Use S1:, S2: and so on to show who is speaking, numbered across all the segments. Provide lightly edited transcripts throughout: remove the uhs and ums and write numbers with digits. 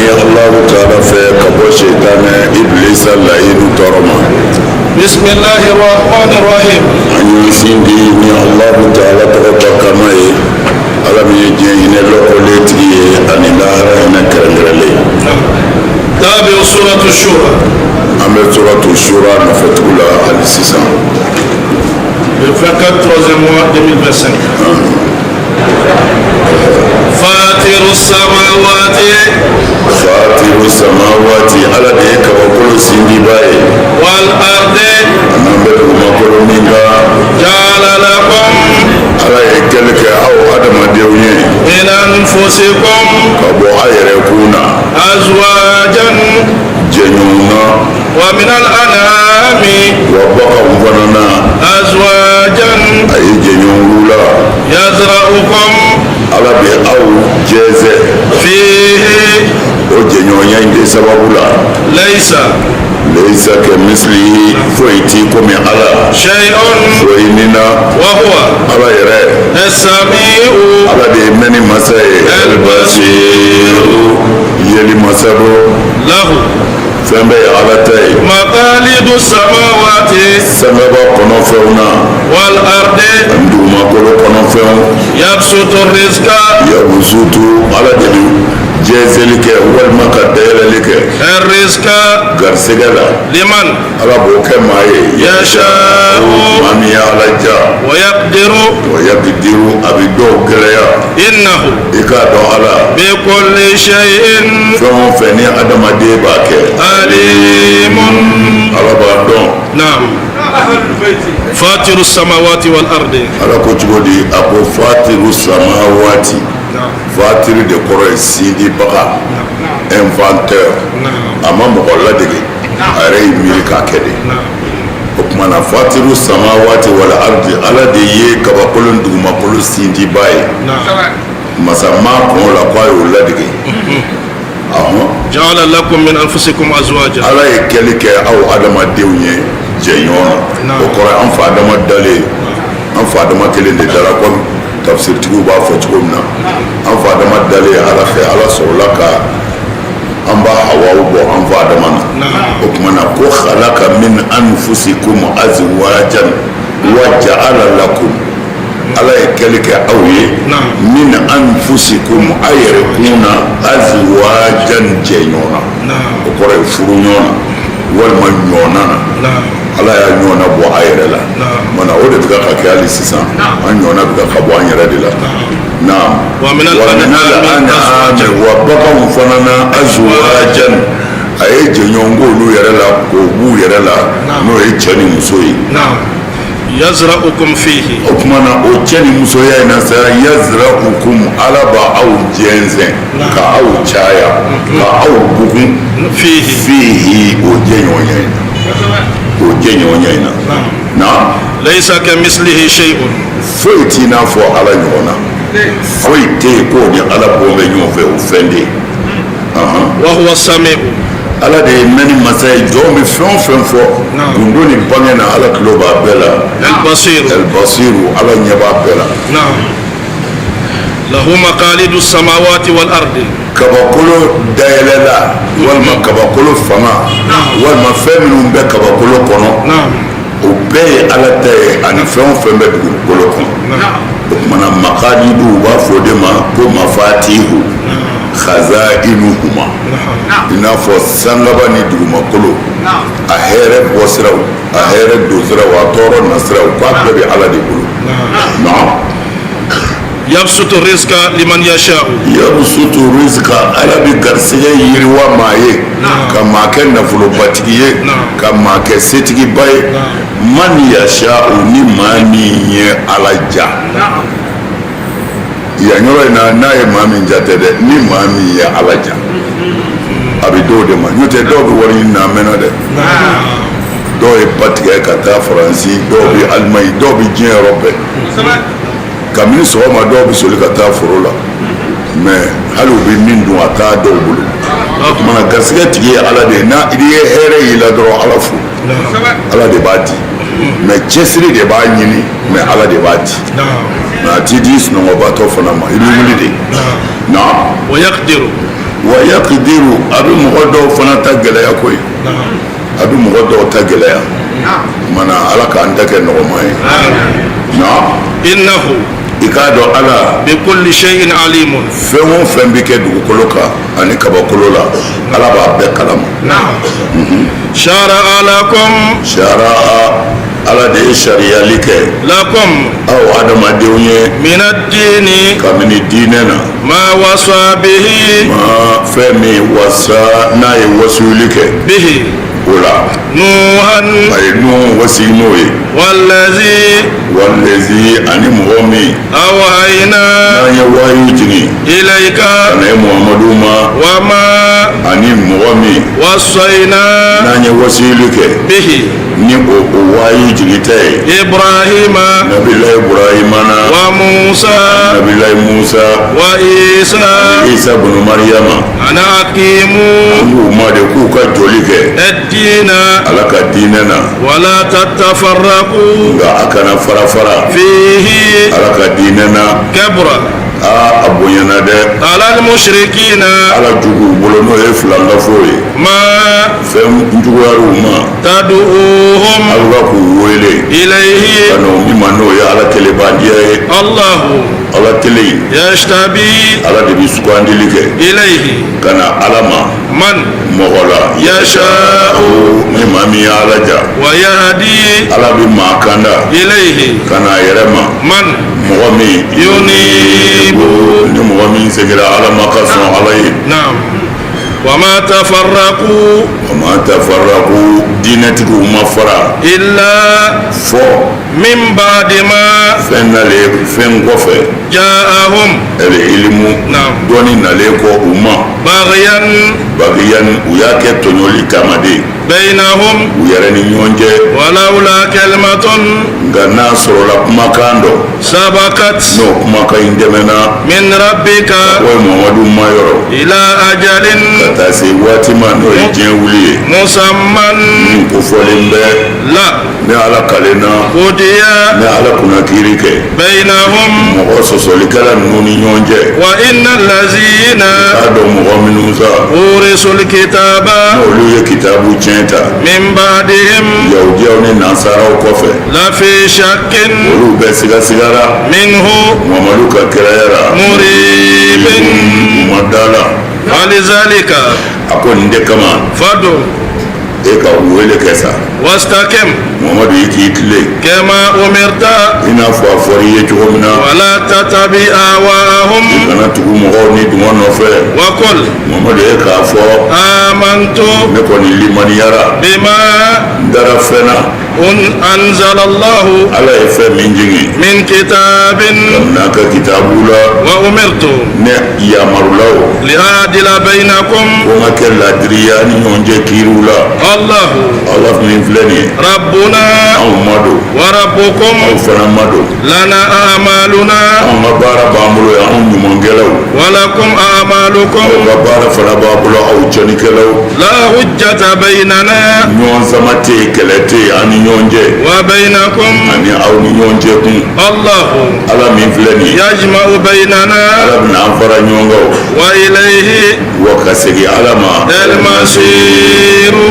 S1: ɲini Alahu taala fɛ ka bɔ seitanɛ ibilisa layinu tɔɔrɔ ma.
S2: بسم الله الرحمن الرحيم.
S1: An y'an sindi ni Alahu taala tɔgɔ barikama ye, Ala min ye diɲɛ hinɛ lɔkɔlen tigi ye ani lahara hinɛ kɛrɛnkɛrɛnlen.
S2: تابع سورة الشورى.
S1: An bɛ suratu shura nɔfɛtugu la hali sisan.
S2: Le 24 troisième mois 2025. فاطر السماوات
S1: Fatiru samawati, Ala de ye kabakolo sindiba ye.
S2: والأرض.
S1: N'an bɛ dugumakolo min kan.
S2: جعل لكم
S1: Ala ye kɛli kɛ aw adamadenw ye
S2: من أنفسكم
S1: ka bɔ a yɛrɛ kun na
S2: أزواجا
S1: jɛɲɔgɔn na
S2: ومن الأنعام
S1: wa baganw fana na
S2: أزواجا
S1: a ye jɛɲɔgɔn la.
S2: يذرؤكم
S1: Ala bɛ aw jɛnsɛn
S2: فيه.
S1: o jɛɲɔgɔnya in de sababu la.
S2: ليس
S1: Leisa kɛ misilihi, foyi t'i komi Ala.
S2: شيء
S1: Foyi ni na
S2: وهو
S1: Ala yɛrɛ.
S2: السميع
S1: Ala de ye mɛnni masa ye, albasiru, yeli masa do.
S2: له
S1: Fɛn bɛɛ ye Ala ta ye.
S2: مقاليد السماوات
S1: Sangaba kɔnɔfɛnw na
S2: والأرض
S1: ani dugumakolo kɔnɔfɛnw.
S2: يبسط الرزق
S1: Yabusutu, Ala de bɛ jɛnsɛnli kɛ walima ka dayɛlɛli kɛ
S2: الرزق
S1: garisɛgɛ la.
S2: لمن
S1: Ala b'o kɛ maa ye
S2: يشاء
S1: maa min ye Ala ja.
S2: ويقدر.
S1: Wa yakidiru, a bɛ dɔw gɛlɛya.
S2: إنه
S1: I k'a dɔn Ala
S2: بكل شيء
S1: fɛn o fɛn ni adamaden b'a kɛ,
S2: عليم.
S1: Ala b'a dɔn.
S2: نعم، فاطر السماوات والأرض.
S1: Ala ko cogo di? A ko fatiru samawati. Fatiri de kɔrɔ ye sindibaga, inventeur. A ma mɔgɔ ladege, a yɛrɛ y'i miiri k'a kɛ de. O tuma na, fatiru samawati wal ardi, Ala de ye kabakolo ni dugumakolo sindiba ye. Masa ma kɔn o la ko a y'o ladege ahɔn.
S2: جعل لكم من أنفسكم أزواجا.
S1: Ala ye kɛli kɛ aw adamadenw ye jɛɲɔgɔn na. O kɔrɔ ye an fa Adama dalen, an fa Adama kelen de dara, komi tafsiritigiw b'a fɔ cogo min na. An fa Adama dalen Ala fɛ, Ala sɔrɔla ka an ba Hawaw bɔ an fa Adama na. O tuma na ko khalaqa min anfusikum azwajan wa ja'ala lakum, Ala ye kɛli kɛ aw ye min anfusikum, a yɛrɛ kun na, azwajan, jɛɲɔgɔn na. O kɔrɔ ye furu ɲɔgɔn na walima ɲɔgɔnna na. Ala y'a ɲɔgɔnna bɔ a yɛrɛ la. Mana o de bɛ ka kɛ hali sisan, an ɲɔgɔnna bɛ ka bɔ an yɛrɛ de la. Naam.
S2: Wa minal
S1: wa minal an'ami, wa baganw fana na, azwajan, a ye jɛɲɔgɔn k'olu yɛrɛ la k'o b'u yɛrɛ la, n'o ye cɛ ni muso ye.
S2: نعم، يذرؤكم فيه.
S1: O tuma na, o cɛ ni musoya in na sa, yazra'ukum, Ala b'a aw jɛnsɛn ka aw caya ka aw bugun
S2: فيه.
S1: Fihi, o jɛɲɔgɔnya in na, o jɛɲɔgɔnya in na. Naam.
S2: ليس كمثله شيء.
S1: Foyi t'i n'a fɔ Ala ɲɔgɔn na, foyi tɛ yen k'o ni Ala bɔ bɛ ɲɔgɔn fɛ, o fɛn tɛ yen.
S2: وهو السميع.
S1: Ala de ye mɛnni masa ye. Jɔn bɛ fɛn o fɛn fɔ gundo ni bange na, Ala tulo b'a bɛɛ la.
S2: البصير.
S1: Albasiru, Ala ɲɛ b'a bɛɛ la.
S2: نعم، له مقاليد السماوات والأرض.
S1: Kabakolo dayɛlɛla walima kabakolo fanga walima fɛn minnu bɛ kabakolo kɔnɔ, o bɛɛ ye Ala ta ye, ani fɛn o fɛn bɛ dugukolo kɔnɔ. O tuma na, makalidu, u b'a fɔ o de ma ko mafatihu khazainuhuma, i n'a fɔ sangaba ni dugumakolo, a hɛrɛ bɔsiraw, a hɛrɛ donsiraw, a tɔɔrɔ nasiraw, k'a bɛɛ bɛ Ala de bolo. Naam.
S2: يبسط الرزق لمن يشاء.
S1: Yabsutu rizqa, Ala bɛ garisɛgɛ yiriwa maa ye ka maa kɛ nafolobatigi ye, ka maa kɛ setigiba ye. Man yasha'u, ni maa min ye Ala ja. Yan yɔrɔ in na, n'a ye maa min ja tɛ dɛ, ni maa min ye Ala ja, a bɛ dɔw de ma. N'o tɛ, dɔw bɛ wari ɲini na a mɛnna dɛ. Dɔw ye ba tigɛ ka taa Faransi, dɔw bɛ Alimaɲi, dɔw bɛ diɲɛ yɔrɔ bɛɛ. Kabini sɔgɔma, dɔw bɛ soli ka taa foro la, mais hali u bɛ min dun, a t'a dɔw bolo. O tuma na, garisɛgɛ tigi ye Ala de ye. N'a i ye hɛrɛ y'i la dɔrɔn, Ala fo. Ala de b'a di, mais cɛsiri de b'a ɲini, mais Ala de b'a di. Mais a t'i di sunɔgɔbatɔ fana ma, i bɛ wuli de. Naam.
S2: ويقدر.
S1: Wa yakidiru, a bɛ mɔgɔ dɔw fana ta gɛlɛya koyi, a bɛ mɔgɔ dɔw ta gɛlɛya. Mana Ala k'an ta kɛ nɔgɔma ye na.
S2: Innahu
S1: I k'a dɔn Ala
S2: bikulli shay'in alimun.
S1: Fɛn o fɛn bɛ kɛ dugukolo kan ani kabakolo la, Ala b'a bɛɛ kalama.
S2: Shara'a lakum.
S1: Shara'a, Ala de ye sariyali kɛ.
S2: Lakum.
S1: Aw adamadenw ye.
S2: Min ad-dini.
S1: Kabini diinɛ na.
S2: Ma wasa bihi.
S1: Ma, fɛn min wasa, n'a ye wasuli kɛ.
S2: Bihi.
S1: O la.
S2: Nuhan.
S1: A ye Nuhu wasi n'o ye.
S2: Wallazi.
S1: Wallazi, ani mɔgɔ min.
S2: Awhayna.
S1: N'an ye wahiyu jigin.
S2: Ilayka.
S1: Ka na ye Muhamadu ma.
S2: Wa ma.
S1: Ani mɔgɔ min.
S2: Wasayna.
S1: N'an ye wasili kɛ.
S2: Bihi.
S1: Ni o wahiyu jigin tɛ ye.
S2: Ibrahima.
S1: Nabila Ibrahima na.
S2: Wa Musa.
S1: Nabila Musa.
S2: Wa Isa.
S1: Isa bunu Mariyama.
S2: Ana aqimu.
S1: An k'u ma de k'u ka jɔli kɛ.
S2: Ad-dina.
S1: Ala ka diinɛ na.
S2: Wala tatafarraqu.
S1: Nka a kana fara fara.
S2: Fihi.
S1: Ala ka diinɛ na.
S2: Kabura.
S1: Aa, a bonyana dɛ.
S2: Ala al-mushrikina.
S1: Ala juguw bolo, n'o ye filankafo ye.
S2: Ma.
S1: Fɛn juguyar'u ma.
S2: Tad'uhum.
S1: Aw ka k'u wele.
S2: Ilayhi.
S1: Ka n'o min ma, n'o ye Ala kelenbandiya ye.
S2: Allahu.
S1: Ala kelen.
S2: Yajtabi.
S1: Ala de bɛ sugandili kɛ.
S2: Ilayhi.
S1: Ka na Ala ma.
S2: Man.
S1: Mɔgɔ la.
S2: Yasha'u.
S1: Ni maa min ye Ala ja.
S2: Wa yahdi.
S1: Ala bɛ maa kanda.
S2: Ilayhi.
S1: Ka na a yɛrɛ ma.
S2: Man.
S1: Mɔgɔ min.
S2: Yunibu.
S1: Ni mɔgɔ min seginna Ala ma ka sɔn Ala ye.
S2: Naam. Wa ma tafarraqu.
S1: Wa ma tafarraqu, diinɛtigiw ma fara.
S2: Illa.
S1: Fɔ.
S2: Min ba'di ma.
S1: Fɛn nalen, fɛn kɔfɛ.
S2: Ja'ahum.
S1: Ɛlɛ ilimu.
S2: Naam.
S1: Dɔnni nalen kɔ u ma.
S2: Baghyan.
S1: Baghyan, u y'a kɛ tɔɲɔli kama de.
S2: Bainahum.
S1: U yɛrɛ ni ɲɔgɔn cɛ.
S2: Walawla kalimatun.
S1: Nka n'a sɔrɔla kumakan dɔ.
S2: Sabakat.
S1: N'o kumakan in tɛmɛna.
S2: Min rabbika.
S1: O ye Muhamadu ma yɔrɔ.
S2: Ila ajalin.
S1: Ka taa se waati ma, n'o ye diɲɛ wuli ye.
S2: Musamman.
S1: Min kofɔlen bɛ.
S2: La.
S1: Ne Ala kalenna.
S2: Qudiya.
S1: Ne Ala kunna kiiri kɛ.
S2: Bainahum.
S1: Mɔgɔ sɔsɔlikɛla ninnu ni ɲɔgɔn cɛ.
S2: Wa inna allazina.
S1: K'a dɔn mɔgɔ minnu sa.
S2: Urisul kitaba.
S1: N'olu ye kitabu tiɲɛ ta.
S2: Min ba'dihim.
S1: Yahudiyaw ni nansaraw kɔfɛ.
S2: La fi shakkin.
S1: Olu bɛɛ sigasigara.
S2: Minhu.
S1: Muhamadu ka kiraya la.
S2: Muribin.
S1: U ma da la.
S2: Walizalika.
S1: A ko nin de kama.
S2: Fadu.
S1: E ka wele kɛ sa.
S2: Wastaqim.
S1: Muhamadu, i k'i tilen.
S2: Kama umirta.
S1: I n'a fɔ a fɔra i ye cogo min na.
S2: Wala tatabi ahwaahum.
S1: I kana tugu mɔgɔw ni dungɔ nɔfɛ.
S2: Wa qul.
S1: Muhamadu, e k'a fɔ.
S2: Amantu.
S1: Ne kɔni limaniyara.
S2: Bima.
S1: N dara fɛn na.
S2: Un anzala Allahu.
S1: Ala ye fɛn min jigin.
S2: Min kitabin.
S1: Kabini a ka kitabu la.
S2: Wa umirtu.
S1: Ne yamarula o.
S2: Li adila bainakum.
S1: Ko n ka kɛ ladiriya ni ɲɔgɔn cɛ kiiriw la.
S2: Allahu.
S1: Ala min filɛ nin ye.
S2: Rabbuna.
S1: Anw ma don.
S2: Wa rabbukum.
S1: Aw fana ma don.
S2: Lana a'maluna.
S1: Anw ka baara b'an bolo yan, anw ɲumankɛlaw.
S2: Wa lakum a'malukum.
S1: Aw ka baara fana b'a bolo, aw cɛnnikɛlaw.
S2: La hujjata bainana.
S1: Ɲɔgɔn sama tɛ yen, kɛlɛ tɛ yen an ni ɲɔgɔn cɛ.
S2: Wa bainakum.
S1: Ani aw ni ɲɔgɔn cɛ kun.
S2: Allahu.
S1: Ala min filɛ nin ye.
S2: Yajma'u bainana.
S1: Ala bɛna an fara ɲɔgɔn kan o.
S2: Wa ilayhi.
S1: Wa ka segin Ala ma.
S2: Al-masiru.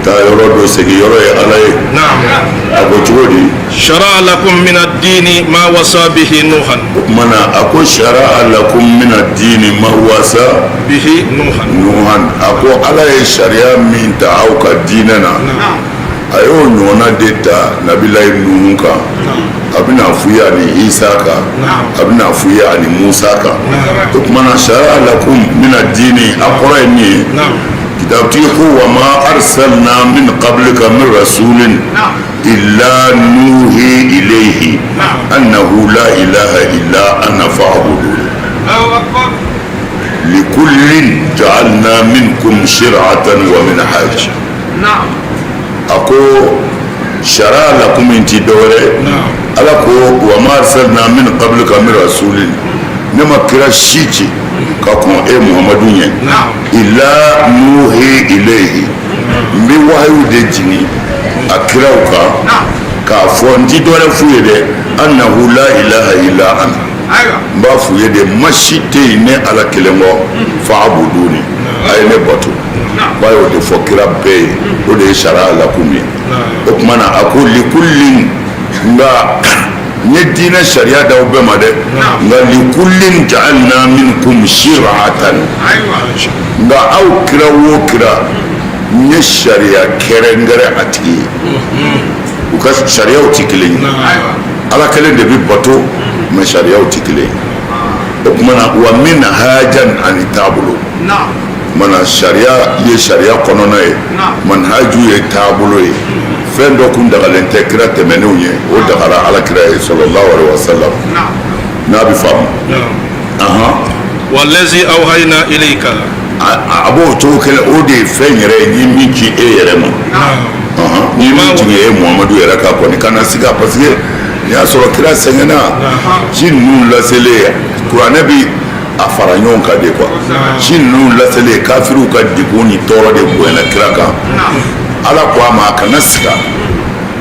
S1: Taa yɔrɔ don, segin yɔrɔ ye Ala ye.
S2: Naam.
S1: A ko cogo di?
S2: Shara'a lakum min ad-dini ma wasa bihi Nuhan.
S1: O tuma na a ko shara'a lakum min ad-dini ma wasa
S2: bihi Nuhan.
S1: Nuhan, a ko Ala ye sariya min ta aw ka diinɛ na, a y'o ɲɔgɔnna de ta Nabilayi Nuhu kan, a bɛna f'u ye ani Isa kan, a bɛna f'u ye ani Musa kan. O tuma na shara'a lakum min ad-dini, a kɔrɔ ye min ye, kitabutigi ko wa ma arsalna min qablika min rasulin illa nuhi ilayhi annahu la ilaha illa ana fa'budun likullin ja'alna minkum shir'atan wa minhaja. A ko shara'a lakum in ti dɔwɛrɛ, Ala ko wa ma arsalna min qablika min rasulin, ne ma kira si ci ka kɔn e Muhamadu ɲɛ, illa nuhi ilayhi, n bɛ wahayu de jigin a kiraw kan k'a fɔ, n ti dɔwɛrɛ f'u ye dɛ, annahu la ilaha illa ana, n b'a f'u ye de ma si tɛ yen ne Ala kelen kɔ, fa'buduni. A ye ne bato. K'a y'o de fɔ kira bɛɛ ye, o de ye shara'a lakum ye. O tuma na a ko likullin, nka n ye diinɛ sariya d'aw bɛɛ ma dɛ, nka likullin ja'alna minkum shir'atan, nka aw kira o kira, n ye sariya kɛrɛnkɛrɛn a tigi ye. U ka sariyaw tɛ kelen ye. Ala kelen de bɛ bato, mais sariyaw tɛ kelen ye. O tuma na wa minhajan, ani taabolo mana sariya ye sariya kɔnɔna ye, manhaju ye taabolo ye. Fɛn dɔ kun dagalen tɛ kira tɛmɛnenw ye, o dagara ala kira ye sallallahu alaihi wasallam, n'a bɛ faamu.
S2: Wallazi awhayna ilayka.
S1: A b'o cogo kelen, o de ye fɛn yɛrɛ ye, ni min ci e yɛrɛ ma, ni min jigin e Muhamadu yɛrɛ kan kɔni, kana siga, parce que n'i y'a sɔrɔ kira sɛgɛnna ci ninnu laselen, kuranɛ bi a fara ɲɔgɔn kan de quoi. Ci ninnu laselen, kafiriw ka degun ni tɔɔrɔ de bonyana kira kan. Ala ko a ma a kana siga,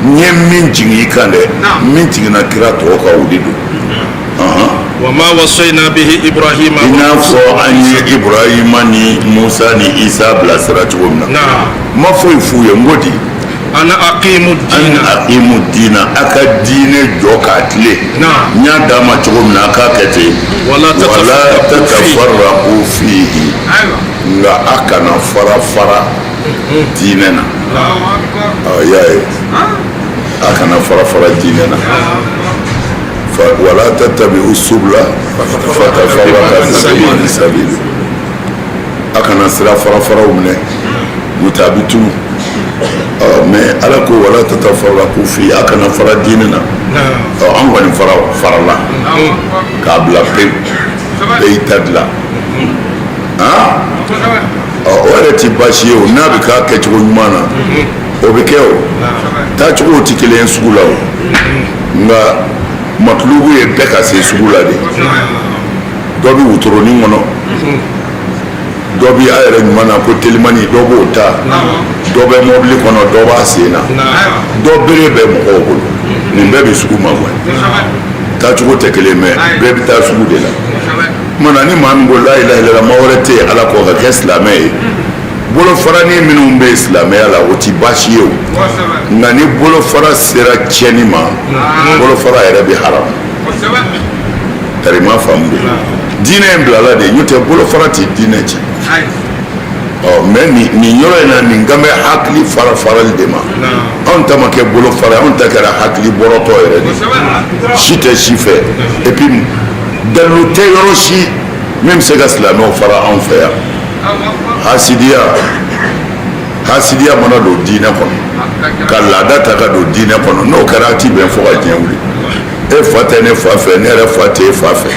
S1: n ye min jigin i kan dɛ, min jiginna kira tɔw kan, o de don.
S2: Wa ma wasayna bihi Ibrahima.
S1: I n'a fɔ an ye Ibrahima ni Musa ni Isa bilasira cogo min na, n ma foyi f'u ye, n ko di?
S2: An aqimu
S1: an
S2: dina.
S1: Aqimu dina, a ka diinɛ jɔ k'a tilen. N y'a d'a ma cogo min na, a k'a kɛ ten.
S2: Wala
S1: wala tatafarraqu fihi, nka a kana fara fara diinɛ na. Ɔ, i y'a ye, a kana fara fara diinɛ na. Wala tattabi'u subula fatafarraqa bikum an sabili, a kana sira fara faraw minɛ, n'o tɛ a bɛ tunu. Ɔ, mais ala ko wala tatafarraqu fi, a kana fara diinɛ na. Ɔ, an kɔni fara farala k'a bila pewu, bɛɛ y'i ta dilan. Han, ɔ, o yɛrɛ ti baasi ye o, n'a bɛ k'a kɛcogo ɲuman na, o bɛ kɛ. O taacogow ti kelen ye sugu la o, nka matulubu ye bɛɛ ka se sugu la de. Dɔ bɛ wotoronin kɔnɔ, dɔ bɛ a yɛrɛ ɲuman na ko telimani, dɔ b'o ta, dɔ bɛ mɔbili kɔnɔ, dɔ b'a sen na, dɔ bere bɛ mɔgɔw bolo. Nin bɛɛ bɛ sugu ma kɔni, taacogo tɛ kelen, mais bɛɛ bɛ taa sugu de la. Tuma na ni maa min ko la ilaha illallah, maa wɛrɛ tɛ yen ala kɔ, ka kɛ silamɛ ye, bolofaranin minnu bɛ silamɛya la, o ti baasi ye o. Nka ni bolofara sera tiɲɛni ma, bolofara yɛrɛ bɛ haramu. Tari ma faamu de, diinɛ in bilala de, n'o tɛ bolofara ti diinɛ ci. Ɔ, mais nin yɔrɔ in na, nin kan bɛ hakili fara farali de ma. Anw ta ma kɛ bolofara, anw ta kɛra hakili bɔrɔtɔ yɛrɛ de, si tɛ si fɛ. Et puis dalilu tɛ yɔrɔ si min bɛ se ka silamɛw fara anw fɛ yan. Hasidiya, hasidiya mana don diinɛ kɔnɔ, ka laada ta ka don diinɛ kɔnɔ, n'o kɛra, a ti bɛn fo ka diɲɛ wuli. E fa tɛ ne fa fɛ, ne yɛrɛ fa tɛ e fa fɛ.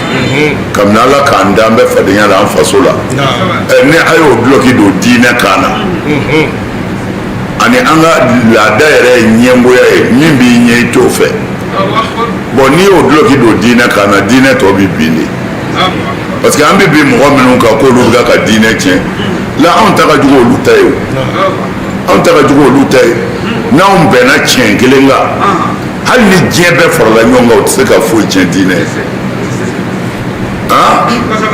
S1: Kabini ala k'an da, an bɛ fadenya la an faso la. Ɛ, ni a y'o dulɔki don diinɛ kan na, ani an ka laada yɛrɛ ye ɲɛngoya ye, min b'i ɲɛ i t'o fɛ. Bon, n'i y'o dulɔki don diinɛ kan na, diinɛ tɔ bɛ bin de, parce que an bɛ bin mɔgɔ minnu kan k'olu bɛ ka diinɛ tiɲɛ la, anw ta ka jugu olu ta ye o, anw ta ka jugu olu ta ye. N'anw bɛnna tiɲɛ kelen kan, hali ni diɲɛ bɛɛ farala ɲɔgɔn kan, o tɛ se ka foyi tiɲɛ diinɛ ye. Han,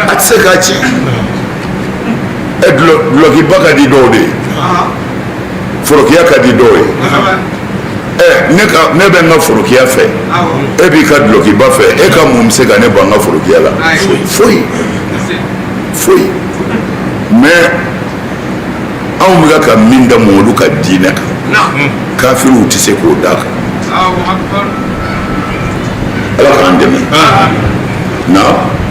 S1: a tɛ se k'a tiɲɛ. Ɛ, dulɔkiba ka di dɔw de ye, forokiya ka di dɔw ye. Ɛ, ne ka ne bɛ n ka forokiya fɛ, e b'i ka dulɔkiba fɛ, e ka mun bɛ se ka ne ban n ka forokiya la? Foyi, foyi. Mais anw bɛ ka min da olu ka diinɛ kan, kafiriw tɛ se k'o d'a kan. Ala k'an dɛmɛ na.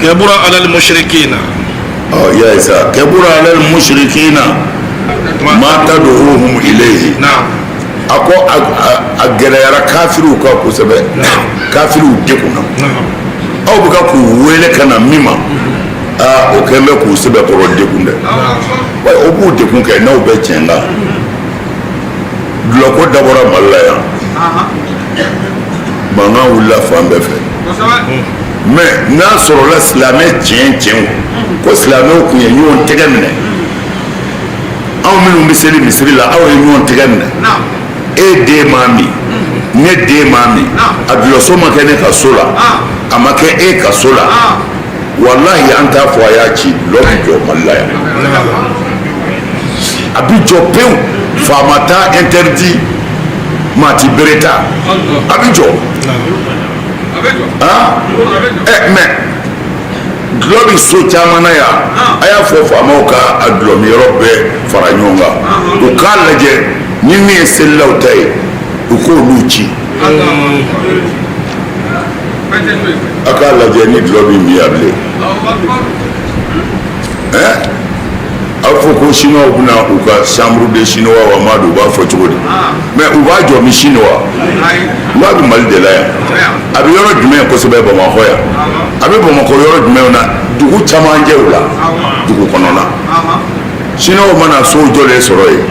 S2: Kabura alal mushrikina.
S1: Ɔ, i y'a ye sa, kabura alal mushrikina ma tad'uhum ilayhi. A ko a gɛlɛyara kafiriw kan kosɛbɛ, kafiriw degunna. Aw bɛ ka k'u wele ka na min ma, aa, o kɛlen bɛ k'u sɛbɛkɔrɔ degun dɛ. Wa o b'u degun kɛ n'aw bɛ tiɲɛ kan. Dulɔko dabɔra Mali la yan, mankan wulila fan bɛɛ fɛ. Mais n'a sɔrɔla silamɛ tiɲɛ tiɲɛw ko silamɛw tun ye ɲɔgɔn tɛgɛ minɛ, anw minnu bɛ seli misiri la, aw ye ɲɔgɔn tɛgɛ minɛ, e den m'a min, ne den m'a min, a dulɔso ma kɛ ne ka so la, a ma kɛ e ka so la, walahi an t'a fɔ a y'a ci, dulɔ bɛ jɔ Mali la yan. A bɛ jɔ pewu, faama t'a interdit, maa ti bere ta, a bɛ jɔ. Ɛ mais dulɔ bɛ so caman na yan. A y'a fɔ faamaw ka a dulɔminyɔrɔ bɛɛ fara ɲɔgɔn kan, u k'a lajɛ ni min ye selilaw ta ye, u k'olu ci. A k'a lajɛ ni dulɔ bɛ min yan bilen. Ɛ a bɛ fɔ ko chinois bɛna u ka chambre de chinois wa, ma don, u b'a fɔ cogo di? Mais u b'a jɔ min Chine wa? U b'a bɛ Mali de la yan. A bɛ yɔrɔ jumɛn kosɛbɛ? Bamakɔ yan. A bɛ Bamakɔ yɔrɔ jumɛnw na? Dugu camancɛw la, dugu kɔnɔna. Chinois mana sow jɔlen sɔrɔ yen,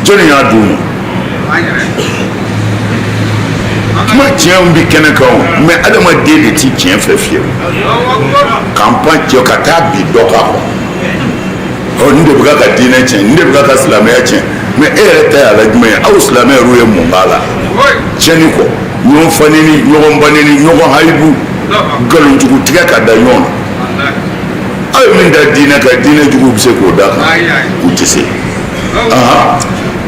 S1: jɔnni y'a d'u ma? Kuma tiɲɛw bɛ kɛnɛ kan o, mais adamaden de ti tiɲɛ fɛ fiyewu. K'an pan cɛ ka taa bi dɔ kan kɔ, ɔ nin de bɛ ka diinɛ tiɲɛ, nin de bɛ ka silamɛya tiɲɛ. Mais e yɛrɛ ta y'a la jumɛn ye? Aw silamɛ yɛrɛw ye mun k'a la tiɲɛni kɔ? Ɲɔgɔn faneni, ɲɔgɔn baneni, ɲɔgɔn hayibu, nkalonjugu tigɛ ka da ɲɔgɔn na. Aw ye min da diinɛ kan, diinɛ juguw bɛ se k'o da kan? U tɛ se.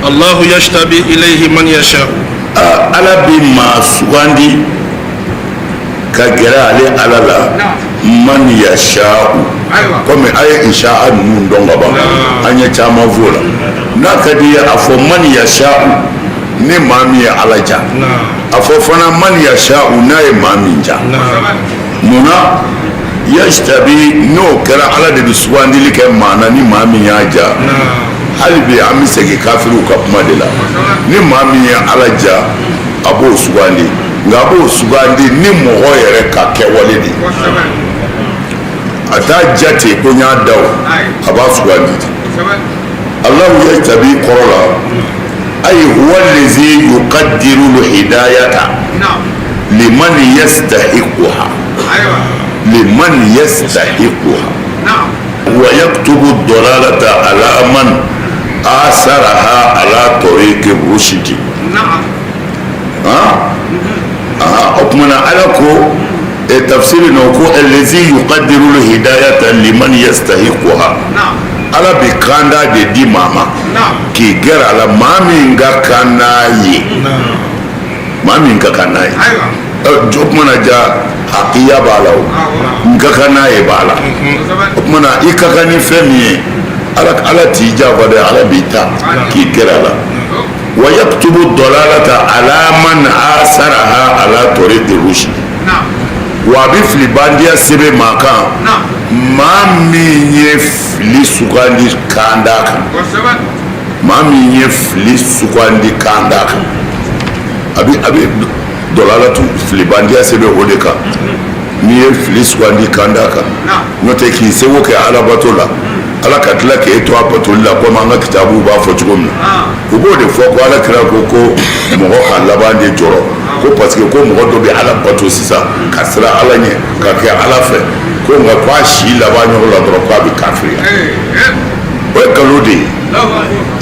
S2: Allahu yajtabi ilayhi man yasha.
S1: Ala bɛ maa sugandi ka gɛrɛ ale Ala la, man yasha'u. Komi a ye insha'a ninnu dɔn ka ban, an ye caman f'o la. N'a ka di ye, a fɔ man yasha'u, ni maa min ye Ala ja. A fɔ fana man yasha'u, n'a ye maa min ja. Munna yajtabi? N'o kɛra, Ala de bɛ sugandili kɛ maa na ni maa min y'a ja. Hali bi an bɛ segin kafiriw ka kuma de la. Ni maa min ye Ala ja, a b'o sugandi, nka a b'o sugandi ni mɔgɔ yɛrɛ ka kɛwale de ye. A t'a jate ko n y'a da o, a b'a sugandi de. Allahu yajtabi kɔrɔ la, ayi huwa allazi yuqaddiru lhidayata liman yastahiquha, liman yastahiquha, wa yaktubu dalalata ala man asaraha ala tariqi rushdi. O tuma na Ala ko tafsiri na ko allazi yuqaddiru lhidayata liman yastahiquha, Ala bɛ kanda de di maa ma k'i gɛrɛ a la, maa min ka kan n'a ye, maa min ka kan n'a ye. O tuma na ja hakiya b'a la, o n ka kan n'a ye b'a la. O tuma na i ka kan ni fɛn min ye, Ala t'i janfa dɛ, Ala b'i ta k'i gɛrɛ a la. Wa yaktubu dalalata ala man asaraha ala tariqi rushd, wa a bɛ filibandiya sɛbɛn maa kan, maa min ye fili sugandi kanda kan, maa min ye fili sugandi kanda kan, a bɛ dalalatu, filibandiya sɛbɛn o de kan. N'i ye fili sugandi kanda kan, n'o tɛ k'i seko kɛ alabato la, Ala ka tila k'e to a batoli la, komi an ka kitabuw b'a fɔ cogo min na, u b'o de fɔ ko Ala kira ko ko mɔgɔ ka laban de jɔrɔ ko parce que ko mɔgɔ dɔ bɛ Ala bato sisan ka siran Ala ɲɛ, ka kɛ Ala fɛ, ko nka ko a si laban yɔrɔ la dɔrɔn k'a bɛ kafiriya. O ye nkalon de ye.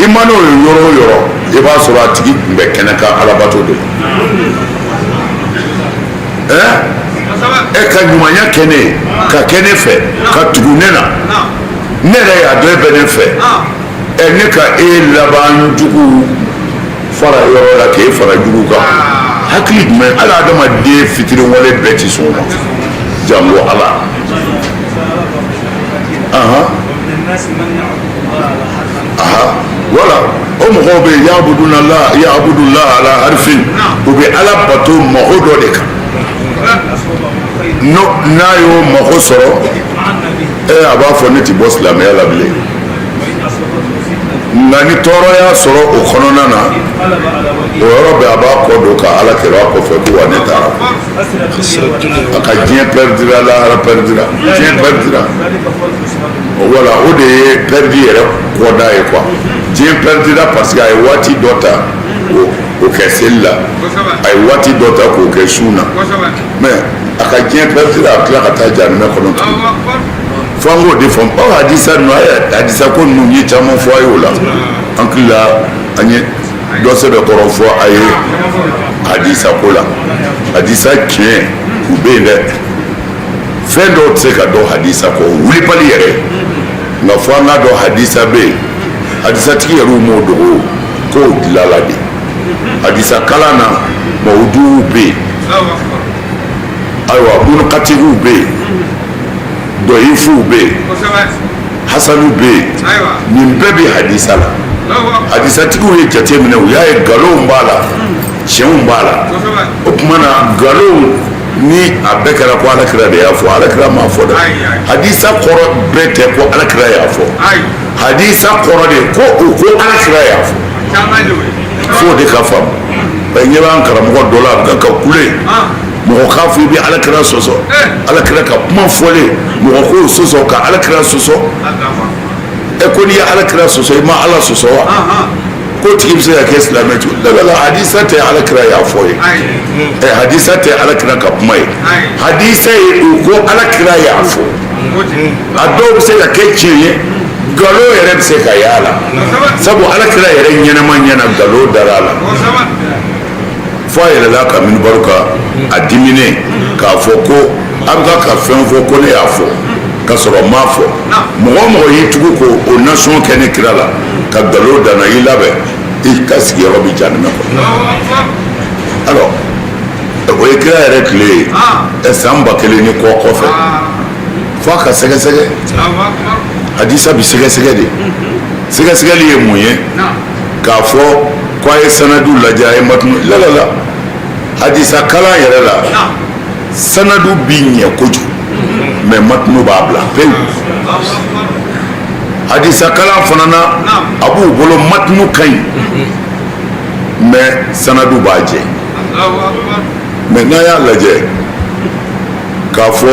S1: I mana o ye yɔrɔ o yɔrɔ, i b'a sɔrɔ a tigi tun bɛ kɛnɛ kan alabato de la. Ɛ ka ɲumanya kɛ ne ye, ka kɛ ne fɛ, ka tugu ne na, ne yɛrɛ y'a dɔn e bɛ ne fɛ. Ɛ ne ka e laban jugu fara yɔrɔ la k'e fara jugu kan, hakili jumɛn? Hali adamaden fitiriwale bɛɛ ti sɔn o ma, jango Ala. Ahan aha, wala o mɔgɔw bɛ yen, yabuduna la yabudula ala harfin, u bɛ Ala bato mɔgɔ dɔ de kan. N'a y'o mɔgɔ sɔrɔ, a b'a fɔ ne ti bɔ silamɛya la bilen. Nka ni tɔɔrɔ y'a sɔrɔ o kɔnɔna na, o yɔrɔ bɛɛ a b'a kɔ don ka Ala kɛrɛ a kɔfɛ ko wa ne taara. A ka diɲɛ pɛridira, lahara pɛridira, diɲɛ pɛridira. Wala o de ye pɛridi yɛrɛ kɔda ye quoi. Diɲɛ pɛridira parce que a ye waati dɔ ta k'o kɛ seli la, a ye waati dɔ ta k'o kɛ sun na, mais a ka diɲɛ pɛridira, a tila ka taa jahanamɛ kɔnɔ tuguni. Fo an k'o de faamu. Ɔ hadisa ninnu, a ye hadisa ko ninnu ye caman fɔ a ye o la. An hakili la an ye dɔ sɛbɛkɔrɔ fɔ a ye hadisa ko la. Hadisa tiɲɛ u bɛ yen dɛ, fɛn dɔw tɛ se ka dɔn hadisa kɔ, wulibali yɛrɛ. Nka fo an k'a dɔn hadisa bɛ yen. Hadisatigi yɛrɛw m'o dogo, k'o dilala de. Hadisa kalan na, mawuduw bɛ yen, ayiwa, munkatiw bɛ yen, dɔyifuw bɛ yen, hasanu bɛ yen, nin bɛɛ bɛ hadisa la. Hadisatigiw ye jate minɛ, u y'a ye nkalonw b'a la, tiɲɛw b'a la. O tuma na, nkalonw ni a bɛɛ kɛra ko alakira de y'a fɔ, alakira m'a fɔ dɛ. Hadisa kɔrɔ bɛɛ tɛ ko alakira y'a fɔ. Hadisa kɔrɔ de ko u ko alakira y'a fɔ, f'o de ka faamu. Ɲɛ b'an karamɔgɔ dɔ la, a bɛ ka kule, mɔgɔ k'a fɔ i bɛ alakira sɔsɔ. Alakira ka kuma fɔlen, mɔgɔ k'o sɔsɔ, ka alakira sɔsɔ. Ɛ, ko n'i ye alakira sɔsɔ, i ma Ala sɔsɔ wa? K'o tigi bɛ se ka kɛ silamɛ cogo la? La, hadisa tɛ alakira y'a fɔ ye. Ɛ, hadisa tɛ alakira ka kuma ye. Hadisa ye u ko alakira y'a fɔ. A dɔw bɛ se ka kɛ tiɲɛ ye, nkalon yɛrɛ bɛ se ka y'a la, sabu alakira yɛrɛ ɲɛnama ɲɛna nkalon dara a la, fo a yɛlɛla ka minibaru kan, a diminen k'a fɔ ko a bɛ ka fɛn fɔ ko ne y'a fɔ ka sɔrɔ n m'a fɔ. Mɔgɔ o mɔgɔ y'i tugu ko o nasɔn kɛ ne kira la ka nkalon da n na, i labɛn, i ka sigiyɔrɔ bɛ jahanama kɔnɔ. Alors, o ye kira yɛrɛ tile ye, ɛ, san 1000 ni kɔ kɔfɛ. Fo a ka sɛgɛsɛgɛ. Hadisa bɛ sɛgɛsɛgɛ de. Sɛgɛsɛgɛli ye mun ye? K'a fɔ ko a ye sanadu lajɛ, a ye matunu la la la. Hadisa kalan yɛrɛ la, sanadu bi ɲɛ kojugu, mais matunu b'a bila pewu. Hadisa kalan fana na, a b'u bolo matunu ka ɲi, mais sanadu b'a jɛ. Mais n'a y'a lajɛ k'a fɔ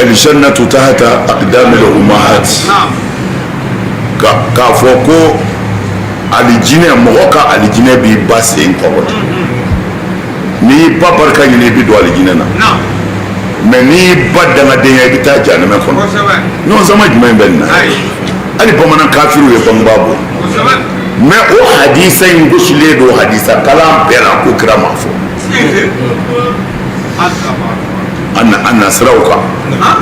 S1: alijannatu tahata aqdamil ummahat, k'a fɔ ko alijinɛ, mɔgɔ ka alijinɛ b'i ba sen kɔrɔ de. N'i y'i ba barika ɲini, i bɛ don alijinɛ na, mais n'i y'i ba dangadenya, i bɛ taa jahanama kɔnɔ. Ɲɔgɔn sama jumɛn bɛ nin na? Hali bamanan kafiriw ye bangebaa bɔ, mais o hadisa in gosilen don hadisa kalan bɛɛ la ko kira m'a fɔ. A nasiraw kan,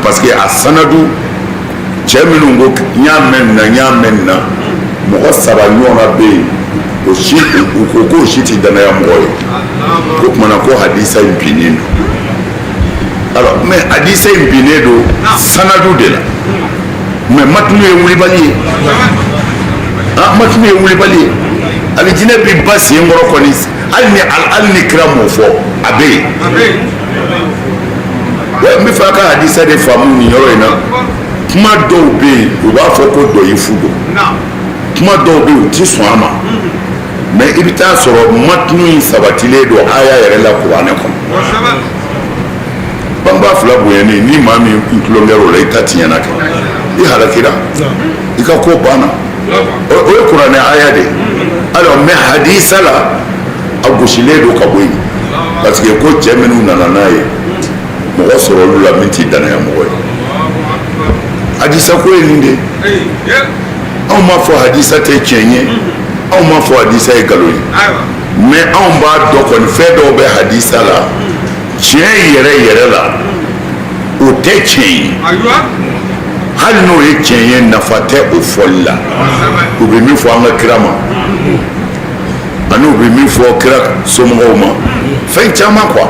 S1: parce que a sanadu cɛ minnu ko n y'a mɛn nin na, n y'a mɛn nin na, mɔgɔ saba ɲɔgɔnna bɛ yen, o si u ko k'o si tɛ danaya mɔgɔ ye, ko tuma na ko hadisa in binnen don. Alors, mais hadisa in binnen don sanadu de la, mais matunu ye wulibali ye. Ah, matunu ye wulibali ye. Alijinɛ bi ba sen kɔrɔ kɔni, hali ni kira m'o fɔ, a bɛ yen. N bɛ fɛ a ka hadisa de faamu nin yɔrɔ in na. Kuma dɔw bɛ yen, u b'a fɔ ko dɔyifu don. Kuma dɔw bɛ yen, u ti sɔn a ma, mais i bɛ taa sɔrɔ matunu in sabatilen don aya yɛrɛ la kuranɛ kɔnɔ. Banba fila bonyani ni maa min tulonkɛ o la, i ta tiɲɛna kɛ, i halakira, i ka ko banna. O ye kuranɛ aya de ye. Alors, mais hadisa la, a gosilen don ka bɔ yen, parce que ko cɛ minnu nana n'a ye, mɔgɔ sɔrɔ olu la min t'i danaya mɔgɔ ye. Hadisa ko ye nin de ye. Anw m'a fɔ hadisa tɛ tiɲɛ ye, anw m'a fɔ hadisa ye nkalon ye, mais anw b'a dɔn kɔni, fɛn dɔw bɛ hadisa la, tiɲɛ yɛrɛ yɛrɛ la, o tɛ tiɲɛ ye. Hali n'o ye tiɲɛ ye, nafa tɛ o fɔli la. U bɛ min fɔ an ka kira ma, ani u bɛ min fɔ kira somɔgɔw ma, fɛn caman quoi,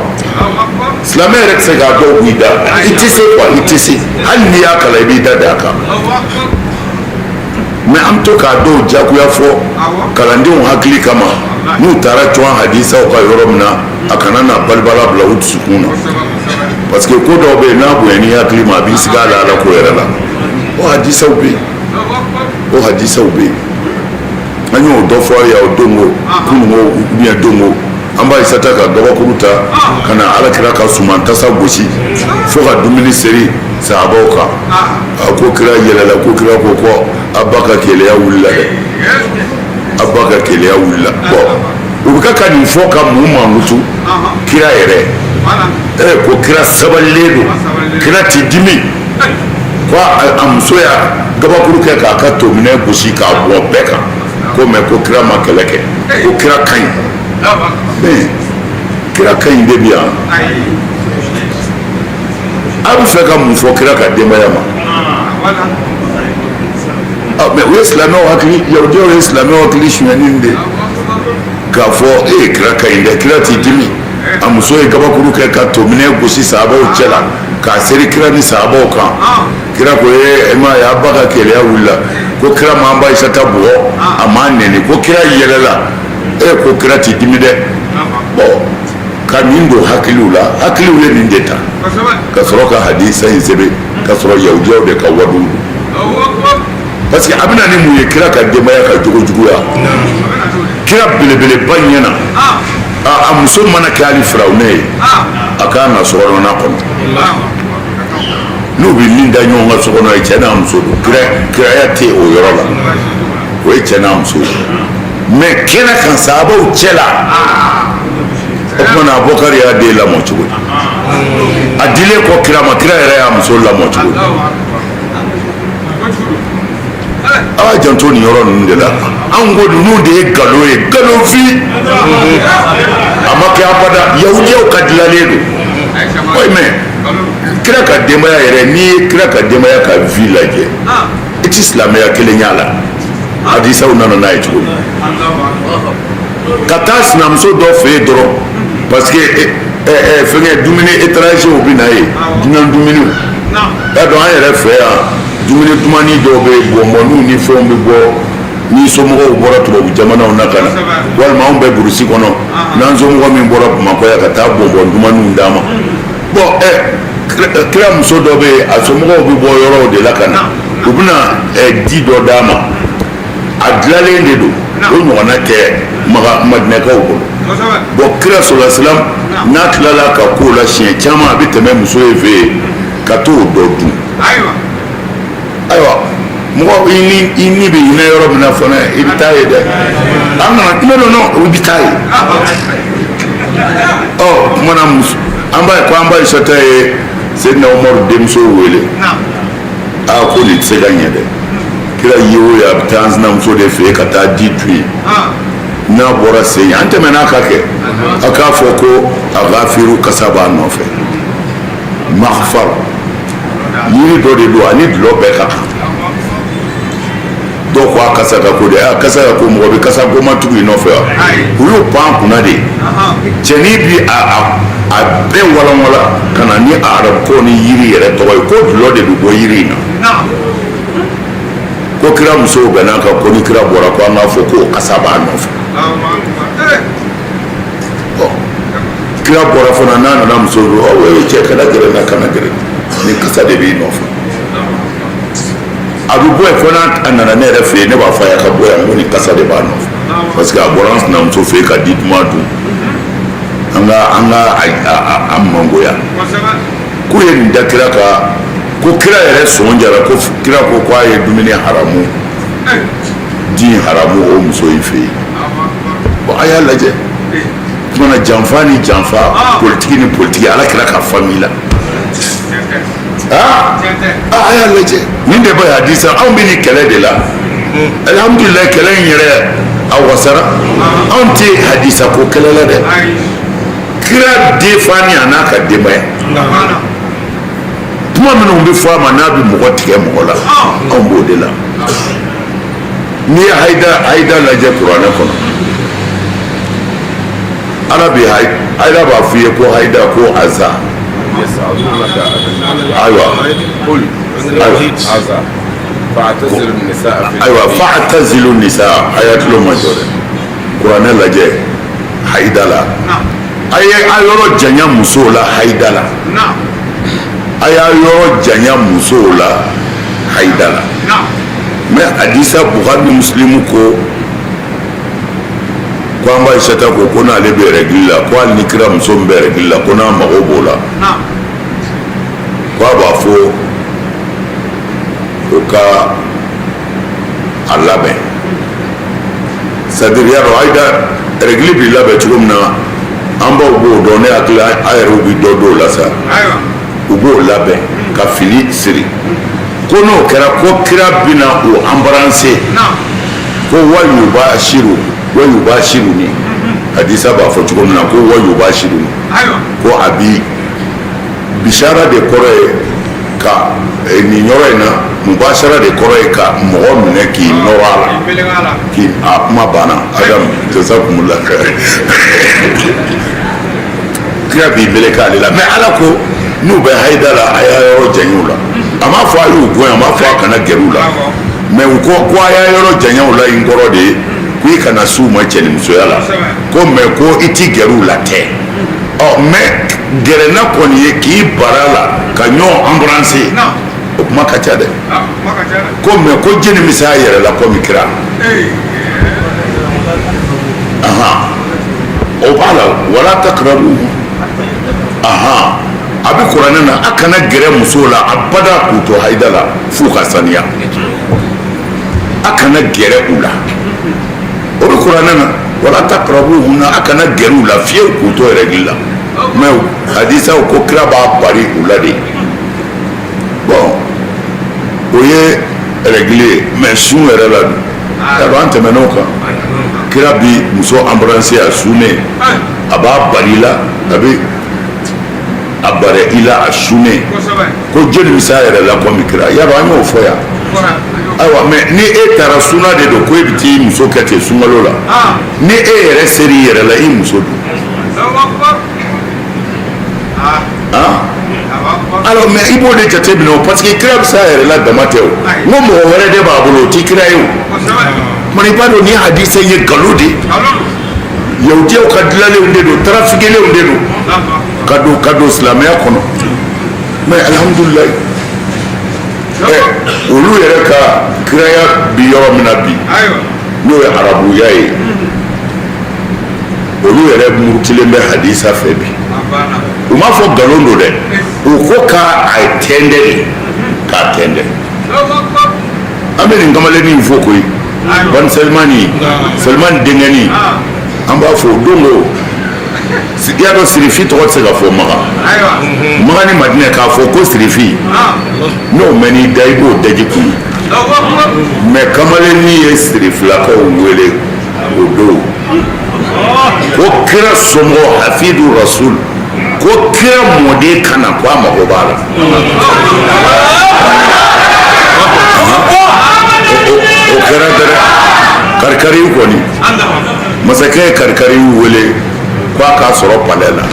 S1: silamɛ yɛrɛ tɛ se k'a dɔw b'i da, i tɛ se quoi, i tɛ se. Hali n'i y'a kalan, i b'i da da a kan. Mais an bɛ to k'a dɔw jagoya fɔ kalandenw hakili kama, n'u taara cɔn hadisaw ka yɔrɔ min na, a kana na balibala bila u dusukun na, parce que ko dɔw bɛ yen, n'a bonya n'i hakili ma, a b'i sigi a la ala ko yɛrɛ la. O hadisaw bɛ yen, o hadisaw bɛ yen. An y'o dɔ fɔ aw ye o don ko kununko ou bien don ko an b'a isata ka gabakuru ta ka na alakira ka suman tasa gosi fo ka dumuni seri sahabaw kan. A ko kira yɛlɛla, ko kira ko ko a ba ka keleya wulila dɛ, a ba ka keleya wulila. Bon, u bɛ ka nin fɔ ka mun mankutu kira yɛrɛ? Ɛ, ko kira sabalilen don, kira ti dimi ko a muso y'a gabakuru kɛ k'a ka tominɛ gosi k'a bɔn bɛɛ kan ko, mais ko kira ma kɛlɛ kɛ, ko kira ka ɲi. Mais kira ka ɲi de bi yan. A bɛ fɛ ka mun fɔ kira ka denbaya ma? Mais u ye silamɛw hakili, yahudiyaw ye silamɛw hakili sonyɛ de k'a fɔ e ye kira ka ɲi dɛ, kira t'i dimi. A muso ye kabakuru kɛ ka tominɛ gosi sahabaw cɛ la k'a seri kira ni sahabaw kan. Kira ko e e m'a ye, a ba ka keleya wulila ko kira m'an ba Ayisata bugɔ, a m'a nɛni, ko kira yɛlɛla e ko kira t'i dimi dɛ. Bon, ka nin don hakiliw la, hakiliw ye nin de ta ka sɔrɔ ka hadisa in sɛbɛn ka sɔrɔ yahudiyaw de ka wadu don, parce que a bɛ na ni mun ye? Kira ka denbaya ka jogo juguya, kira belebeleba ɲɛna, a muso mana kɛ hali firawunɛ ye, a kan ka sokɔnɔna kɔnɔ n'u bɛ min da ɲɔgɔn kan so kɔnɔ ye, cɛ n'a muso don. Kiraya tɛ o yɔrɔ la, o ye cɛ n'a muso ye. Mais kɛnɛ kan, sahabaw cɛ la, o tuma na Abubakari y'a den lamɔ cogo di? A dilen kɔ kira ma, kira yɛrɛ y'a muso lamɔ cogo di? A b'a janto nin yɔrɔ ninnu de la. Anw ko ninnu de ye nkalon ye, nkalonfin, a ma kɛ abada, yahudiyaw ka dilanlen don. Oui, mais kira ka denbaya yɛrɛ, n'i ye kira ka denbaya ka vie lajɛ, i ti silamɛya kelen y'a la. Hadisaw nana n'a ye cogo min, ka taa sinamuso dɔ fɛ yen dɔrɔn, parce que fɛnkɛ dumuni étranger bɛ na yen, dunan dumuniw y'a dɔn. An yɛrɛ fɛ yan, dumuni dumani dɔw bɛ yen, bɔnbɔnniw ni fɛnw bɛ bɔ ni somɔgɔw bɔra tubabu jamanaw na ka na, walima anw bɛ burusi kɔnɔ, n'an somɔgɔ min bɔra Bamakɔ yan ka taa bɔnbɔn dumaniw d'a ma. Bon, kira muso dɔ bɛ yen, a somɔgɔw bɛ bɔ yɔrɔw de la ka na, u bɛna di dɔ d'a ma, a dilanlen de don, o ɲɔgɔnna tɛ Madinɛkaw bolo. Bon, kira sɔrɔla n'a tilala ka ko la siɲɛ caman, a bɛ tɛmɛ muso ye fɛ yen ka t'o dɔ dun. Ayiwa, mɔgɔ i ni bɛ hinɛ yɔrɔ min na fana, i bɛ taa yen dɛ. An kana, non non non, i bɛ taa yen. Ɔ kuma na, muso an b'a ye ko an ba Ayisata ye Seyidina Umaru denmuso wele. Aa, ko nin tɛ se ka ɲɛ dɛ. Kira ye o ye, a bɛ taa an sinamuso de fɛ yen ka taa di dun yen. N'a bɔra sen an tɛmɛna ka kɛ, a k'a fɔ ko a gafiru kasa b'a nɔfɛ. Maghfar, yiri dɔ de don, ani dulɔ bɛɛ ka kan. Dɔw ko a kasa ka ko de, a kasa ka ko, mɔgɔ bɛ kasa goma tugu i nɔfɛ wa? U y'o pan kunna de. Cɛnin bi a bɛɛ walanwalan ka na ni arabuko ni yiri yɛrɛ tɔgɔ ye, ko dulɔ de bɛ bɔ yiri in na, ko kira musow bɛn'a kan ko ni kira bɔra, ko an k'a fɔ k'o kasa b'a nɔfɛ. Kira bɔra fana, n'a nana muso don, aw ye cɛ, kana gɛrɛ na, kana gɛrɛ, ni kasa de b'i nɔfɛ. A bɛ bɔ yen fo n'a nana ne yɛrɛ fɛ yen, ne b'a fɔ a ye ka bɔ yan, ko ni kasa de b'a nɔfɛ, parce que a bɔra an sinamuso fɛ yen ka di duman dun, an ka a mangoya k'u ye nin da kira kan, ko kira yɛrɛ sɔn jara, ko kira ko k'a ye dumuni haramu di haramu o muso in fɛ yen. Bon, a y'a lajɛ kumana, janfa ni janfa, politiki ni politiki, ala kira ka famille la. Aa, a y'a lajɛ, nin de bɛ hadisa. Anw bɛ nin kɛlɛ de la, alhamdulilayi, kɛlɛ in yɛrɛ a wasara. Anw tɛ hadisa ko kɛlɛ la dɛ, kira den fani a n'a ka denbaya, kuma minnu bɛ fɔ a ma n'a bɛ mɔgɔ tigɛ mɔgɔ la, anw b'o de la. N'i ye hayida lajɛ kuranɛ kɔnɔ, ala bɛ hayida b'a f'i ye ko hayida ko aza. Ayiwa, ayiwa, fa'tazilu nisa, a y'a tulo majɔ dɛ. Kuranɛ lajɛ hayida la, a ye a yɔrɔ janya musow la hayida la, a y'a yɔrɔ janya musow la hayida la. Mais hadisa Bukhari ni Muslimu ko ko an ba Ayisata ko ko n'ale bɛ règle la, ko hali ni kira muso min bɛ règle la, ko n'a mago b'o la, ko a b'a fɔ o ka a labɛn. C'est à dire, y'a dɔn hayida règle b'i labɛn cogo min na, an baw b'o dɔn, ne hakili a yɛrɛw bɛ dɔ dɔw la sa, u b'o labɛn ka fini siri, ko n'o kɛra, ko kira bɛna o embrasser, ko wa yubashiru wa yubashiru ni hadisa b'a fɔ cogo min na, ko wa yubashiru ni, ko a bi bishara de kɔrɔ ye. Ka nin yɔrɔ in na, mubasara de kɔrɔ ye ka mɔgɔ minɛ k'i nɔrɔ a la, k'i a kuma banna. Adam, jazakumullah khair. Kira b'i meleke ale la, mais Ala ko n'u bɛ hayida la, a y'a yɔrɔ janya u la. A m'a fɔ a y'u gɛn, a m'a fɔ a kana gɛrɛ u la, mais u ko ko a y'a yɔrɔ janya u la in kɔrɔ de ye ko i kana s'u ma cɛnimusoya la, ko mais ko i ti gɛrɛ u la tɛ. Ɔ, mais gɛrɛna kɔni ye k'i bara la ka ɲɔgɔn embrasser, o kuma ka ca dɛ. Ko mais ko jɛni bɛ se a yɛrɛ la komi kira. Ahan, o b'a la. Wala takrabu, ahan, a bɛ kuranɛ na, a kana gɛrɛ musow la abada k'u to hayida la f'u ka saniya. A kana gɛrɛ u la, o bɛ kuranɛ na. Wala takrabuhunna, a kana gɛrɛ u la fiyewu k'u to règle la. Mais hadisaw ko kira b'a bari u la de. Bon, o ye règle ye, mais sun yɛrɛ la dun, y'a an tɛmɛn'o kan. Kira bi muso embrasser a sunnen, a b'a bari la, a bɛ a bari i la a sunnen. Ko jɔnni bɛ se a yɛrɛ la komi kira? Y'a dɔn an y'o fɔ yan. Ayiwa, mais ni e taara suna de don ko e bɛ t'i muso kɛ ten sunkalo la, ni e yɛrɛ ser'i yɛrɛ la, i muso dun. Ah, alors, mais i b'o de jate minɛ o, parce que kira bɛ se a yɛrɛ la dama tɛ o. N ko mɔgɔ wɛrɛ de b'a bolo, o ti kira ye o. Kumana, i b'a dɔn ni hadisa ye nkalon de ye. Yahudiyaw ka dilanlenw de don, trafiquelenw de don ka don silamɛya kɔnɔ. Mais alhamdulilayi, ɛ, olu yɛrɛ ka kiraya bi yɔrɔ min na bi, n'o ye arabuya ye, olu yɛrɛ murutilen bɛ hadisa fɛ bi. U m'a fɔ nkalon don dɛ, u ko k'a tɛndɛ de, k'a tɛndɛ. An bɛ nin kamalennin fo koyi, Bani Selimani, Selimani denkɛnin, an b'a fɔ o don ko i y'a dɔn sirifi tɔgɔ tɛ se ka fɔ Makan, Makan ni Madinɛ, k'a fɔ ko sirifi, n'o mɛn'i da, i b'o daji kun. Mais kamalennin ye sirifilakaw wele o don ko kira somɔgɔ hafidu rasul, ko kira mɔden ka na, ko a mago b'a la. O kɛra dɛrɛ karikari kɔni. Masakɛ ye karikari wele ko a k'a sɔrɔ palais la.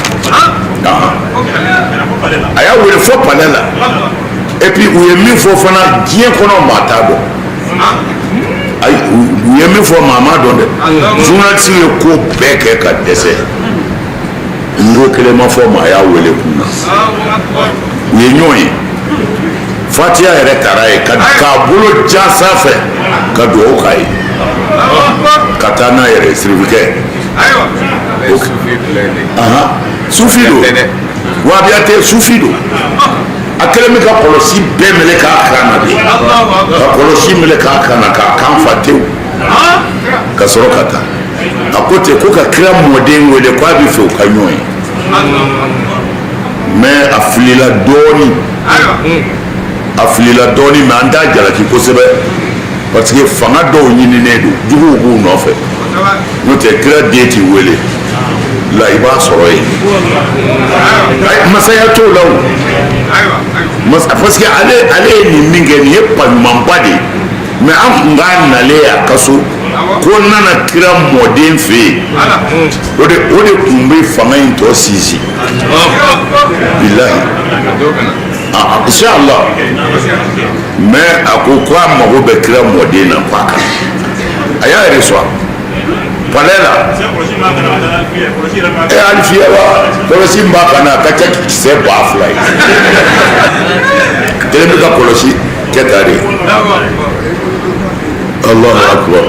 S1: A y'a wele fo palais la. Et puis u ye min fɔ fana, diɲɛ kɔnɔ maa t'a dɔn. Ayi, u ye min fɔ, maa m'a dɔn dɛ. Journaliste ye ko bɛɛ kɛ ka dɛsɛ, n ko kelen ma fɔ maa y'a wele kun na. U ye ɲɔgɔn ye, fatiya yɛrɛ taara ye ka k'a bolo jan sanfɛ ka dugawu k'a ye ka taa n'a yɛrɛ ye sirifikɛ. Sufi don, wahabiya tɛ, sufi don. A kɛlen bɛ ka kɔlɔsi bɛɛ minɛ k'a kan na de, ka kɔlɔsi minɛ k'a kan na, k'a kan fa tewu ka sɔrɔ ka taa. A ko ten ko ka kira mɔden wele ko a bɛ fɛ u ka ɲɔgɔn ye. Mais a filila dɔɔnin, a filila dɔɔnin, mais an t'a jalaki kosɛbɛ, parce que fanga dɔw ɲininen don, juguw b'u nɔfɛ. N'o tɛ, kira den t'i wele la, i b'a sɔrɔ yen. Masaya t'o la o, parce que ale ye nin min kɛ, nin ye pa ɲumanba de ye. Mais an kun k'a nalen a ka so ko n nana kira mɔden fɛ yen, o de kun bɛ fanga in tɔ sinsin, bilahi, inshallah. Mais a ko ko a mago bɛ kira mɔden na, ko a ka a y'a yɛrɛ sɔrɔ palais la. E alifiya wa, kɔlɔsi min b'a kan na, a ka ca kisɛ 2000 ye. Kelen bɛ ka kɔlɔsi kɛ ta de. Allahu akbar,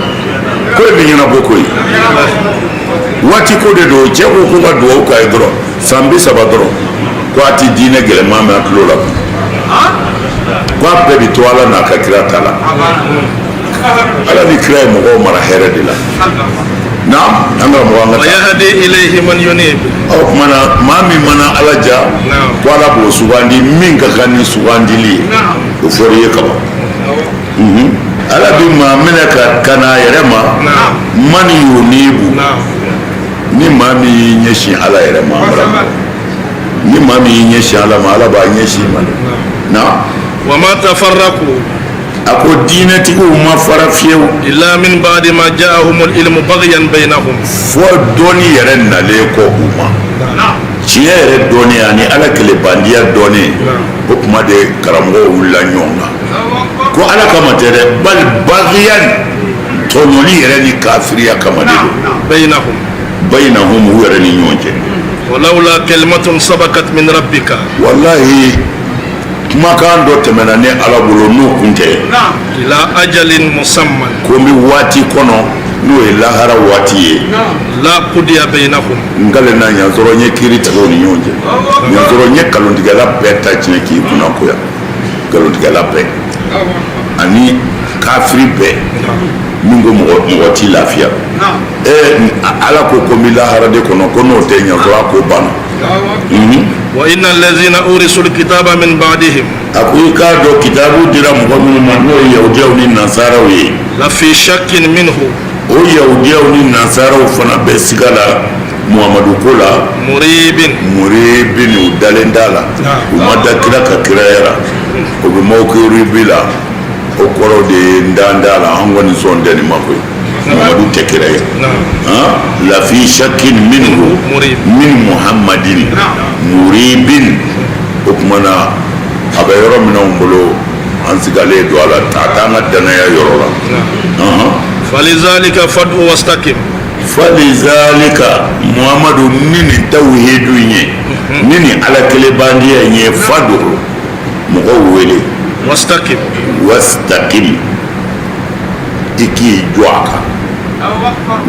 S1: ko in bɛ ɲɛnabɔ koyi, waati ko de don. Cɛ ko ko ka dugawu k'a ye dɔrɔn, san 30 dɔrɔn, ko a ti diinɛ gɛlɛman mɛn a tulo la, ko a bɛɛ bi to Ala n'a ka kira ta la. Ala ni kira ye mɔgɔw mara hɛrɛ de la. Naam, an karamɔgɔ, an ka taa.
S2: Yahdi ilayhi man yunib.
S1: O tuma na, maa min mana Ala ja, ko Ala b'o sugandi min ka kan ni sugandili ye, o fɔra i ye kaban. Ala bi maa minɛ ka na a yɛrɛ ma man yunibu, ni maa min y'i ɲɛsin Ala yɛrɛ ma, ni maa min y'i ɲɛsin Ala ma, Ala b'a ɲɛsin i ma dɛ. Na.
S2: وما تفرقوا.
S1: A ko diinɛtigiw ma fara fiyewu.
S2: إلا من بعد ما جاءهم العلم بغيا بينهم.
S1: Fɔ dɔnni yɛrɛ nalen kɔ u ma, tiɲɛ yɛrɛ dɔnni ani Ala kelebandiya dɔnni, o tuma de karamɔgɔw wulila ɲɔgɔn kan ko Ala kama tɛ dɛ, بل بغيا, tɔɲɔli yɛrɛ ni kafiriya kama de don.
S2: بينهم.
S1: بينهم, u yɛrɛ ni ɲɔgɔn cɛ.
S2: ولولا كلمة سبقت من ربك.
S1: Walahi, kumakan dɔ tɛmɛna ne Ala bolo, n'o kun tɛ.
S2: إلى أجل مسمى.
S1: Ko n bɛ waati kɔnɔ, n'o ye lahara waati ye.
S2: لقضي بينهم.
S1: N kalenna ɲansɔrɔ, n ye kiiri tigɛ u ni ɲɔgɔn cɛ. Ɲansɔrɔ, n ye nkalontigɛla bɛɛ ta tiɲɛ k'i kunna koya, nkalontigɛla bɛɛ ani kafiri bɛɛ min ko mɔgɔ mɔgɔ t'i lafiya. Ala ko ko n bɛ lahara de kɔnɔ, ko n'o tɛ ɲansɔrɔ, a ko banna.
S2: وإن الذين أورثوا الكتاب من بعدهم.
S1: A ko i k'a dɔn, kitabu dira mɔgɔ minnu ma, n'o ye yahudiyaw ni nasaraw ye.
S2: لفي شك منه.
S1: O yahudiyaw ni nasaraw fana bɛ siga la Muhamadu ko la.
S2: مريب.
S1: مريب, u dalen t'a la, u ma da kira ka kiraya la, o bɛ mawkiribi la, o kɔrɔ de ye n dan t'a la, an kɔni sɔn tɛ nin ma koyi, Muhamadu tɛ kira ye. Han, لفي شك منه.
S2: مريب.
S1: من محمد مريب. O tuma na a bɛ yɔrɔ min anw bolo, an sigalen don a la, a t'an ka danaya yɔrɔ la.
S2: فلذلك فادع واستقم.
S1: فلذلك, Muhamadu, ni nin tawhidu in ye, ni nin Ala kelenbandiya in ye, فادع, mɔgɔw wele.
S2: واستقم.
S1: واستقم, i k'i jɔ a kan.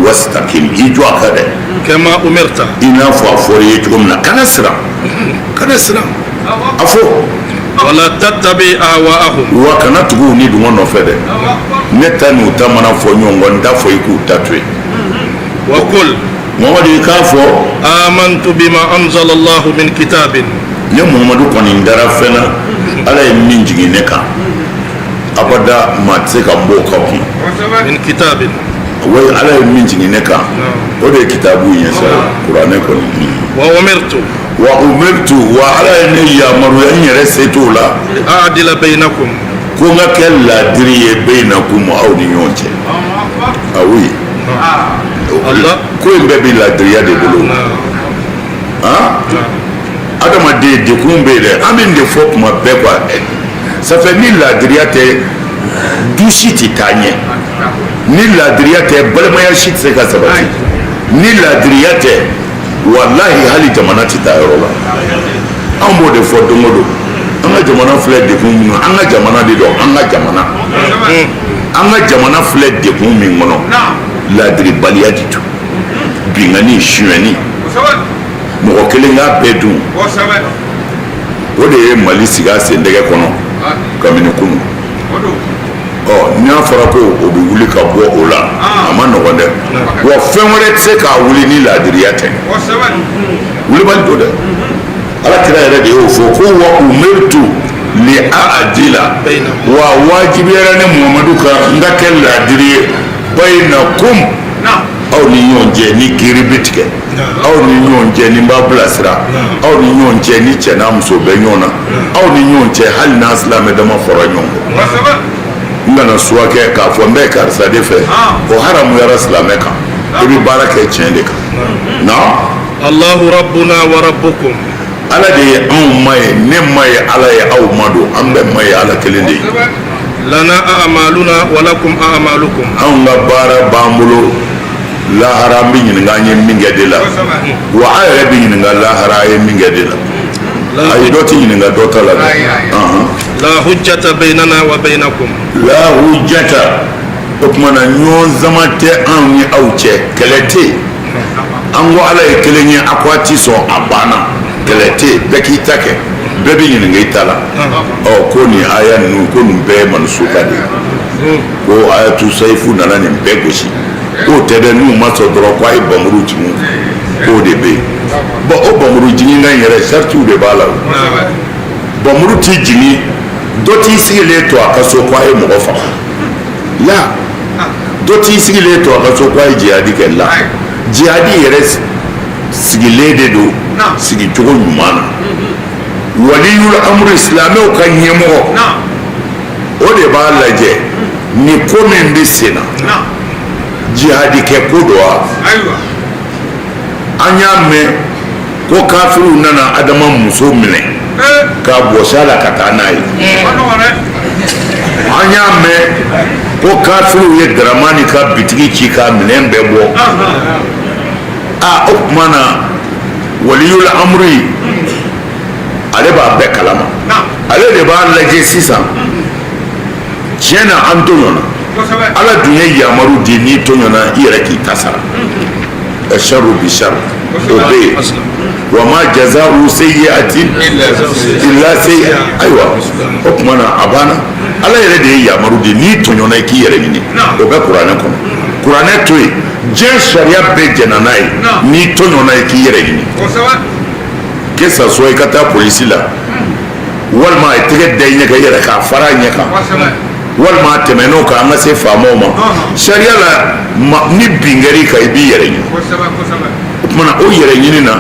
S1: واستقم, i jɔ a kan dɛ.
S2: كما أمرت.
S1: I n'a fɔ a fɔra i ye cogo min na, kana siran, kana siran, a fɔ.
S2: ولا تتبع أهواءهم.
S1: Wa kana tugu u ni dungɔ nɔfɛ dɛ. Ne ta n'u ta mana fɔ ɲɔgɔn kɔ, n t'a fɔ i k'u ta to yen.
S2: وقل.
S1: Muhamadu, i k'a fɔ.
S2: آمنت بما أنزل الله من كتاب.
S1: Ne Muhamadu kɔni dara fɛn na, Ala ye min jigin ne kan, abada maa tɛ se ka bɔ o ka kun.
S2: من كتاب.
S1: Wa Ala ye min jigin ne kan, o de ye kitabu ye sa, kuranɛ kɔni.
S2: وأمرت.
S1: وأمرت, wa Ala ye ne yamaruya, n yɛrɛ se t'o la.
S2: لأعدل بينكم.
S1: Ko n ka kɛ ladiri ye, بينكم, aw ni ɲɔgɔn cɛ. Ah oui.
S2: Allah.
S1: Ko in bɛɛ bɛ ladiriya de bolo. Han, adamaden dekun bɛ yen dɛ, an bɛ nin de fɔ kuma bɛɛ quoi. Ça fait ni ladiriya tɛ, du si tɛ taa ɲɛ. Ni ladiriya tɛ, balimaya si tɛ se ka sabati. Ni ladiriya tɛ, walahi, hali jamana tɛ taa yɔrɔ la. An b'o de fɔ don o don. An ka jamana filɛ dekun min kɔnɔ, an ka jamana de don, an ka jamana filɛ dekun min kɔnɔ, ladiribaliya de don, binkani, sonyɛni, mɔgɔ kelen k'a bɛɛ dun, o de ye Mali sigi a sendɛgɛ kɔnɔ kabini kunu. Ɔ, n'a fɔra ko o bɛ wuli ka bɔ o la, a ma nɔgɔn dɛ. Wa fɛn wɛrɛ tɛ se k'a wuli ni ladiriya tɛ. Wulibali don dɛ. Ala kira yɛrɛ de y'o fɔ ko وأمرت لأعدل, wa wajibiyara ne Muhamadu kan n ka kɛ ladiri ye, بينكم, aw ni ɲɔgɔn cɛ ni kiiri bɛ tigɛ, aw ni ɲɔgɔn cɛ ni n b'a bilasira, aw ni ɲɔgɔn cɛ ni cɛ n'a muso bɛ ɲɔgɔn na, aw ni ɲɔgɔn cɛ hali n'a silamɛ dama fɔra ɲɔgɔn kɔ, n kana suwa kɛ k'a fɔ n bɛ karisa de fɛ, o haramuyara silamɛ kan. I bɛ baara kɛ tiɲɛ de kan na.
S2: الله ربنا وربكم.
S1: Ala de ye anw ma ye, ne ma ye Ala ye, aw ma don, an bɛɛ ma ye Ala kelen de ye.
S2: لنا أعمالنا ولكم أعمالكم.
S1: Anw ka baara b'an bolo, lahara an bɛ ɲininka an ye min kɛ de la, wa an yɛrɛ bɛ ɲininka lahara an ye min kɛ de la. Ayi, dɔ tɛ ɲininka dɔ ta la dɛ. Ɔhɔn.
S2: لا حجة بيننا وبينكم.
S1: لا حجة, o tuma na ɲɔgɔn zama tɛ anw ni aw cɛ, kɛlɛ tɛ yen. An ko Ala ye kelen ye, a ko a ti sɔn, a banna, kɛlɛ tɛ yen, bɛɛ k'i ta kɛ, bɛɛ bɛ ɲininka i ta la. Ɔ, ko nin aya ninnu, ko nin bɛɛ ye منسوخة de ye, ko ayatu sayifu nana nin bɛɛ gosi, k'o tɛ dɛ, n'u ma sɔn dɔrɔn, ko a ye bamuru jigin, k'o de bɛ yen. Bɔn, o bamuru jigin kan yɛrɛ, saritiw de b'a la. O bamuru ti jigin, dɔ t'i sigilen to a ka so ko a ye mɔgɔ faga la, dɔ t'i sigilen to a ka so ko a ye jihadi kɛ la. Jihadi yɛrɛ sigilen de don sigicogo ɲuman na. Waliyul amuru, silamɛw ka ɲɛmɔgɔ, o de b'a lajɛ ni ko min bɛ sen na, jihadi kɛ ko don wa. An y'a mɛn ko kafiriw nana Adama muso minɛ k'a bɔsi a la ka taa n'a ye. An y'a mɛn ko kafiriw ye Daramani ka bitigi ci k'a minɛn bɛɛ bɔ. Aa, o tuma na waliyul amuru, ale b'a bɛɛ kalama, ale de b'a lajɛ sisan. Tiɲɛ na, an tɔɲɔna. Ala dun ye yamaru di, n'i tɔɲɔna, i yɛrɛ k'i ta sara. Asharu bi shar, o bɛ yen. Wa ma jaza'u sayyi'atin illa sayyi'a. Ayiwa, o tuma na a banna. Ala yɛrɛ de ye yamaru di, n'i tɔɲɔna, i k'i yɛrɛ ɲini. O bɛ kuranɛ kɔnɔ. Kuranɛ to yen, diɲɛ sariya bɛɛ jɛnna n'a ye. N'i tɔɲɔna, i k'i yɛrɛ ɲini, que ça soit i ka taa polisi la, walima a ye tɛgɛ da i ɲɛ kan, i yɛrɛ k'a fara a ɲɛ kan, walima a tɛmɛn'o kan, an ka se faamaw ma. Sariya la, ni bin kɛr'i kan, i b'i yɛrɛ ɲini. O tuma na, o yɛrɛ ɲini na,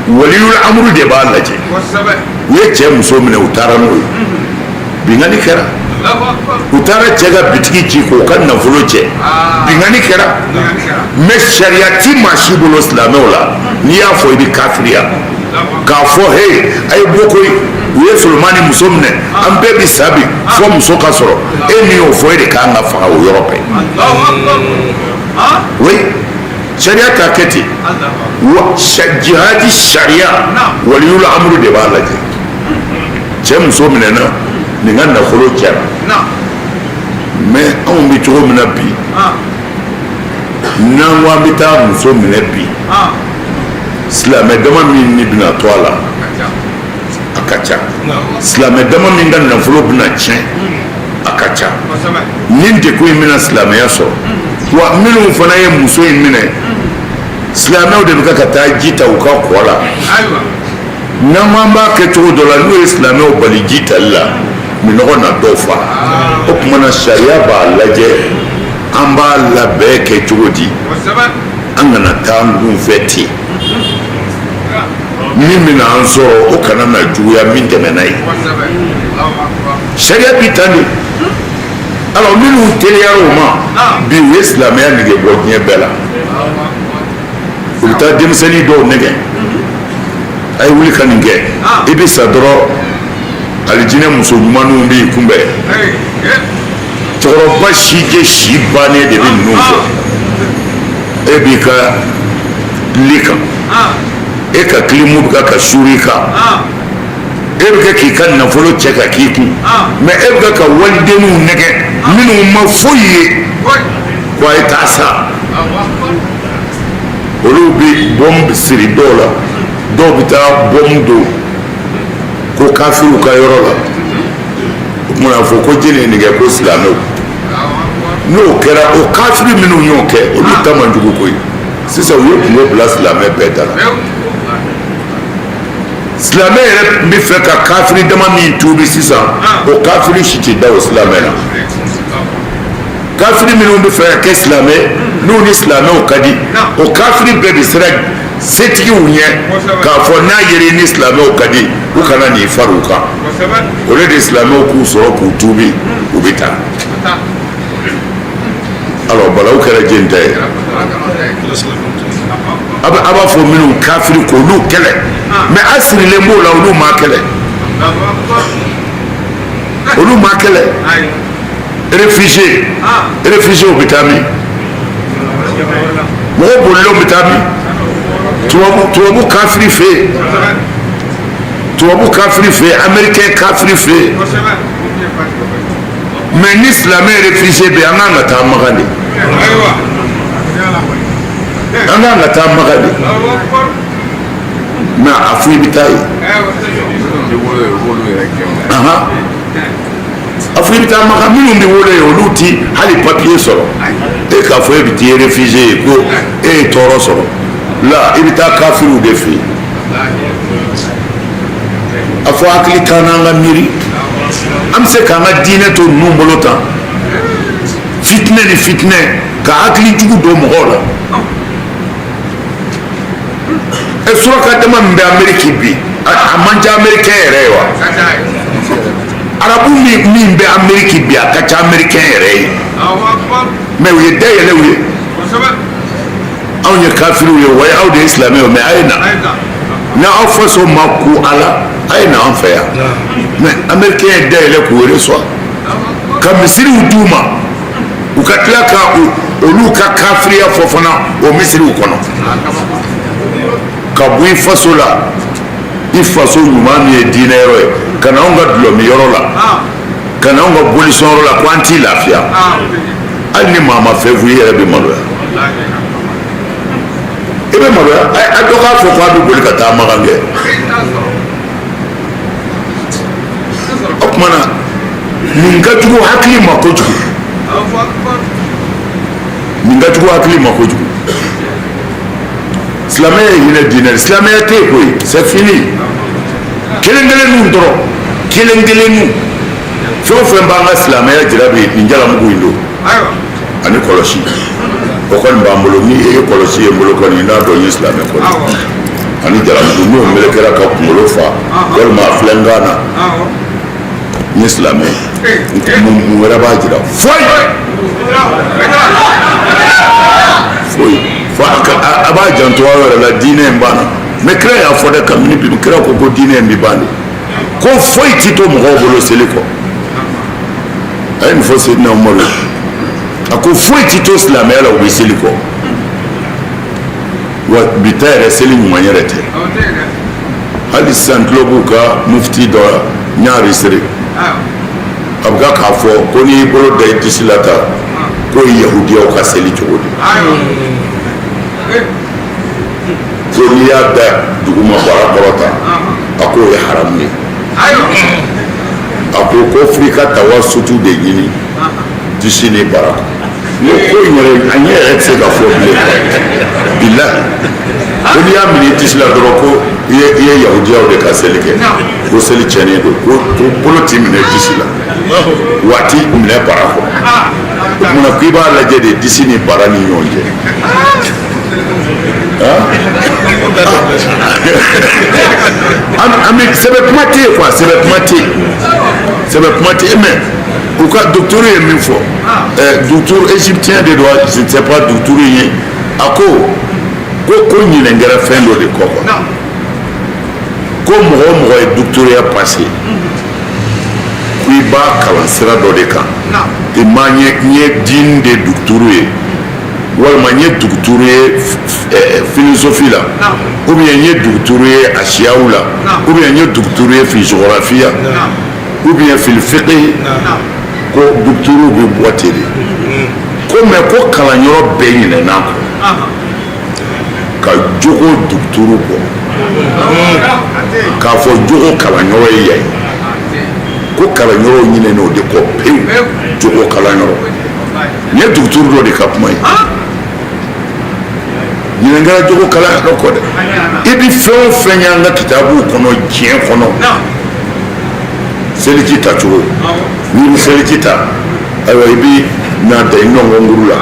S1: waliyul amuru de b'a lajɛ. U ye cɛ muso minɛ, u taara n'o ye, binkanni kɛra. U taara cɛ ka bitigi ci k'o ka nafolo cɛ, binkanni kɛra. Mais sariya ti maa si bolo silamɛw la, n'i y'a fɔ i bɛ kafiriya k'a fɔ: he, a ye bɔ koyi, u ye Solomani muso minɛ, an bɛɛ bi sa bi fɔ muso ka sɔrɔ. E min y'o fɔ, e de kan ka faga o yɔrɔ bɛɛ. Oui, sariya t'a kɛ ten wa. Jihadi sariya, waliyul amuru de b'a lajɛ. Cɛ muso minɛna, nin ka nafolo cɛra. Mais anw bɛ cogo min na bi, n'an ko an bɛ taa muso minɛ bi, silamɛ dama min ni bɛna to a la, a ka ca. Silamɛ dama min ka nafolo bɛna tiɲɛ, a ka ca. Nin degun in bɛna silamɛya sɔrɔ wa. Minnu fana ye muso in minɛ, silamɛw de bɛ ka taa ji ta u ka kɔ la. N'an ko an b'a kɛ cogo dɔ la, n'u ye silamɛw bali ji tali la, minɔgɔ na dɔw fa. O tuma na, sariya b'a lajɛ, an b'a labɛn kɛ cogo di, an kana taa an kunfɛ ten. Min bɛna an sɔrɔ, o kana na juguya min tɛmɛna ye. Sariya bi tan de. Alors, minnu teliyara o ma bi, u ye silamɛya nege bɔ diɲɛ bɛɛ la. U bɛ taa denmisɛnnin dɔw nɛgɛ: a ye wuli ka nin kɛ, i bɛ sa dɔrɔn, alijinɛ muso ɲumanninw b'i kunbɛn. Cɛkɔrɔba si jɛ si bannen de bɛ ninnu fɔ. E b'i ka li kan, e ka kilimu bɛ ka suuru i kan, e bɛ kɛ k'i ka nafolo cɛ ka k'i kun, mais e bɛ ka walidenninw nɛgɛ minnu ma foyi ye ko a ye taa sa. Olu bɛ bɔn siri dɔw la, dɔw bɛ taa bɔn don ko kafiriw ka yɔrɔ la. O tuma na, fɔ ko jeli ye nin kɛ, ko silamɛw. N'o kɛra, o kafiri minnu y'o kɛ, olu ta man jugu koyi. Sisan u ye kungo bila silamɛ bɛɛ da la. Silamɛ yɛrɛ bɛ fɛ ka kafiri dama min tuubi sisan, o kafiri si tɛ da o silamɛ la. Kafiri minnu bɛ fɛ ka kɛ silamɛ, n'u ni silamɛw ka di, o kafiri bɛɛ bɛ siran setigiw ɲɛ k'a fɔ n'a yɛrɛ ni silamɛw ka di, u kana n'i fari u kan. O de silamɛw k'u sɔrɔ k'u tuubi, u bɛ taa. Alors, balawu kɛra jɛn ta ye. A b'a fɔ minnu kafiri k'olu kɛlɛ, mais a sirilen b'o la, olu ma kɛlɛ, olu ma kɛlɛ. Réfugié, réfugié bɛ taa min? Mɔgɔ bolilenw bɛ taa min? Tubabu kafiri fɛ yen, tubabu kafiri fɛ yen, américain kafiri fɛ yen. Mais ni silamɛ réfugié bɛ yen, an kan ka taa Makan de, an kan ka taa Makan de. Mais a fɔ i bɛ taa yen, a fɔ i bɛ taa Makan. Minnu bɛ wolo yen, olu ti hali papiye sɔrɔ. E k'a fɔ e bɛ t'i réfugié ye ko e ye tɔɔrɔ sɔrɔ la, i bɛ taa kafiriw de fɛ yen. A fɔ hakili t'an n'an ka miiri, an bɛ se k'an ka diinɛ to ninnu bolo tan, fitinɛ ni fitinɛ, ka hakili jugu don mɔgɔw la. Ɛ, suraka dama min bɛ Ameriki bi, a man ca Amerikɛn yɛrɛ ye wa? Arabu min bɛ Ameriki bi, a ka ca Amerikɛn yɛrɛ ye. Mais u ye da yɛlɛ u ye. Anw ye kafiriw ye wa, aw de ye silamɛw, mais a ye na. Ni aw faso ma ku a la, a ye na an fɛ yan. Mais Amerikɛn ye da yɛlɛ k'u reçoit, ka misiriw d'u ma, u ka tila ka olu ka kafiriya fɔ fana o misiriw kɔnɔ. Ka bɔ i faso la, i faso ɲuman min ye diinɛ yɔrɔ ye, ka na anw ka dulɔmi yɔrɔ la, ka na anw ka bolisɔn yɔrɔ la, ko an t'i lafiya. Hali ni maa ma fɛn f'i yɛrɛ bɛ maloya, i bɛ maloya. A dɔ k'a fɔ k'a bɛ boli ka taa Makan kɛ. O tuma na, nin ka jugu hakili ma kojugu, nin ka jugu hakili ma kojugu. Silamɛya ye hinɛ diinɛ, silamɛya tɛ yen koyi, c'est fini. Kelen kelenninw dɔrɔn, kelen kelenninw. Fɛn o fɛn b'an ka silamɛya jira bi, nin jalamugu in don ani kɔlɔsi, o kɔni b'an bolo. Ni e ye kɔlɔsi ye n bolo kɔni, i n'a dɔn n ye silamɛ kɔni. Ani jalamugu, n'o melekera ka kunkolo fa walima a filɛ n kan na, n ye silamɛ ye. Mun wɛrɛ b'a jira? Foyi, foyi. Fo a b'a janto aw yɛrɛ la, diinɛ in banna. Mais kira y'a fɔ dɛ, kabini bi, kira ko ko diinɛ in bi ban de, ko foyi ti to mɔgɔw bolo seli kɔ. A ye nin fɔ Seydina Umaru, a ko foyi ti to silamɛya la u bɛ seli kɔ. Wa bi ta yɛrɛ, seli ɲuman yɛrɛ tɛ. Hali sisan tulo b'u ka mufti dɔ la, n y'a enregistré, a bɛ k'a fɔ ko n'i y'i bolo da i disi la tan, k'o ye yahudiyaw ka seli cogo di, ko n'i y'a da duguma bara kɔrɔ tan, a k'o ye haramu ye. A ko ko f'i ka tawasutu de ɲini disi ni bara kɔnɔ. N ko ko in yɛrɛ, a ɲɛ yɛrɛ tɛ se ka fɔ bilen, bilahi. Ko n'i y'a minɛ i disi la dɔrɔn, ko i ye yahudiyaw de ka seli kɛ, ko seli tiɲɛnen don, ko bolo t'i minɛ disi la, wa a t'i minɛ bara kɔnɔ. O tuma na, k'i b'a lajɛ de disi ni bara ni ɲɔgɔn cɛ. An bɛ sɛbɛ kuma tɛ yen quoi, sɛbɛ kuma tɛ yen, sɛbɛ kuma tɛ yen. Mais u ka docteur ye min fɔ, docteur égyptien de don, je ne sais pas docteur ye, a ko ko ɲinɛ kɛra fɛn dɔ de kɔ quoi, ko mɔgɔ o mɔgɔ ye docteurya passé, ko i b'a kalan sira dɔ de kan. I ma n ye diine de docteur ye, walima n ye docteur ye philosophie la, ou bien n ye docteur ye a siyaw la, ou bien n ye docteur ye fi géographie, ou bien fil fiqh, ko docteur bɛ bɔ ten de. Ko mais ko kalanyɔrɔ bɛɛ ɲinɛna kɔ ka jogo docteur bɔ, k'a fɔ jogo kalanyɔrɔ ye yan ye, ko kalanyɔrɔ ɲinɛna o de kɔ pewu, jogo kalanyɔrɔ. Nin ye docteur dɔ de ka kuma ye. Ɲinɛ kɛra jogo kalanyɔrɔ kɔ dɛ. I bɛ fɛn o fɛn y'an ka kitabuw kɔnɔ diɲɛ kɔnɔ, seliji tacogo, n'i bɛ seliji ta, ayiwa, i bɛ na da i nɔnkɔnkuru la,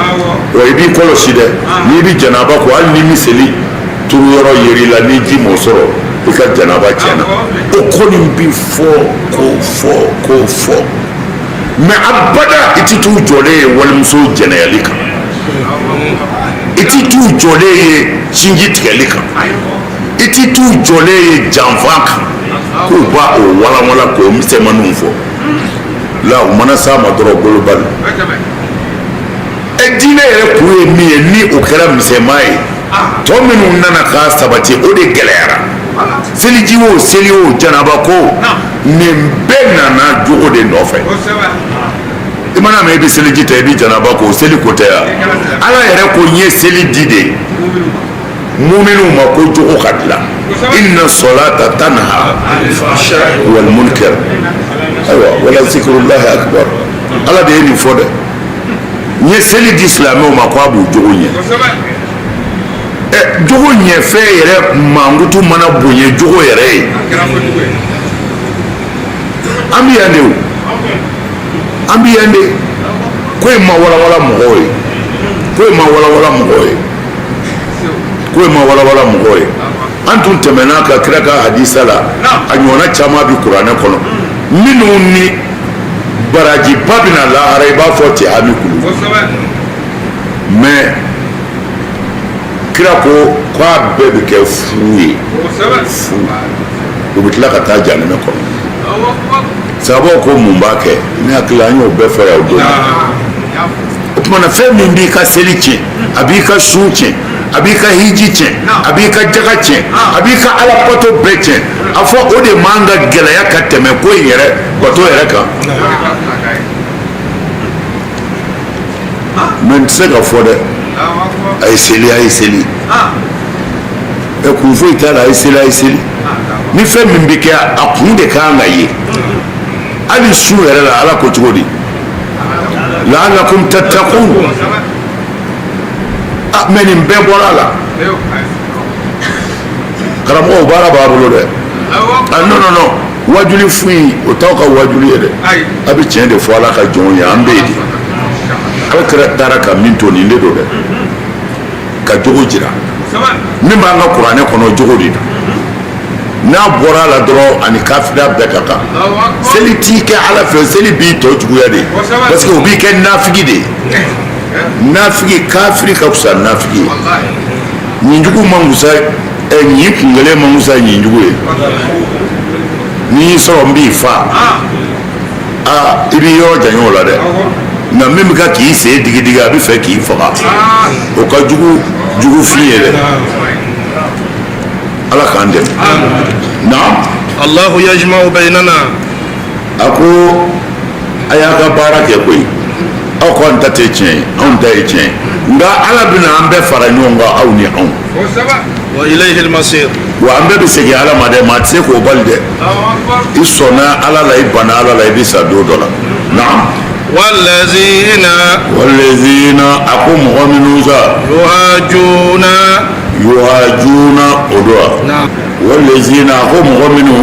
S1: wa i b'i kɔlɔsi dɛ. N'i bɛ janaba ko, hali ni miseli turu yɔrɔ yer'i la, ni ji m'o sɔrɔ, i ka janaba tiɲɛna. O kɔni bi fɔ k'o fɔ k'o fɔ, mais abada i ti t'u jɔlen ye walimuso jɛnɛyali kan, i ti t'u jɔlen ye sinji tigɛli kan, i ti t'u jɔlen ye janfa kan, k'u b'a o walanwalan k'o misɛnmaninw fɔ la. U mana s'a ma dɔrɔn, golobali. Ɛ, diinɛ yɛrɛ kun ye min ye, ni o kɛra misɛnman ye, tɔ minnu nana k'a sabati, o de gɛlɛyara. Seliji o, seli o, janaba ko, nin bɛɛ nana jogo de nɔfɛ. I mana mɛn i bɛ seliji ta, i bɛ janaba ko, seli ko tɛ yan. Ala yɛrɛ ko n ye seli di de muminuw ma ko jogo ka dilan. Inna solata tanha wal munkar. Ayiwa, wala zikrullahi akbar. Ala de ye nin fɔ dɛ. N ye seli di silamɛw ma ko a b'u jogo ɲɛ. Ɛ, jogo ɲɛfɛn yɛrɛ mankutu mana bonya jogo yɛrɛ ye, an bɛ yan de o, an bɛ yan de. Ko in ma walawala mɔgɔw ye, ko in ma walawala mɔgɔw ye, ko in ma walawala mɔgɔw ye. An tun tɛmɛna ka kira ka hadisa la, a ɲɔgɔnna caman bɛ kuranɛ kɔnɔ, minnu ni barajiba bɛna lahara, i b'a fɔ tihami kulu. Mais kira ko k'a bɛɛ bɛ kɛ fu ye, fu. U bɛ tila ka taa jahanama kɔnɔ. Sababu ko mun b'a kɛ? Ne hakili an y'o bɛɛ fɔ yan o don. O tuma na, fɛn min b'i ka seli tiɲɛ, a b'i ka sun tiɲɛ, a b'i ka hiji tiɲɛ, a b'i ka jaga tiɲɛ, a b'i ka ala bato bɛɛ tiɲɛ, a fɔ o de man ka gɛlɛya ka tɛmɛ ko in yɛrɛ bato yɛrɛ kan. Mais n tɛ se ka fɔ dɛ, a ye seli, a ye seli, ɛ kun foyi t'a la, a ye seli, a ye seli. Ni fɛn min bɛ kɛ, a kun de ka kan ka ye. Hali sun yɛrɛ la, ala ko cogo di? La'allakum tattaqun. Ah, mais nin bɛɛ bɔra a la. Karamɔgɔw, baara b'a bolo dɛ. Ah non, non, non, wajuli foyi o t'aw ka wajuli ye dɛ. A bɛ tiɲɛ de fɔ ala ka jɔnw ye. An bɛ yen de, ala kɛra taara ka min to, nin de don dɛ, ka jogo jira. Min b'an ka kuranɛ kɔnɔ, jogo de don. N'a bɔra a la dɔrɔn, ani kafiriya bɛɛ ka kan. Seli t'i kɛ ala fɛ, seli b'i tɔ juguya de, parce que o b'i kɛ nafigi de ye. Nafigi, kafiri ka fisa nafigi ye. Ɲinjugu man fisa ɛ, ɲin kun kelen man fisa ɲinjugu ye. N'i y'i sɔrɔ n b'i fa, aa, i b'i yɔrɔ janya o la dɛ. Nka min bɛ ka k'i sen digi digi, a bɛ fɛ k'i faga, o ka jugu jugufin ye dɛ. Ala k'an dɛmɛ. Naam.
S2: Allahu yajma'u baynana.
S1: A ko a y'a ka baara kɛ koyi, aw k'an ta tɛ tiɲɛ ye, anw ta ye tiɲɛ ye, nka ala bɛna an bɛɛ fara ɲɔgɔn kan, aw ni anw.
S2: Wa ilayhi al-masir.
S1: Wa an bɛɛ bɛ segin ala ma dɛ, maa tɛ se k'o bali dɛ. I sɔnna ala la, i banna ala la, i bɛ sa don dɔ la. Naam.
S2: Wallazina.
S1: Wallazina, a ko mɔgɔ minnu sa.
S2: Yuhajuna.
S1: Yuhajuna, o don wa?
S2: Naam.
S1: Wallazina, a ko mɔgɔ minnu.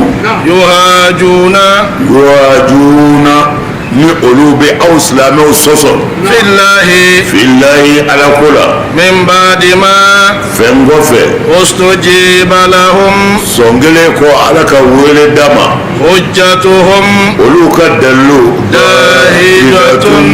S2: Yuhajuna.
S1: Yuhajuna, ni olu bɛ aw silamɛw sɔsɔ.
S2: Fillahi.
S1: Fillahi, ala ko la.
S2: Min ba'di ma.
S1: Fɛn kɔfɛ.
S2: Ustujiba lahum.
S1: Sɔn kelen kɔ ala ka wele da ma.
S2: Hujjatuhum.
S1: Olu ka dalilu.
S2: Dahidatun.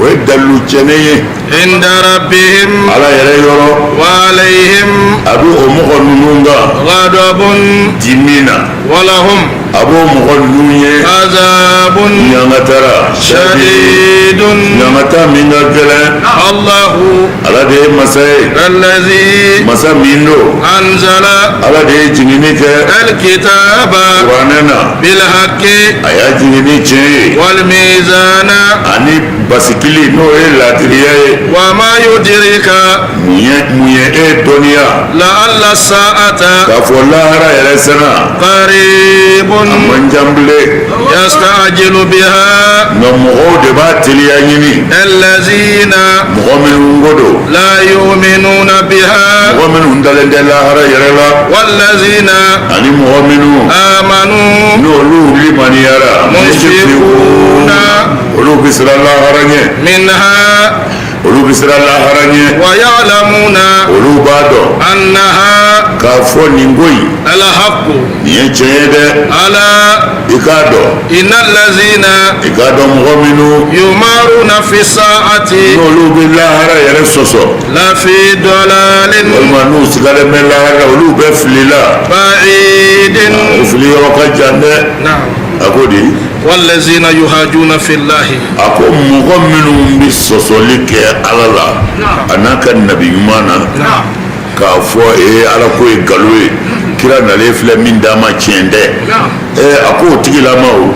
S1: O ye dalilu cɛnnen ye.
S2: Inda rabbihim.
S1: Ala yɛrɛ yɔrɔ.
S2: Wa alayhim.
S1: A bɛ o mɔgɔ ninnu kan.
S2: Ghadabun.
S1: Dimi na.
S2: Wa lahum.
S1: A b'o mɔgɔ ninnu ye.
S2: Azabun.
S1: Ɲangatara.
S2: Shadidun.
S1: Ɲangata min ka gɛlɛn.
S2: Allahu.
S1: Ala de ye masa ye.
S2: Allazi.
S1: Masa min don.
S2: Anzala.
S1: Ala de ye jiginni kɛ.
S2: Alkitaba.
S1: Kuranɛ na.
S2: Bilhaqqi.
S1: A y'a jigin ni tiɲɛ ye.
S2: Wal mizana.
S1: Ani basikili, n'o ye laadiriya ye.
S2: Wa ma yudrika.
S1: Mun ye e dɔnniya?
S2: La'alla sa'ata.
S1: K'a fɔ lahara yɛrɛ sɛnɛ.
S2: Qaribun.
S1: A man jan bilen.
S2: Yasta'jilu biha.
S1: Nka mɔgɔw de b'a teliya ɲini.
S2: Allazina.
S1: Mɔgɔ minnu ko don.
S2: La yu'minuna biha.
S1: Mɔgɔ minnu dalen tɛ lahara yɛrɛ la.
S2: Wallazina.
S1: Ani mɔgɔ minnu.
S2: Amanu.
S1: N'olu limaniyara.
S2: Mushfiquna.
S1: Olu bɛ siran lahara ɲɛ.
S2: Minha.
S1: Olu bɛ siran lahara ɲɛ.
S2: Wa ya'lamuna.
S1: Olu b'a dɔn.
S2: Annaha.
S1: K'a fɔ nin ko in.
S2: Alhaqqu.
S1: Nin ye tiɲɛ ye dɛ.
S2: Ala.
S1: I k'a dɔn.
S2: Innal lazina.
S1: I k'a dɔn mɔgɔ minnu.
S2: Yumaruna fi sa'ati.
S1: N'olu bɛ lahara yɛrɛ sɔsɔ.
S2: La fi dalalin.
S1: Walima n'u sigalen bɛ lahara la, olu bɛ fili la.
S2: Ba'idin.
S1: O fili yɔrɔ ka jan dɛ.
S2: Na'am.
S1: A ko di?
S2: Wallazina yuhajuna fillahi.
S1: A ko mɔgɔ minnu bɛ sɔsɔli kɛ ala la, a n'a ka nabi ɲuman na, k'a fɔ ee, ala ko ye nkalon ye, kira nalen filɛ min d'a ma, tiɲɛ tɛ, ee, a ko o tigilama o,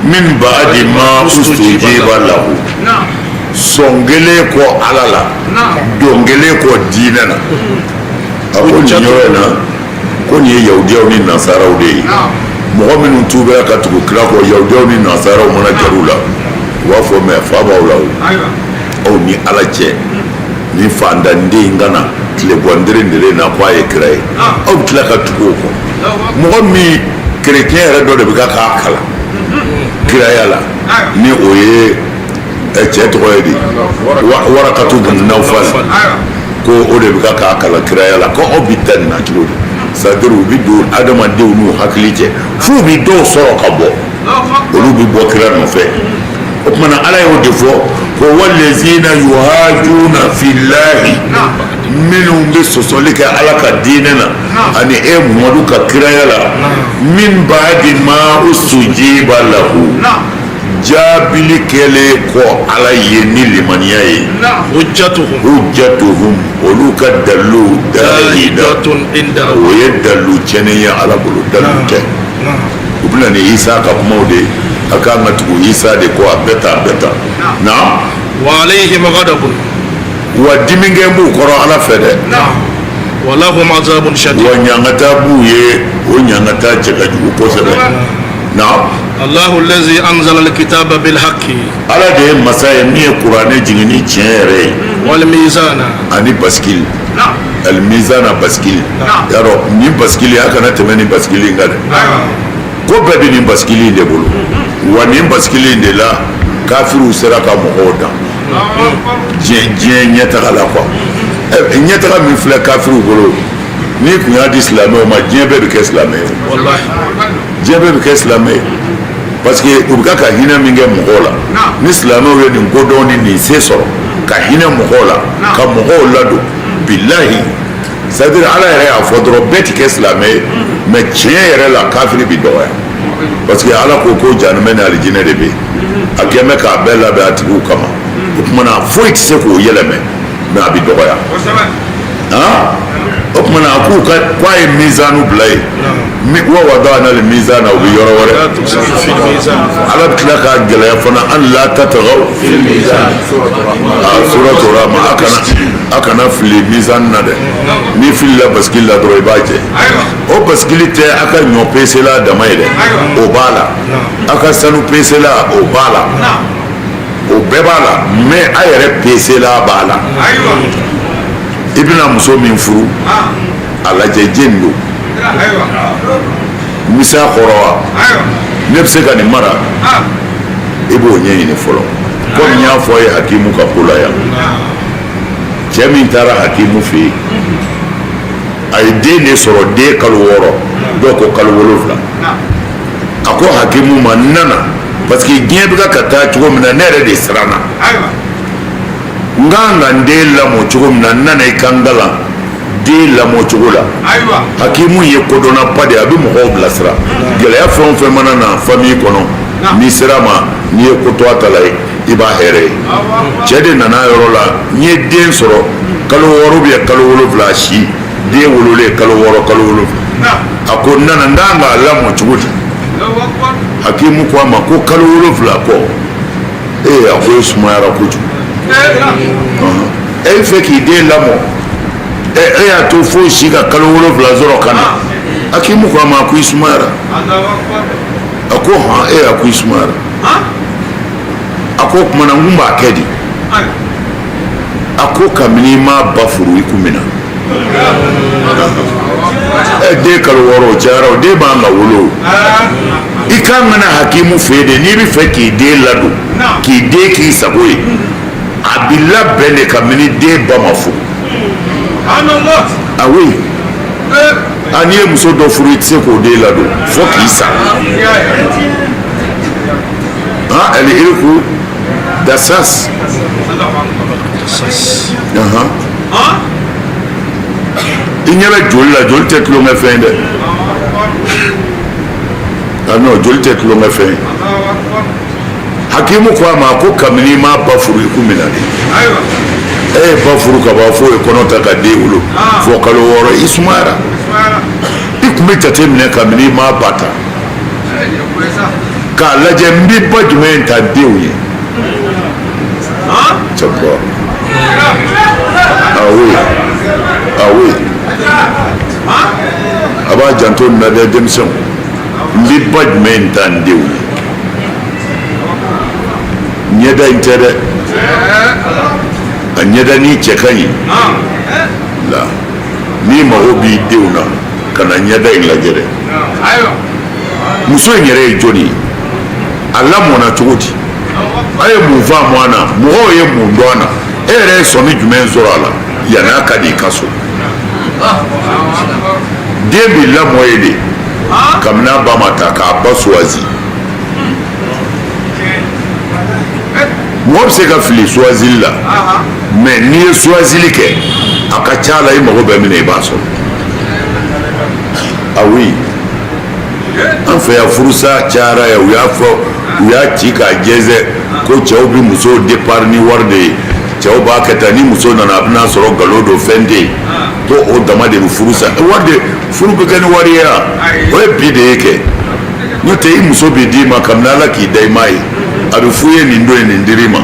S1: min ba'di ma ustujiba lahu, sɔn kelen kɔ ala la, don kelen kɔ diinɛ na. A ko nin yɔrɔ in na, ko nin ye yahudiyaw ni nasaraw de ye. Mɔgɔ minnu tuubira ka tugu kira kɔ, yahudiyaw ni nasaraw mana gɛrɛ u la, u b'a fɔ mɛ fa b'aw la o, aw ni ala cɛ, ni fantanden in ka na tilebɔndere dere na ko a ye kira ye, aw bɛ tila ka tugu o kɔ. Mɔgɔ min kerecɛn yɛrɛ dɔ de bɛ ka k'a kalan kiraya la, ni o ye cɛ tɔgɔ ye di, Warakatu bun Nawfal, ko o de bɛ ka k'a kalan kiraya la, ko aw bɛ da nin na cogo di? C'est à dire u bɛ don adamadenw n'u hakili cɛ f'u bɛ dɔw sɔrɔ ka bɔ, olu bɛ bɔ kira nɔfɛ. O tuma na Ala y'o de fɔ ko walezina yuhajuna filahi, minnu bɛ sɔsɔli kɛ Ala ka diinɛ na ani e Muhamadu ka kiraya la, min baadi ma ustujiba lahu, jaabili kɛlen kɔ Ala ye ni limaniya ye,
S2: hujjatuhum,
S1: hujjatuhum, olu ka dalilu,
S2: dahidatun inda,
S1: o ye dalilu tiɲɛnen ye Ala bolo, dalilu tɛ. U bɛna ni Isa ka kumaw de ye, a kan ka tugu Isa de kɔ, a bɛɛ ta, a bɛɛ ta naam.
S2: Wa alayhim ghadabun,
S1: wa dimikɛ b'u kɔrɔ Ala fɛ dɛ.
S2: Wa lahum azabun shadid,
S1: wa ɲangata b'u ye, o ɲangata cɛ ka jugu kosɛbɛ, naam.
S2: Allahu allazi anzala alkitaba bilhaqqi,
S1: Ala de ye masa ye min ye kuranɛ jigin ni tiɲɛ yɛrɛ ye,
S2: wal mizana,
S1: ani basikili, almizana, basikili yarɔ, nin basikili a kana tɛmɛ nin basikili in kan dɛ. Ko bɛɛ bɛ nin basikili in de bolo, wa nin basikili in de la kafiriw sera ka mɔgɔw dan diɲɛ ɲɛtaga la quoi. Ɲɛtaga min filɛ kafiriw bolo, n'i kun y'a di silamɛw ma, diɲɛ bɛɛ bɛ kɛ silamɛ ye. Diɲɛ bɛɛ bɛ kɛ silamɛ ye, parce que u bɛ ka hinɛ min kɛ mɔgɔw la, ni silamɛw ye nin kodɔn ni nin se sɔrɔ ka hinɛ mɔgɔw la, ka mɔgɔw ladon, bilahi, c'est à dire Ala yɛrɛ y'a fɔ dɔrɔn bɛɛ ti kɛ silamɛ ye, mais tiɲɛ yɛrɛ la kafiri bi dɔgɔya, parce que Ala ko ko janimɛ ni alijinɛ de bɛ yen, a kɛn bɛ k'a bɛɛ labɛn a tigiw kama. O tuma na foyi tɛ se k'o yɛlɛmɛ, mais a bi dɔgɔya. O tuma na a k'u ka k'a ye mizanu bila yen, wa wadana al mizana, o bɛ yɔrɔ wɛrɛ. Ala bɛ tila k'a gɛlɛya fana, an la tatagaw a suratu Rahman, a kana fili mizan na dɛ. N'i filila basikili la dɔrɔn i b'a jɛ. O basikili tɛ a ka ɲɔ pesela dama ye dɛ, o b'a la, a ka sanu pesela o b'a la, o bɛɛ b'a la, mais a yɛrɛ pesela b'a la. I bɛna muso min furu, a lajɛ jɛni don, n bɛ se a kɔrɔ wa, ne bɛ se ka nin mara, i b'o ɲɛɲini fɔlɔ. Komi n y'a fɔ a ye hakimu ka ko la yan, cɛ min taara hakimu fɛ yen, a ye den de sɔrɔ, den kalo 6, dɔw ko kalo 7. A ko hakimu ma, n nana parce que diɲɛ bɛ ka taa cogo min na, ne yɛrɛ de siranna, n kan ka n den lamɔ cogo min na, n nana i ka n kalan den lamɔ cogo la. Hakimu ye kodɔnnaba de ye, a bɛ mɔgɔw bilasira. Gɛlɛya fɛn o fɛn mana na famille kɔnɔ, n'i sera a ma, n'i ye ko to a ta la, i b'a hɛrɛ ye. Cɛ de nana yɔrɔ la, n ye den sɔrɔ kalo 6 ou bien kalo 7, si den wololen kalo 6, kalo 7. A ko n nana, n kan k'a lamɔ cogo di? Hakimu ko a ma ko kalo 7 kɔ, ee, a ko e sumayara kojugu. E fɛ k'i den lamɔ, e y'a to fo si ka kalo 7 sɔrɔ ka na. Hakimu ko a ma ko i sumayara. A ko hɔn, e, a ko i sumayara. A ko o tuma na n kun b'a kɛ di? A ko kabini i m'a ba furu, i kun bɛ na. Ɛ, den kalo 6, o cayara, o den b'an ka wolo. I kan ka na hakimu fɛ yen de, n'i bɛ fɛ k'i den ladon, k'i den k'i sago ye, a bi labɛn de kabini den ba ma furu. Ah oui, a n'i ye muso dɔ furu, i tɛ se k'o den ladon fo k'i sa. Ah, al irku dasas. I ɲɛ bɛ joli la, joli tɛ tulonkɛ fɛn ye dɛ. Ah non, joli tɛ tulonkɛ fɛn ye. Hakimu ko a ma ko kabini i m'a ba furu, i kun bɛ na de. E ye ba furu ka ban, fo ye kɔnɔ ta ka den wolo, fo kalo 6, i sumayara. I kun bɛ jate minɛ kabini i m'a ba ta k'a lajɛ, n bɛ ba jumɛn ta denw ye. Cɛkɔrɔba, ah oui, ah oui, a b'a janto nin na dɛ, denmisɛnw, n bɛ ba jumɛn ta n denw ye? Ɲɛda in tɛ dɛ, a ɲɛda ni cɛ ka ɲi la, n'i mago b'i denw na, ka na ɲɛda in lajɛ dɛ. Muso in yɛrɛ ye jɔnni ye? A lamɔna cogo di? A ye mun faamu a na? Mɔgɔw ye mun dɔn a na? E yɛrɛ ye sɔmi jumɛn sɔrɔ a la yann'a ka di i ka so? Den bi lamɔ yen de kabini a ba ma ta k'a ba suwazi. Mɔgɔ bɛ se ka fili suwazili la, mais n'i ye suwazili kɛ, a ka ca la i mago bɛ min na, i b'a sɔrɔ. Ah oui, an fɛ yan furusa cayara yan. U y'a fɔ, u y'a ci k'a jɛnsɛn ko cɛw bɛ musow départ ni wari de ye. Cɛw b'a kɛ tan, ni muso nana, a bɛna sɔrɔ nkalon don, fɛn tɛ yen, ko o dama de bɛ furu sa. Wari de, furu bɛ kɛ ni wari ye wa? O ye bi de ye kɛ. N'o tɛ, i muso bɛ d'i ma kabini Ala k'i da i m'a ye. A bɛ f'u ye nin don ye, nin dir'i ma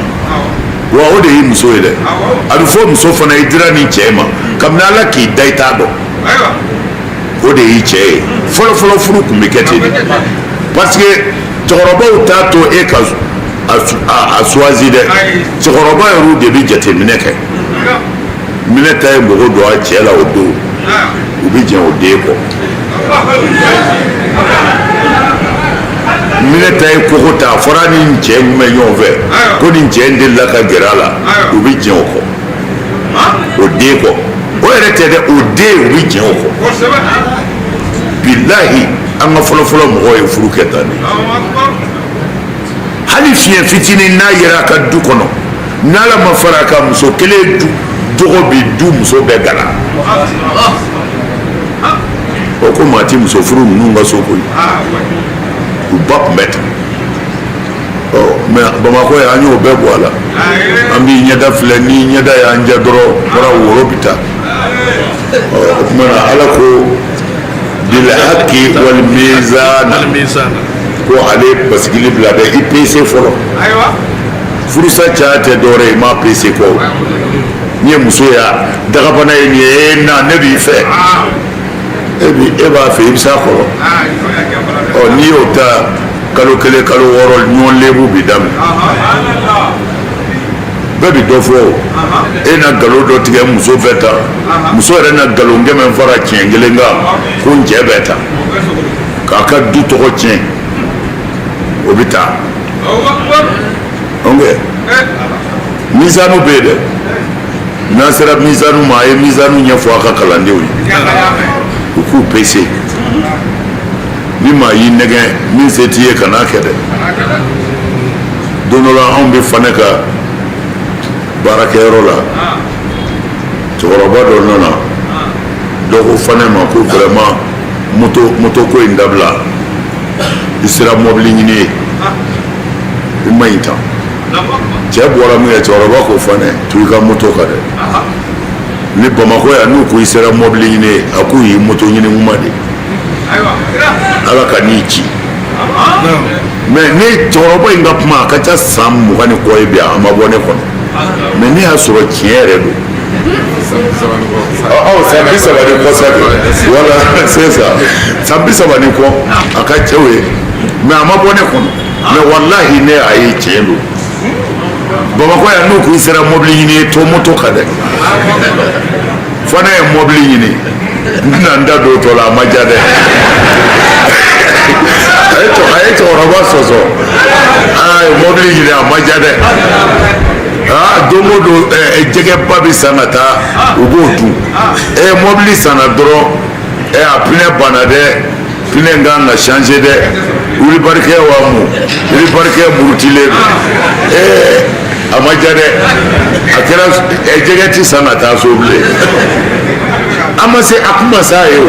S1: wa, o de y'i muso ye dɛ. A bɛ fɔ muso fana, i dira nin cɛ ma kabini Ala k'i da i t'a dɔn, o de y'i cɛ ye. Fɔlɔfɔlɔ furu tun bɛ kɛ ten de, parce que cɛkɔrɔbaw t'a to e ka a suwazi dɛ. Cɛkɔrɔba yɛrɛw de bɛ jateminɛ kɛ. Minɛta ye mɔgɔ don a cɛ la o don, u bɛ jɛn o den kɔ. Minɛta ye kogo ta, a fɔra ni cɛ in bɛ ɲɔgɔn fɛ ko nin cɛ in delila ka gɛrɛ a la, u bɛ jɛn o kɔ, o den kɔ. O yɛrɛ tɛ dɛ, o den, u bɛ jɛn o kɔ. Bilahi, an ka fɔlɔfɔlɔ mɔgɔw ye furu kɛ tan de. Hali fiɲɛ fitinin n'a yera a ka du kɔnɔ, n'Ala ma fara a kan, muso kelen du dɔgɔ bi du muso bɛɛ gala. O ko maa ti muso furu ninnu ka so koyi. U ba tun bɛ ten. Ɔ mais Bamakɔ yan, an y'o bɛɛ bɔ a la. An b'i ɲɛda filɛ, n'i ɲɛda y'an diya dɔrɔn, kɔrɔ woro bi taa. Ɔ o tuma na, Ala ko bilhaki wal mizana, ko ale basigili bila dɛ, i pese fɔlɔ. Furusa caya tɛ dɔwɛrɛ ye, i m'a pese kɔ. N'i ye muso ye, dagabana ye nin ye, e na ne b'i fɛ, e bi e b'a fɛ, i bɛ s'a kɔrɔ. Ɔ n'i y'o ta kalo 1, kalo 6, ɲɔgɔn lebu bi daminɛ. Bɛɛ bi dɔ fɔ. E na nkalon dɔ tigɛ, muso bɛ ta. Muso yɛrɛ na nkalon 100 fara tiɲɛ kelen kan ko n cɛ bɛ ta k'a ka du tɔgɔ tiɲɛ, o bɛ taa. Ok, mizanu bɛ yen dɛ. N'an sera mizanu ma, a ye mizanu ɲɛfɔ a ka kalandenw ye, u k'u pese. Ni maa y'i nɛgɛn, min se t'i ye, kan'a kɛ dɛ. Don dɔ la, anw bɛ Fanɛ ka baarakɛyɔrɔ la, cɛkɔrɔba dɔ nana. Dɔ ko Fanɛ ma ko vraiment, moto ko in dabila, i sera mɔbili ɲini ye, i ma ɲi tan. Cɛ bɔra mun kɛ, cɛkɔrɔba ko Fanɛ to i ka moto kan dɛ. Ni Bamakɔ yan, n'u ko i sera mɔbili ɲini ye, a k'u y'i moto ɲini kuma de. Ala ka n'i ci. Mais ne cɛkɔrɔba in ka kuma, a ka ca san 20 ni kɔ ye bi, a ma bɔ ne kɔnɔ. Mais ne y'a sɔrɔ tiɲɛ yɛrɛ don. San 30 ni kɔ sa de, voilà, c'est ça, san 30 ni kɔ, a ka cɛw ye. Mais a ma bɔ ne kɔnɔ. Mais walahi, ne y'a ye, tiɲɛ don. Bamakɔ yan, n'u ko i sera mɔbili ɲini ye, to moto kan dɛ. Fo ne ye mɔbili ɲini, n tɛna n da don o tɔ la. A ma diya dɛ. A ye cɛkɔrɔba sɔsɔ, a ye mɔbili ɲini, a ma diya dɛ. Aa, don o don jɛgɛba bɛ san ka taa, u b'o dun. Mɔbili sanna dɔrɔn, a pinɛ banna dɛ, pinɛ kan ka changer dɛ, wilibarikɛ wa mun, wilibarikɛ murutilen don. A ma diya dɛ. A kɛra jɛgɛ ti san ka taa so bilen. A ma se, a kun ma s'a ye o.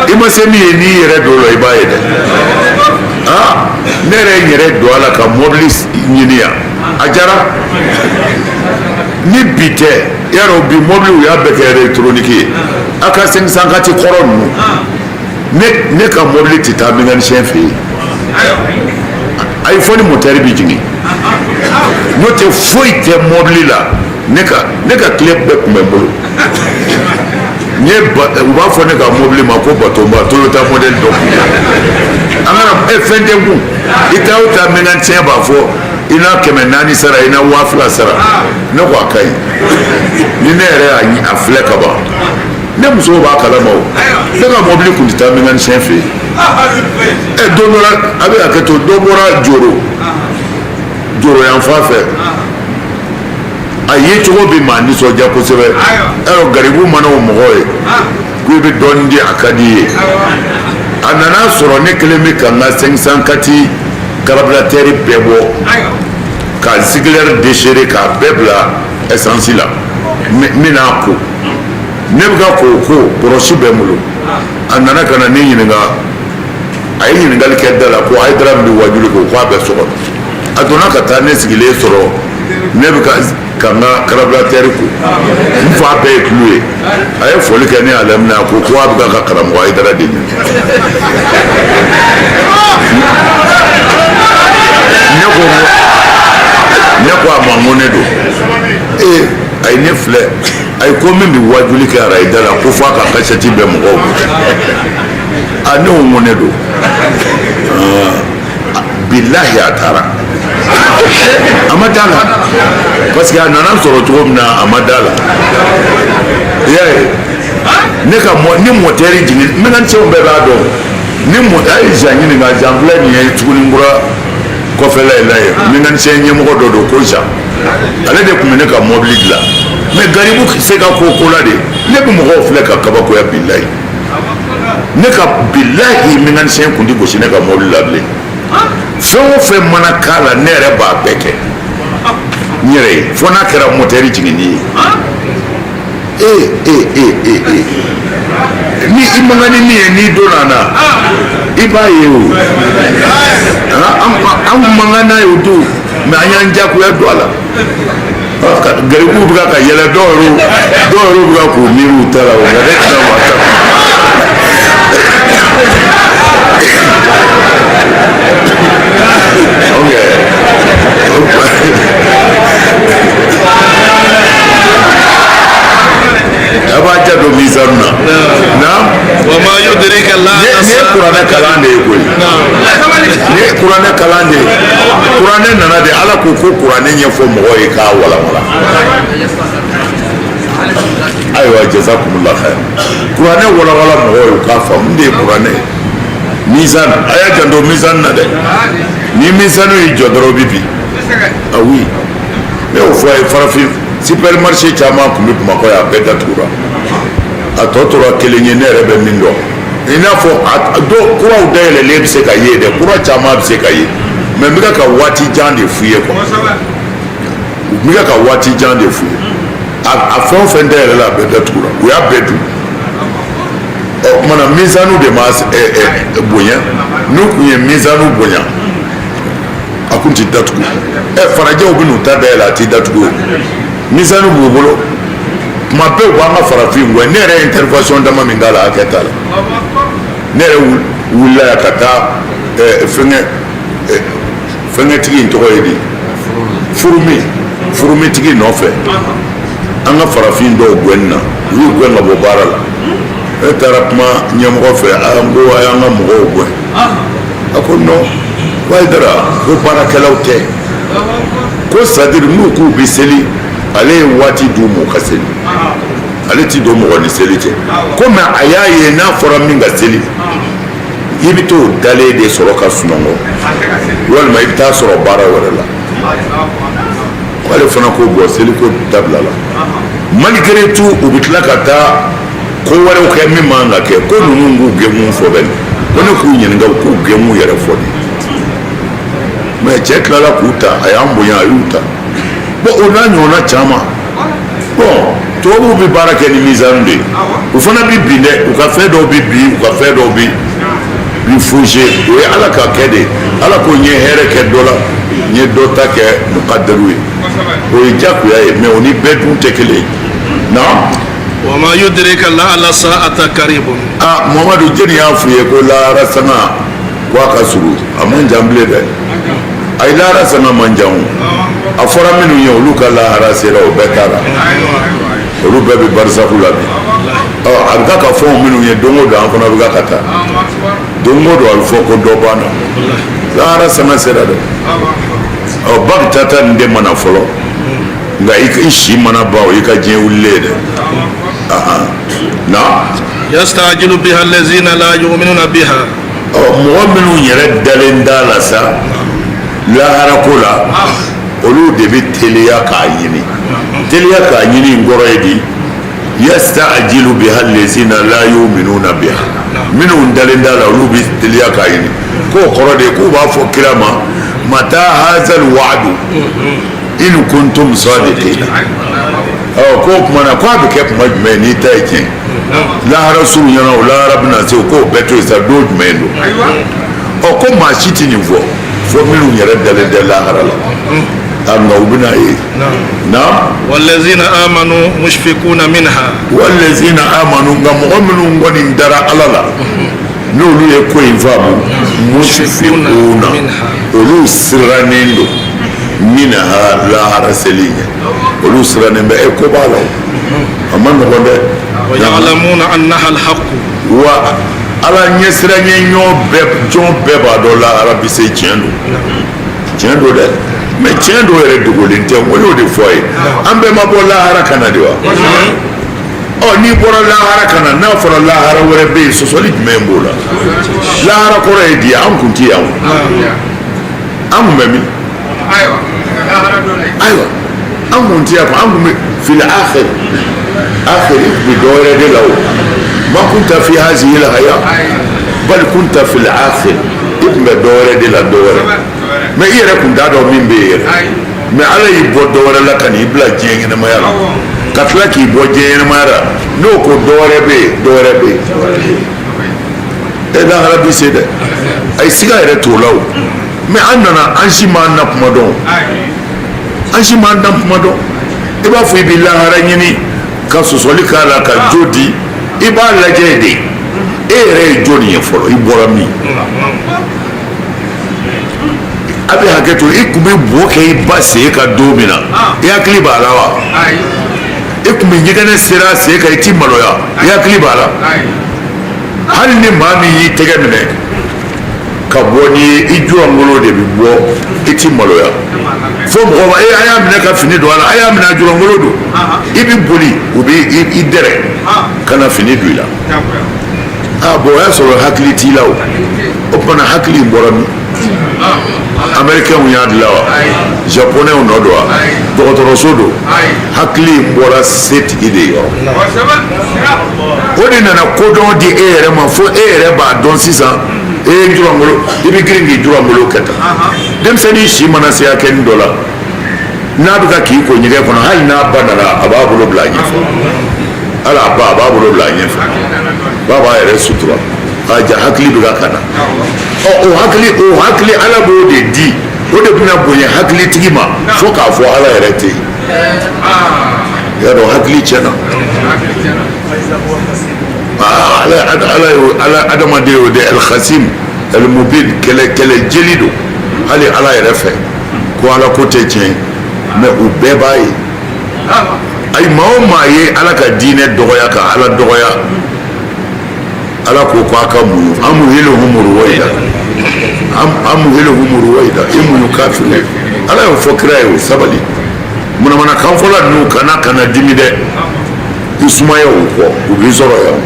S1: I ma se min ye, n'i yɛrɛ don o la, i b'a ye dɛ. Aa, ne yɛrɛ ye n yɛrɛ don a la ka mɔbili ɲini yan, a diyara. Ni bi tɛ, yarɔ, bi mɔbiliw y'a bɛɛ kɛ électronique ye. A ka 504 kɔrɔ ninnu, ne ka mɔbili tɛ taa mécanicien fɛ yen. Ayi, fo ni moteur bɛ jigin, n'o tɛ foyi tɛ mɔbili la. Ne ka clé bɛɛ tun bɛ n bolo. N ye u b'a fɔ ne ka mɔbili ma ko batonba Toyota modèle dɔ kun. An kana fɛn tɛ n kun. I taa o taa, mécanicien b'a fɔ i na 400 sara, i na 2000 sara. Ne ko a ka ɲi. Ni ne yɛrɛ y'a filɛ ka ban, ne muso b'a kalama o. Ne ka mɔbili kun tɛ taa mécanicien fɛ yen. Don dɔ la, a bɛ hakɛ to, dɔ bɔra Joro, Joro yan fan fɛ. A ye cogo bɛ maa nisɔndiya kosɛbɛ. Ɛrɔ garibu mana o mɔgɔ ye. Ko i bɛ dɔɔnin di, a ka di i ye. A nana sɔrɔ ne kelen bɛ ka n ka 504 carburateur bɛɛ bɔ ka Ziegler déchirer k'a bɛɛ bila essence la. N bɛn'a ko, ne bɛ ka ko ko brosse bɛ n bolo. A nana ka na ne ɲininka, a ye ɲininkali kɛ da la ko Hayidara min bɛ wajuli kɛ, ko a bɛ so kɔnɔ. A donna ka taa ne sigilen sɔrɔ, ne bɛ ka n ka carburateur ko, n fa bɛɛ ye tulu ye. A ye foli kɛ ne y'a laminɛ, a ko ko a bɛ ka karamɔgɔ Hayidara de ɲini. Ne ko a ma n ko ne don. Ee, a ye ne filɛ, a ye ko min bɛ wajuli kɛ arayida la, ko f'a ka kasɛti bɛ mɔgɔw bolo. A ne ko n ko ne don. Bilahi, a taara, a ma da la, parce que a nana sɔrɔ cogo min na, a ma da la. I y'a ye, ne ka mɔ ni mɔtɛri jigin, mécanicienw bɛɛ b'a dɔn ni mɔ a ye Jean ɲininka. Jean filɛ nin ye Tuguninkura kɔfɛla in la yen, mécanicien ɲɛmɔgɔ dɔ don ko Jean, ale de tun bɛ ne ka mɔbili dilan. Mais garibu se ka ko ko la de, ne bɛ mɔgɔw filɛ ka kabakoya. Bilahi, ne ka bilahi, mécanicien kun tɛ gosi ne ka mɔbili la bilen. Fɛn o fɛn mana k'a la, ne yɛrɛ b'a bɛɛ kɛ n yɛrɛ ye, fo n'a kɛra mɔtɛri jiginni ye. Ee ee ee ee ee, ni i man kan ni min ye, n'i donna na, i b'a ye o. An man kan n'a ye o don, mais an y'an jagoya don a la. Garibuw bɛ ka yɛlɛ, dɔw yɛrɛ bɛ ka k'u miiri u ta la o, nka ne tɛna ma ta. Ok. A b'a janto mizani na. Naam.
S2: Wa ma yudrika la.
S1: Ne ye kuranɛ kalan de ye koyi. Ne ye kuranɛ kalan de ye. Kuranɛ nana de, Ala ko ko kuranɛ ɲɛfɔ mɔgɔw ye k'a walawala. Ayiwa, jazakumullah khair. Kuranɛ walawala mɔgɔw ye u k'a faamu de ye kuranɛ ye. Mizan, a y'a janto mizan na dɛ. Ni mizan y'i jɔ dɔrɔn, o bɛ bin. Ah oui, ne y'o fɔ a ye, farafin supermarché caman tun bɛ Bamakɔ yan, a bɛɛ datugura. A tɔ tora kelen ye, ne yɛrɛ bɛ min dɔn. I n'a fɔ a dɔw kuraw dayɛlɛlen bɛ se ka ye dɛ, kura caman bɛ se ka ye, mais n bɛ ka waati jan de f'u ye quoi. N bɛ ka waati jan de f'u ye. A fɛn o fɛn dayɛlɛla, a bɛɛ datugura, u y'a bɛɛ dun. Ɔ tuma na, mizaniw de ma bonya. N'u tun ye mizaniw bonya, a kun ti datugu. Farajɛw bɛ n'u ta dayɛlɛ, a ti datugu o. Mizaniw b'u bolo, tuma bɛɛ u b'an ka farafin gɛn. Ne yɛrɛ ye intervention dama min k'a la, hakɛ t'a la. Ne yɛrɛ wulila yan ka taa fɛngɛ fɛngɛtigi in tɔgɔ ye di, furumitigi nɔfɛ, an ka farafin dɔw gɛnni na, u y'u gɛn ka bɔ baara la. Ne taara kuma ɲɛmɔgɔ fɛ, an ko a y'an ka mɔgɔw gɛn. A ko non, ko Hayidara, ko baarakɛlaw tɛ, ko c'est-à-dire n'u k'u bɛ seli, ale ye waati d'u ma u ka seli, ale ti don mɔgɔ ni seli cɛ. Ko mais a y'a ye, n'a fɔra min ka seli, i bɛ t'o dalen de sɔrɔ ka sunɔgɔ, walima i bɛ taa sɔrɔ baara wɛrɛ la. K'ale fana ko bɔn, seli ko dabila la. Malgré tout, u bɛ tila ka taa ko wɛrɛw kɛ min man ka kɛ. Ko ninnu k'u gɛnkun fɔ bɛ ko ne k'u ɲininka, u k'u gɛnkun yɛrɛ fɔ de. Mais cɛ tilala k'u ta, a y'an bonya, a y'u ta. Bon, o n'a ɲɔgɔnna caman. Bon, tubabuw bɛ baara kɛ ni mizani de ye, u fana bɛ bin dɛ, u ka fɛn dɔw bɛ bin, u ka fɛn dɔw bɛ bi faussé. O ye Ala ka kɛ de ye. Ala ko n ye hɛrɛ kɛ dɔ la, n ye dɔ ta kɛ mukadaru ye, o ye jagoya ye, mais o ni bɛɛ dun tɛ kelen ye. Naam.
S2: Wa ma yudrika la'alla sa'ata qaribun.
S1: Ah Muhamadu, jɛni y'a f'u ye ko lahara sanga ko a ka surun, a man jan bilen dɛ. Ayi, lahara sanga man jan o. A fɔra minnu ye, olu ka lahara sera, o bɛɛ taara, olu bɛɛ bɛ barisaku la bi. Ɔ, a bɛ ka fɔ minnu ye don o don, an fana bɛ ka taa don o don, a bɛ fɔ ko dɔ banna, lahara sanga sera dɛ. Ɔ, bagitata nin de mana fɔlɔ, nka i si mana ban, o y'i ka diɲɛ wulilen ye dɛ. Na.
S2: Yastajilu biha allazina la yu'minuna biha.
S1: Ɔ, mɔgɔ minnu yɛrɛ dalen t'a la sa lahara ko la, olu de bɛ teliya k'a ɲini. Teliya k'a ɲini in kɔrɔ ye di? Yasta'jilu biha allazina la yu'minuna biha, minnu dalen t'a la, olu bɛ teliya k'a ɲini. K'o kɔrɔ de ye k'u b'a fɔ kira ma: mata hazal wa'du in kuntum sadiqina. Ɔ, k'o tuma na, k'a bɛ kɛ tuma jumɛn n'i ta ye tiɲɛ? Lahara surunyana, o lahara bɛna se, o k'o bɛɛ to yen sa, don jumɛn don? Ɔ, ko maa si tɛ nin fɔ fo minnu yɛrɛ dalen tɛ lahara la. A, nka u bɛna ye na.
S2: Walazina amanu mushfiquna minha.
S1: Walazina amanu, nka mɔgɔ minnu kɔni dara Ala la, n'olu ye ko in faamu, mushfiquna, olu sirannen don minha, lahara seli ɲɛ, olu sirannen bɛ. E, ko b'a la o, a ma nɔgɔn dɛ.
S2: Wa ya'lamuna annaha alhaq.
S1: Wa Ala ɲɛsiranɲɛ ɲɔ bɛɛ, jɔn bɛɛ b'a dɔn lahara bi se. Tiɲɛ don, tiɲɛ don dɛ. Mais tiɲɛ dɔw yɛrɛ dogolen tɛ. O y'o de fɔ a ye, an bɛɛ ma bɔ lahara ka na de wa? Ɔ, n'i bɔra lahara ka na, n'a fɔra lahara wɛrɛ bɛ yen, sɔsɔli jumɛn b'o la? Lahara kɔrɔ ye di? An kun ti yan o, an kun bɛ min? Ayiwa, an kun ti yan, an kun bɛ fil akhir akhir, i kun bɛ dɔ wɛrɛ de la. O ma kunta fi hazihi l haya bal kunta fil akhir, i kun bɛ dɔ wɛrɛ de la, dɔ wɛrɛ. Mais i yɛrɛ kun t'a dɔn min bɛ yen yɛrɛ. Mais Ala y'i bɔ dɔ wɛrɛ la ka n'i bila diɲɛ ɲɛnamaya la, ka tila k'i bɔ diɲɛ ɲɛnamaya la, n'o ko dɔ wɛrɛ bɛ yen, dɔ wɛrɛ bɛ yen. E, lahara bi se dɛ. Ayi, siga yɛrɛ t'o la o. Mais an nana, an si m'an na kuma dɔn, an si m'an na kuma dɔn. I b'a fɔ i bɛ lahara ɲini ka sɔsɔli k'a la, ka jo di. I b'a lajɛ de, e yɛrɛ ye jɔnni ye fɔlɔ? I bɔra min? A bɛ hakɛ to, i kun bɛ bo kɛ i ba sen kan don min na, i hakili b'a la wa? I kun bɛ ɲɛgɛnɛ sera a sen kan, i ti maloya? I hakili b'a la? Hali ni maa min y'i tɛgɛ minɛ ka bɔ n'i ye, i jurangolo de bɛ bɔ, i ti maloya. Fo mɔgɔ b'a e, a y'a minɛ ka fini don a la, a y'a minɛ, a jurangolo don. I bɛ boli, u bɛ i dɛrɛ ka na fini don i la. Ah bon, o y'a sɔrɔ hakili t'i la. O o tuma na, hakili in bɔra min? Américains y'a dilan wa? Japonais nɔ don wa? Dɔgɔtɔrɔso don? Hakili in bɔra setigi de yɔrɔ. O de nana kodɔn di e yɛrɛ ma, fo e yɛrɛ b'a dɔn sisan. E ye jurangolo, i bɛ girin k'i jurangolo kɛ tan. Denmisɛnnin si mana se hakɛnin dɔ la, n'a bɛ ka k'i ko ɲɛgɛn kɔnɔ, hali n'a ba nana, a b'a bolo bila a ɲɛfɛ. Hali a ba, a b'a bolo bila a ɲɛfɛ, ba b'a yɛrɛ sutura. A ja, hakili bɛ ka na. Ɔ, o hakili, o hakili, Ala b'o de di. O de bɛna bonya hakilitigi ma fo k'a fɔ Ala yɛrɛ tɛ yen. I y'a dɔn, hakili tiɲɛna. Ala, Ala y'o, Ala adamaden y'o de alkhasim almubin, kɛlɛ kɛlɛ jeli don hali Ala yɛrɛ fɛ, ko Ala ko tɛ tiɲɛ ye. Mais u bɛɛ b'a ye. Ayi, maa o maa ye Ala ka diinɛ dɔgɔya, ka Ala dɔgɔya, Ala ko ko a ka muɲu. Amhiluhum ruwaida, amhiluhum ruwaida, i muɲu kafiri. Ala y'o fɔ kira ye. O sabali, manamanakan fɔla ninnu kana dimi dɛ. I sumaya u kɔ, u b'i sɔrɔ yan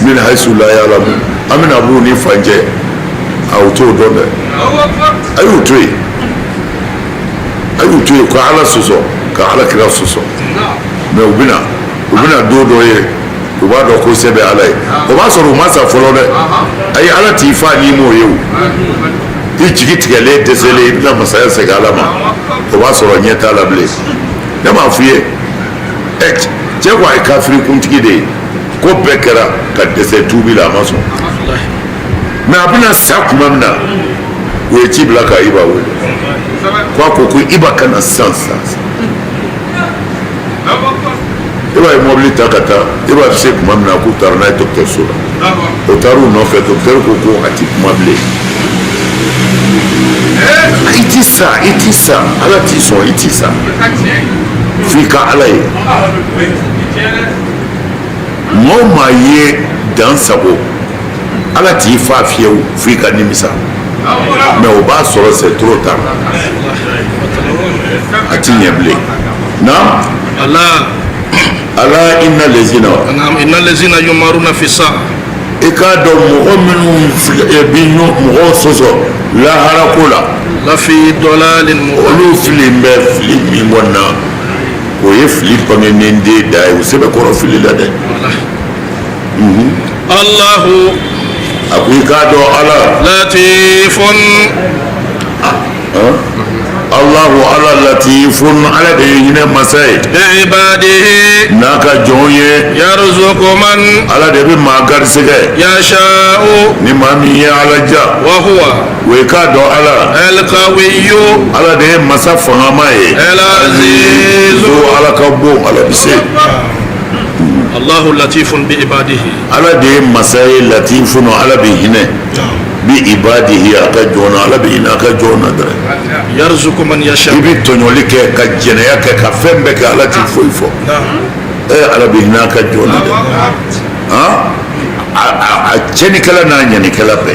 S1: min haisu la ya'lamu. An bɛna b'u ni fan cɛ, a u t'o dɔn dɛ. A y'u to yen, a y'u to yen ka Ala sɔsɔ, ka Ala kira sɔsɔ. Mais u bɛna don dɔ ye, u b'a dɔn ko se bɛ Ala ye. O b'a sɔrɔ u ma sa fɔlɔ dɛ. Ayi, Ala t'i fa n'i m'o ye. O i jigi tigɛlen, dɛsɛlen, i bɛna masaya segin Ala ma, o b'a sɔrɔ ɲɛ t'a la bilen. Ne m'a f'i ye ɛ, cɛ ko a ye kafiri kuntigi de ye, ko bɛɛ kɛra ka dɛsɛ tuubi la, a ma sɔn. Mais a bɛna sa tuma min na, u ye ci bila ka Iba wele, ko a ko ko Iba ka na sisan sisan. Iba ye mɔbili ta ka taa. Iba bɛ se tuma min na, k'u taara n'a ye dɔgɔtɔrɔso la. O taara u nɔfɛ, dɔgɔtɔrɔ ko ko a ti kuma bilen. I ti sa, i ti sa, Ala t'i sɔn, i ti sa f'i ka Ala ye. Maa o maa ye dan sago, Ala t'i fa fiyewu f'i ka nimisa. Mais o b'a sɔrɔ c'est trop tard, a ti ɲɛ bilen na.
S2: Ala.
S1: Ala inna lezina.
S2: Naam, inna lezina yumaruna fi sa'a.
S1: I k'a dɔn, mɔgɔ minnu bi mɔgɔw sɔsɔ lahara ko la,
S2: lafi dalalin mubin.
S1: Olu fili bɛ fili min kɔni na, O ye fili bangenen den da ye, o sɛbɛkɔrɔ fili la dɛ.
S2: Allahu.
S1: A ko i k'a dɔn Ala.
S2: Latifun.
S1: Allahu, Ala, latifun, Ala de ye hinɛ masa ye.
S2: Bi ibadihi.
S1: N'a ka jɔnw ye.
S2: Yarzuqu man.
S1: Ala de bɛ maa garisɛgɛ.
S2: Yasha'u.
S1: Ni maa min ye Ala ja.
S2: Wa huwa.
S1: O ye k'a dɔn Ala.
S2: Alqawiyyu.
S1: Ala de ye masa fangama ye.
S2: Alazizu.
S1: Ala ka bon, Ala bɛ se.
S2: Allahu latifun bi ibadihi.
S1: Ala de ye masa ye, latifun, Ala bɛ hinɛ. Bi ibadihi, a ka jɔn na, Ala bɛ hinɛ a ka jɔn na dɛrɛ.
S2: Yarzuqu man yasha.
S1: I bɛ tɔɲɔli kɛ, ka jɛnɛya kɛ, ka fɛn bɛɛ kɛ, Ala t'i foyi fɔ. Ala bɛ hinɛ a ka jɔn na dɛ. Han, a tiɲɛnikɛla n'a ɲɛnikɛla bɛɛ,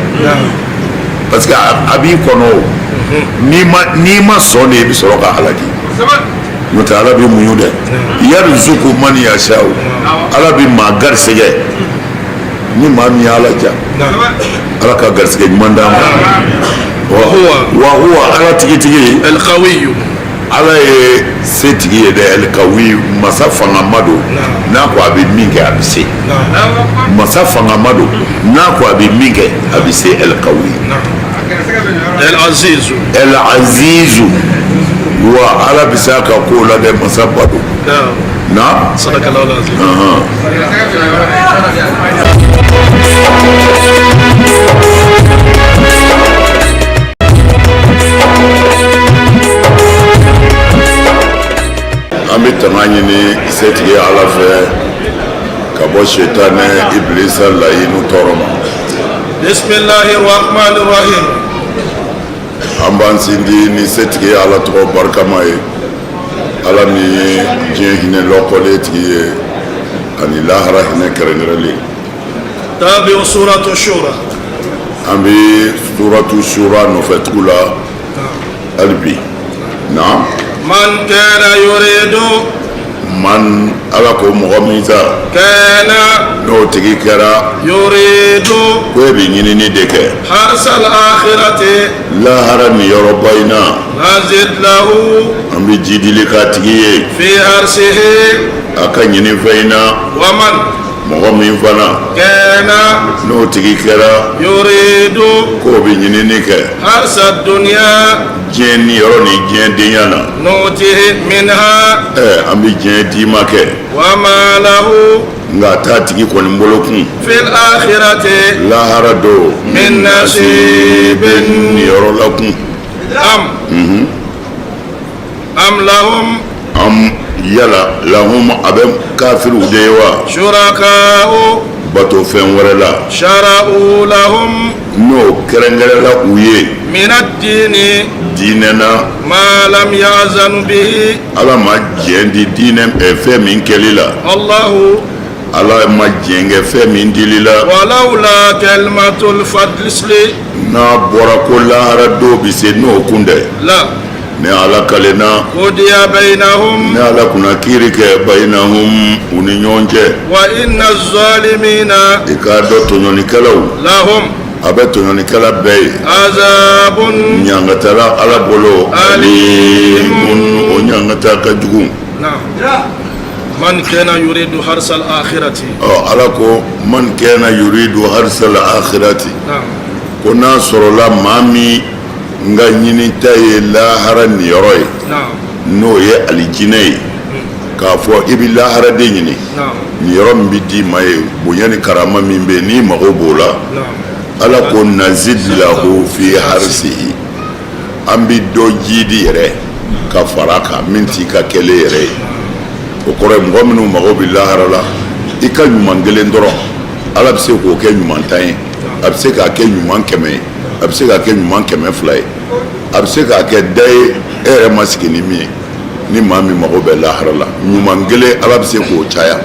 S1: parce que a b'i kɔnɔ o. N'i ma sɔn de, i bɛ sɔrɔ ka halaki. N'o tɛ, Ala bɛ muɲu dɛ. Yarzuqu man yasha, Ala bɛ maa garisɛgɛ ni maa min ye Ala ja. Ala ka garisɛgɛ ɲuman d'an ma. Wa huwa, Ala tigitigi.
S2: Alqawiyyu.
S1: Ala ye setigi ye dɛ. Alqawi, masa fangama don. N'a ko a bɛ min kɛ, a bɛ se. Masa fangama don, n'a ko a bɛ min kɛ, a bɛ se. Alqawi.
S2: Alazizu.
S1: El azizu, wa Ala bɛ se a ka ko la dɛ, masa ba don. Na.
S2: Sadakallahu alazim.
S1: An bɛ tanga ɲini setigi Ala fɛ ka bɔ setanɛ ibilisa layinu tɔɔrɔ ma.
S2: Bismillahi rahmani rahim.
S1: An b'an sindi ni setigi Ala tɔgɔ barikama ye, Ala min ye diɲɛ hinɛ lɔkɔlen tigi ye ani lahara hinɛ kɛrɛnkɛrɛnlen.
S2: Tabi'u suratu shura.
S1: An bɛ suratu shura nɔfɛtugu la hali bi na.
S2: Man kana yuridu.
S1: Man, Ala ko mɔgɔ min sa.
S2: Kana.
S1: N'o tigi kɛra.
S2: Yuridu.
S1: Ko e bɛ ɲinini de kɛ.
S2: Harsal akhirati.
S1: Lahara nin yɔrɔba in na.
S2: Nazid lahu.
S1: An bɛ jidili k'a tigi ye.
S2: Fi harsihi.
S1: A ka ɲinifɛn in na.
S2: Wa man.
S1: Mɔgɔ min fana.
S2: Kana.
S1: N'o tigi kɛra.
S2: Yuridu.
S1: K'o bɛ ɲinini kɛ.
S2: Harsa dunya.
S1: Diɲɛ ni yɔrɔ ni diɲɛ denya na.
S2: Nutihi minha.
S1: An bɛ diɲɛ d'i ma kɛ.
S2: Wa ma lahu.
S1: Nka a t'a tigi kɔni bolo kun.
S2: Fil akhirati.
S1: Lahara don.
S2: Min nasibin.
S1: Niyɔrɔ la kun.
S2: Am lahum.
S1: Am, yala, lahum, a bɛ kafiriw de ye wa?
S2: Shuraka'u.
S1: Bato fɛn wɛrɛ la.
S2: Shara'u lahum.
S1: N'o kɛrɛnkɛrɛnla u ye.
S2: Min ad-dini.
S1: Diinɛ na.
S2: Ma lam ya'zan bihi.
S1: Ala ma diɲɛ di diinɛ fɛn min kɛli la.
S2: Allahu.
S1: Ala ma diɲɛ kɛ fɛn min dili la.
S2: Walawla kalimatul fasli.
S1: N'a bɔra ko lahara don bɛ se, n'o kun tɛ.
S2: La.
S1: Ni Ala kalenna.
S2: Qudiya bainahum.
S1: Ni Ala kunna kiiri kɛ bainahum, u ni ɲɔgɔn cɛ.
S2: Wa inna zalimina.
S1: I k'a dɔn tɔɲɔnikɛlaw.
S2: Lahum.
S1: A bɛ tɔɲɔnikɛla bɛɛ ye.
S2: Azabun.
S1: Ɲangatala Ala bolo. Alimun, o ɲangata ka jugu.
S2: Naam. Man kana yuridu harsal akhirati.
S1: Ɔ, Ala ko man kana yuridu harsal akhirati.
S2: Naam.
S1: Ko n'a sɔrɔla maa min nka ɲinita ye lahara niyɔrɔ ye.
S2: Naam.
S1: N'o ye alijinɛ ye, k'a fɔ i bɛ lahara de ɲini.
S2: Naam.
S1: Niyɔrɔ min bɛ d'i ma ye, bonya ni karama min bɛ yen, n'i mago b'o la.
S2: Naam.
S1: Ala ko nazid lahu fi harsihi, an bɛ dɔ jidi yɛrɛ ka fara a kan min t'i ka kɛlen yɛrɛ ye. O kɔrɔ ye, mɔgɔ minnu mago bɛ lahara la, i ka ɲuman kelen dɔrɔn, Ala bɛ se k'o kɛ ɲuman 10 ye, a bɛ se k'a kɛ ɲuman 100 ye, a bɛ se k'a kɛ ɲuman 200 ye, a bɛ se k'a kɛ da ye e yɛrɛ ma sigi ni min ye. Ni maa min mago bɛ lahara la, ɲuman kelen, Ala bɛ se k'o caya.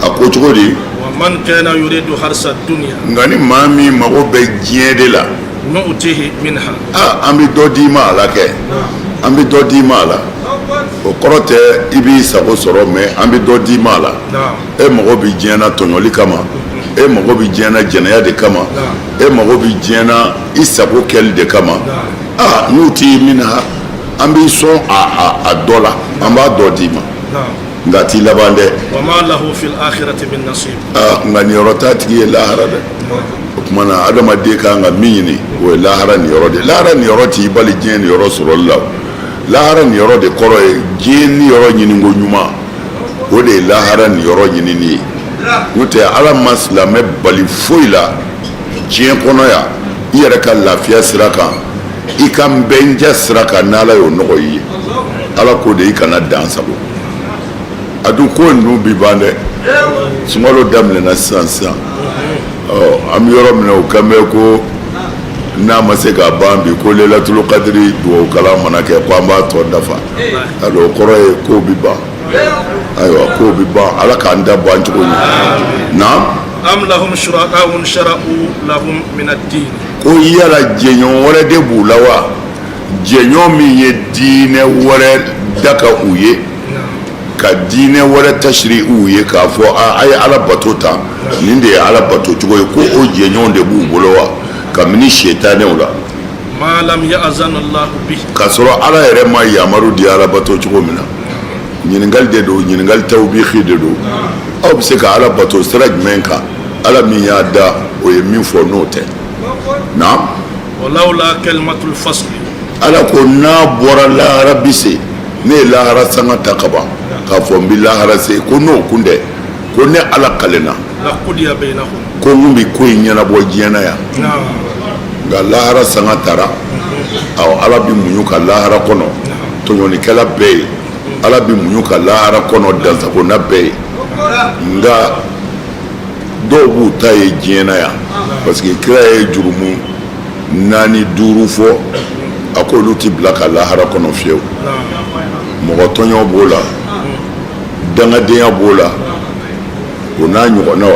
S1: A ko cogo di?
S2: Wa man kana yuridu harsa dunya.
S1: Nka ni maa min mago bɛ diɲɛ de la.
S2: Nu'tihi minha.
S1: Aa, an bɛ dɔ d'i ma a la kɛ, an bɛ dɔ d'i ma a la. O kɔrɔ tɛ i b'i sago sɔrɔ, mais an bɛ dɔ d'i ma a la.
S2: Naam.
S1: E mago bɛ diɲɛ na tɔɲɔli kama, e mago bɛ diɲɛ na jɛnɛya de kama, e mago bɛ diɲɛ na i sago kɛli de kama. Aa, nu'tihi minha, an b'i sɔn a dɔ la, an b'a dɔ d'i ma. Nka a t'i laban dɛ.
S2: Wa ma lahu fil akhirati min nasib.
S1: Aa, nka niyɔrɔ t'a tigi ye lahara dɛ. O tuma na, adamaden ka kan ka min ɲini, o ye lahara niyɔrɔ de. Lahara niyɔrɔ t'i bali diɲɛ niyɔrɔ sɔrɔli la. Lahara niyɔrɔ de kɔrɔ ye diɲɛ niyɔrɔ ɲiniko ɲuman, o de ye lahara niyɔrɔ ɲinini ye. N'o tɛ, Ala ma silamɛ bali foyi la diɲɛ kɔnɔ yan. I yɛrɛ ka lafiya sira kan, i ka bɛnja sira kan, n'Ala y'o nɔgɔya i ye, Ala ko de i kana dan sago. A dun ko ninnu bi ban dɛ. Sunkalo daminɛna sisan sisan. Ɔ, an bɛ yɔrɔ min na, o kan bɛ ko n'a ma se ka ban bi, ko Lelatulu Kadiri dugawu kalan mana kɛ, ko an b'a tɔ dafa. Alors, o kɔrɔ ye kow bi ban. Ayiwa, kow bi ban. Ala k'an da ban cogo ɲɛ na.
S2: Am lahum shuraka'un shara'u lahum min ad-din.
S1: Ko yala jɛɲɔgɔn wɛrɛ de b'u la wa, jɛɲɔgɔn min ye diinɛ wɛrɛ daga u ye, ka diinɛ wɛrɛ tasiri u ye, k'a fɔ a ye Ala bato ta, nin de ye Ala bato cogo ye? Ko o jɛɲɔgɔn de b'u bolo wa, kabini setanɛw la?
S2: Ma lam ya'zan Allah bi.
S1: K'a sɔrɔ Ala yɛrɛ ma yamaru di Ala bato cogo min na. Ɲininkali de don, ɲininkali tawbihi de don. Aw bɛ se ka Ala bato sira jumɛn kan, Ala min y'a da, o ye min fɔ, n'o tɛ? Naam.
S2: Walawla kalimatul fasli.
S1: Ala ko n'a bɔra lahara bi se, ne ye lahara sanga ta kaban k'a fɔ n bɛ lahara se, ko n'o kun tɛ, ko ne Ala kalenna
S2: la qudiya bainahum.
S1: Ko n bɛ ko in ɲɛnabɔ diɲɛ na yan. Nka lahara sanga tara, awɔ, Ala bɛ muɲu ka lahara kɔnɔ tɔɲɔnikɛla bɛɛ ye, Ala bɛ muɲu ka lahara kɔnɔ dansagonna bɛɛ ye. Nka dɔw b'u ta ye diɲɛ na yan, parce que kira ye jurumu naani duuru fɔ, a ko olu ti bila ka lahara kɔnɔ fiyewu. Mɔgɔ tɔɲɔ b'o la, dangadenya b'o la, o n'a ɲɔgɔnnaw.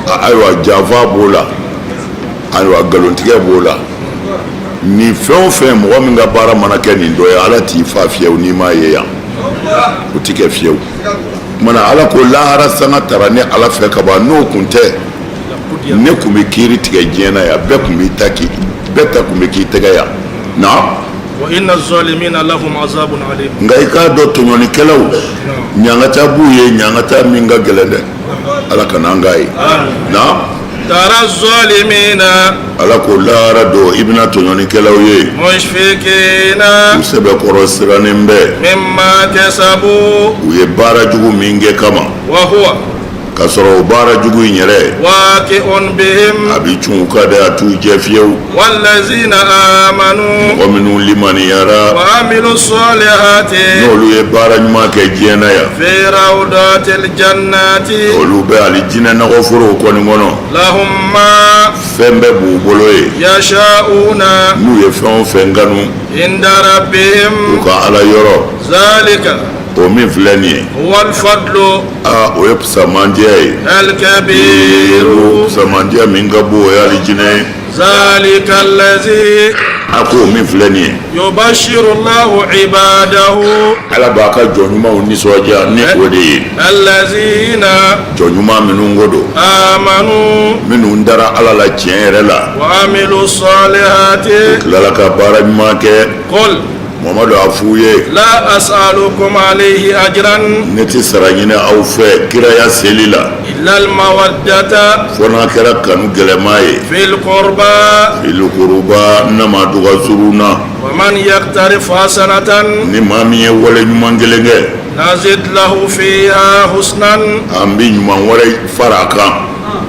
S1: A ayiwa, janfa b'o la, ayiwa, nkalontigɛ b'o la. Nin fɛn o fɛn, mɔgɔ min ka baara mana kɛ nin dɔ ye, Ala t'i fa fiyewu n'i m'a ye yan, o ti kɛ fiyewu. Kumana, Ala ko lahara sanga tara ne Ala fɛ ka ban. N'o kun tɛ, ne kun bɛ kiiri tigɛ diɲɛ na yan, bɛɛ kun b'i ta k'i bɛɛ ta kun bɛ k'i tɛgɛ yan na.
S2: Wa inna zalimina lahum azabun alim.
S1: Nka i k'a dɔn, tɔɲɔnikɛlaw, ɲangata b'u ye, ɲangata min ka gɛlɛn dɛ. Ala kana an k'a ye na.
S2: Tara zalimina.
S1: Ala ko lahara don, i bɛna tɔɲɔnikɛlaw ye
S2: mushfikina.
S1: U sɛbɛkɔrɔ sirannen bɛ
S2: mimma kasabu.
S1: U ye baara jugu min kɛ kama.
S2: Wa huwa
S1: K'a sɔrɔ o baara jugu in yɛrɛ
S2: waqi'un bihim.
S1: A bɛ cun u kan dɛ, a t'u jɛ fiyewu.
S2: Wallazina amanu.
S1: Mɔgɔ minnu limaniyara
S2: wa amilu salihati.
S1: N'olu ye baara ɲuman kɛ diɲɛ na yan,
S2: fi rawdatil jannati.
S1: Olu bɛ alijinɛ nakɔforow kɔni kɔnɔ.
S2: Lahum ma
S1: Fɛn bɛɛ b'u bolo yen.
S2: yasha'una.
S1: N'u ye fɛn o fɛn kanu
S2: inda rabbihim.
S1: U ka Ala yɔrɔ.
S2: Zalika
S1: O min filɛ nin ye,
S2: huwa al-fadlu.
S1: Aa, o ye fisamandiya ye.
S2: Al-kabiru.
S1: Fisamandiya min ka bon, o ye alijinɛ ye.
S2: Zalika allazi
S1: A ko o min filɛ nin ye,
S2: yubashiru Allahu ibadahu.
S1: Ala b'a ka jɔn ɲumanw nisɔndiya ni o de ye.
S2: Allazina
S1: Jɔn ɲuman minnu ko don,
S2: amanu.
S1: Minnu dara Ala la tiɲɛ yɛrɛ la,
S2: wa amilu salihati.
S1: Tilala ka baara ɲuman kɛ.
S2: Qul.
S1: Mamadu, a f'u ye:
S2: La as'alukum alayhi ajran.
S1: Ne tɛ sara ɲini aw fɛ kiraya seli la
S2: illa al-mawaddata.
S1: Fo n'a kɛra kanu gɛlɛma ye
S2: fil qurba.
S1: Fil qurba, n'a ma dɔgɔ surun na.
S2: Wa man yaqtarif hasanatan.
S1: Ni maa min ye wale ɲuman kelen kɛ,
S2: nazid lahu fiha husnan.
S1: An bɛ ɲuman wɛrɛ fara a kan.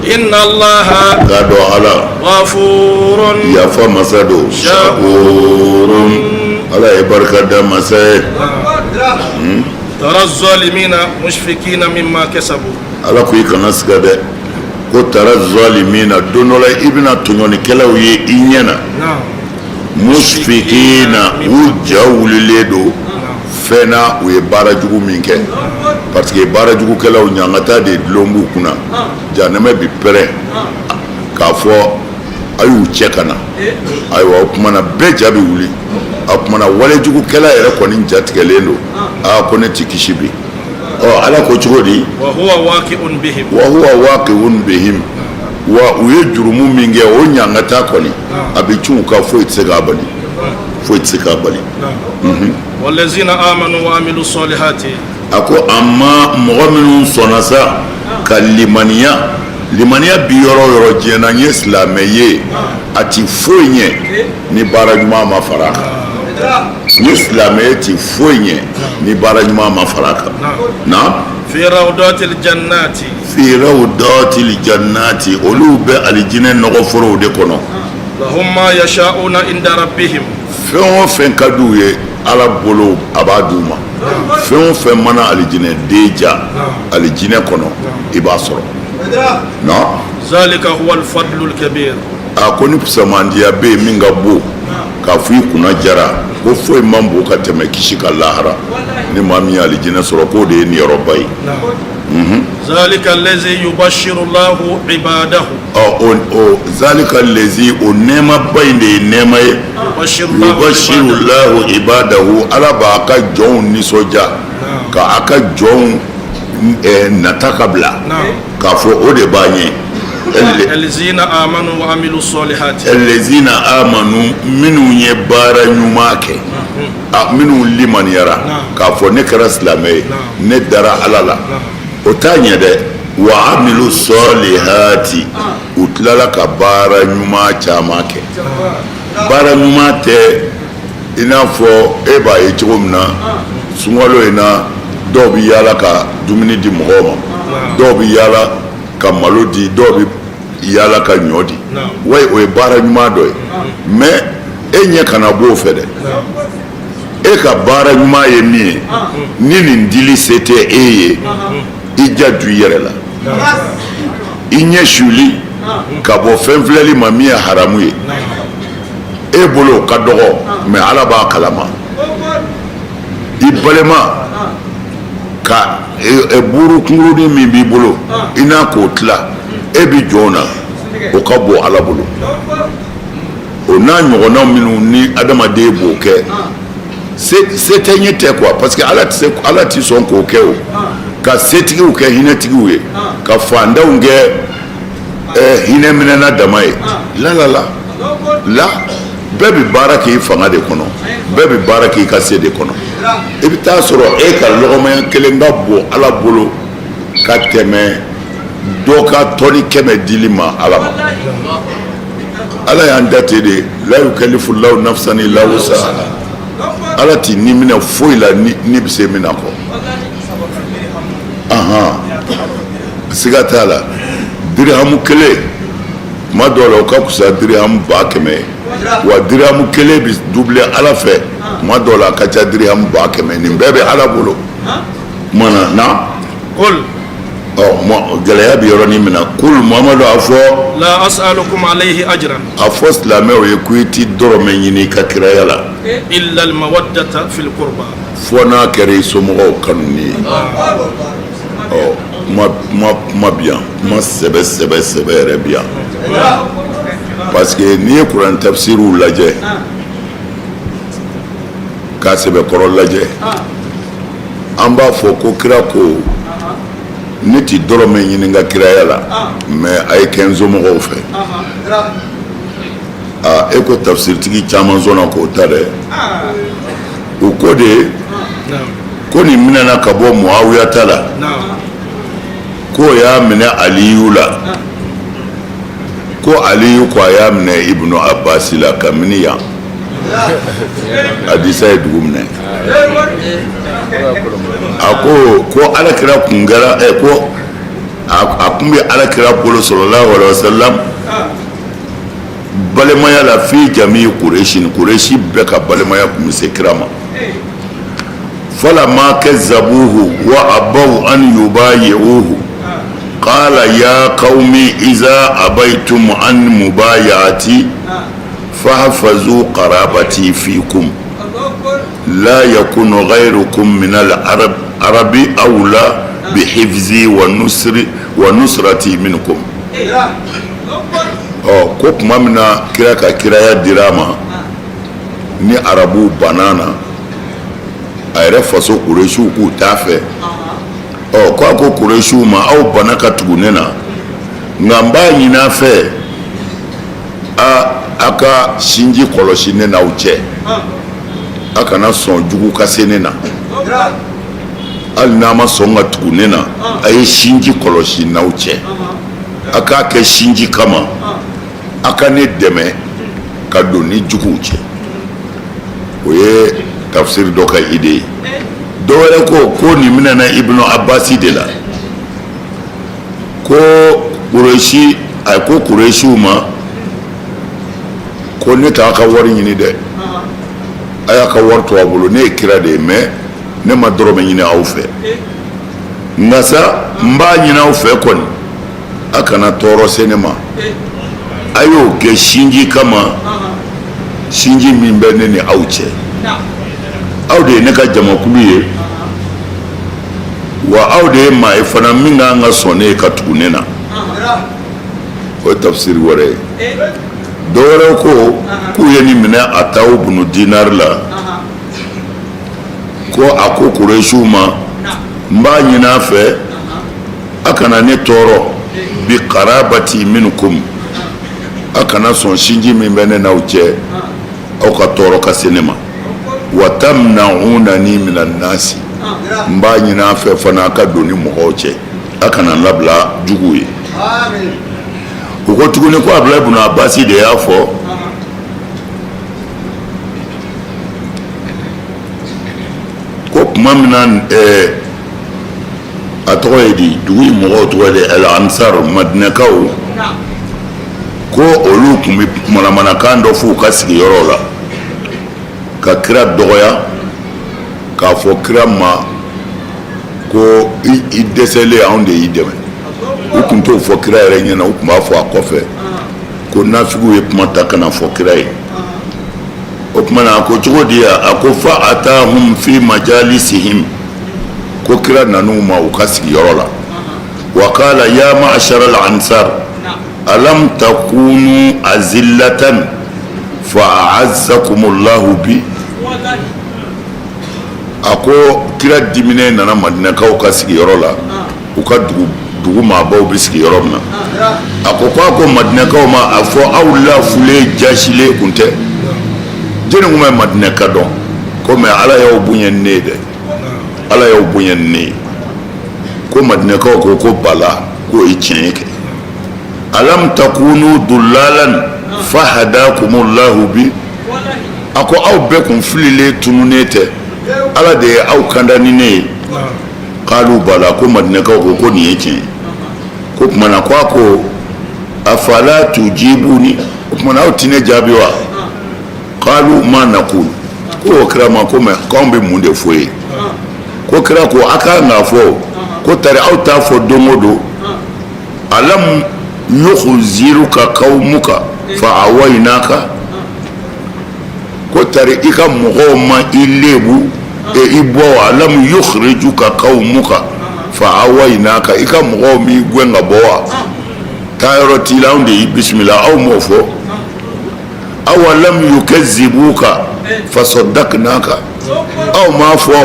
S2: Inna Allaha
S1: K'a dɔn Ala
S2: ghafurun
S1: yafa masa don, shakurun, Ala ye barika da masa ye.
S2: Tara zalimina mushfikina mimma kasabu.
S1: Ala ko i kana siga dɛ. Ko tara zalimina, don dɔ la i bɛna tɔɲɔnikɛlaw ye i ɲɛ na, musfikina, u ja wulilen don fɛn na, u ye baara jugu min kɛ, parce que baara jugukɛlaw, ɲangata de dulon b'u kunna. Janɛmɛ bi pɛrɛn k'a fɔ a y'u cɛ ka na. Ayiwa, o tuma na bɛɛ ja bɛ wuli. A tuma na walejugukɛla yɛrɛ kɔni jatigɛlen don, aa, ko ne ti kisi bi. Ɔ, Ala ko cogo di?
S2: Wa huwa waqi'un bihim.
S1: Wa huwa waqi'un bihim. Wa u ye jurumu min kɛ, o ɲangata kɔni a bɛ cun u kan, foyi tɛ se k'a bali, foyi tɛ se k'a bali.
S2: Wallazina amanu wa amilu salihati.
S1: A ko amma mɔgɔ minnu sɔnna sa ka limaniya, limaniya bi yɔrɔ o yɔrɔ diɲɛ na, n ye silamɛ ye, a ti foyi ɲɛ ni baara ɲuman ma fara a kan. N ye silamɛ ye ti foyi ɲɛ ni baara ɲuman ma fara a kan. Na
S2: fi rawdatil jannati.
S1: Fi rawdatil jannati, olu bɛ alijinɛ nɔgɔforow de kɔnɔ.
S2: Lahum ma yasha'una inda rabbihim.
S1: Fɛn o fɛn ka d'u ye Ala bolo, a b'a d'u ma. Fɛn o fɛn mana alijinɛ den ja alijinɛ kɔnɔ, i b'a sɔrɔ. Non.
S2: Zalika huwa al-fadlul kabir.
S1: A ko ni fisamandiya bɛ yen min ka bon k'a fɔ i kunna jara, ko foyi man bon ka tɛmɛ kisi ka lahara. Ni maa min ye alijinɛ sɔrɔ, k'o de ye niyɔrɔba ye.
S2: Zalika allazi yubashiru Allahu ibadahu.
S1: Ɔ, o zalika lezi, o nɛɛmaba in de ye nɛɛma ye. Yubashiru Allahu ibadahu, Ala b'a ka jɔnw nisɔndiya ka a ka jɔnw nata ka bila k'a fɔ o de b'a ɲɛ.
S2: Allazina amanu wa amilu salihati.
S1: Allazina amanu, minnu ye baara ɲuman kɛ, a minnu limaniyara k'a fɔ ne kɛra silamɛ ye, ne dara Ala la, o t'a ɲɛ dɛ. Wa amilu salihati, u tilala ka baara ɲuman caman kɛ. Baara ɲuman tɛ i n'a fɔ e b'a ye cogo min na sunkalo in na, dɔw bɛ yaala ka dumuni di mɔgɔw ma, dɔw bɛ yaala ka malo di, dɔw bɛ yaala ka ɲɔ di. Wayi, o ye baara ɲuman dɔ ye, mais e ɲɛ kana b'o fɛ dɛ. E ka baara ɲuman ye min ye, ni nin dili se tɛ e ye, i ja ju i yɛrɛ la, i ɲɛ suli ka bɔ fɛn filɛli ma min ye haramu ye e bolo, o ka dɔgɔ, mais Ala b'a kalama. I balima ka buuru kunkurunin min b'i bolo, i n'a k'o tila, e bɛ jɔn na, o ka bon Ala bolo. O n'a ɲɔgɔnna minnu ni adamaden b'o kɛ, se tɛ ɲɛ tɛ quoi, parce que Ala tɛ se, Ala tɛ sɔn k'o kɛ. O ka setigiw kɛ hinɛtigiw ye, ka fantanw kɛ hinɛ minɛna dama ye, la la la la. Bɛɛ bɛ baara k'i fanga de kɔnɔ, bɛɛ bɛ baara k'i ka se de kɔnɔ. I bɛ taa sɔrɔ e ka lɔgɔmaya kelen ka bon Ala bolo ka tɛmɛ dɔ ka tɔni 100 dili ma Ala ma. Ala y'an da ten de. La yukallifu lahu nafsan illa wusaha. Ala t'i ni minɛ foyi la ni bɛ se min na kɔ. Ahan, siga t'a la, dirihamu kelen, tuma dɔw la o ka fisa dirihamu 100,000 ye. Wa dirihamu kelen bɛ doubler Ala fɛ, tuma dɔw la a ka ca dirihamu 100,000. Nin bɛɛ bɛ Ala bolo. Tuma na na
S2: Qul.
S1: Ɔ, gɛlɛya bɛ yɔrɔnin min na, kul, Muhamadu, a fɔ.
S2: La as'alukum alayhi ajran.
S1: A fɔ silamɛw ye ko i ti dɔrɔmɛ ɲini i ka kiraya la.
S2: Illa al mawaddata fil qurba.
S1: Fɔ n'a kɛra i somɔgɔw kanuni ye. Ɔ, kuma kuma kuma bi yan, kuma sɛbɛ sɛbɛ sɛbɛ yɛrɛ bi yan, parce que n'i ye kuran tafsiriw lajɛ k'a sɛbɛkɔrɔ lajɛ, an b'a fɔ ko kira ko ne ti dɔrɔmɛ ɲini n ka kiraya la, mais a ye kɛ n somɔgɔw fɛ. Aa, e ko tafsiritigi caman sɔnna k'o ta dɛ. U ko de ko nin minɛna ka bɔ Muawiya ta la, k'o y'a minɛ Aliyu la, ko Aliyu ko a y'a minɛ Ibnu Abasi la. Kabini yan hadisa ye dugu minɛ. A ko ko alakira kun kɛra ɛ ko a kun bɛ alakira bolo sallallahu alaihi wasallam balimaya la fi jami Kuresi, ni Kuresi bɛɛ ka balimaya kun bɛ se kira ma. Falamma kazzabuhu wa abaw an yubayi'uhu, qala ya qawmi iza abaytum an mubayati fahfazu qarabati fikum, la yakunu ghayrukum min al arabi awla bihifzi wa nusri wa nusrati minkum. Ɔ, ko tuma min na kira ka kiraya dira a ma, ni arabuw banna na, a yɛrɛ faso Kuresiw k'u t'a fɛ. Ɔ, ko a ko Kuresiw ma, aw banna ka tugu ne na, nka n b'a ɲini a fɛ a a ka sinji kɔlɔsi ne n'aw cɛ, a kana sɔn jugu ka se ne na. Hali n'a ma sɔn ka tugu ne na, a ye sinji kɔlɔsi n'aw cɛ, a k'a kɛ sinji kama, a ka ne dɛmɛ ka don ni juguw cɛ. O ye tafsiri dɔ ka idée ye. Dɔ wɛrɛ ko ko nin minɛna Ibnu Abasi de la, ko Kuresi, a ko Kuresiw ma ko ne t'a ka wari ɲini dɛ, a y'a ka wari to a bolo, ne ye kira de ye, mais ne ma dɔrɔmɛ ɲini aw fɛ, nka sa n b'a ɲini aw fɛ kɔni, a kana tɔɔrɔ se ne ma, a y'o kɛ sinji kama, sinji min bɛ ne ni aw cɛ. Aw de ye ne ka jamakulu ye, wa aw de ye maa ye fana min ka kan ka sɔn ne ye ka tugu ne na. O ye tafsiri wɛrɛ ye. Dɔ wɛrɛ ko k'u ye nin minɛ Atawu bunu Dinari la, ko a ko Kuresiw ma, n b'a ɲini a fɛ, a kana ne tɔɔrɔ, bi karabati minkum, a kana sɔn sinji min bɛ ne n'aw cɛ, aw ka tɔɔrɔ ka se ne ma, wa tamnaunani minan nasi, n b'a ɲini a fɛ fana, a ka don ni mɔgɔw cɛ, a kana n labila juguw ye. U ko tuguni ko Abulayi bunu Abasi de y'a fɔ ko tuma min na a tɔgɔ ye di, dugu in mɔgɔw tɔgɔ de El Ansar, Madinɛkaw, ko olu tun bɛ manamanakan dɔ f'u ka sigiyɔrɔ la ka kira dɔgɔya, k'a fɔ kira ma ko i dɛsɛlen, anw de y'i dɛmɛ. U tun t'o fɔ kira yɛrɛ ɲɛna, u tun b'a fɔ a kɔfɛ ko nafigiw ye kuma ta ka na fɔ kira ye. O tuma na a ko cogo di? A ko fa atahum fi majalisihim, ko kira nan'u ma u ka sigiyɔrɔ la, wa qala ya ma'ashara al-ansar alam takunu azillatan fa a'azzakumullahu bi. A ko kira diminen nana Madinɛkaw ka sigiyɔrɔ la, u ka dugu maabaw bɛ sigi yɔrɔ min na. A ko ko a ko Madinɛkaw ma, a fɔ aw lafulen jasilen kun tɛ, jɔnni kun bɛ Madinɛka dɔn? Ko mais Ala y'aw bonya ni ne ye dɛ, Ala y'aw bonya ni ne ye. Ko Madinɛkaw ko ko bala, k'o ye tiɲɛ ye kɛ. Alam takunu dulalan fahadakumullahu bi. A ko aw bɛɛ kun fililen tununnen tɛ, Ala de ye aw kanda ni ne ye. Kalu bala, ko Madinɛkaw ko ko nin ye tiɲɛ ye. Ko tuma na ko a ko afala tujibuni, o tuma na aw tɛ ne jaabi wa? Kalu ma nakulu, ko o kira ma ko mais k'anw bɛ mun de fɔ ye? Ko kira ko a ka kan k'a fɔ ko tari aw t'a fɔ don o don, alam yukhziruka kawmuka fa awaynaka, ko tari i ka mɔgɔw ma i lebu e i bɔ wa? Alam yukhrijuka kawmuka fa awaynaka, i ka mɔgɔw m'i gɛn ka bɔ wa? Taa yɔrɔ t'i la, anw de y'i bisimila, aw m'o fɔ. Awalam yukazzibuka fasaddaqnaka, aw m'a fɔ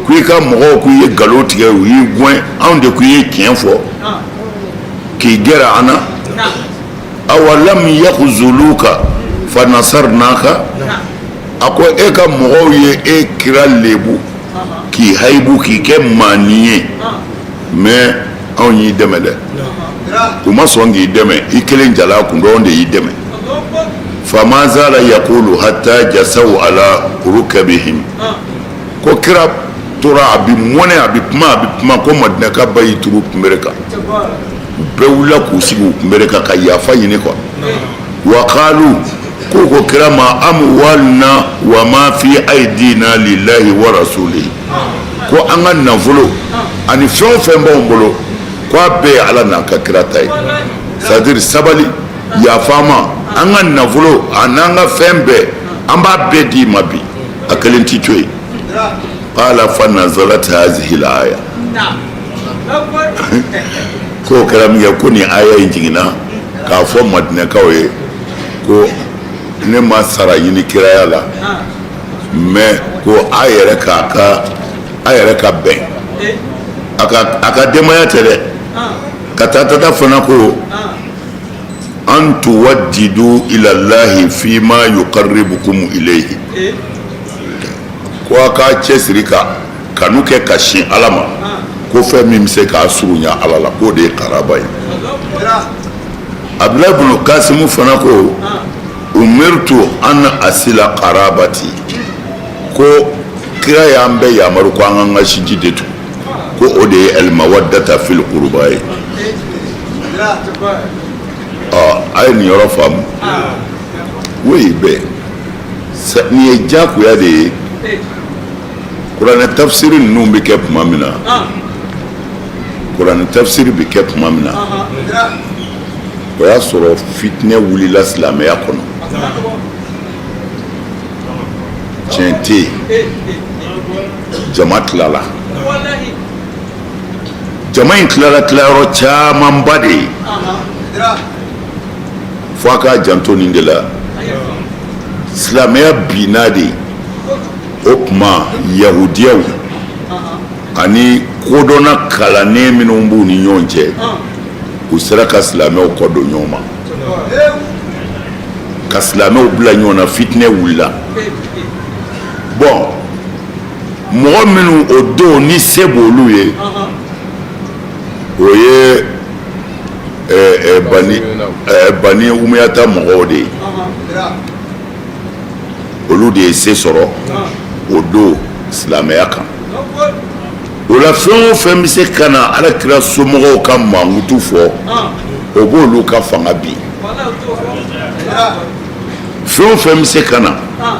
S1: ko i ka mɔgɔw k'u ye nkalon tigɛ, u y'i gɛn, anw de k'u ye tiɲɛ fɔ k'i gɛrɛ an na. Awalam yakhzuluka fa nasarnaka, a ko e ka mɔgɔw ye e kira lebu k'i hayibu k'i kɛ maanin ye, mais anw y'i dɛmɛ dɛ, u ma sɔn k'i dɛmɛ, i kelen jala kun dɔn de y'i dɛmɛ. Fama zala yakulu hatta jasaw ala rukabihim, ko kira tora a bi mɔnɛ, a bi kuma, a bi kuma, ko Madinɛka ba y'i turu kunbere kan, u bɛɛ wulila k'u sigi u kunbere kan ka yafa ɲini quoi. Wa qalu, k'u ko kira ma amwaluna wa ma fi aidina lillahi wa rasulihi, ko an ka nafolo ani fɛn o fɛn b'anw bolo, ko a bɛɛ ye Ala n'a ka kira ta ye. C'est à dire sabali, yafa ma, an ka nafolo a n'an ka fɛn bɛɛ, an b'a bɛɛ d'i ma bi, a kelen t'i to yen. Qala fa nazalat hazihi al-aya, k'o kɛra min kɛ, ko nin aya in jiginna k'a fɔ Madinɛkaw ye ko ne ma sara ɲini kiraya la, mais ko a yɛrɛ k'a ka a yɛrɛ ka bɛn a ka denbaya tɛ dɛ. Ka taa tata fana ko an tuwaddidu ila llahi fima yuqarribukum ilayhi, ko a k'a cɛsiri ka Kanu kɛ ka sin Ala ma, ko fɛn min bɛ se k'a surunya Ala la, k'o de ye karaba ye. Abdulayi bunu Kasimu fana ko umirtu an asila karabati, ko kira y'an bɛɛ yamaru ko an k'an ka sinji de tugu, ko o de ye almawaddata fil kuruba ye. Ɔ, a ye nin yɔrɔ faamu. Oui, bɛɛ nin ye diyagoya de ye. Kuranɛ tafsiri ninnu bɛ kɛ tuma min na, kuranɛ tafsiri bɛ kɛ tuma min na, o y'a sɔrɔ fitinɛ wulila silamɛya kɔnɔ, tiɲɛ tɛ yen, jama tilala. Jama in tilala tilayɔrɔ camanba de ye, fo a k'a janto nin de la. Silamɛya binna de, o tuma yahudiyaw ani kodɔnna kalannen minnu b'u ni ɲɔgɔn cɛ, u sera ka silamɛw kɔ don ɲɔgɔn ma, ka silamɛw bila ɲɔgɔn na, fitinɛ wulila. Bɔn, mɔgɔ minnu o don ni se b'olu ye, o ye bani umuyata mɔgɔw de ye. Olu de ye se sɔrɔ o don silamɛya kan. O la, fɛn o fɛn bɛ se ka na Ala kira somɔgɔw ka mankutu fɔ, o b'olu ka fanga bin. Fɛn o fɛn bɛ se ka na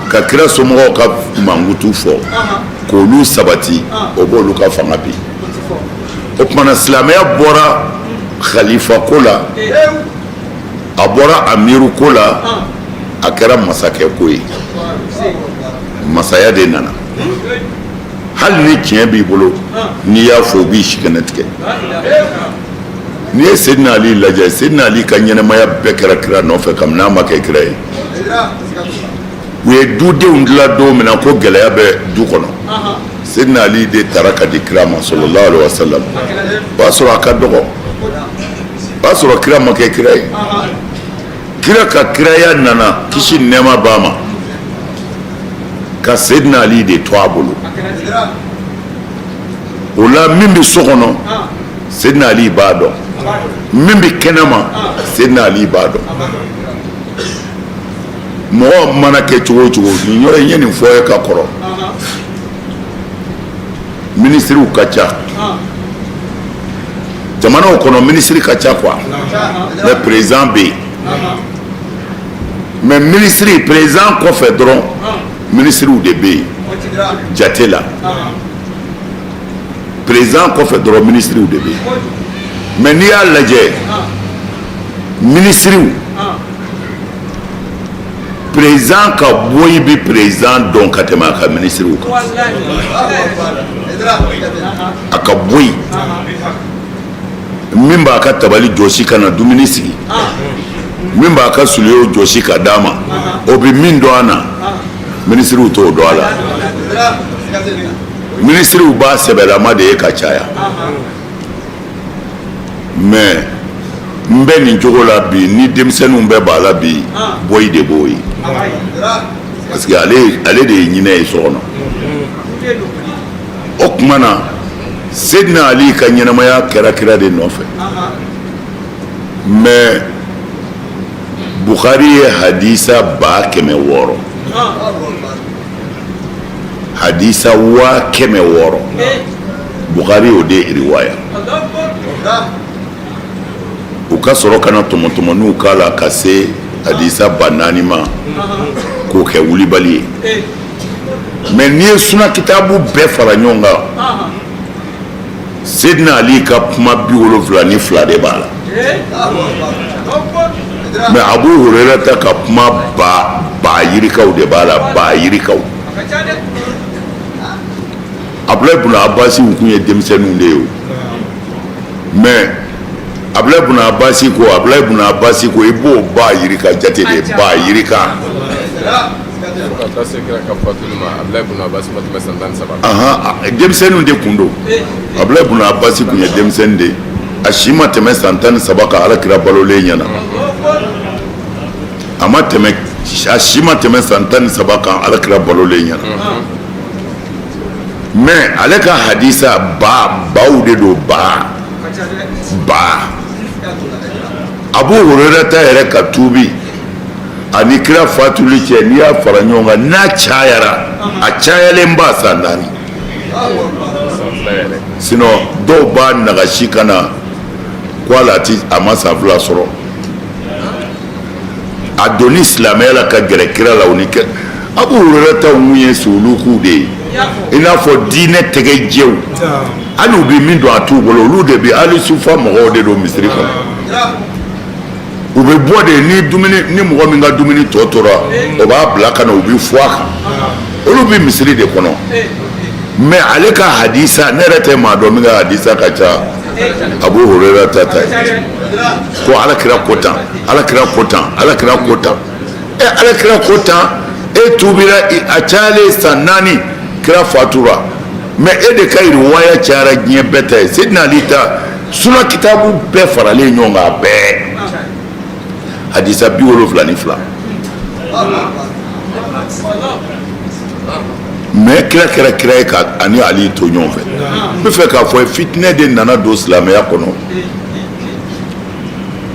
S1: ka kira somɔgɔw ka mankutu fɔ k'olu sabati, o b'olu ka fanga bin. O tuma na, silamɛya bɔra khalifa ko la, a bɔra amiru ko la, a kɛra masakɛ ko ye. Masaya de nana. Hali ni tiɲɛ b'i bolo, n'i y'a fɔ, u b'i sikɛnɛ tigɛ. N'i ye Sedina Ali lajɛ, Sedina Ali ka ɲɛnamaya bɛɛ kɛra kira nɔfɛ kabini n'a ma kɛ kira ye. U ye dudenw dilan don min na ko gɛlɛya bɛ du kɔnɔ, Sedina Ali de taara ka di kira ma, sallallahu alaihi wasallam. O y'a sɔrɔ a ka dɔgɔ, o y'a sɔrɔ kira ma kɛ kira ye. Kira ka kiraya nana, kisi ni nɛɛma b'a ma, ka Sedina Ali de to a bolo. O la, min bɛ so kɔnɔ, Sedina Ali b'a dɔn. Min bɛ kɛnɛma, Sedina Ali b'a dɔn. Mɔgɔ mana kɛ cogo o cogo, nin yɔrɔ in ye nin fɔ ye ka kɔrɔ. Minisiriw ka ca jamanaw kɔnɔ, minisiri ka ca quoi, mais président bɛ yen. Mais minisiri, président kɔfɛ dɔrɔn, minisiriw de bɛ yen jate la. Président kɔfɛ dɔrɔn, minisiriw de bɛ yen. Mais n'i y'a lajɛ, minisiriw, président ka bɔyi bɛ président dɔn ka tɛmɛ a ka minisiriw kan. A ka bɔyi min b'a ka tabali jɔsi ka na dumuni sigi, min b'a ka souliers jɔsi ka d'a ma, o bɛ min dɔn a na, minisiriw t'o dɔn a la. Minisiriw b'a sɛbɛlama de ye ka caya. Mais n bɛ nin cogo la bi, ni denmisɛnninw bɛɛ b'a la bi, bɔyi de b'o ye, parce que ale de ye ɲinɛ ye so kɔnɔ. O tuma na, Sedina Ali ka ɲɛnamaya kɛra kira de nɔfɛ. Mais Bukhari ye hadisa 600,000, hadisa 600,000, Bukhari y'o de riwaya. U ka sɔrɔ ka na tɔmɔtɔmɔniw k'a la ka se hadisa 4000 ma k'o kɛ wulibali ye. Mais n'i ye suna kitabu bɛɛ fara ɲɔgɔn kan, Sedina Ali ka kuma 72 de b'a la. Mais Abu Hurera ta ka kuma ba ba yirikaw de b'a la, ba yirikaw. Abulayi buna Abasi kun ye denmisɛnninw de ye o. Mais Abulayi buna Abasi ko, Abulayi buna Abasi ko, i b'o ba yirika jate de, ba yirika.
S3: Ka taa se kira ka fatuli ma, Abulayi bun Abasi ma tɛmɛ san 13 kan.
S1: Ahan, denmisɛnninw de kun don. Abulayi buna Abasi kun ye denmisɛnnin de ye, a si ma tɛmɛ san 13 kan Ala kira balolen ɲɛna. A ma tɛmɛ, a si ma tɛmɛ san 13 kan Ala kira balolen ɲɛna. Mais ale ka hadisa ba baw de don, ba ba. Abu Hurayra ta yɛrɛ ka tuubi ani kira fatuli cɛ, n'i y'a fara ɲɔgɔn kan, n'a cayara, a cayalen ba san 4. Sinon dɔw b'a nagasi ka na ko a ti a ma san 2 sɔrɔ. A donni silamɛya la ka gɛrɛ kira la, o ni kɛ Abu Hurayra taw mun ye sulukuw de ye, i n'a fɔ diinɛ tɛgɛ jɛw, hali u bɛ min dɔn a t'u bolo. Olu de bɛ hali sufa mɔgɔw de don misiri kɔnɔ. U bɛ bɔ de ni dumuni, ni mɔgɔ min ka dumuni tɔ tora, o b'a bila ka na, u bɛ fɔ a kan. Olu bɛ misiri de kɔnɔ. Mais ale ka hadisa, ne yɛrɛ tɛ maa dɔn min ka hadisa ka ca Abu Hurayra ta ta ye, ko Ala kira ko tan, Ala kira ko tan, Ala kira ko tan. E Ala kira ko tan, e tuubira a cayalen san 4, kira fatura. Mais e de ka riwaya cayara diɲɛ bɛɛ ta ye. Sidina Ali ta, suna kitabu bɛɛ faralen ɲɔgɔn kan, a bɛɛ hadisa 72. Mais kira kɛra kira ye ka ani Ali to ɲɔgɔn fɛ. N bɛ fɛ k'a fɔ fitinɛ de nana don silamɛya kɔnɔ.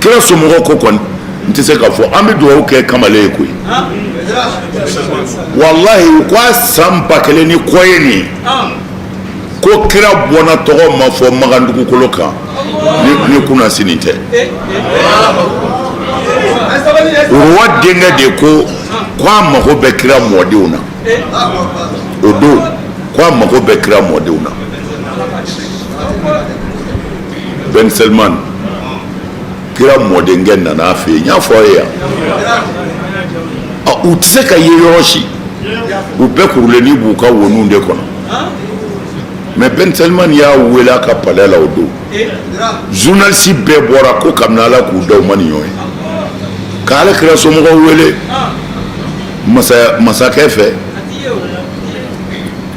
S1: Kira somɔgɔw ko kɔni n tɛ se k'a fɔ, an bɛ dugawu kɛ kamalen ye koyi. Walahi, u ko a san 1000 ni kɔ ye nin ye ko kira bɔnna tɔgɔ ma fɔ Makan dugukolo kan ni kunna sini tɛ. Uruwa denkɛ de ko k'a mago bɛ kira mɔdenw na o don, k'a mago bɛ kira mɔdenw na. Ben Selman, kira mɔdenkɛ nana a fɛ yen, n y'a fɔ aw ye yan. U tɛ se ka ye yɔrɔ si, u bɛɛ kurulenni b'u ka woninw de kɔnɔ. Mais Ben Selman y'a wele a ka palais la o don. Journaliste bɛɛ bɔra ko kabini Ala k'u da u ma nin ɲɔgɔn ye, ka Ala kira somɔgɔw wele masakɛ fɛ.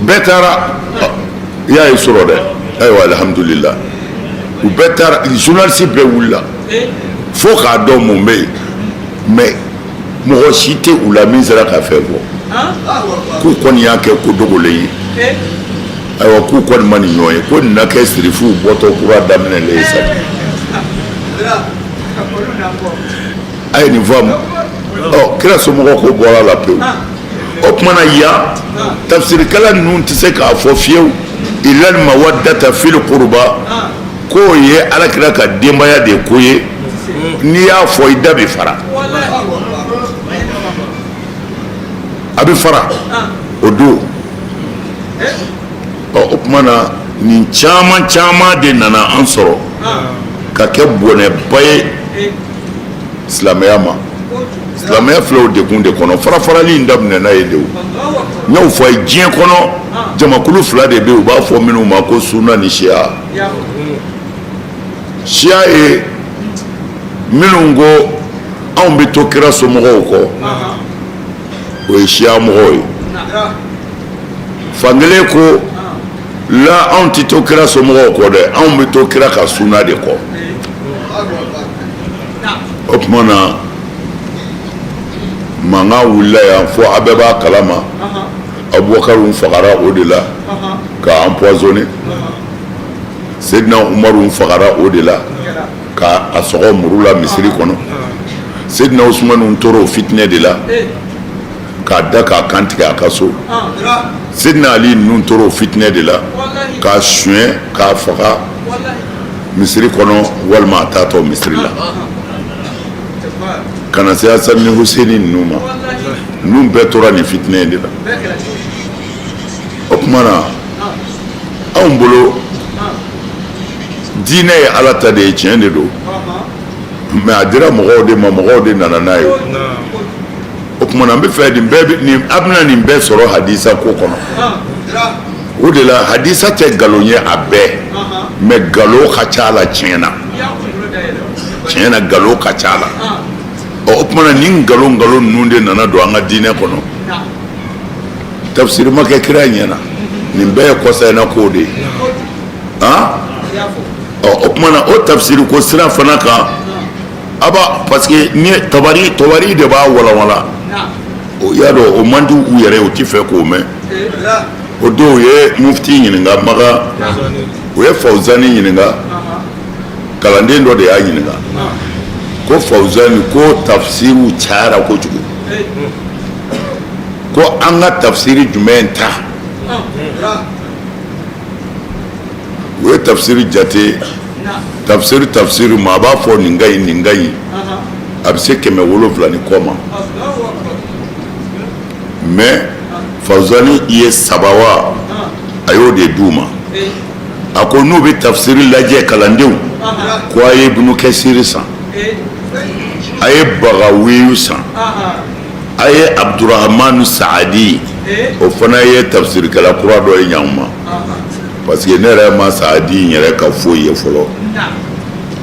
S1: Bɛɛ taara, i y'a ye sɔrɔ dɛ. Ayiwa, alihamudulila, u bɛɛ taara, journaliste bɛɛ wulila fo k'a dɔn mun bɛ yen. Mais mɔgɔ si tɛ u la min sera ka fɛn fɔ k'u kɔni y'a kɛ ko dogolen ye. Ayiwa, k'u kɔni ma nin ɲɔgɔn ye, ko nin na kɛ sirifuw bɔtɔ kura daminɛlen ye sa. A ye nin faamu. Ɔ, kira somɔgɔw ko bɔra a la pewu. O tuma na yan, tafsirikɛla ninnu tɛ se k'a fɔ fiyewu ilal mawaddata fil qurba k'o ye Ala kira ka denbaya de ko ye. N'i y'a fɔ, i da bɛ fara, a bɛ fara o don. Ɔ, o tuma na nin caman caman de nana an sɔrɔ ka kɛ bɔnɛba ye silamɛya ma. Silamɛya filɛ o degun de kɔnɔ. Farafarali in daminɛna yen de. O n y'o fɔ a ye, diɲɛ kɔnɔ jamakulu fila de bɛ yen, u b'a fɔ minnu ma ko sunna ni siya. Siya ye minnu ko anw bɛ to kira somɔgɔw kɔ, o ye siya mɔgɔw ye. Fankelen ko la, anw tɛ to kira somɔgɔw kɔ dɛ, anw bɛ to kira ka sunna de kɔ. O tuma na mankan wulila yan fo a bɛɛ b'a kalama. Abubakar fagara o de la k'a empoisonné. Seydina Umaru fagara o de la k'a sɔgɔ muru la misiri kɔnɔ. Seydina Usumani tora o fitinɛ de la k'a da k'a kan tigɛ a ka so. Seydina Ali ninnu tora o fitinɛ de la k'a suɲɛ k'a faga misiri kɔnɔ walima a taatɔ misiri la, ka na se Hasan ni Huseni ninnu ma. Ninnu bɛɛ tora nin fitinɛ in de la. O tuma na anw bolo, diinɛ ye Ala ta de ye, tiɲɛ de don, mais a dira mɔgɔw de ma, mɔgɔw de nana n'a ye. O tuma na n bɛ fɛ nin bɛɛ nin, a bɛna nin bɛɛ sɔrɔ hadisa ko kɔnɔ. O de la hadisa tɛ nkalon ye a bɛɛ, mais nkalon ka ca a la. Tiɲɛ na, tiɲɛ na, nkalon ka ca a la. Ɔ, o tuma na nin nkalon nkalon ninnu de nana don an ka diinɛ kɔnɔ. Tafsiri ma kɛ kira ɲɛna, nin bɛɛ ye kɔsa in na kow de ye. Han, ɔ, o tuma na o tafsiri ko sira fana kan, a b'a parce que ni tabari tabari de b'a walawala, o y'a dɔn o man di u yɛrɛ ye, u ti fɛ k'o mɛn. O don u ye mufti ɲininka Makan, u ye Fawuzani ɲininka, kalanden dɔ de y'a ɲininka ko Fawuzani, ko tafsiriw cayara kojugu, ko an ka tafsiri jumɛn ta? U ye tafsiri jate, tafsiri tafsiri ma, a b'a fɔ nin ka ɲi, nin ka ɲi, a bɛ se 700 ni kɔ ma. Mais Fawuzani ye saba wa, a y'o de d'u ma. A ko n'u bɛ tafsiri lajɛ, kalandenw, ko a ye Ibunu Kɛsiri san, a ye Bagawiyu san, a ye Abudurahamanu Saadi, o fana ye tafsirikɛla kura dɔ ye ɲanma, parce que ne yɛrɛ ma Saadi in yɛrɛ ka foyi ye fɔlɔ.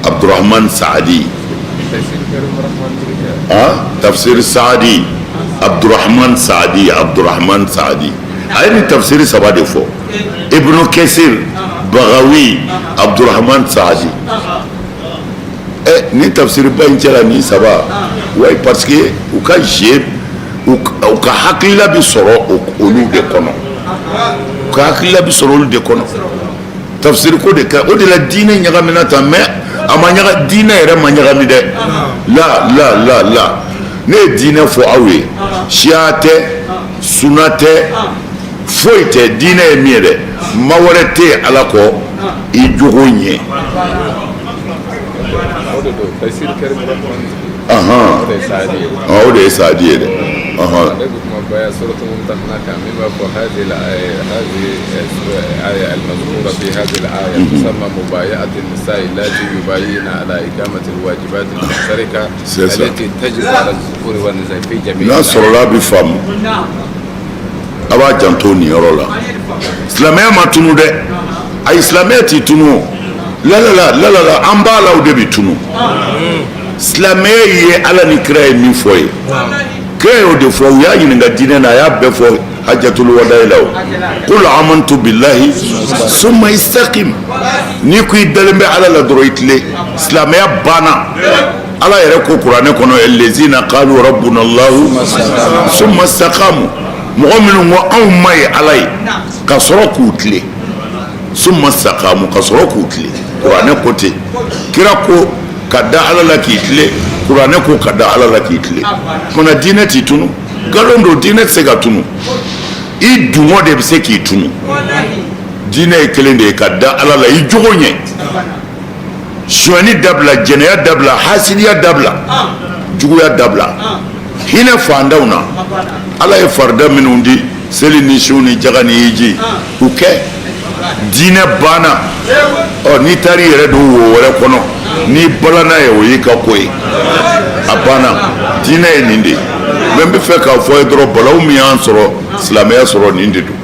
S1: Abdurrahman Saadi, ah, tafsir Saadi, Abdurrahman Saadi, Abdurrahman Saadi, a ye nin tafsiri saba de fɔ: Ibn Kathir, Bagawi, Abdurrahman Saadi. Ɛ, nin tafsiriba in cɛla nin saba, ouais, parce que u ka jeu, u ka hakilila bɛ sɔrɔ olu de kɔnɔ, u ka hakilila bɛ sɔrɔ olu de kɔnɔ. Tafsiri ko de ka o de la diinɛ ɲagamina tan. Mais a ma ɲaga, diinɛ yɛrɛ ma ɲagami dɛ. La la la la, ne ye diinɛ fɔ aw ye, siya tɛ, suna tɛ, foyi tɛ. Diinɛ ye min ye dɛ, ma wɛrɛ tɛ yen Ala kɔ, i jogo ɲɛ. O de ye Saadi ye dɛ.
S3: Ale bɛ kuma baya suratu Mumtahana kan min b'a fɔ هذه هذه الآية المذكورة في هذه الآية تسمى مبايعة النساء اللاتي يبايعن على إقامة الواجبات المشتركة التي تجب على الذكور والنساء في جميع
S1: n'a sɔrɔla a bɛ faamu, a b'a janto nin yɔrɔ la. Silamɛya ma tunu dɛ, ayi, silamɛya ti tunu. La la la la la, an b'a la, o de bɛ tunu. Silamɛya ye Ala ni kira ye min fɔ ye, kira y'o de fɔ. U y'a ɲininka diinɛ na, a y'a bɛɛ fɔ hajjatul wadayi la. O qul amantu billahi summa istaqim. N'i ko i dalen bɛ Ala la dɔrɔn, i tilen, silamɛya banna. Ala yɛrɛ ko kuranɛ kɔnɔ: lezina qalu rabbuna allahu summa istaqamu. Mɔgɔ minnu ko anw ma ye Ala ye, ka sɔrɔ k'u tilen, summa istaqamu, ka sɔrɔ k'u tilen. Kuranɛ ko ten. Kira ko ka da Ala la k'i tilen, kuranɛ ko ka da Ala la k'i tilen. Kumana diinɛ t'i tunu, nkalon don. Diinɛ tɛ se ka tunu, i dungɔ de bɛ se k'i tunu. Diinɛ ye kelen de ye: ka da Ala la, i jogo ɲɛ, sonyani dabila, jɛnɛya dabila, hasidiya dabila, juguya dabila, hinɛ fantanw na. Ala ye farida minnu di, seli ni sun ni jaga ni hiji, u kɛ, diinɛ banna. Ɔ, n'i taara i yɛrɛ don wo wɛrɛ kɔnɔ, n'i balana ye, o y'i ka ko ye, a banna. Diinɛ ye nin de ye. Mais n bɛ fɛ k'a fɔ ye dɔrɔn, balawu min y'an sɔrɔ, silamɛya sɔrɔ, nin de don.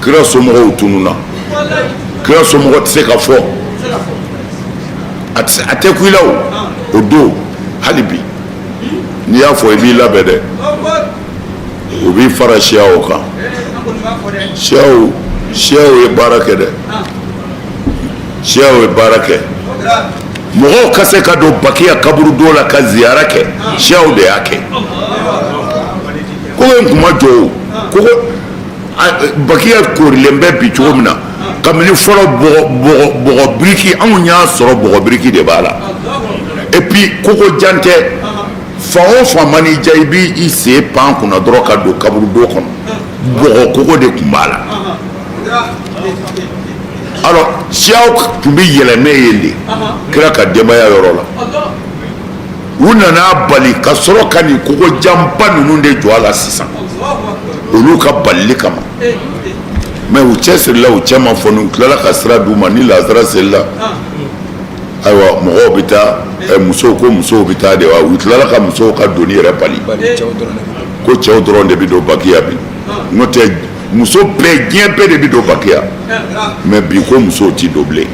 S1: Kira somɔgɔw tununna, kira somɔgɔ tɛ se ka fɔ, a tɛ ku i la. O don, hali bi n'i y'a fɔ, i b'i labɛn dɛ, u b'i fara siyaw kan. Siyaw, siyaw ye baara kɛ dɛ, siyaw ye baara kɛ. Mɔgɔw ka se ka don Bakiya kaburudo la ka ziyara kɛ, siyaw de y'a kɛ. Kogo in kun ma jɔ o kogo. Bakiya koorilen bɛ bi cogo min na, kabini fɔlɔ bɔgɔ biriki, anw y'a sɔrɔ bɔgɔ biriki de b'a la. Et puis kogo jan tɛ, fan o fan man'i diya, i b'i sen pan kunna dɔrɔn ka don kaburudo kɔnɔ. Bɔgɔ kogo de tun b'a la. Alors siyaw tun bɛ yɛlɛmɛ yen de kira ka denbaya yɔrɔ la. U nana bali ka sɔrɔ ka nin kogo janba ninnu de jɔ a la sisan, olu ka balili kama. Mais u cɛ sirila, u cɛ ma fɔ, u tilala ka sira d'u ma. Ni lazara selila, ayiwa, mɔgɔw bɛ taa, musow ko musow bɛ taa de wa. U tilala ka musow ka donni yɛrɛ bali, ko cɛw dɔrɔn de bɛ don Bakiya bi. N'o tɛ, muso bɛɛ, diɲɛ bɛɛ de bɛ don Bakiya. Mais bi, ko musow ti don bilen.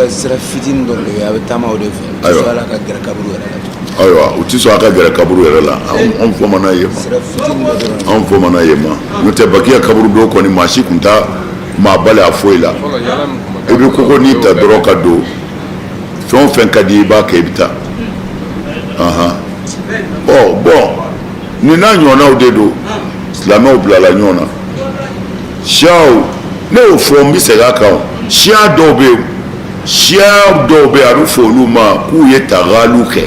S4: Sira fitinin dɔrɔn de bɛ yen, a bɛ taama o de fɛ.
S1: Ayiwa.
S4: Ala ka gɛrɛ kaburu yɛrɛ la.
S1: Ayiwa, u ti sɔn a ka gɛrɛ kaburu yɛrɛ la. Anw fɔmana yen ma.
S4: Sira fitinin dɔ dɔrɔn.
S1: Anw fɔmana yen ma. N'o tɛ, Bakiya kaburudo kɔni, maa si tun t'a maa bali a foyi la. I bɛ koko ni ta dɔrɔn ka don, fɛn o fɛn ka di i b'a kɛ, i bɛ taa. Ɔ bɔn, nin n'a ɲɔgɔnnaw de don. Silamɛw bilala ɲɔgɔn na. Siyaw, ne y'o fɔ, n bɛ segin a kan. Siya dɔw bɛ yen, siya dɔw bɛ yen, a bɛ fɔ olu ma k'u ye tagalu kɛ.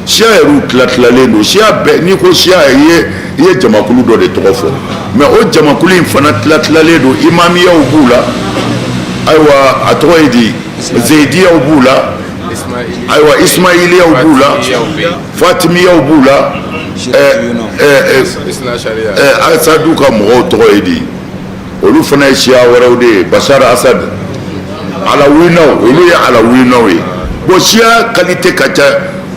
S1: Siya yɛrɛw tilatilalen don. Siya bɛɛ, n'i ko siya, i ye jamakulu dɔ de tɔgɔ fɔ, mais o jamakulu in fana tilatilalen don. Imamiyaw b'u la, ayiwa, a tɔgɔ ye di, zeyidiyaw b'u la, ayiwa, ismailiyaw b'u la, fatimiyaw b'u la, Asadu ka mɔgɔw tɔgɔ ye di, olu fana ye siya wɛrɛw de ye, Bashar Asad, alawinaw, olu ye alawinaw ye. Bon, siya qualité ka ca,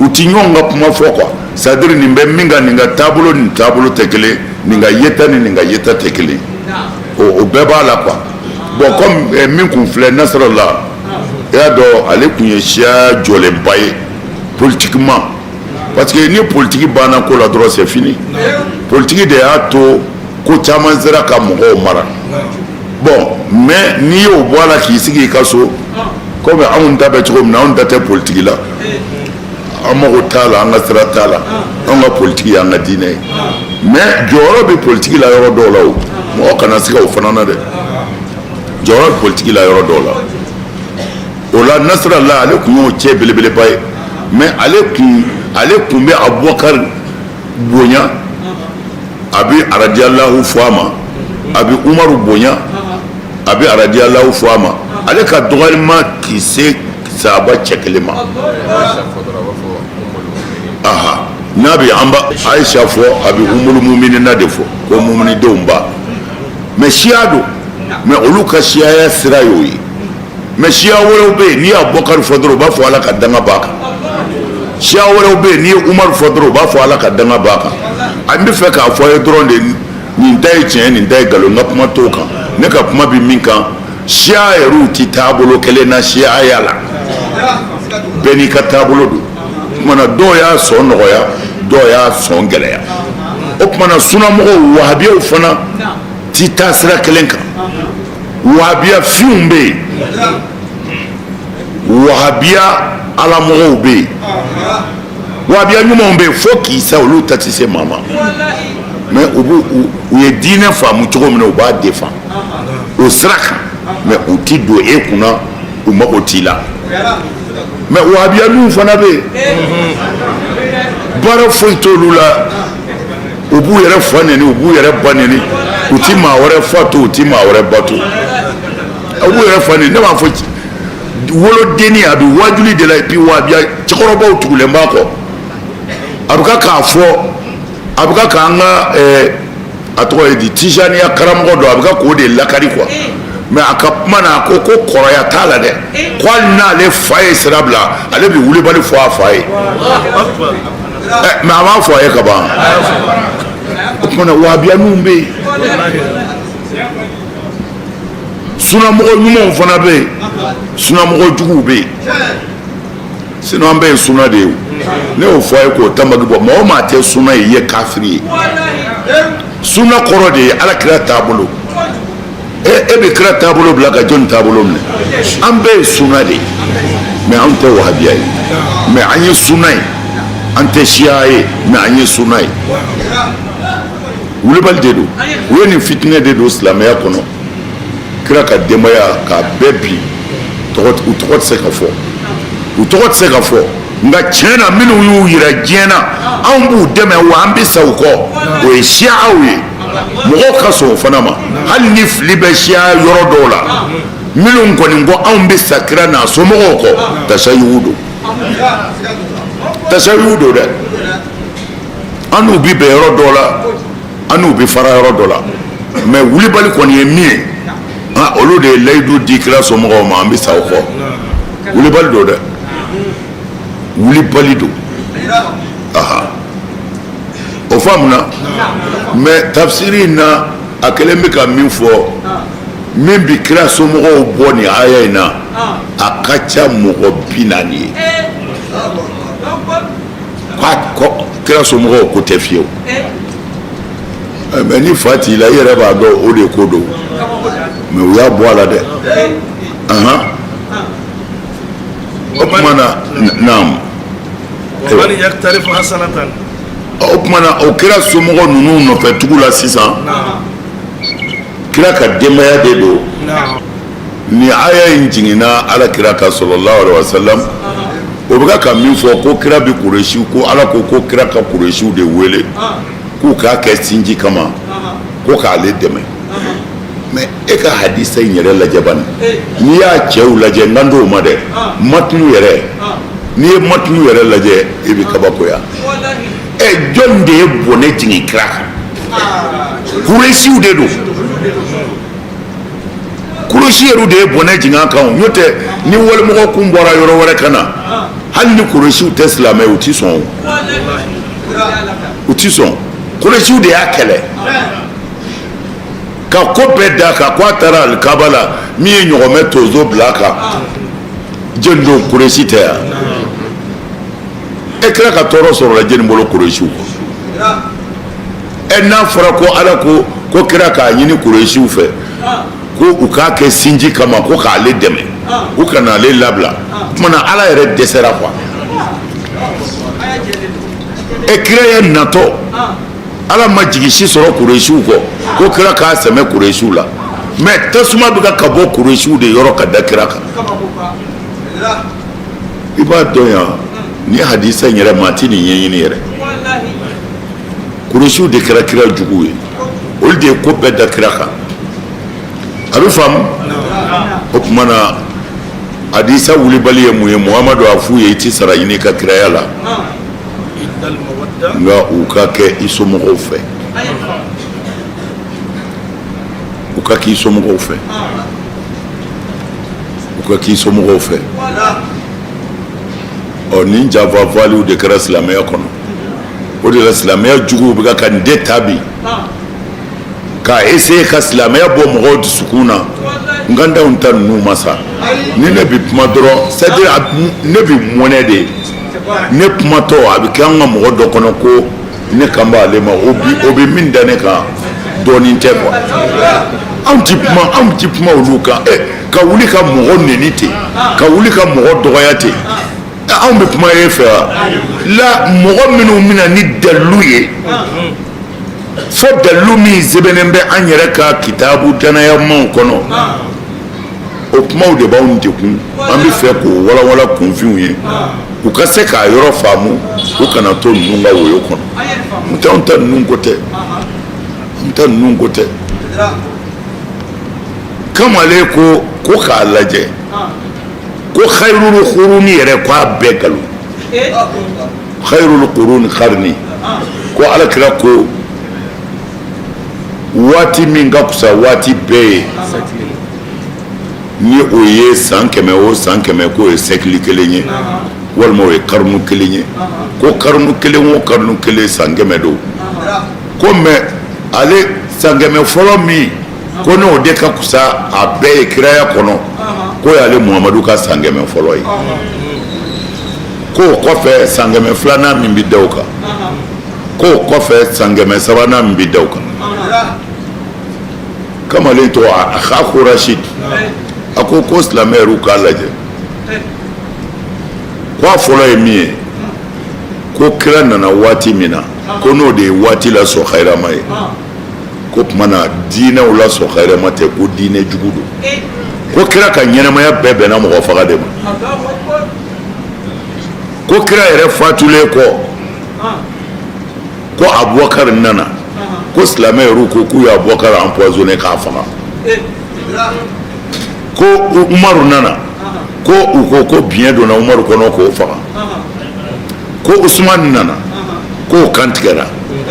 S1: u ti ɲɔgɔn ka kuma fɔ quoi. C'est à dire nin bɛ min kan, nin ka taabolo, nin taabolo tɛ kelen, nin ka yeta ni nin ka yeta tɛ kelen. O bɛɛ b'a la quoi. Bon, comme min kun filɛ, Nasrallah, i y'a dɔn, ale kun ye siya jɔlenba ye politiquement, parce que ni politique banna ko la dɔrɔn, c'est fini. Politique de y'a to ko caman sera ka mɔgɔw mara. Bon, mais n'i y'o bɔ a la k'i sigi i ka so, komi anw ta bɛ cogo min na, anw ta tɛ politique la, an mago t'a la, an ka sira t'a la, anw ka politique y'an ka diinɛ ye. Mais jɔyɔrɔ bɛ politique la yɔrɔ dɔw la, o mɔgɔ kana siga o fana na dɛ. Jɔyɔrɔ bɛ politique la yɔrɔ dɔw la. O la, Nasrallah, ale tun y'o cɛ belebeleba ye, mais ale kun bɛ Abubakar bonya, a bɛ aradiyalahu fɔ a ma, a bɛ Umaru bonya, a bɛ aradiyalahu fɔ a ma. Ale ka dɔgɔyalima k'i se sahaba cɛ kelen ma. Aha, n'a bɛ an ba Ayisa fɔ, a bɛ umulu muminina de fɔ, ko muminidenw ba. Mais siya don, mais olu ka siyaya sira y'o ye. Mais siya wɛrɛw bɛ yen, n'i ye Abubakar fɔ dɔrɔn, u b'a fɔ Ala ka danga b'a kan. Siya wɛrɛw bɛ yen, n'i ye Umaru fɔ dɔrɔn, u b'a fɔ Ala ka danga b'a kan. An bɛ fɛ k'a fɔ a ye dɔrɔn de, nin ta ye tiɲɛ, nin ta ye nkalon. N ka kuma t'o kan. Ne ka kuma bɛ min kan, siya yɛrɛw ti taabolo kelen na siyaya la, bɛɛ n'i ka taabolo don. O tuma na, dɔw y'a sɔn nɔgɔya, dɔw y'a sɔn gɛlɛya. O tuma na, sunamɔgɔw, wahabiyaw fana ti taa sira kelen kan. Wahabiya finw bɛ yen, wahabiya alamɔgɔw bɛ yen, wahabiya ɲumanw bɛ yen fo k'i sa, olu ta tɛ se maa ma. Mais u b'u u ye diinɛ faamu cogo min na, u b'a défend o sira kan, mais u ti don e kunna, u mago t'i la. Mais wahabiya ninnu fana bɛ yen, baara foyi t'olu la, u b'u yɛrɛ fa neni, u b'u yɛrɛ ba neni, u ti maa wɛrɛ fa to, u ti maa wɛrɛ ba to, u b'u yɛrɛ fa neni. Ne b'a fɔ wolodenni, a bɛ wajuli de la, et puis wahabiya cɛkɔrɔbaw tugulen b'a kɔ. A bɛ ka k'a fɔ, a bɛ ka k'an ka a tɔgɔ ye di, tijaniya karamɔgɔ dɔ, a bɛ ka k'o de lakari quoi. Mais a ka kuma na, a ko ko kɔrɔya t'a la dɛ, ko hali n'ale fa ye sira bila, ale bɛ wulibali fɔ a fa ye. Mais a b'a fɔ a ye ka ban. O tuma na, wahabiya ninnu bɛ yen, sunamɔgɔ ɲumanw fana bɛ yen, sunamɔgɔ juguw bɛ yen. Sinon an bɛɛ ye suna de ye. O ne y'o fɔ a ye k'o tanbaki bɔ. Maa o maa tɛ suna ye, i ye kafiri ye. Suna kɔrɔ de ye Ala kira taabolo. E bɛ kira taabolo bila ka jɔnni taabolo minɛ? An bɛɛ ye suna de ye, mais anw tɛ wahabiya ye, mais an ye suna ye. An tɛ siya ye, mais an ye suna ye. Wulibali de don. U ye nin fitinɛ de don silamɛya kɔnɔ, kira ka denbaya k'a bɛɛ bi tɔgɔ, u tɔgɔ tɛ se ka fɔ, u tɔgɔ tɛ se ka fɔ. Nka tiɲɛ na, minnu y'u yira diɲɛ na, anw b'u dɛmɛ wa an bɛ sa u kɔ, o ye siyaw ye. Mɔgɔw ka sɔn o fana ma, hali ni fili bɛ siya yɔrɔ dɔw la. Minnu kɔni ko anw bɛ sa kira n'a somɔgɔw kɔ, tasayugu don, tasayugu don dɛ. An n'u bi bɛn yɔrɔ dɔw la, an n'u bi fara yɔrɔ dɔ la, mais wulibali kɔni ye min ye, olu de ye layidu di kira somɔgɔw ma, an bɛ sa o kɔ. Wulibali don dɛ, wulibali don. Aha, o faamuna. Mais tafsiri in na, a kɛlen bɛ ka min fɔ, min bi kira somɔgɔw bɔ nin aya in na, a ka ca mɔgɔ 40 ye. Ko kira somɔgɔw ko tɛ fiyewu. Mais ni fa t'i la, i yɛrɛ b'a dɔn o de ko don. Mais u y'a bɔ a la dɛ. Ahan, o tuma na, naam.
S2: ومن يقترف حسنة
S1: O tuma na, o kira somɔgɔ ninnu nɔfɛ tugu la sisan. Kira ka denbaya de don. Ni aya in jiginna ala kira kan sallallahu alaihi wasallam, o bɛ ka min fɔ ko kira bɛ kuresiw, ko ala ko ko kira ka kuresiw de wele k'u k'a kɛ sinji kama, ko k'ale dɛmɛ. Mais e ka hadisa in yɛrɛ lajɛ bani, n'i y'a cɛw lajɛ, n kan t'o ma dɛ, matinu yɛrɛ, n'i ye matinu yɛrɛ lajɛ, i bɛ kabakoya. Ɛ, jɔn de ye bɔnɛ jigin kira kan? Kuresiw de don. Kuresi yɛrɛ de ye bɔnɛ jigin a kan. N'o tɛ, ni walimɔgɔ kun bɔra yɔrɔ wɛrɛ ka na, hali ni kuresiw tɛ silamɛ, u ti sɔn, u ti sɔn. Kuresiw de y'a kɛlɛ ka ko bɛɛ da kan ko a taara alikaba la, min ye ɲɔgɔmɛ tonso bila a kan, jɛni don? Kuresi tɛ yan? E, kira ka tɔɔrɔ sɔrɔla jɛni bolo? Kuresiw kɔ. Ɛ, n'a fɔra ko ala ko ko kira k'a ɲini kuresiw fɛ ko u k'a kɛ sinji kama, ko k'ale dɛmɛ, u kana ale labila, o tuma na ala yɛrɛ dɛsɛra quoi. E, kira ye natɔ, ala ma jigi si sɔrɔ kuresiw kɔ ko kira k'a sɛmɛ kuresiw la. Mais tasuma bɛ ka bɔ kuresiw de yɔrɔ ka da kira kan. I b'a dɔn yan, ni hadisa in yɛrɛ, maa ti nin ɲɛɲini yɛrɛ. Kuresiw de kɛra kira jugu ye, olu de ye ko bɛɛ da kira kan. A bɛ faamu. O tuma na, hadisa wulibali ye mun ye? Muhamadu a f'u ye, i ti sara ɲini i ka kiraya la, nka u ka kɛ i somɔgɔw fɛ, u ka k'i somɔgɔw fɛ, u ka k'i somɔgɔw fɛ. Ɔ, nin janfafaliw de kɛra silamɛya kɔnɔ. O de la, silamɛya juguw bɛ ka nin de ta bi k'a essayer ka silamɛya bɔ mɔgɔw dusukun na. N kan t'anw ta ninnu ma sa. Ni ne bɛ kuma dɔrɔn, c'est à dire ne bɛ mɔnɛ de. Ne kumatɔ, a bɛ kɛ an ka mɔgɔ dɔ kɔnɔ ko ne kan b'ale ma. O bi min da ne kan, dɔɔnin tɛ quoi. Anw ti kuma, anw ti kuma olu kan. Ɛ, ka wuli ka mɔgɔ neni ten, ka wuli ka mɔgɔ dɔgɔya ten, anw bɛ kuma e fɛ wa? La, mɔgɔ minnu bɛna ni dalilu ye, fo dalilu min sɛbɛnnen bɛ an yɛrɛ ka kitabu danayamaw kɔnɔ, o kumaw de b'anw degun. An bɛ fɛ k'o walawala kunfinw ye, u ka se k'a yɔrɔ faamu, u kana to ninnu ka woyo kɔnɔ. N tɛ, anw ta ninnu ko tɛ, an ta ninnu ko tɛ. Kamalen ko ko k'a lajɛ ko khayrul quruni yɛrɛ, ko a bɛɛ nkalon. Khayrul quruni qarni, ko ala kira ko waati min ka fisa waati bɛɛ ye, ni o ye san 100 o san 100, k'o ye siècle kelen ye, walima o ye karunu kelen ye, ko karunu kelen o karunu kelen, san 100 don. Ko mais ale san 100 fɔlɔ min, ko n'o de ka fisa a bɛɛ ye kiraya kɔnɔ, k'o y'ale Muhamadu ka san 100 fɔlɔ ye, k'o kɔfɛ san 100 filanan min bɛ da o kan, k'o kɔfɛ san 100 sabanan min bɛ da o kan. Kamalen tɔgɔ a ko Rashid, a ko ko silamɛ yɛrɛw k'a lajɛ, ko a fɔlɔ ye min ye, ko kira nana waati min na, ko n'o de ye waati la sɔn hayirama ye, ko tuma na diinɛw la sɔn hayirama tɛ, ko diinɛ jugu don, ko kira ka ɲɛnamaya bɛɛ bɛnna mɔgɔ faga de ma, ko kira yɛrɛ fatulen kɔ, ko Abubakar nana, ko silamɛ yɛrɛw ko k'u ye Abubakar empoisonné k'a faga, ko Umaru nana, ko u ko ko biɲɛ donna Umaru kɔnɔ k'o faga, ko Usumani nana, k'o kan tigɛra,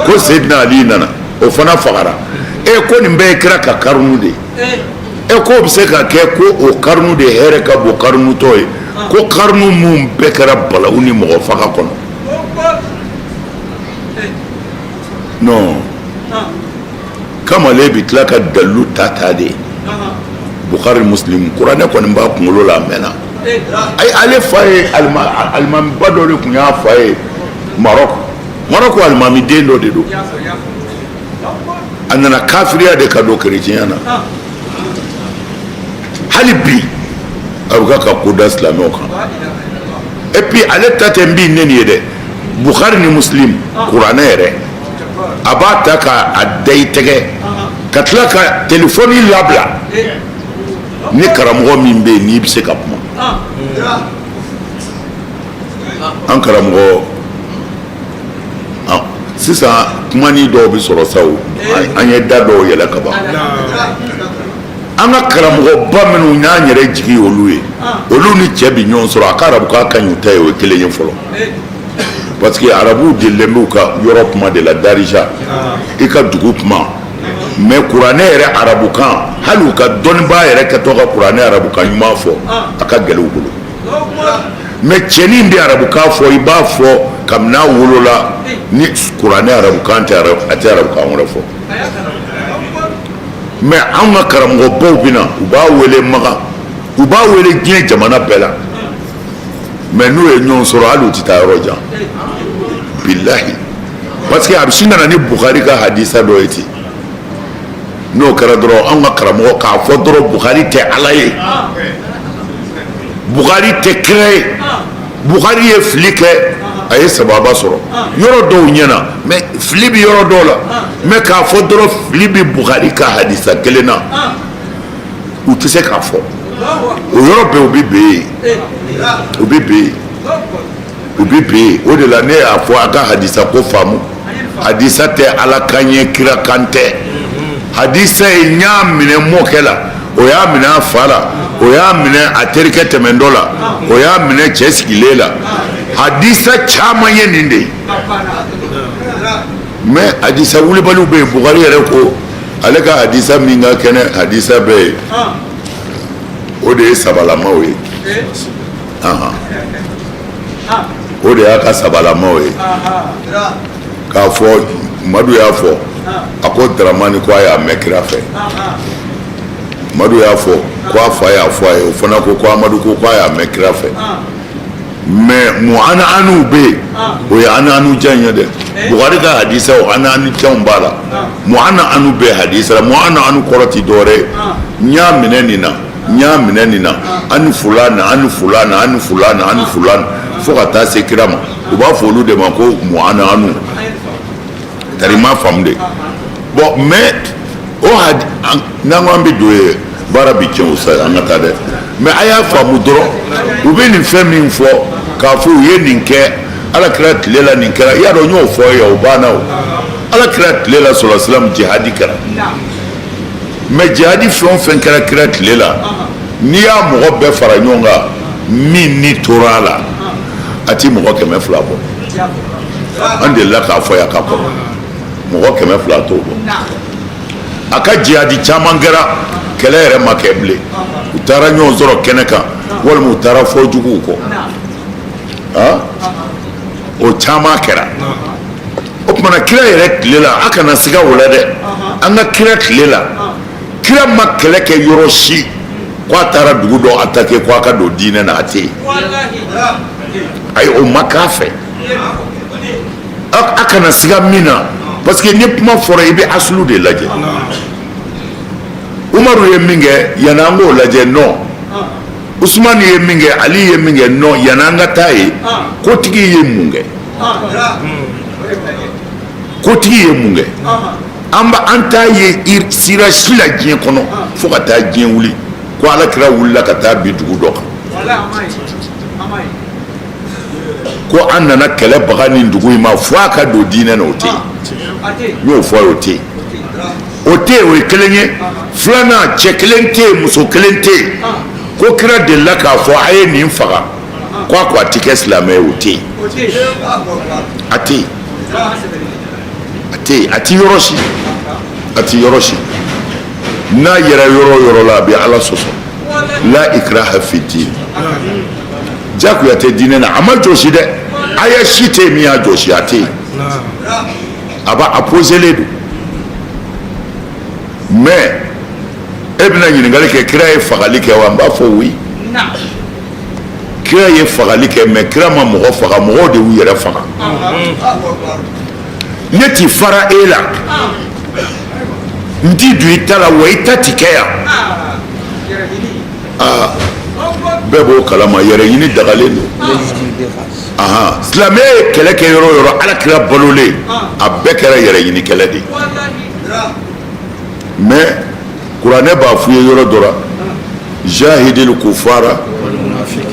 S1: ko Seydina Ali nana, o fana fagara. E, ko nin bɛɛ ye kira ka karunu de ye. E, k'o bɛ se ka kɛ ko o karunu de hɛrɛ ka bon karunu tɔ ye, ko karunu mun bɛɛ kɛra balawu ni mɔgɔ faga kɔnɔ? Non, kamalen bɛ tila ka dalilu ta ta de, Bukhari, Muslim, kuranɛ kɔni b'a kunkolo la a mɛnna. Ayi, ale fa ye alimamiba dɔ de tun y'a fa ye Maroc. Maroc alimamiden dɔ de don. A nana kafiriya de ka don kerecɛnya na. Hali bi a bɛ ka ko da silamɛw kan. Et puis ale ta tɛ n bi ne nin ye dɛ, Bukhari ni Muslim, kuranɛ yɛrɛ, a b'a ta k'a da i tɛgɛ. Ka tila ka telefɔni labila ni karamɔgɔ min bɛ yen n'i bɛ se ka kuma. An karamɔgɔ, sisan kuma ni dɔw bɛ sɔrɔ sa, an ye da dɔw yɛlɛ ka ban. An ka karamɔgɔba minnu n'an yɛrɛ jigi olu ye, olu ni cɛ bi ɲɔgɔn sɔrɔ, a ka arabukan ka ɲi, u ta ye, o ye kelen ye fɔlɔ, parce que arabuw delilen b'u ka yɔrɔ kuma de la, darija, i ka dugu kuma. Mais kuranɛ yɛrɛ arabukan, hali u ka dɔnnibaa yɛrɛ kɛtɔ ka kuranɛ arabukan ɲuman fɔ, a ka gɛlɛn u bolo. Mais cɛnin bɛ arabukan fɔ, i b'a fɔ kabini a wolola, ni kuranɛ arabukan tɛ, a tɛ arabukan wɛrɛ fɔ. Mais anw ka karamɔgɔbaw bɛ na, u b'a wele Makan, u b'a wele diɲɛ jamana bɛɛ la, mais n'u ye ɲɔgɔn sɔrɔ, hali u tɛ taa yɔrɔ jan, bilahi, parce que a bɛ sin ka na ni Bukari ka hadisa dɔ ye ten. N'o kɛra dɔrɔn, anw ka karamɔgɔ k'a fɔ dɔrɔn, Bukari tɛ Ala ye, Bukari tɛ kira ye, Bukari ye fili kɛ, a ye sababa sɔrɔ yɔrɔ dɔw ɲɛna, mais fili bɛ yɔrɔ dɔw la. Mais k'a fɔ dɔrɔn fili bɛ Bukari ka hadisa kelen na, u tɛ se k'a fɔ. O yɔrɔ bɛɛ, u bɛ ben yen, u bɛ ben yen, u bɛ ben yen. O de la ne y'a fɔ, a ka hadisa ko faamu, hadisa tɛ Ala kan ye, kira kan tɛ. Hadisa ye, n y'a minɛ mɔkɛ la, o y'a minɛ a fa la, o y'a minɛ a terikɛ tɛmɛntɔ la, o y'a minɛ cɛ sigilen la. Hadisa caman ye nin de ye. Mais hadisa wulibaliw bɛ yen. Bukari yɛrɛ ko ale ka hadisa min ka kɛnɛ hadisa bɛɛ ye, o de ye sabalamaw ye. O de y'a ka sabalamaw ye. K'a fɔ Madu y'a fɔ, a ko Daramani ko a y'a mɛn kira fɛ. Madu y'a fɔ ko a fa y'a fɔ a ye, o fana ko ko Amadu ko a y'a mɛn kira fɛ. Mais mu ana anuw bɛ yen, o ye ana anu jan ye dɛ. Bukari ka hadisa, o ana anu janw b'a la. Mu ana anu bɛ hadisa la. Mu ana anu kɔrɔ ti dɔwɛrɛ ye, n y'a minɛ nin na, n y'a minɛ nin na, ani fulana, ani fulana, ani fulana, ani fulana, fo ka taa se kira ma. U b'a fɔ olu de ma ko mu ana anu. Tari ma faamu de. Bon, mais o hadi n'an ko an bɛ don yen, baara bi tiɲɛ o sa. An ka taa dɛ. Mais a y'a faamu dɔrɔn, u bɛ nin fɛn min fɔ k'a fɔ u ye nin kɛ Ala kira tile la, nin kɛra, i y'a dɔn, n y'o fɔ ye, o banna. O Ala kira tile la, sɔrɔ silam, jihadi kɛra. Mais jihadi fɛn o fɛn kɛra kira tile la, n'i y'a mɔgɔ bɛɛ fara ɲɔgɔn kan, min ni tora a la, a ti mɔgɔ 200 bɔ. An delila k'a fɔ yan ka kɔrɔ, mɔgɔ 200 t'o bɔ. A ka jihadi caman kɛra, kɛlɛ yɛrɛ ma kɛ bilen, u taara ɲɔgɔn sɔrɔ kɛnɛ kan, walima u taara fɔ juguw kɔ. O caman kɛra. O tuma na, kira yɛrɛ tile la, a kana siga o la dɛ. An ka kira tile la, kira ma kɛlɛ kɛ yɔrɔ si ko a taara dugu dɔ attaquer ko a ka don diinɛ na, a tɛ yen. Ayi, o ma k'a fɛ. A kana siga min na, parce que ni kuma fɔra, i bɛ asulu de lajɛ. Umaru ye min kɛ, yanni an k'o lajɛ, non, Usumani ye min kɛ, Ali ye min kɛ, non, yanni an ka taa yen, kotigi ye mun kɛ? Kotigi ye mun kɛ? An ba an t'a ye sira si la diɲɛ kɔnɔ, fo ka taa diɲɛ wuli, ko Ala kira wulila ka taa bi dugu dɔ kan ko an nana kɛlɛ baga nin dugu in ma fo a ka don diinɛ na. O tɛ yen. N y'o fɔ a ye, o tɛ yen, o tɛ yen. O ye kelen ye. Filanan, cɛ kelen tɛ yen, muso kelen tɛ yen ko kira delila k'a fɔ a ye nin faga, ko a ko a ti kɛ silamɛ ye. O tɛ yen, a tɛ yen, a tɛ yen, a ti yɔrɔ si, a ti yɔrɔ si. N'a yɛrɛ yɔrɔ o yɔrɔ la, a bɛ Ala sɔsɔ. La ikraha fi din, jagoya tɛ diinɛ na. A ma jɔsi dɛ, aya si tɛ yen min y'a jɔsi, a tɛ yen. A b'a a poselen don. Mais e bɛna ɲininkali kɛ, kira ye fagali kɛ wa? N b'a fɔ oui, kira ye fagali kɛ, mais kira ma mɔgɔ faga, mɔgɔw de y'u yɛrɛ faga. Ne ti fara e la, n ti don i ta la, wa i ta ti kɛ yan. Aa, bɛɛ b'o kalama, yɛrɛ ɲini dagalen don. Ahan, silamɛya ye kɛlɛ kɛ yɔrɔ o yɔrɔ, Ala kira balolen, a bɛɛ kɛra yɛrɛ ɲini kɛlɛ de ye. Mais kuranɛ b'a f'u ye yɔrɔ dɔ la, jahidil kufara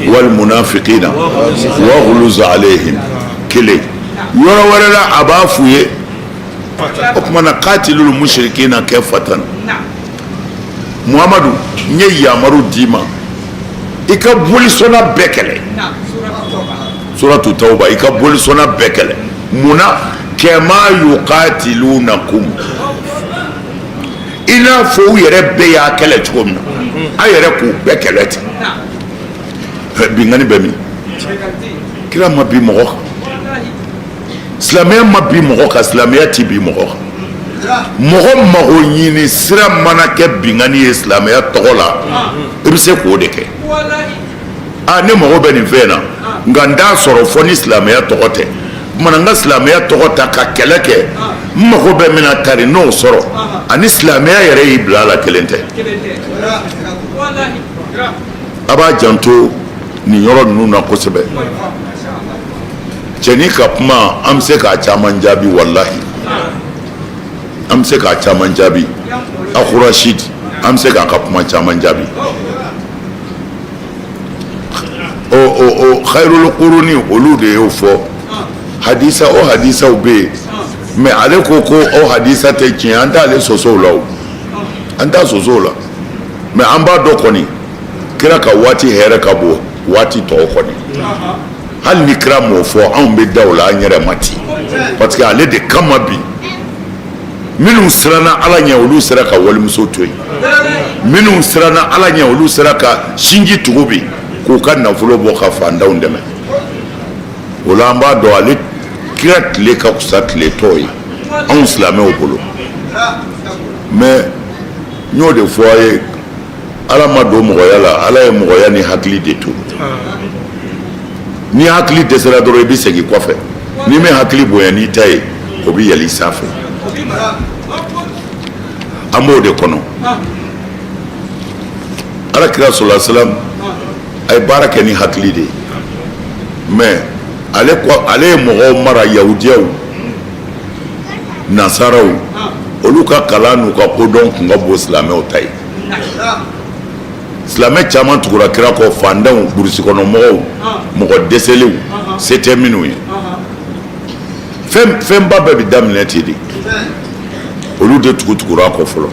S1: wal munafiqina waghluz alayhim. Kelen yɔrɔ wɛrɛ la, a b'a f'u ye o tuma na, katilul mushrikina kafatan. Muhamadu, n ye yamaru d'i ma, i ka bolisɔnna bɛɛ kɛlɛ. Suratu Tawba, i ka bolisɔnna bɛɛ kɛlɛ. Mun na? Kama yukatilunakum, i n'a fɔ u yɛrɛ bɛɛ y'a kɛlɛ cogo min na, a yɛrɛ k'u bɛɛ kɛlɛ ten. Binkanni bɛ min? Kira ma bin mɔgɔ kan, silamɛya ma bin mɔgɔ kan, silamɛya ti bin mɔgɔ kan. Mɔgɔ mago ɲini sira mana kɛ binkanni ye silamɛya tɔgɔ la, i bɛ se k'o de kɛ. Aa, ne mago bɛ nin fɛn na, nka n t'a sɔrɔ fɔ ni silamɛya tɔgɔ tɛ. Kumana n ka silamɛya tɔgɔ ta ka kɛlɛ kɛ, n mago bɛ min na tari n'o sɔrɔ, ani silamɛya yɛrɛ y'i bila a la, kelen tɛ. A b'a janto nin yɔrɔ ninnu na kosɛbɛ. Cɛnin ka kuma, an bɛ se k'a caman jaabi, walahi, an bɛ se k'a caman jaabi. Akurasidi, an bɛ se k'a ka kuma caman jaabi. O khayrul kuruni, olu de y'o fɔ. Hadisa o hadisaw bɛ yen, mais ale ko ko o hadisa tɛ tiɲɛ. An t'ale sɔsɔ o la, o an t'a sɔsɔ o la. Mais an b'a dɔn kɔni, kira ka waati hɛrɛ ka bon waati tɔw kɔni. Hali ni kira m'o fɔ, anw bɛ da o la an yɛrɛ ma ten, parce que ale de kama bi minnu siranna Ala ɲɛ, olu sera ka walimuso to yen. Minnu siranna Ala ɲɛ, olu sera ka sinji tugu bi k'u ka nafolo bɔ ka fantanw dɛmɛ. O la, an b'a dɔn ale kira tile ka fisa tile tɔw ye anw silamɛw bolo. Mais n y'o de fɔ a ye, Ala ma don mɔgɔya la, Ala ye mɔgɔya ni hakili de to. Ni hakili dɛsɛra dɔrɔn, i bɛ segin kɔfɛ. N'i ma hakili bonya n'i ta ye, o bɛ yɛlɛ i sanfɛ. An b'o de kɔnɔ. Ala kira sɔrɔla salam, a ye baara kɛ ni hakili de ye. Mais ale ko, ale ye mɔgɔw mara, yahudiyaw, nasaraw, olu ka kalan n'u ka kodɔn tun ka bon silamɛw ta ye. Silamɛ caman tugura kira kɔ, fantanw, burusi kɔnɔ mɔgɔw, mɔgɔ dɛsɛlenw, se tɛ minnu ye. Fɛn fɛnba bɛɛ bɛ daminɛ ten de. Olu de tugu tugura a kɔ fɔlɔ,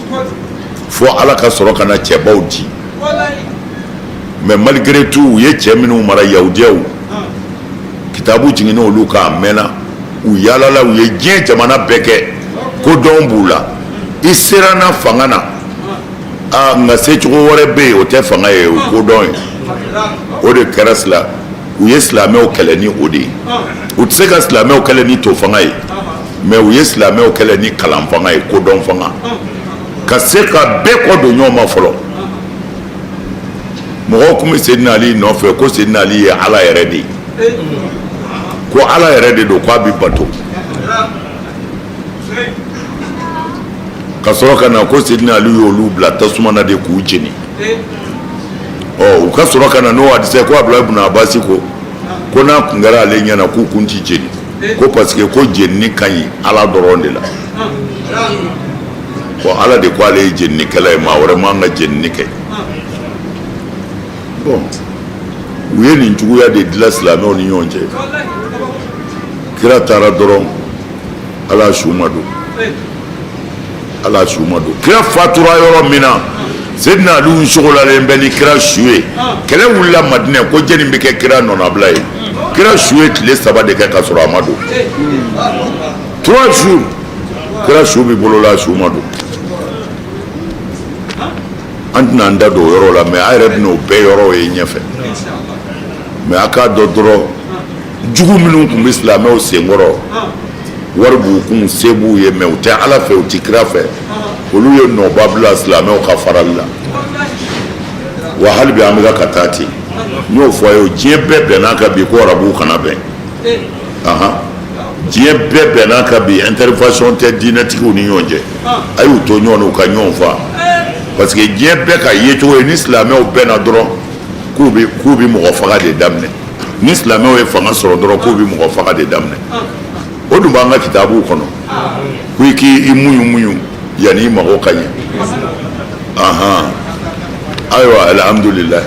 S1: fo Ala ka sɔrɔ ka na cɛbaw di. Mais malgré tout, u ye cɛ minnu mara, yahudiyaw, kitabu jiginna olu kan a mɛnna. U yaalala, u ye diɲɛ jamana bɛɛ kɛ, kodɔn b'u la. I sera na fanga na, aa, nka secogo wɛrɛ bɛ yen, o tɛ fanga ye, o kodɔn ye. O de kɛra sila u ye silamɛw kɛlɛ ni o de ye. U tɛ se ka silamɛw kɛlɛ ni to fanga ye, mais u ye silamɛw kɛlɛ ni kalan fanga ye, kodɔn fanga, ka se ka bɛɛ kɔ don ɲɔgɔn ma fɔlɔ. Mɔgɔw tun bɛ Seydina Ali nɔfɛ ko Seydina Ali ye Ala yɛrɛ de ye, ko Ala yɛrɛ de don, k'a bɛ bato. Ka sɔrɔ ka na ko Seydina Ali y'olu bila tasuma na de k'u jeni. Ɔ, u ka sɔrɔ ka na n'o hadisa ko Abulayi bun Abasi ko ko n'a kun kɛra ale ɲɛna, k'u kun ti jeni, ko parce que ko jenini ka ɲi Ala dɔrɔn de la. Ko Ala de ko ale ye jeninikɛla ye, maa wɛrɛ man ka jenini kɛ. Bon, u ye nin juguya de dilan silamɛw ni ɲɔgɔn cɛ. Kira taara dɔrɔn, Ala su ma don, Ala su ma don. Kira fatura yɔrɔ min na, Seydina Aliyu sogolalen bɛ ni kira su ye. Kɛlɛ wulila Madinɛ ko jɛni bɛ kɛ kira nɔnabila ye. Kira su ye tile 3 de kɛ ka sɔrɔ a ma don. 3 jours, kira su bɛ bolo la, su ma don. An tɛna an da don o yɔrɔ la, mais a yɛrɛ bɛna o bɛɛ yɔrɔ ye ɲɛfɛ. Mais a k'a dɔn dɔrɔn, jugu minnu tun bɛ silamɛw senkɔrɔ, wari b'u kun, se b'u ye, mais u tɛ Ala fɛ, u tɛ kira fɛ, olu ye nɔba bila silamɛw ka farali la. Wa hali bi an bɛ ka taa ten. N y'o fɔ a ye, diɲɛ bɛɛ bɛnn'a kan bi ko arabuw kana bɛn. Ahan, diɲɛ bɛɛ bɛnn'a kan bi, intervention tɛ diinɛtigiw ni ɲɔgɔn cɛ. A y'u to ɲɔgɔn na, u ka ɲɔgɔn fa, parce que diɲɛ bɛɛ ka yecogo ye, ni silamɛw bɛnna dɔrɔn, k'u bɛ mɔgɔ faga de daminɛ. Ni silamɛw ye fanga sɔrɔ dɔrɔn, k'u bɛ mɔgɔ faga de daminɛ. O dun b'an ka kitabuw kɔnɔ ko i k'i muɲu muɲu. Yanni i mago ka ɲɛ. Ahan, ayiwa, alhamdulilayi.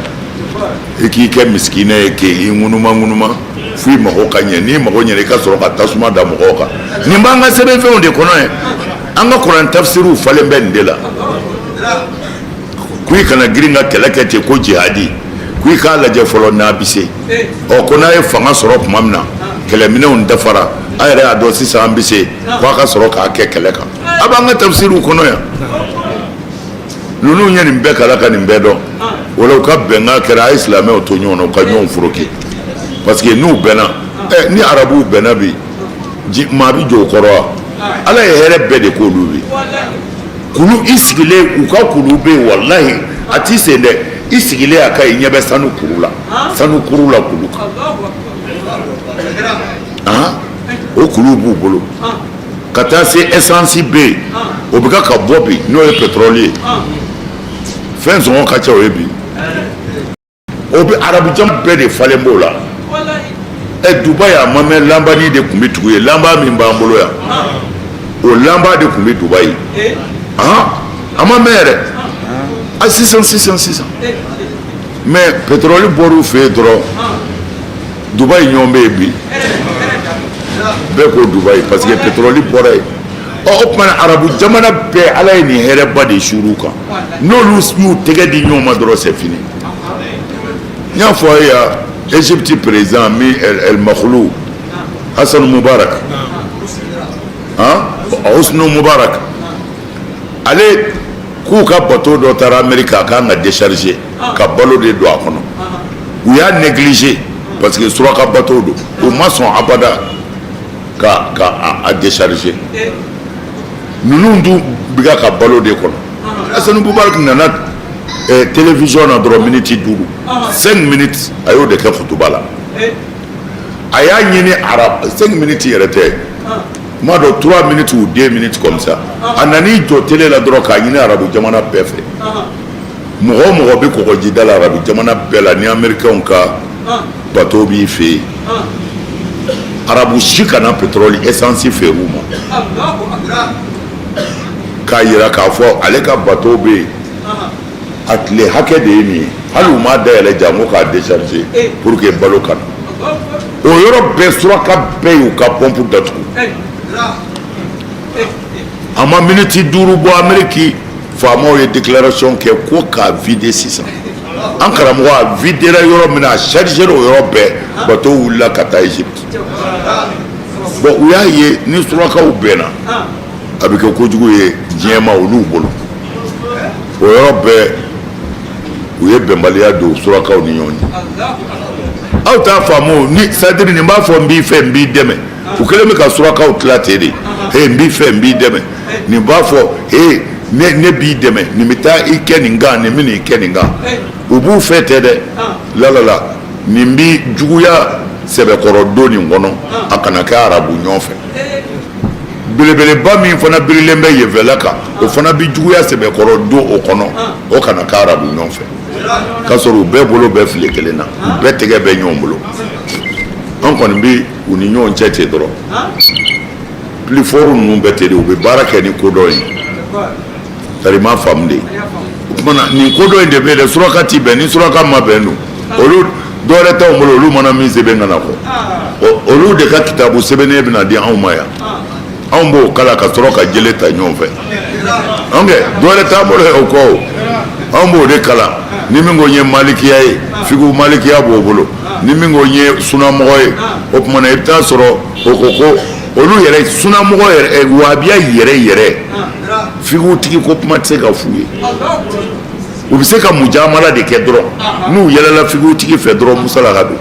S1: I k'i kɛ misikinɛ ye, k'i ŋunuma ŋunuma fo i mago ka ɲɛ. N'i mago ɲɛna, i ka sɔrɔ ka tasuma da mɔgɔw kan. Nin b'an ka sɛbɛnfɛnw de kɔnɔ ye, an ka kuran tafsiriw falen bɛ nin de la. Ko i kana girin ka kɛlɛ kɛ ten, ko jihadi, ko i k'a lajɛ fɔlɔ n'a bɛ se. Ɔ, ko n'a ye fanga sɔrɔ tuma min na, kɛlɛminɛnw dafara, a yɛrɛ y'a dɔn sisan an bɛ se, ko a ka sɔrɔ k'a kɛ kɛlɛ kan. A b'an ka tafsiriw kɔnɔ yan. Ninnu ye nin bɛɛ kalan ka nin bɛɛ dɔn. O la, u ka bɛnkan kɛra a ye silamɛw to ɲɔgɔn na, u ka ɲɔgɔn foroki, parce que n'u bɛnna ɛ, ni arabuw bɛnna bi, maa bɛ jɔ o kɔrɔ wa? Ala ye hɛrɛ bɛɛ de k'olu bi. Kulu i sigilen, u ka kulu bɛ yen, walahi, a t'i sen dɛ. I sigilen a ka, i ɲɛ bɛ sanu kuru la, sanu kuru la kulu kan. Han, o kulu b'u bolo ka taa se. Essence bɛ yen, o bɛ ka bɔ bi, n'o ye pétrole ye. Fɛn sɔngɔ ka ca o ye bi. O bɛ arabu jamana bɛɛ de falen b'o la. Ɛ, Dubayi, a ma mɛn, lanbani de tun bɛ tugu yen. Lanba min b'an bolo yan, o lanba de tun bɛ Dubayi. Han, a ma mɛn yɛrɛ, a sisan sisan sisan. Mais pétrole bɔr'u fɛ yen dɔrɔn, Dubayi ɲɔgɔn bɛ yen bi. Bɛɛ ko Dubayi, parce que pétrole bɔra yen. Ɔ, o tuma na, arabu jamana bɛɛ, Ala ye nin hɛrɛba de suur'u kan. N'olu y'u tɛgɛ di ɲɔgɔn ma dɔrɔn, c'est fini. N y'a fɔ a ye yan, Égypte président min El Makhlou Hassan Mubarak, han, Hosni Mubarak, ale k'u ka bateau dɔ taara Amérique, a kan ka décharger ka balo de don a kɔnɔ. U y'a négliger parce que suraka bateau don. U ma sɔn abada ka a décharger. Ninnu dun bɛ ka balo de kɔnɔ. Hassan Mubarak nana télévision na dɔrɔn, miniti 5, 5 minutes, a y'o de kɛ kutuba la. A y'a ɲini arab, 5 minutes yɛrɛ tɛ, kuma dɔ 3 minutes ou 2 minutes comme ça. A nan'i jɔ télé la dɔrɔn k'a ɲini arabu jamana bɛɛ fɛ, mɔgɔ o mɔgɔ bɛ kɔgɔjida la, arabu jamana bɛɛ la, ni américains ka bateau b'i fɛ yen, arabu si kana pétrole, essence feere u ma. K'a yira k'a fɔ ale ka bateau bɛ yen, a tile hakɛ de ye nin ye, hali u m'a dayɛlɛ janko k'a décharger pour que balo ka na. O yɔrɔ bɛɛ, suraka bɛɛ y'u ka pompe datugu. A ma miniti 5 bɔ, Amérique faamaw ye déclaration kɛ ko k'a vider sisan. An karamɔgɔ, a videra yɔrɔ min na, a chargé o yɔrɔ bɛɛ, bateau wulila ka taa Égypte. Bon, u y'a ye ni surakaw bɛnna, a bɛ kɛ kojugu ye diɲɛ ma olu bolo. O yɔrɔ bɛɛ, u ye bɛnbaliya don surakaw ni ɲɔgɔn cɛ. Aw t'a faamu ni c'est-à-dire nin b'a fɔ n b'i fɛ, n b'i dɛmɛ. U kɛlen bɛ ka surakaw tila ten de. He, n b'i fɛ, n b'i dɛmɛ. Nin b'a fɔ he, ne b'i dɛmɛ. Nin bɛ taa i kɛ nin kan, nin bɛ nin kɛ nin kan. U b'u fɛ tɛ dɛ, la la la, nin bi juguya sɛbɛkɔrɔ don nin kɔnɔ, a kana kɛ arabu ɲɔgɔn fɛ. Belebeleba min fana birilen bɛ yenfɛla kan, o fana bi juguya sɛbɛkɔrɔ don o kɔnɔ, o kana kɛ arabu ɲɔgɔn fɛ. K'a sɔrɔ u bɛɛ bolo bɛɛ file kelen na, u bɛɛ tɛgɛ bɛ ɲɔgɔn bolo. An kɔni bi u ni ɲɔgɔn cɛ ten dɔrɔn. Plus fort ninnu bɛɛ ten de, u bɛ baara kɛ ni kodɔn ye. Tari m'a faamu de. O tuma na, nin kodɔn in de bɛ yen dɛ. Suraka ti bɛn, ni suraka ma bɛn dun, olu dɔwɛrɛ t'anw bolo. Olu mana min sɛbɛn ka na kɔ, olu de ka kitabu sɛbɛnnen bɛna di anw ma yan. Anw b'o kala ka sɔrɔ ka jele ta ɲɔgɔn fɛ. An kɛ dɔwɛrɛ t'an bolo o kɔ. O anw b'o de kalan. Ni min ko n ye malikiya ye, figu malikiya b'o bolo. Ni min ko n ye sunamɔgɔ ye, o tuma na, i bɛ taa sɔrɔ o ko ko olu yɛrɛ sunamɔgɔ yɛrɛ, wahabiya yɛrɛ yɛrɛ, figutigi ko kuma tɛ se ka f'u ye. U bɛ se ka mujamala de kɛ dɔrɔn. N'u yɛlɛla figutigi fɛ dɔrɔn, musala ka don.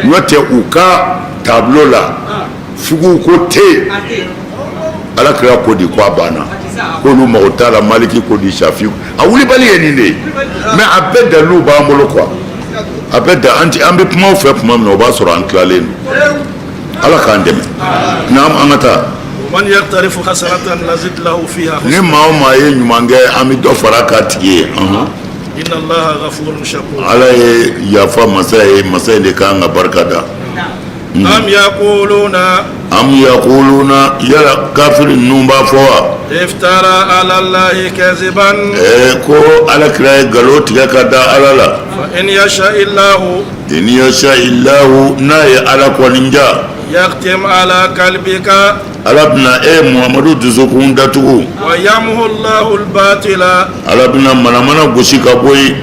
S1: N'o tɛ, u ka tableau la, figu ko tɛ yen. Ala kira ko di ko a banna, k'olu mago t'a la. Maliki ko di, Safi, a wulibali ye nin de ye. Mais a bɛɛ dalilu b'an bolo quoi. A bɛɛ da an ti an bɛ kumaw fɛ tuma min na, o b'a sɔrɔ an tilalen don. Ala k'an dɛmɛ. Naam, an ka taa.
S2: Man yaqtarif hasanatan nazid lahu fiha.
S1: Ni maa o maa ye ɲuman kɛ, an bɛ dɔ fara a ka tigi ye.
S2: Inna Allaha ghafurun shakur.
S1: Ala ye yafa masa ye, masa in de kan ka barika da.
S2: Am yaquluna.
S1: Am yaquluna, yala kafiri ninnu b'a fɔ wa?
S2: Iftara ala Allahi kaziban.
S1: Ko ala kira ye nkalon tigɛ ka da ala la.
S2: Fa in yasha illahu.
S1: In yasha illahu, n'a ye ala kɔni ja.
S2: Yakhtim ala qalbika.
S1: Ala bɛna e Muhamadu dusukun datugu.
S2: Wa yamhu Allahu al-batila.
S1: Ala bɛna manamana gosi ka bɔ yen,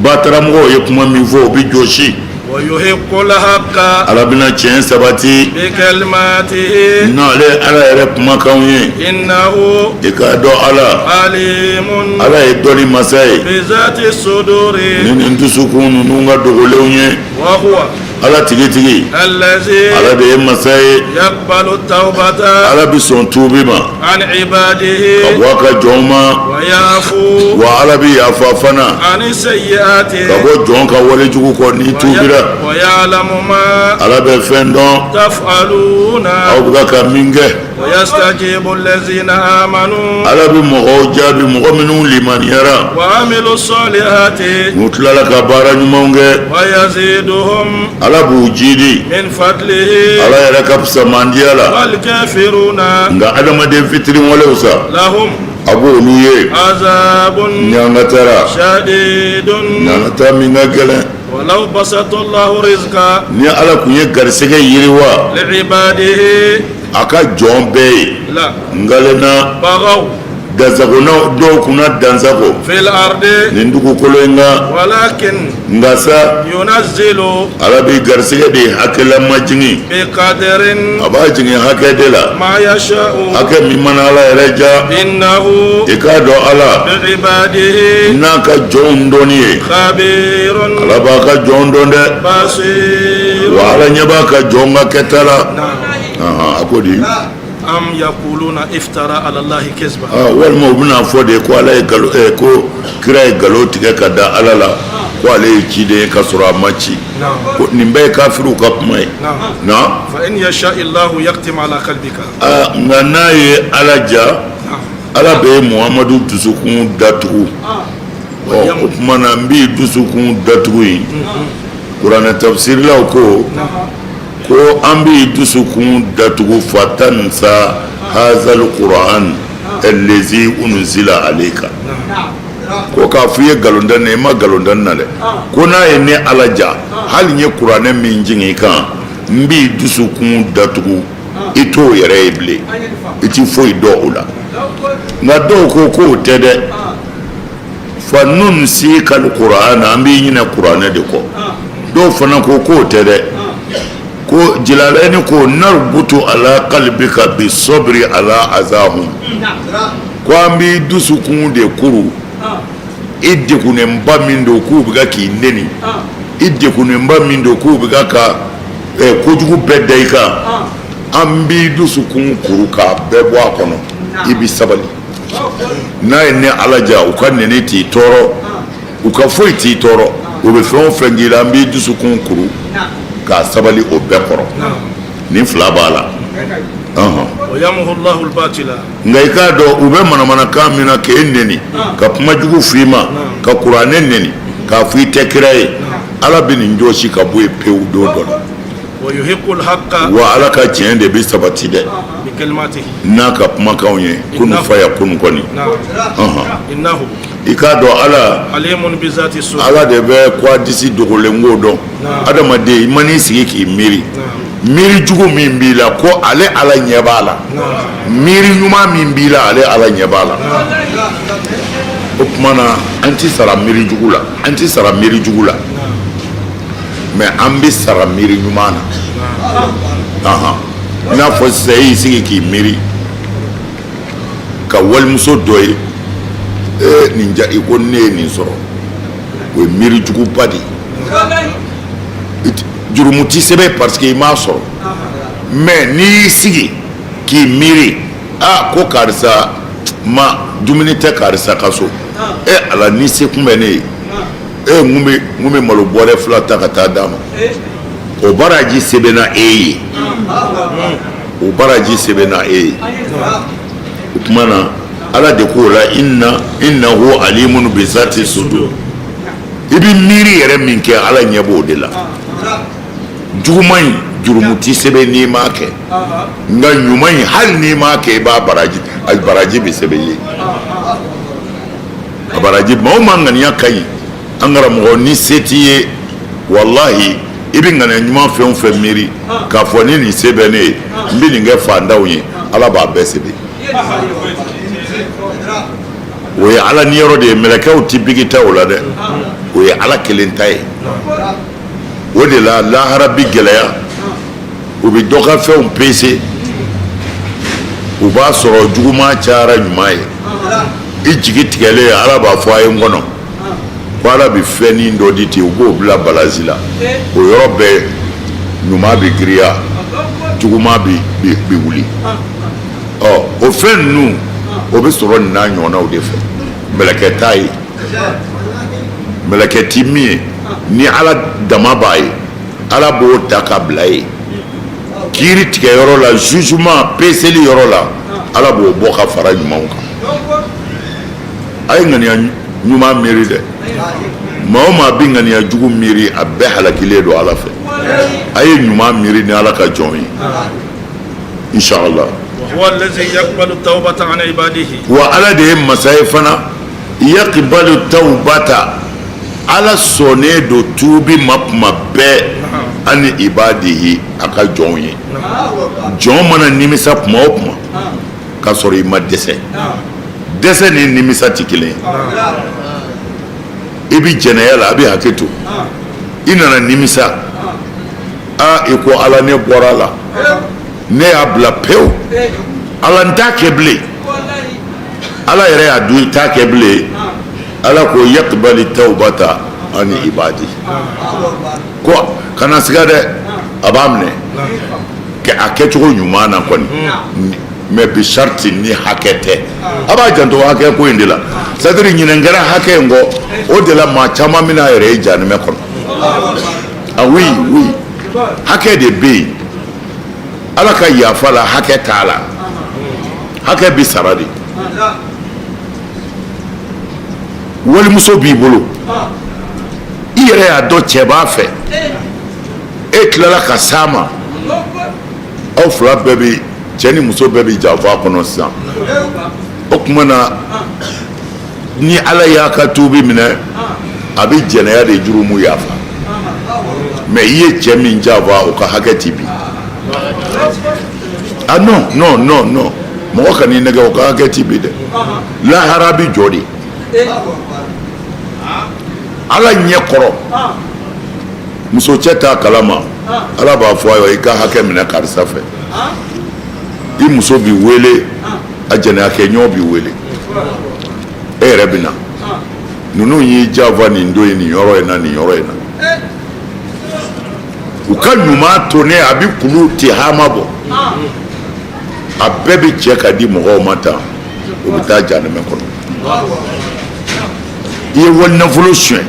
S1: bataramɔgɔw ye kuma min fɔ, o bɛ jɔsi.
S2: Wa yuhiqqul haqqa.
S1: Ala bɛna tiɲɛ sabati.
S2: Bi kalimatihi.
S1: N'ale ala yɛrɛ kumakanw ye.
S2: Innahu.
S1: I k'a dɔn ala.
S2: Alimun.
S1: Ala ye dɔnni masa ye.
S2: Bi zati suduri.
S1: Ni nin dusukun ninnu ka dogolenw ye.
S2: Wa huwa.
S1: Ala tigitigi.
S2: Allazi.
S1: Ala de ye masa ye.
S2: Yaqbalu tawbata.
S1: Ala bɛ sɔn tuubi ma.
S2: An ibadihi.
S1: Ka bɔ a ka jɔnw ma.
S2: Wa yafu.
S1: Wa ala bɛ yafa fana.
S2: Ani sayyiati.
S1: Ka bɔ jɔn ka wale jugu kɔ n'i tuubira.
S2: Wa ya'lamu ma.
S1: Ala bɛ fɛn dɔn.
S2: Taf'aluna.
S1: Aw bɛ ka min kɛ.
S2: Wa yastajibu allazina amanu.
S1: Ala bɛ mɔgɔw jaabi, mɔgɔ minnu limaniyara.
S2: Wa amilu salihati.
S1: N'u tilala ka baara ɲumanw kɛ.
S2: Wa yaziduhum.
S1: Ala b'u jidi.
S2: Min fadlihi.
S1: Ala yɛrɛ ka fisamandiya la.
S2: Wal kafiruna.
S1: Nka adamaden fitiriwalew sa.
S2: Lahum.
S1: A b'olu ye.
S2: Azabun.
S1: Ɲangatara.
S2: Shadidun.
S1: Ɲangata min ka gɛlɛn.
S2: Walaw basata Allahu rizqa.
S1: Ni ala tun ye garisɛgɛ yiriwa.
S2: Li ibadihi.
S1: A ka jɔn bɛɛ ye nkalenna
S2: bagaw
S1: dansagonnaw dɔw kunna dansago
S2: fil ardi
S1: nin dugukolo in kan
S2: walakin
S1: nka sa
S2: yunazzilu
S1: ala bɛ garisɛgɛ de hakɛla majigin
S2: bi qadarin
S1: a b'a jigin hakɛ de la
S2: ma yasha'u
S1: hakɛ min mana ala yɛrɛ ja
S2: innahu
S1: i k'a dɔn ala
S2: bi ibadihi
S1: n'a ka jɔnw dɔnni ye
S2: khabirun
S1: ala b'a ka jɔn dɔn dɛ
S2: basir
S1: wa ala ɲɛ b'a ka jɔn ka kɛta la. A ko di
S2: am yaquluna iftara ala Allahi kazba
S1: walima u bɛna fɔ de ko ala ye ko kira ye nkalon tigɛ ka da ala la ko ale ye ciden ye ka sɔrɔ a ma ci, ko nin bɛɛ ye kafiriw ka kuma ye. Na
S2: fa in yasha illahu yaktim ala qalbika.
S1: Nka n'a ye ala ja, ala bɛ Muhamadu dusukun datugu. Ɔ o tuma na n b'i dusukun datugu yen, kuranɛ tafsirilaw ko ko an b'i dusukun datugu fatansa hazal qur'an allazi unzila alayka, ko k'a fɔ i ye nkalon da ne i ma nkalon da ne na dɛ, ko n'a ye ne ala ja, hali n ye kuranɛ min jigin i kan, n b'i dusukun datugu, i t'o yɛrɛ ye bilen, i ti foyi dɔn o la. Nka dɔw ko k'o tɛ dɛ, fa nunsikal qur'an, an b'i ɲinɛ kuranɛ de kɔ. Dɔw fana ko k'o tɛ dɛ, ko Jilalɛni ko narbutu ala qalbika bi sabri ala azahum, ko an b'i dusukun de kuru, i degunnenba min don k'u bɛ ka k'i neni, i degunnenba min don k'u bɛ ka kojugu bɛɛ da i kan, an b'i dusukun kuru k'a bɛɛ bɔ a kɔnɔ, i bɛ sabali. N'a ye ne ala ja, u ka neni t'i tɔɔrɔ, u ka foyi t'i tɔɔrɔ, u bɛ fɛn o fɛn k'i la, an b'i dusukun kuru k'a sabali o bɛɛ kɔrɔ. Nin fila b'a la. Nka i k'a dɔn u bɛ manamanakan min na k'e neni, ka kuma jugu f'i ma, ka kuranɛ neni, k'a fɔ i tɛ kira ye, ala bɛ nin jɔsi ka bɔ yen pewu don dɔ la. Wa ala ka tiɲɛ de bɛ sabati dɛ n'a ka kumakanw ye, kun fayakun kɔni. I k'a dɔn ala ala de bɛ ko disi dogolen ko dɔn. Adamaden, i man'i sigi k'i miiri, miiri jugu min b'i la, ko ale ala ɲɛ b'a la, miiri ɲuman min b'i la, ale ala ɲɛ b'a la. O tuma na an tɛ sara miiri jugu la, an tɛ sara miiri jugu la, mais an bɛ sara miiri ɲuman na. I n'a fɔ sisan e y'i sigi k'i miiri ka walimuso dɔ ye, ee nin ja, i ko ne ye nin sɔrɔ, o ye miiri juguba de ye. Jurumu ti sɛbɛn parce que i m'a sɔrɔ, mais n'i y'i sigi k'i miiri, aa ko karisa ma dumuni tɛ karisa ka so, e ala ni se kun bɛ ne ye, e n kun bɛ malo bɔrɛ 2 ta ka taa d'a ma, o baraji sɛbɛnna e ye, o baraji sɛbɛnna e ye. O tuma na ala de k'o la inna innahu alimun bi zati sudur. I bɛ miiri yɛrɛ min kɛ, ala ɲɛ b'o de la. Juguman in jurumu ti sɛbɛn n'i m'a kɛ, nka ɲuman in hali n'i m'a kɛ, i b'a baraji, a baraji bɛ sɛbɛn i ye, a baraji. Maa o maa ŋaniya ka ɲi, an karamɔgɔ, ni se t'i ye, walahi, i bɛ ŋaniya ɲuman fɛn o fɛn miiri k'a fɔ ni nin se bɛ ne ye, n bɛ nin kɛ fantanw ye, Ala b'a bɛɛ sɛbɛn. O ye Ala niyɔrɔ de ye. Mɛlɛkɛw tɛ bigi ta o la dɛ, o ye Ala kelen ta ye. O de la lahara bi gɛlɛya, u bɛ dɔ ka fɛnw pese, u b'a sɔrɔ juguman cayara ɲuman ye. I jigi tigɛlen, Ala b'a fɔ a ye n kɔnɔ ko Ala bɛ fɛnnin dɔ di ten, u b'o bila balansi la. O yɔrɔ bɛɛ ɲuman bɛ giriya, juguman bɛ wuli. Ɔ, o fɛn ninnu, o bɛ sɔrɔ nin n'a ɲɔgɔnnaw de fɛ. Mɛlɛkɛ t'a ye, mɛlɛkɛ ti min ye, ni Ala dama b'a ye. Ala b'o ta ka bila ye kiiri tigɛ yɔrɔ la, jugement peseli yɔrɔ la. Ala b'o bɔ ka fara ɲumanw kan. A ye ŋaniya ɲuman miiri dɛ. Maa o maa bɛ ŋaniya jugu miiri, a bɛɛ halakilen don Ala fɛ. A ye ɲuman miiri ni Ala ka jɔn ye, inshallah. Wa Ala de ye masa ye fana, yaqbalu tawbata, Ala sɔnnen don tuubi ma tuma bɛɛ, an ibadihi, a ka jɔnw ye. Jɔn mana nimisa tuma o tuma k'a sɔrɔ i ma dɛsɛ, dɛsɛ ni nimisa tɛ kelen ye. I bɛ jɛnɛya la, a bɛ hakɛ to, i nana nimisa, aa, i ko Ala, ne bɔra a la, ne y'a bila pewu, Ala, n t'a kɛ bilen. Ala yɛrɛ y'a dɔn i t'a kɛ bilen. Ala ko yaqbali tawbata an ibadi, ko kana siga dɛ, a b'a minɛ a kɛcogo ɲuman na kɔni, mais bi sariti ni hakɛ tɛ. A b'a janto hakɛ ko in de la, c'est à dire ɲinɛ kɛra hakɛ in kɔ, o de la maa caman bɛna a yɛrɛ ye jahanamɛ kɔnɔ. Ah oui, oui, hakɛ de bɛ yen. Ala ka yafa la, hakɛ t'a la, hakɛ bɛ sara de. Walimuso b'i bolo, i yɛrɛ y'a dɔn cɛ b'a fɛ, e tilala ka s'a ma, aw fila bɛɛ bɛ, cɛ ni muso bɛɛ bɛ janfa kɔnɔ sisan. O tuma na, ni Ala y'a ka tuubi minɛ, a bɛ jɛnɛya de jurumu yafa, mais i ye cɛ min janfa, o ka hakɛ ti bin. Ah non, non, non, non, mɔgɔ kan'i nɛgɛ, o ka hakɛ ti bin dɛ. Lahara bi jɔ de, Ala ɲɛ kɔrɔ, muso cɛ t'a kalama. Ala b'a fɔ a ye i ka hakɛ minɛ karisa fɛ. I muso b'i wele, a jɛnɛyakɛɲɔgɔn b'i wele, e yɛrɛ bɛ na. Ninnu y'i janfa nin don in, nin yɔrɔ in na, nin yɔrɔ in na. U ka ɲuman to ne a bɛ kulu tihama bɔ, a bɛɛ bɛ cɛ ka di mɔgɔw ma tan, u bɛ taa jahanamɛ kɔnɔ. I ye walinafolo suɲɛ,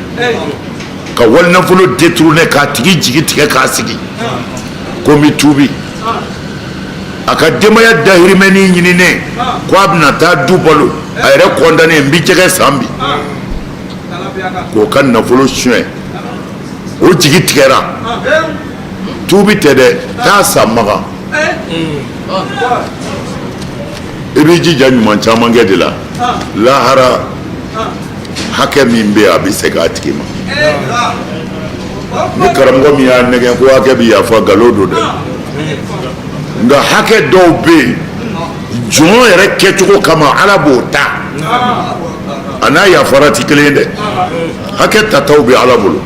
S1: ka walinafolo détourner, k'a tigi jigi tigɛ k'a sigi ko n bɛ tuubi. A ka denbaya dahirimɛni ɲininen ko a bɛna taa du balo, a yɛrɛ kɔntannen, n bɛ jɛgɛ san bi, k'o ka nafolo suɲɛ, o jigi tigɛra. Tuubi tɛ dɛ, taa san Makan. I b'i jija ɲuman caman kɛ de la, lahara hakɛ min bɛ yen, a bɛ segin a tigi ma. Ni karamɔgɔ min y'a nɛgɛn ko hakɛ bɛ yafa, nkalon don dɛ. Nka hakɛ dɔw bɛ yen, jɔn yɛrɛ kɛcogo kama, Ala b'o ta, a n'a yafara tɛ kelen ye dɛ. Hakɛ tataw bɛ Ala bolo,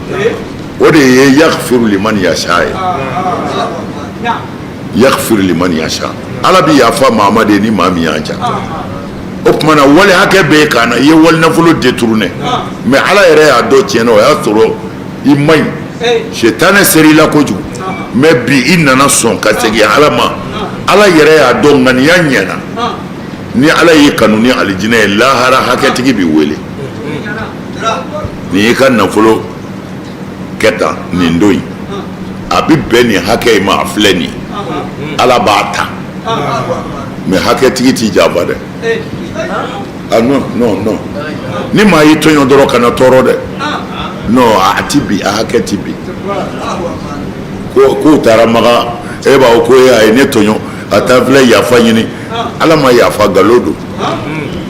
S1: o de ye yaghfiru liman yasha ye. Yaghfiru liman yasha, Ala bɛ yafa maa ma de ni maa min y'a ja. O tuma na, wali hakɛ bɛ yen ka na, i ye wali nafolo détourner, mais Ala yɛrɛ y'a dɔn tiɲɛ na, o y'a sɔrɔ i man ɲi, sitanɛ ser'i la kojugu, mais bi i nana sɔn ka segin Ala ma, Ala yɛrɛ y'a dɔn ŋaniya ɲɛna. Ni Ala y'i kanu ni alijinɛ ye, lahara hakɛtigi b'i wele, nin y'i ka nafolo kɛ tan nin don in, a bɛ bɛn nin hakɛ in ma, a filɛ nin ye, Ala b'a ta. Mais hakɛtigi t'i janfa dɛ. Ah non, non, non, ni maa y'i tɔɲɔ dɔrɔn, kana tɔɔrɔ dɛ. Non, a ti bi, a hakɛ ti bi. Ko k'u taara Makan, e b'a fɔ ko e a ye ne tɔɲɔ, a taa filɛ yafa ɲini. Ala ma yafa, nkalon don.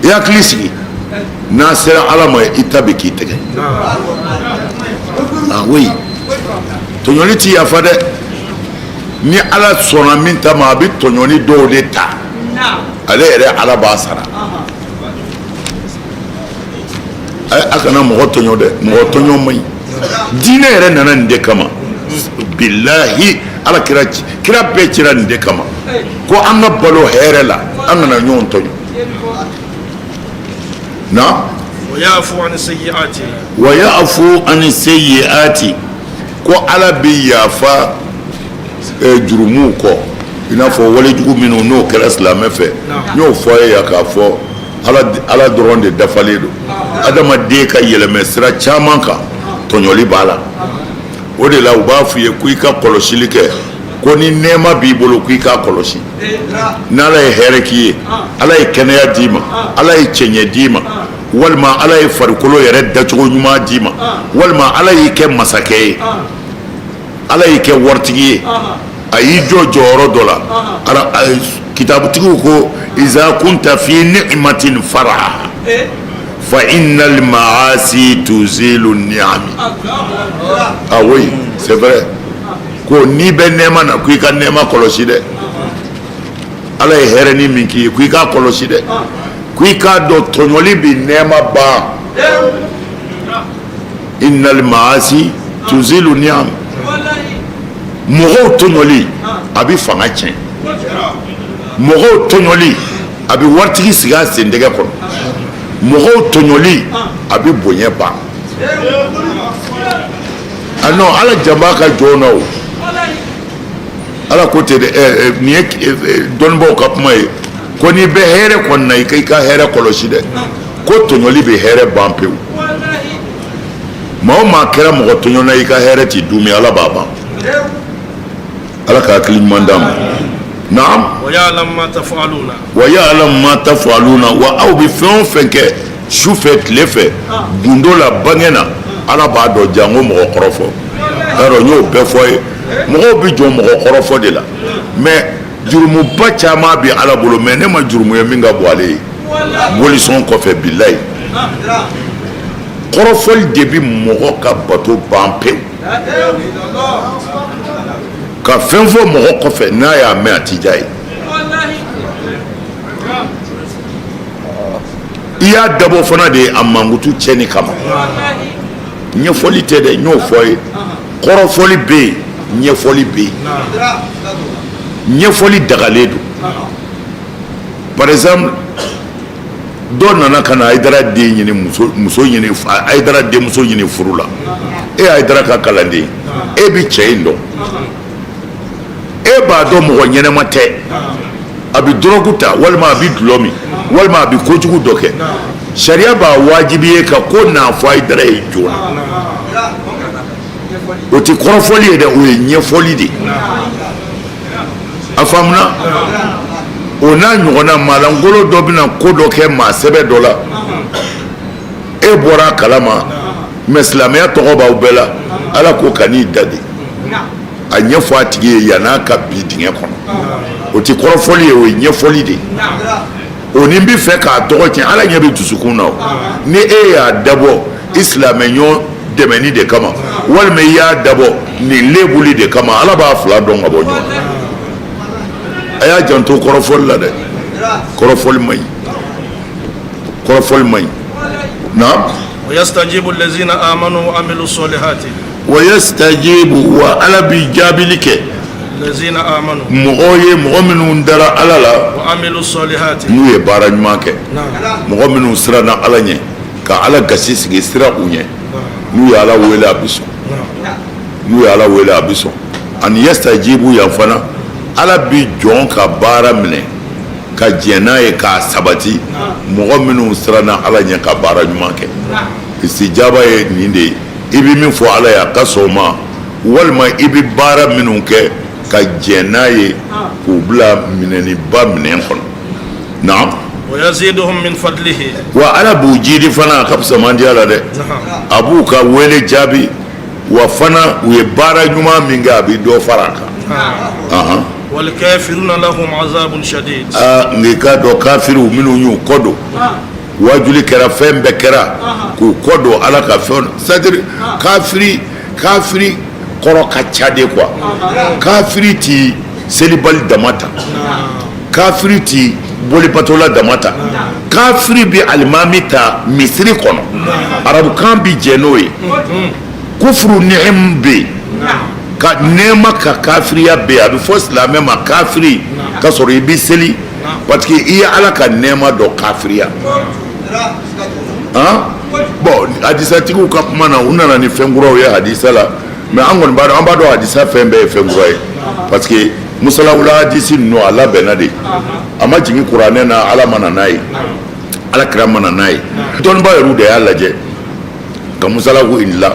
S1: I hakili sigi, n'a sera Ala ma, i ta bɛ k'i tɛgɛ. Ah oui, tɔɲɔli ti yafa dɛ. Ni Ala sɔnna min ta ma, a bɛ tɔɲɔli dɔw de ta, ale yɛrɛ Ala b'a sara. A kana mɔgɔ tɔɲɔ dɛ, mɔgɔ tɔɲɔ man ɲi. Diinɛ yɛrɛ nana nin de kama. Bilahi, Ala kira kira bɛɛ cira nin de kama, ko an ka balo hɛrɛ la, an kana ɲɔgɔn tɔɲɔ na. Wa yafu ani seyiati, ko Ala bɛ yafa jurumuw kɔ, i n'a fɔ walejugu minnu n'o kɛra silamɛ fɛ. N y'o fɔ a ye yan k'a fɔ Ala dɔrɔn de dafalen don. Adamaden ka yɛlɛmɛ sira caman kan, tɔɲɔli b'a la. O de la u b'a f'i ye ko i ka kɔlɔsili kɛ, ko ni nɛɛma b'i bolo, ko i k'a kɔlɔsi. N'Ala ye hɛrɛ k'i ye, Ala ye kɛnɛya d'i ma, Ala ye cɛɲɛ d'i ma, walima Ala ye farikolo yɛrɛ dacogo ɲuman d'i ma, walima Ala y'i kɛ masakɛ ye, Ala y'i kɛ waritigi ye, a y'i jɔ jɔyɔrɔ dɔ la. Ala kitabutigiw ko iza kunta fi ni'matin faraha fa innal maasi tuzilu ni'ami. Ah oui, c'est vrai, ko n'i bɛ nɛɛma na, ko i ka nɛɛma kɔlɔsi dɛ. Ala ye hɛrɛni min k'i ye, ko i k'a kɔlɔsi dɛ, ko i k'a dɔn tɔɲɔli bɛ nɛɛma ban. Innal maasi tuzilu ni'am. Mɔgɔw tɔɲɔli, a bɛ fanga tiɲɛ. Mɔgɔw tɔɲɔli, a bɛ waritigi sigi a sendɛgɛ kɔnɔ. Mɔgɔw tɔɲɔli, a bɛ bonya ban. Ah non, Ala jan b'a ka jɔn na. O Ala ko ten dɛ. Nin ye dɔnnibaaw ka kuma ye, ko n'i bɛ hɛrɛ kɔni na, i ka i ka hɛrɛ kɔlɔsi dɛ, ko tɔɲɔli bɛ hɛrɛ ban pewu. Maa o maa kɛra mɔgɔ tɔɲɔna, i ka hɛrɛ ti duumi, Ala b'a ban. Ala ka hakili ɲuman d'an ma. Naam. Wa ya'lamu ma taf'aluna, wa aw bɛ fɛn o fɛn kɛ su fɛ, tile fɛ, gundo la, bange na, Ala b'a dɔn. Janko mɔgɔ kɔrɔfɔ, yarɔ, n y'o bɛɛ fɔ ye. Mɔgɔw bɛ jɔ mɔgɔ kɔrɔfɔ de la, mais jurumuba caman bɛ Ala bolo, mais ne ma jurumu ye min ka bon ale ye bolisɔn kɔfɛ. Bilayi, kɔrɔfɔli de bɛ mɔgɔ ka bato ban pewu. Ka fɛn fɔ mɔgɔ kɔfɛ, n'a y'a mɛn, a ti diya ye. I y'a dabɔ fana de a mankutu cɛnni kama. Ɲɛfɔli tɛ dɛ, n y'o fɔ ye. Kɔrɔfɔli bɛ yen, ɲɛfɔli bɛ yen. Ɲɛfɔli dagalen don. Par exemple, dɔ nana ka na Hayidara den ɲini, muso ɲini, Hayidara denmuso ɲini furu la. E Hayidara ka kalanden, e bɛ cɛ in dɔn, e b'a dɔn mɔgɔ ɲɛnɛma tɛ, a bɛ dɔrɔgu ta, walima a bɛ dulɔ min, walima a bɛ kojugu dɔ kɛ. Sariya b'a wajibi ye ka ko n'a fɔ Hayidara ye joona. O tɛ kɔrɔfɔli ye dɛ, o ye ɲɛfɔli de ye. A faamuna? O n'a ɲɔgɔnna, maalankolon dɔ bɛna ko dɔ kɛ maa sɛbɛ dɔ la, e bɔra a kalama, mais silamɛya tɔgɔ b'aw bɛɛ la. Ala ko kan'i da de, a ɲɛfɔ a tigi ye yann'a ka bin dingɛ kɔnɔ. O tɛ kɔrɔfɔli ye, o ye ɲɛfɔli de ye. O ni bɛ fɛ k'a tɔgɔ tiɲɛ, Ala ɲɛ bɛ dusukun na. O ni e y'a dabɔ i silamɛ ɲɔgɔn dɛmɛni de kama, walima i y'a dabɔ nin lebuli de kama, Ala b'a fila dɔn ka bɔ ɲɔgɔn na. A y'a janto kɔrɔfɔli la dɛ, kɔrɔfɔli man ɲi, kɔrɔfɔli man ɲi. Naam.
S2: Wa yastajibu allazina amanu wa amilu salihati.
S1: Wa yastajibu, wa Ala bi jaabili kɛ.
S2: Allazina amanu.
S1: Mɔgɔw ye, mɔgɔ minnu dara Ala la.
S2: Wa amilu salihati.
S1: N'u ye baara ɲuman kɛ. Mɔgɔ minnu siranna Ala ɲɛ, ka Ala gasi sigi sira u ɲɛ, n'u ye Ala wele, a bɛ sɔn. N'u ye Ala wele, a bɛ sɔn. Ani yastajibu yan fana, Ala bi jɔn ka baara minɛ ka jɛn n'a ye k'a sabati, mɔgɔ minnu siranna Ala ɲɛ ka baara ɲuman kɛ. Istijaba ye nin de ye: i bɛ min fɔ Ala ye, a ka sɔn o ma, walima i bɛ baara minnu kɛ ka jɛn n'a ye, k'u bila minɛniba minɛn kɔnɔ. Naam.
S2: Wa yaziduhum min fadlihi.
S1: Wa Ala b'u jidi fana, a ka fisamandiya la dɛ. A b'u ka wele jaabi. Wa fana u ye baara ɲuman min kɛ, a bɛ dɔ fara a kan.
S2: Walkafiruna lahum azabun shadid.
S1: Aa, nka i k'a dɔn, kafiriw minnu y'u kɔ don, wajuli kɛra, fɛn bɛɛ kɛra, k'u kɔ don Ala ka fɛn, c'est à dire kafiri, kafiri kɔrɔ ka ca de quoi. Kafiri ti selibali dama ta, kafiri ti bolibatola dama ta, kafiri bi alimami ta misiri kɔnɔ, arabukan bi jɛ n'o ye. Kufuru ni'im bɛ yen, ka nɛɛma ka kafiriya bɛ yen. A bɛ fɔ silamɛ ma kafiri ka sɔrɔ i bɛ seli, parce que i ye Ala ka nɛɛma dɔ kafiriya. Han, bon, hadisatigiw ka kuma na, u nana ni fɛn kuraw ye hadisa la, mais an kɔni b'a dɔn, an b'a dɔn hadisa fɛn bɛɛ ye fɛn kura ye, parce que musalawula hadisi ninnu, a labɛnna de, a ma jigin kuranɛ na, Ala ma na n'a ye, Ala kira ma na n'a ye. Dɔnnibaa yɛrɛw de y'a lajɛ ka musalaku in dilan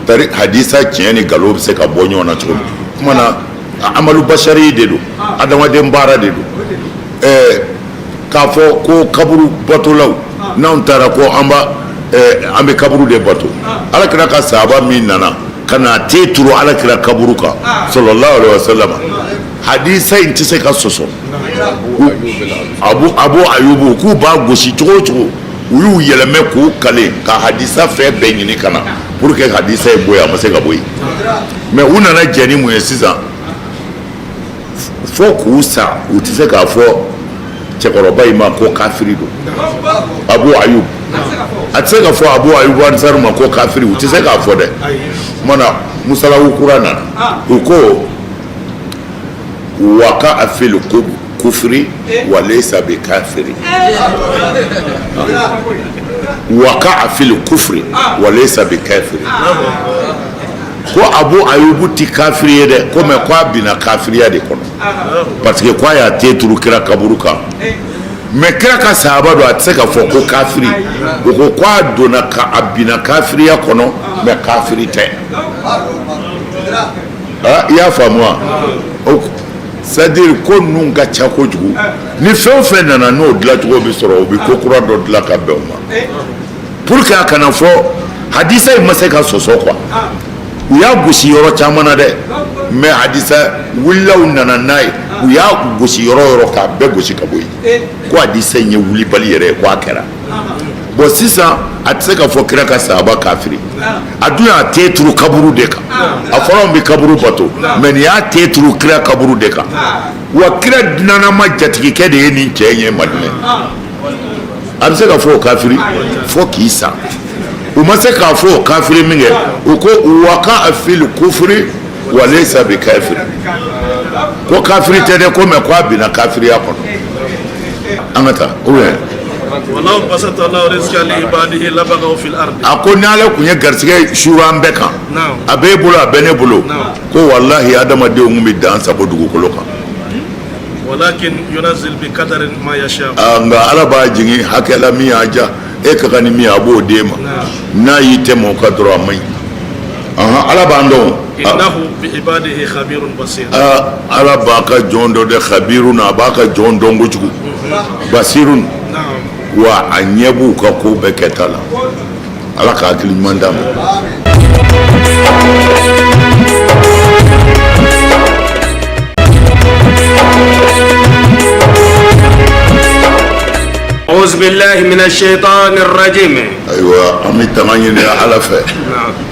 S1: tari hadisa tiɲɛ ni nkalon bɛ se ka bɔ ɲɔgɔn na cogo min. Kuma na, amalu basari de don, adamaden baara de don. K'a fɔ ko kaburu batolaw, n'anw taara ko an b'a an bɛ kaburu de bato, Ala kira ka sahaba min nana ka na te turu Ala kira kaburu kan, sallallahu alaihi wasallam, hadisa in tɛ se ka sɔsɔ. Abu Ayubu k'u b'a gosi cogo o cogo, u y'u yɛlɛmɛ k'u kale ka hadisa fɛn bɛɛ ɲini ka na pour que hadisa in bɔ yen, a ma se ka bɔ yen. Mais u nana jɛ ni mun ye sisan? Fo k'u sa, u tɛ se k'a fɔ cɛkɔrɔba in ma ko kafiri don. Abu Ayub, a tɛ se ka fɔ Abu Ayub Ansari ma ko kafiri, u tɛ se k'a fɔ dɛ. Kuma na, musalawu kura nana, u ko waka fil kufri wa laysa bi kafiri, waka fil kufri wa laysa bi kafiri, ko Abu Ayubu ti kafiri ye dɛ, ko mais ko a binna kafiriya de kɔnɔ, parce que ko a y'a te turu kira kaburu kan, mais kira ka sahaba don, a tɛ se ka fɔ ko kafiri. U ko ko a donna ka a binna kafiriya kɔnɔ, mais kafiri tɛ. Ah, i y'a faamu wa? C'est à dire ko ninnu ka ca kojugu. Ni fɛn o fɛn nana n'o dilancogo bɛ sɔrɔ, u bɛ ko kura dɔ dilan ka bɛn o ma pour que a kana fɔ hadisa in ma se ka sɔsɔ quoi. U y'a gosi yɔrɔ caman na dɛ, mais hadisa wulilaw nana n'a ye, u y'a gosi yɔrɔ o yɔrɔ, k'a bɛɛ gosi ka bɔ yen, ko hadisa in ye wulibali yɛrɛ ye, ko a kɛra. Bon, sisan a tɛ se ka fɔ kira ka sahaba kafiri. A dun y'a te turu kaburu de kan. A fɔra anw bɛ kaburu bato, mais nin y'a te turu kira kaburu de kan. Wa kira dunanama jatigikɛ de ye nin cɛ in ye Madinɛ. A bɛ se ka fɔ o kafiri fo k'i sa? U ma se k'a fɔ o kafiri min kɛ, u ko waka fil kufri wa laysa bi kafiri, ko kafiri tɛ dɛ, ko mais ko a binna kafiriya kɔnɔ. An ka taa ou bien?
S2: Walaw basata Allahu rizqa li ibadihi labagaw fil ardi.
S1: A ko ni Ala tun ye garisɛgɛ suuru an bɛɛ kan, a b'e bolo, a bɛ ne bolo, ko walahi adamadenw tun bɛ dan sago dugukolo kan.
S2: Walakin yunazil bi qadarin ma yasha.
S1: Nka Ala b'a jigin hakɛ la min y'a diya. E ka kan ni min ye, a b'o d'e ma. N'a y'i tɛmɛ o kan dɔrɔn, a man ɲi. Ala b'an dɔn.
S2: Innahu bi ibadihi khabirun basir.
S1: Ala b'a ka jɔn dɔn dɛ. Khabirun, a b'a ka jɔn dɔn kojugu. Basirun, wa a ɲɛ b'u ka ko bɛɛ kɛta la. Ala ka hakili ɲuman d'an ma.
S5: أعوذ بالله من الشيطان الرجيم.
S1: Ayiwa, an bɛ tanga ɲini Ala fɛ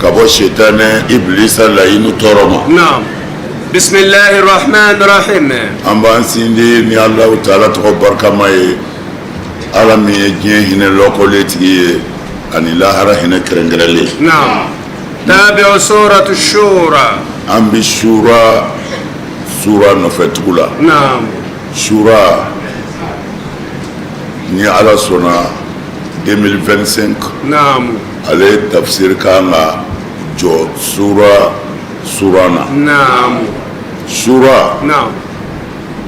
S1: ka bɔ sitanɛ Ibilisa layinu tɔɔrɔ ma.
S5: نعم، بسم الله الرحمن الرحيم.
S1: An b'an sindi ni Alahu taala tɔgɔ barikama ye, Ala min ye diɲɛ hinɛ lɔkɔlen tigi ye ani lahara hinɛ kɛrɛnkɛrɛnlen.
S5: نعم، تابع سورة الشورى.
S1: An bɛ Sura sura nɔfɛ tugu la. Sura, ni Ala sɔnna, 2025, ale tafsir kan ka jɔ sura sura na. Sura,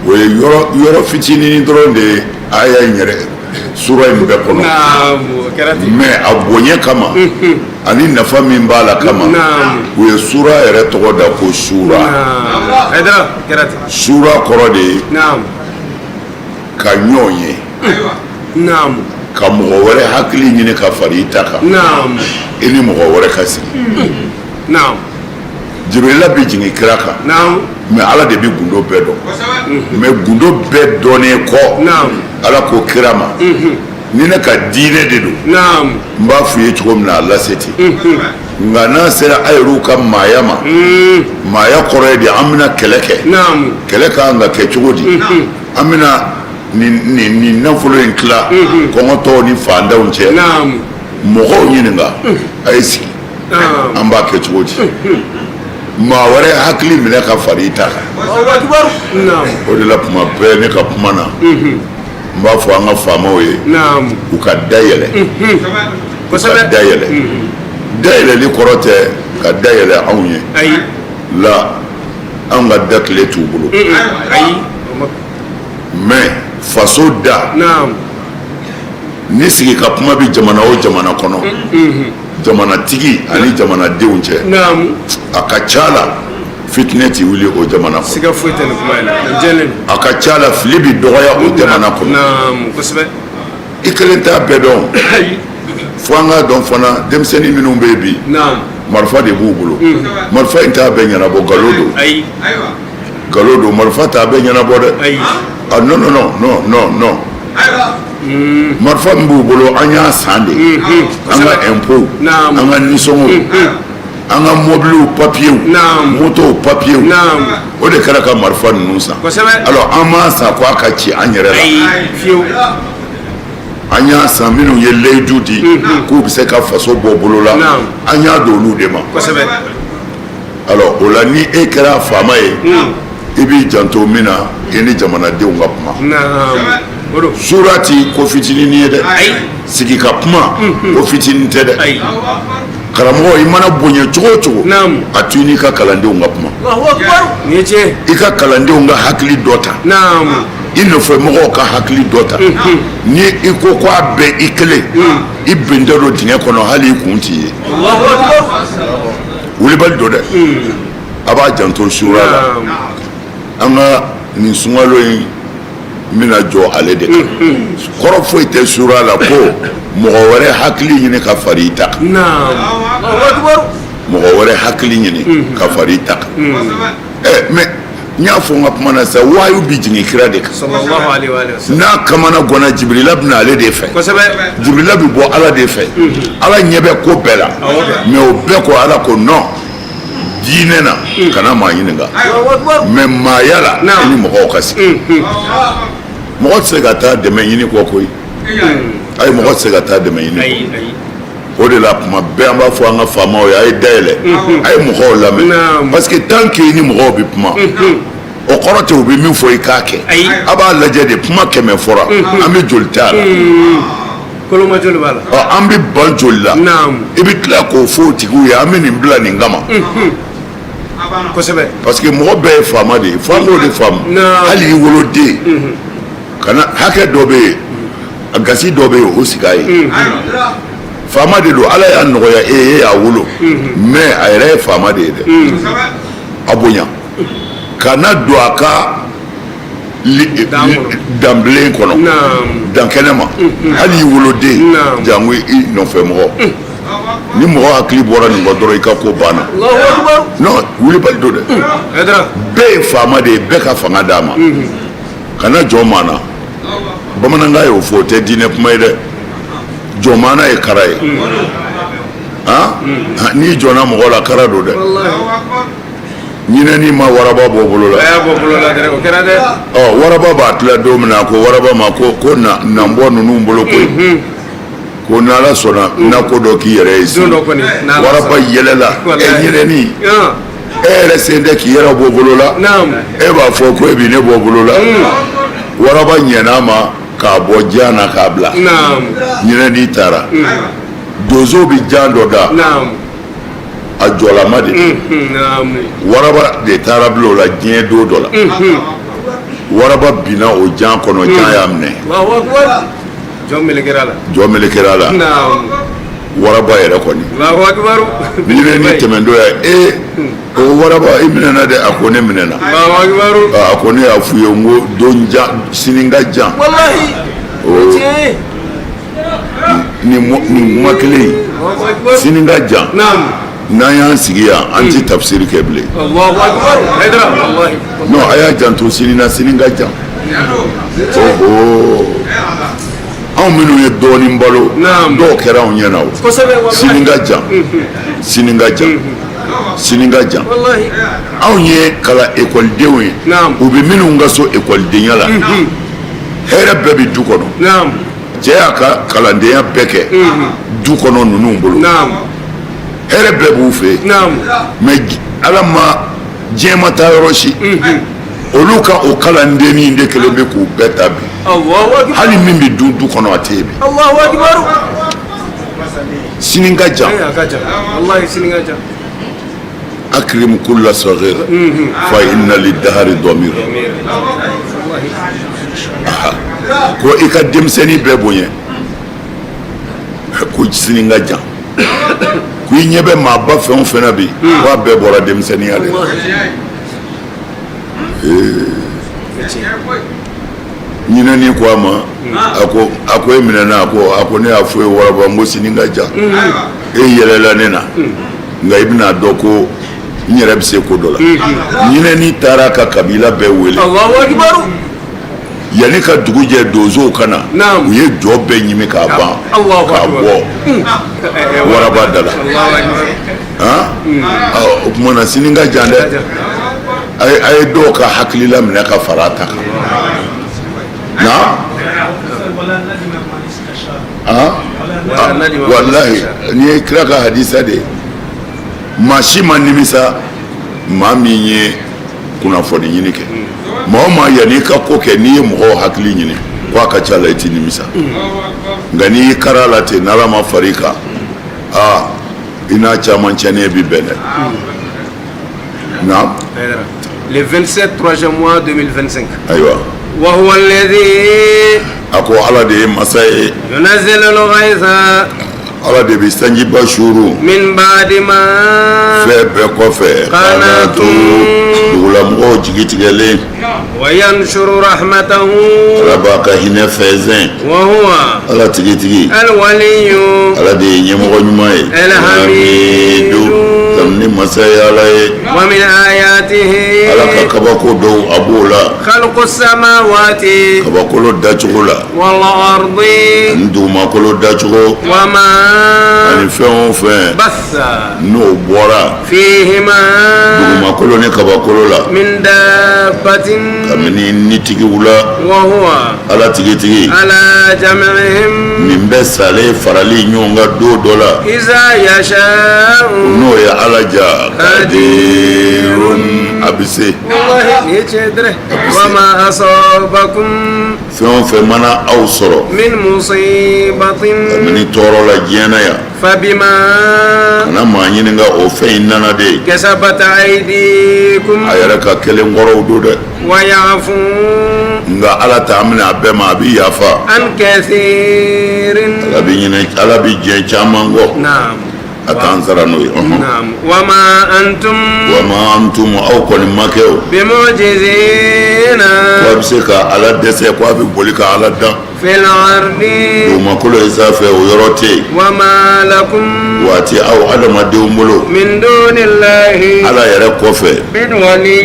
S1: o ye yɔrɔ yɔrɔ fitinin dɔrɔn de ye aya in yɛrɛ, sura in bɛɛ kɔnɔ,
S5: نعم كرتي
S1: mais a bonya kama ani nafa min b'a la kama, u ye sura yɛrɛ tɔgɔ da ko sura.
S5: نعم، هيدرا كرتي.
S1: Sura kɔrɔ de ye ka ɲɔgɔn ye, ka mɔgɔ wɛrɛ hakili ɲini ka fara i ta kan, i ni mɔgɔ wɛrɛ ka sigi. Jibirila bɛ jigin kira kan. Mais Ala de bɛ gundo bɛɛ dɔn. Mais gundo bɛɛ dɔnnen kɔ, Ala ko kira ma, ni ne ka diinɛ de don, n b'a f'u ye cogo min na, a lase ten. Nka n'a sera a yɛrɛw ka maaya ma, maaya kɔrɔ ye di, an bɛna kɛlɛ kɛ, kɛlɛ ka kan ka kɛ cogo di, an bɛna nin nafolo in tila kɔngɔtɔw ni faantanw cɛ, mɔgɔw ɲininka, a ye sigi, an b'a kɛ cogo di? Maa wɛrɛ hakili minɛ ka fara i ta kan. O de la kuma bɛɛ ne ka kuma na, n b'a fɔ an ka faamaw ye, u ka da yɛlɛ, u ka da yɛlɛ. Dayɛlɛli kɔrɔ tɛ ka da yɛlɛ anw ye la, anw ka da kile t'u bolo. Mais faso da ni sigi ka kuma bɛ jamana o jamana kɔnɔ, jamanatigi ani jamanadenw cɛ, a ka ca la fitinɛ ti wuli o jamana kɔnɔ.
S5: Siga foyi tɛ nin kuma in na, o jɛlen don.
S1: A ka ca la fili bi dɔgɔya o jamana kɔnɔ.
S5: Kosɛbɛ.
S1: I kelen t'a bɛɛ dɔn. Fo an k'a dɔn fana, denmisɛnnin minnu bɛ yen bi, marifa de b'u bolo. Marifa in t'a bɛɛ ɲɛnabɔ, nkalon don. Nkalon don, marifa t'a bɛɛ ɲɛnabɔ dɛ. Ah non, non, non, non, non, non. Marifa min b'u bolo, an y'a san de, an ka impôt, an ka nisɔngɔw, an ka mobiliw papiyew, motow papiyew, o de kɛra ka marifa ninnu san. Alors an m'a san ko a ka ci an yɛrɛ la. An y'a san, minnu ye layidu di k'u bɛ se ka faso bɔ bolo la, an y'a don olu de ma. Alors o la, ni e kɛra faama ye, i b'i janto min na, i ni jamanadenw ka kuma. Sura ti ko fitinin ye dɛ, sigi ka kuma ko fitinin tɛ dɛ. Karamɔgɔ, i mana bonya cogo o cogo, a to i n'i ka kalandenw ka kuma, i ka kalandenw ka hakili dɔ ta, i nɔfɛ mɔgɔw ka hakili dɔ ta. Ni i ko ko a bɛɛ i kelen, i bentɔ don dingɛ kɔnɔ, hali i kun t'i ye. Wulibali don dɛ. A b'a janto sura la. An ka nin sunkalo in bɛna jɔ ale de kan. Kɔrɔ foyi tɛ sura la ko mɔgɔ wɛrɛ hakili ɲini ka fara i ta kan, mɔgɔ wɛrɛ hakili ɲini ka fara i ta kan. Ɛ mais n y'a fɔ n ka kuma na sisan, wahayu bɛ jigin kira de kan. N'a kamana ganna, Jibirila bɛ na ale de fɛ. Jibirila bɛ bɔ Ala de fɛ. Ala ɲɛ bɛ ko bɛɛ la. Mais o bɛɛ ko, Ala ko non, diinɛ na, kana maa ɲininka, mais maaya la, i ni mɔgɔw ka sigi. Mɔgɔ tɛ se ka taa dɛmɛ ɲini kɔ koyi. Ayi, mɔgɔ tɛ se ka taa dɛmɛ ɲini kɔ. O de la kuma bɛɛ an b'a fɔ an ka faamaw ye, a ye dayɛlɛ, a ye mɔgɔw lamɛn, parce que tant que i ni mɔgɔw bɛ kuma, o kɔrɔ tɛ u bɛ min fɔ i k'a kɛ. A b'a lajɛ de, kuma 100 fɔra, an bɛ joli t'a la?
S5: Koloma joli b'a la?
S1: Ɔ, an bɛ ban joli la? I bɛ tila k'o fɔ o tigiw ye, an bɛ nin bila nin kama. Parce que mɔgɔ bɛɛ ye faama de ye, fo an k'o de faamu. Hali i woloden kana, hakɛ dɔ bɛ yen, a gasi dɔ bɛ yen, o sigi a ye. Faama de don, Ala y'a nɔgɔya e ye, e y'a wolo, mais a yɛrɛ ye faama de ye dɛ. A bonya, kana don a ka danbilen kɔnɔ, dan kɛnɛ ma, hali i woloden, jango i nɔfɛ mɔgɔ. Ni mɔgɔ hakili bɔra nin kɔ dɔrɔn, i ka ko banna. Non, wulibali don dɛ. Bɛɛ ye faama de ye, bɛɛ ka fanga d'a ma. Kana jɔn maa na. Bamanankan y'o fɔ, o tɛ diinɛ kuma ye dɛ. Jɔn maa na ye kara ye. Han, n'i jɔnna mɔgɔ la, kara don dɛ. Ɲinɛni ma waraba bɔ bolo la.
S5: A y'a bɔ bolo la dɛ, o kɛra dɛ.
S1: Ɔ, waraba b'a tila don min na, a ko waraba ma ko na na n bɔ ninnu bolo koyi, ko n'Ala sɔnna, na ko dɔ k'i yɛrɛ ye sini. Waraba yɛlɛla. Ɛ ɲinɛni, e yɛrɛ sen tɛ k'i yɛrɛ bɔ bolo la, e b'a fɔ ko e bɛ ne bɔ bolo la. Waraba ɲɛna a ma k'a bɔ jan na k'a bila. Ɲinɛni taara, donso bɛ jan dɔ da, a jɔlama de, waraba de taara bila o la. Diɲɛ don dɔ la, waraba binna o jan kɔnɔ, jan y'a minɛ.
S5: Jɔ melekera la.
S1: Jɔ melekera la. Waraba yɛrɛ kɔni, ɲinɛni tɛmɛntɔ ya, ee, o waraba, i minɛna dɛ. A ko ne minɛna. A ko ne y'a f'u ye n ko don jan, sini ka jan. Nin kuma kelen in, sini ka jan. N'an y'an sigi yan, an ti tafsiri kɛ bilen.
S5: Allahu akbar, Haidara, wallahi.
S1: Non, a y'a janto sini na, sini ka jan. Oho, anw minnu ye dɔɔnin balo, dɔw kɛra anw ɲɛna o.
S5: Kosɛbɛ, wallahi.
S1: Sini ka jan, sini ka jan, sini ka jan.
S5: Wallahi.
S1: Anw ye kalan ekɔlidenw ye. U bɛ minnu ka so ekɔlidenya la, hɛrɛ bɛɛ bɛ du kɔnɔ. Cɛ y'a ka kalandenya bɛɛ kɛ du kɔnɔ ninnu bolo. Hɛrɛ bɛɛ b'u fɛ yen. Mais ala ma diɲɛ ma taa yɔrɔ si, olu ka o kalandennin de kelen bɛ k'u bɛɛ ta bi.
S5: Allahu akbar.
S1: Hali min bɛ dun du kɔnɔ, a tɛ yen bi.
S5: Allahu akbar.
S1: Sini ka jan.
S5: Eh, a ka jan, wallahi, sini ka jan.
S1: Akrim kulla saghir fa inna lidahari damir. Ko i ka denmisɛnnin bɛɛ bonya, ko sini ka jan. Ko i ɲɛ bɛ maaba fɛn o fɛn na bi, ko a bɛɛ bɔra denmisɛnninya de la. Ɲinɛni ko a ma, a ko e minɛna. A ko ne y'a fɔ e waraba, n ko sini ka jan. E yɛlɛla ne na, nka i bɛna dɔn ko n yɛrɛ bɛ se ko dɔ la. Ɲinɛni taara ka kabila bɛɛ wele.
S5: Allahu akbar.
S1: Yanni ka dugu jɛ, donsow ka na, u ye jɔ bɛɛ ɲimi k'a ban,
S5: Allahu
S1: k'a
S5: akbar.
S1: bɔ waraba da la.
S5: Allahu akbar.
S1: Han, o tuma na sini ka jan dɛ. A ye dɔw ka hakilila minɛ ka fara a ta kan na. Han, walahi, nin ye kira ka hadisa de ye. Maa si ma nimisa maa min ye kunnafoni ɲini kɛ. Maa o maa, yanni i ka ko kɛ, n'i ye mɔgɔw hakili ɲini, ko a ka ca la i ti nimisa. Nka n'i y'i kari a la ten, n'ala ma far'i kan, aa, i n'a caman tiɲɛnen bi bɛn dɛ. Naam.
S5: Haidara. Le 27 3e mois 2025.
S1: Ayiwa.
S5: وهو الذي
S1: A ko ala de ye masa ye.
S5: ينزل الغيث
S1: Ala de bɛ sanjiba suuru.
S5: من بعد ما
S1: Fɛn bɛɛ kɔfɛ,
S5: قنطوا.
S1: Dugulamɔgɔw jigi tigɛlen.
S5: وينشر رحمته.
S1: Ala b'a ka hinɛ fɛnsɛn.
S5: وهو
S1: Ala tigitigi.
S5: الولي
S1: Ala de ye ɲɛmɔgɔ ɲuman ye.
S5: الحميد.
S1: Tanu ni masa ye ala ye.
S5: ومن آياته
S1: Ala ka kabako dɔw, a b'o la.
S5: خلق السماوات
S1: Kabakolo dacogo la
S5: والأرض
S1: ani dugumakolo dacogo
S5: وما
S1: ani fɛn o fɛn
S5: بث
S1: n'o bɔra
S5: فيهما
S1: dugumakolo ni kabakolo la
S5: من دابة
S1: kabini nitigiw la.
S5: وهو
S1: Ala tigitigi
S5: على جمعهم
S1: nin bɛɛ salen farali ɲɔgɔn kan don dɔ la
S5: إذا يشاء
S1: n'o ye ala ja, kadirun, a bɛ se.
S5: والله يجدره وما أصابكم
S1: Fɛn o fɛn mana aw sɔrɔ
S5: من مصيبة
S1: kabini tɔɔrɔ la diɲɛ na yan,
S5: فبما
S1: kana maa ɲininka, o fɛn in nana de
S5: كسبت أيديكم
S1: a yɛrɛ ka kelen kɔrɔw don dɛ.
S5: ويعفو
S1: Nka ala t'a minɛ a bɛɛ ma, a bɛ yafa.
S5: عن كثير.
S1: Ala bɛ ɲinɛ, ala bɛ jɛ caman kɔ.
S5: نعم.
S1: A t'an sara n'o ye, ɔhɔn.
S5: نعم، وما أنتم
S1: Wa ma antum, aw kɔni ma kɛ o
S5: بمعجزين
S1: ko a bɛ se ka ala dɛsɛ, ko a bɛ boli ka ala dan
S5: في الأرض
S1: dugumakolo ye sanfɛ, o yɔrɔ tɛ yen.
S5: وما لكم
S1: Waati aw adamadenw bolo
S5: من دون الله
S1: ala yɛrɛ kɔfɛ
S5: من ولي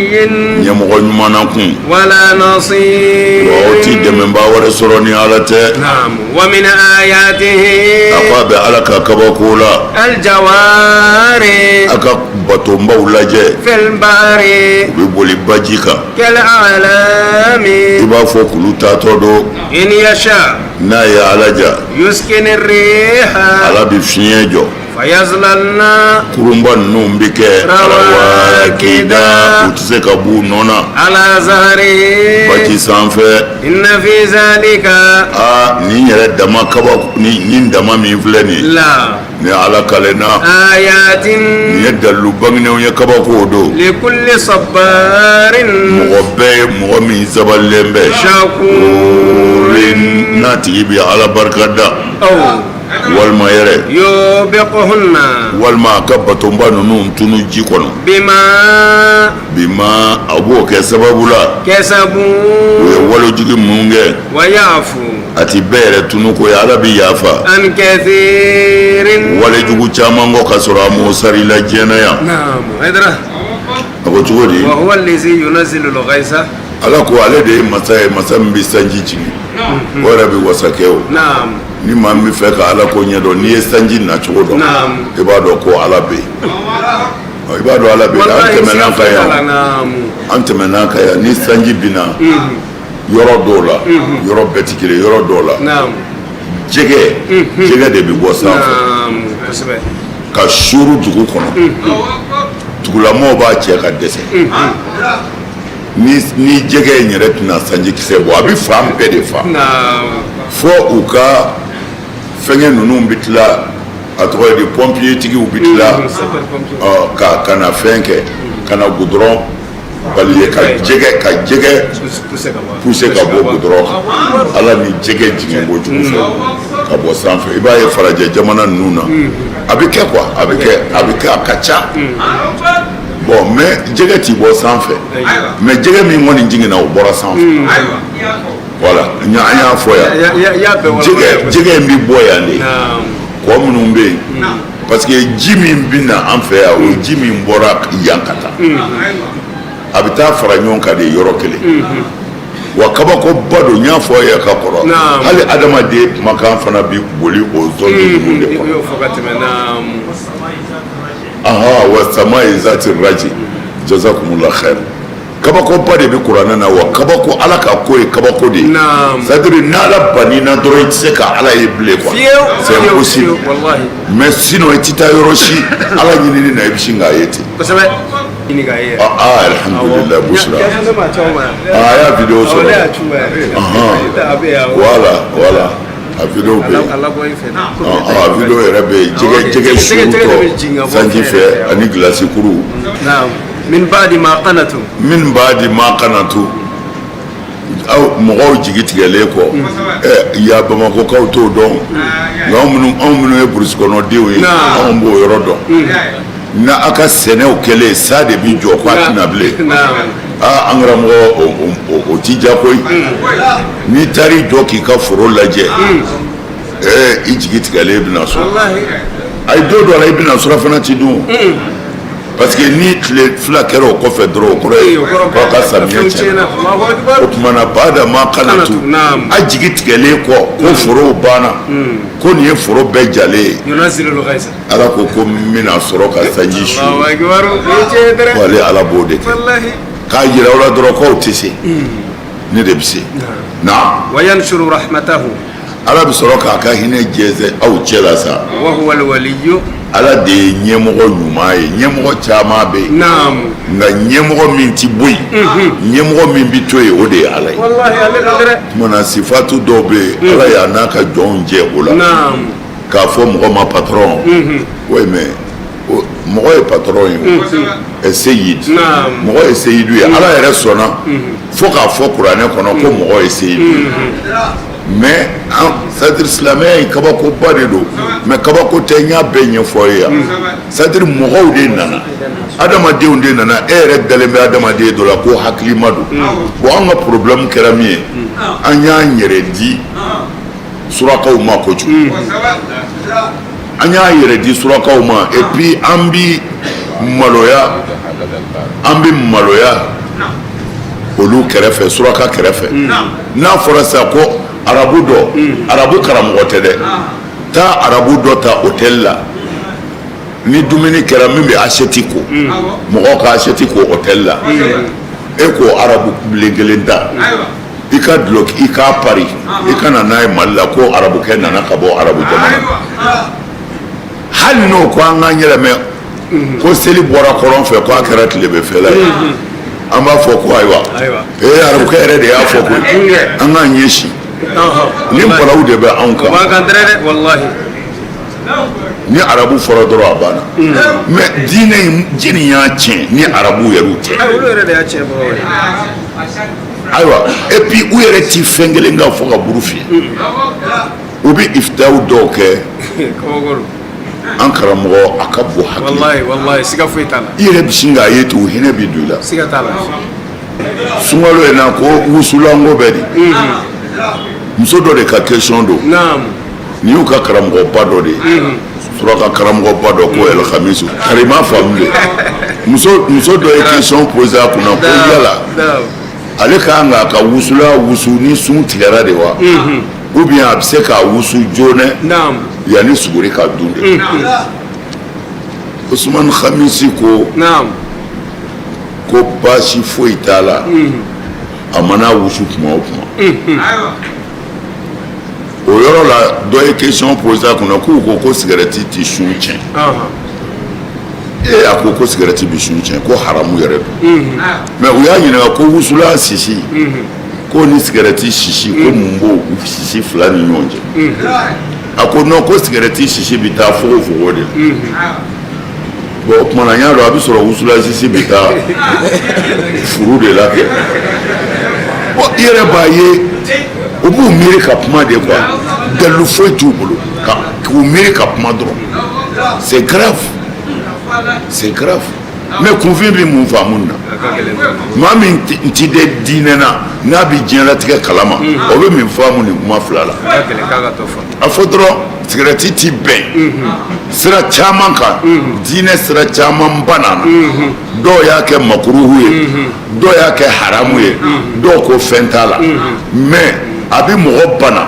S1: ɲɛmɔgɔ ɲuman na kun
S5: ولا نصير.
S1: wa aw ti dɛmɛbaa wɛrɛ sɔrɔ ni ala tɛ.
S5: نعم، ومن آياته
S1: A ko a bɛ ala ka kabako la
S5: الجوار
S1: a ka batonbaw lajɛ
S5: في البحر
S1: u bɛ boli baji kan
S5: كالأعلام
S1: i b'a fɔ kulu taatɔ don.
S5: إن يشاء
S1: N'a ye ala ja,
S5: يسكن الريح
S1: ala bɛ fiɲɛ jɔ,
S5: فيظللن
S1: kurunba ninnu bɛ kɛ
S5: rawakida.
S1: U tɛ se ka b'u nɔ na
S5: على ظهره
S1: baji sanfɛ.
S5: إن في ذلك
S1: Aa, nin yɛrɛ dama kaba nin dama min filɛ nin ye,
S5: لا
S1: ni ala kalenna,
S5: آيات
S1: nin ye dalilu bangenenw ye, kabako don
S5: لكل صبار
S1: mɔgɔ bɛɛ ye, mɔgɔ min sabalilen bɛ
S5: شكور
S1: n'a tigi bɛ ala barika da.
S5: أو
S1: Walima yɛrɛ,
S5: yubiqhunna,
S1: walima a ka batonba ninnu tunu ji kɔnɔ.
S5: Bima,
S1: Bima, a b'o kɛ sababu la
S5: kasabu,
S1: u ye walejugu minnu kɛ.
S5: Wa yafu,
S1: A ti bɛɛ yɛrɛ tunu ko ye, Ala bɛ yafa
S5: an kathirin,
S1: walejugu caman kɔ ka sɔrɔ a m'o sara i la diɲɛ na yan.
S5: Naam, Haidara.
S1: A ko cogo di?
S5: Wa huwa allazi yunazzilu al-ghaytha.
S1: Ala ko ale de ye masa ye, masa min bɛ sanji jigin. O yɛrɛ bɛ wasa kɛ o. Ni maa min bɛ fɛ ka Ala ko ɲɛdɔn, n'i ye sanji nacogo dɔn, i b'a dɔn ko Ala bɛ yen. I b'a dɔn Ala bɛ yen. An tɛmɛn'an kan yan, an tɛmɛn'an kan yan. Ni sanji binna yɔrɔ dɔw la, yɔrɔ bɛɛ tɛ kelen, yɔrɔ dɔw la, jɛgɛ de bɛ bɔ sanfɛ ka suuru dugu kɔnɔ. Dugulamɔgɔw b'a cɛ ka dɛsɛ. Ni jɛgɛ in yɛrɛ tɛna sanjikisɛ bɔ, a bɛ fan bɛɛ de fa, fo u ka fɛngɛ ninnu bɛ tila, a tɔgɔ ye di, pompier tigiw bɛ tila ka na fɛn kɛ, ka na goudron balayer ka jɛgɛ pousser ka bɔ goudron kan. Ala ni jɛgɛ jigin kojugu fɛ ka bɔ sanfɛ. I b'a ye farajɛ jamana ninnu na, a bɛ kɛ quoi, a bɛ kɛ, a bɛ kɛ, a ka ca. Bon, mais jɛgɛ ti bɔ sanfɛ, mais jɛgɛ min kɔni jiginna, o bɔra sanfɛ. Voilà, an y'a fɔ yan, jɛgɛ in bɛ bɔ yan de, kɔ minnu bɛ yen, parce que ji min bɛ na an fɛ yan, o ye ji min bɔra yan ka taa, a bɛ taa fara ɲɔgɔn kan de yɔrɔ kelen. Wa kabakoba don, n y'a fɔ ye ka kɔrɔ, hali adamaden kumakan fana bɛ boli o zone ninnu de kɔnɔ. Aha, wa samai zati raji, jazakumullah khair. Kabakoba de bɛ kuranɛ na. Wa kabako, Ala ka ko ye kabako de ye. C'est à dire, n'Ala bann'i dɔrɔn, i tɛ se ka Ala ye bilen quoi, c'est impossible. Mais sinon i tɛ taa yɔrɔ si Ala ɲinini na, i bɛ sin k'a ye ten. Ah, alhamdulillah, Busra, ah, a y'a vidéo sɔrɔ. Voilà, voilà, a vidéo bɛ yen, a vidéo yɛrɛ bɛ yen, jɛgɛ suurutɔ sanji fɛ ani gilasi kuru.
S5: Min ba'di ma qanatu.
S1: Min ba'di ma qanatu, aw mɔgɔw jigi tigɛlen kɔ. Ɛ ya, Bamakɔkaw t'o dɔn, nka anw minnu ye burusi kɔnɔdenw ye, anw b'o yɔrɔ dɔn. N'a aw ka sɛnɛw kɛlen, sa de bi jɔ k'a tɛna bilen. Aa, an karamɔgɔ, o ti diya koyi. N'i taar'i jɔ k'i ka foro lajɛ, ɛɛ, i jigi tigɛlen bɛna so. Ayi, don dɔ la, i bɛna surafana ti dun, parce que ni tile 2 kɛra o kɔfɛ dɔrɔn, o kɔrɔ ye k'aw ka samiyɛ tiɲɛna. O tuma na, bada ma qanatu, a jigi tigɛlen kɔ ko forow banna, ko nin ye foro bɛɛ jalen ye, Ala ko ko n bɛna sɔrɔ ka sanji su. Ko ale Ala b'o de kɛ k'a jira aw la dɔrɔn k'aw tɛ se, ne de bɛ se na.
S5: Wa yansuru rahmatahu.
S1: Ala bɛ sɔrɔ k'a ka hinɛ jɛnsɛn aw cɛ la sa.
S5: Wa huwa alwaliyu.
S1: Ala de ye ɲɛmɔgɔ ɲuman ye. Ɲɛmɔgɔ caman bɛ yen, nka ɲɛmɔgɔ min ti bɔ yen, ɲɛmɔgɔ min bɛ to yen, o de ye Ala ye. Tuma na, sifatu dɔw bɛ yen, Ala y'a n'a ka jɔnw jɛ o la k'a fɔ mɔgɔ ma patron. Oui, mais mɔgɔ ye patron ye o, ɛ seyid, mɔgɔ ye seyidu ye. Ala yɛrɛ sɔnna fo k'a fɔ kuranɛ kɔnɔ ko mɔgɔ ye seyidu ye. Mais an, c'est à dire, silamɛya in kabakoba de don, mais kabako tɛ, n y'a bɛɛ ɲɛfɔ ye yan. C'est à dire, mɔgɔw de nana, adamadenw de nana. E yɛrɛ dalen bɛ adamaden dɔ la ko hakilima don. Bon, an ka problème kɛra min ye, an y'an yɛrɛ di surakaw ma kojugu, an y'an yɛrɛ di surakaw ma. Et puis an bi maloya, an bi maloya olu kɛrɛfɛ, suraka kɛrɛfɛ. N'a fɔra sisan ko arabu dɔ, arabu karamɔgɔ tɛ dɛ, taa arabu dɔ ta hôtel la, ni dumuni kɛra, min bɛ assiette ko, mɔgɔw ka assiette ko hôtel la, e k'o arabu bilen kelen ta, i ka dulɔki, i k'a pari, i ka na n'a ye Mali la, ko arabukɛ nana ka bɔ arabu jamana. Hali n'o ko an k'an yɛlɛmɛ ko seli bɔra kɔrɔn fɛ, ko a kɛra tilebefɛla ye, an b'a fɔ ko ayiwa, ee, arabukɛ yɛrɛ de y'a fɔ koyi, an k'an ɲɛsin. Ni balawu de bɛ anw kan. Ni arabu fɔra dɔrɔn, a banna. Mais diinɛ in, jɛni y'a tiɲɛ ni arabu yɛrɛw tɛ? Ayiwa, et puis u yɛrɛ ti fɛn kelen kan fo ka buru fiyɛ. U bɛ ifitaw dɔw kɛ. An karamɔgɔ, a ka bon hakili.
S5: Wallahi, wallahi, siga foyi t'a la.
S1: I yɛrɛ bɛ sin k'a ye ten, u hinɛ bɛ don i la.
S5: Siga t'a la.
S1: Sunkalo in na, ko wusulanko bɛ di? Muso dɔ de ka question don. Nin y'u ka karamɔgɔba dɔ de ye, suraka karamɔgɔba dɔ, ko Ɛlkamisu kari ma faamu de. Muso dɔ ye question posé a kunna ko yala ale ka kan k'a ka wusula wusu ni sun tigɛra de wa, ou bien a bɛ se k'a wusu joona yanni suguri ka dun de? Usumani Hamisi ko ko baasi foyi t'a la, a mana wusu tuma o tuma. O yɔrɔ la, dɔ ye question posé a kunna k'u ko ko sigɛrɛti tɛ sun tiɲɛ. Ee, a ko ko sigɛrɛti bɛ sun tiɲɛ, ko haramu yɛrɛ don. Mais u y'a ɲininka ko wusula sisi, ko ni sigɛrɛti sisi, ko mun b'o sisi fila ni ɲɔgɔn cɛ? A ko non, ko sigɛrɛti sisi bɛ taa fogofogo de la. Bon, o tuma na, n y'a dɔn a bɛ sɔrɔ wusula sisi bɛ taa furu de la kɛ. Bon, i yɛrɛ b'a ye, u b'u miiri ka kuma de quoi, dalilu foyi t'u bolo, ka k'u miiri ka kuma dɔrɔn. C'est grave, c'est grave. Mais kunfin bɛ mun faamu na? Maa min ti de diinɛ na, n'a bɛ diɲɛlatigɛ kalama, o bɛ min faamu nin kuma fila la? A fɔ dɔrɔn, sigɛrɛti ti bɛn sira caman kan, diinɛ sira caman ba nana. Dɔw y'a kɛ makuruhu ye, dɔw y'a kɛ haramu ye, dɔw ko fɛn t'a la. Mais a bɛ mɔgɔ bana,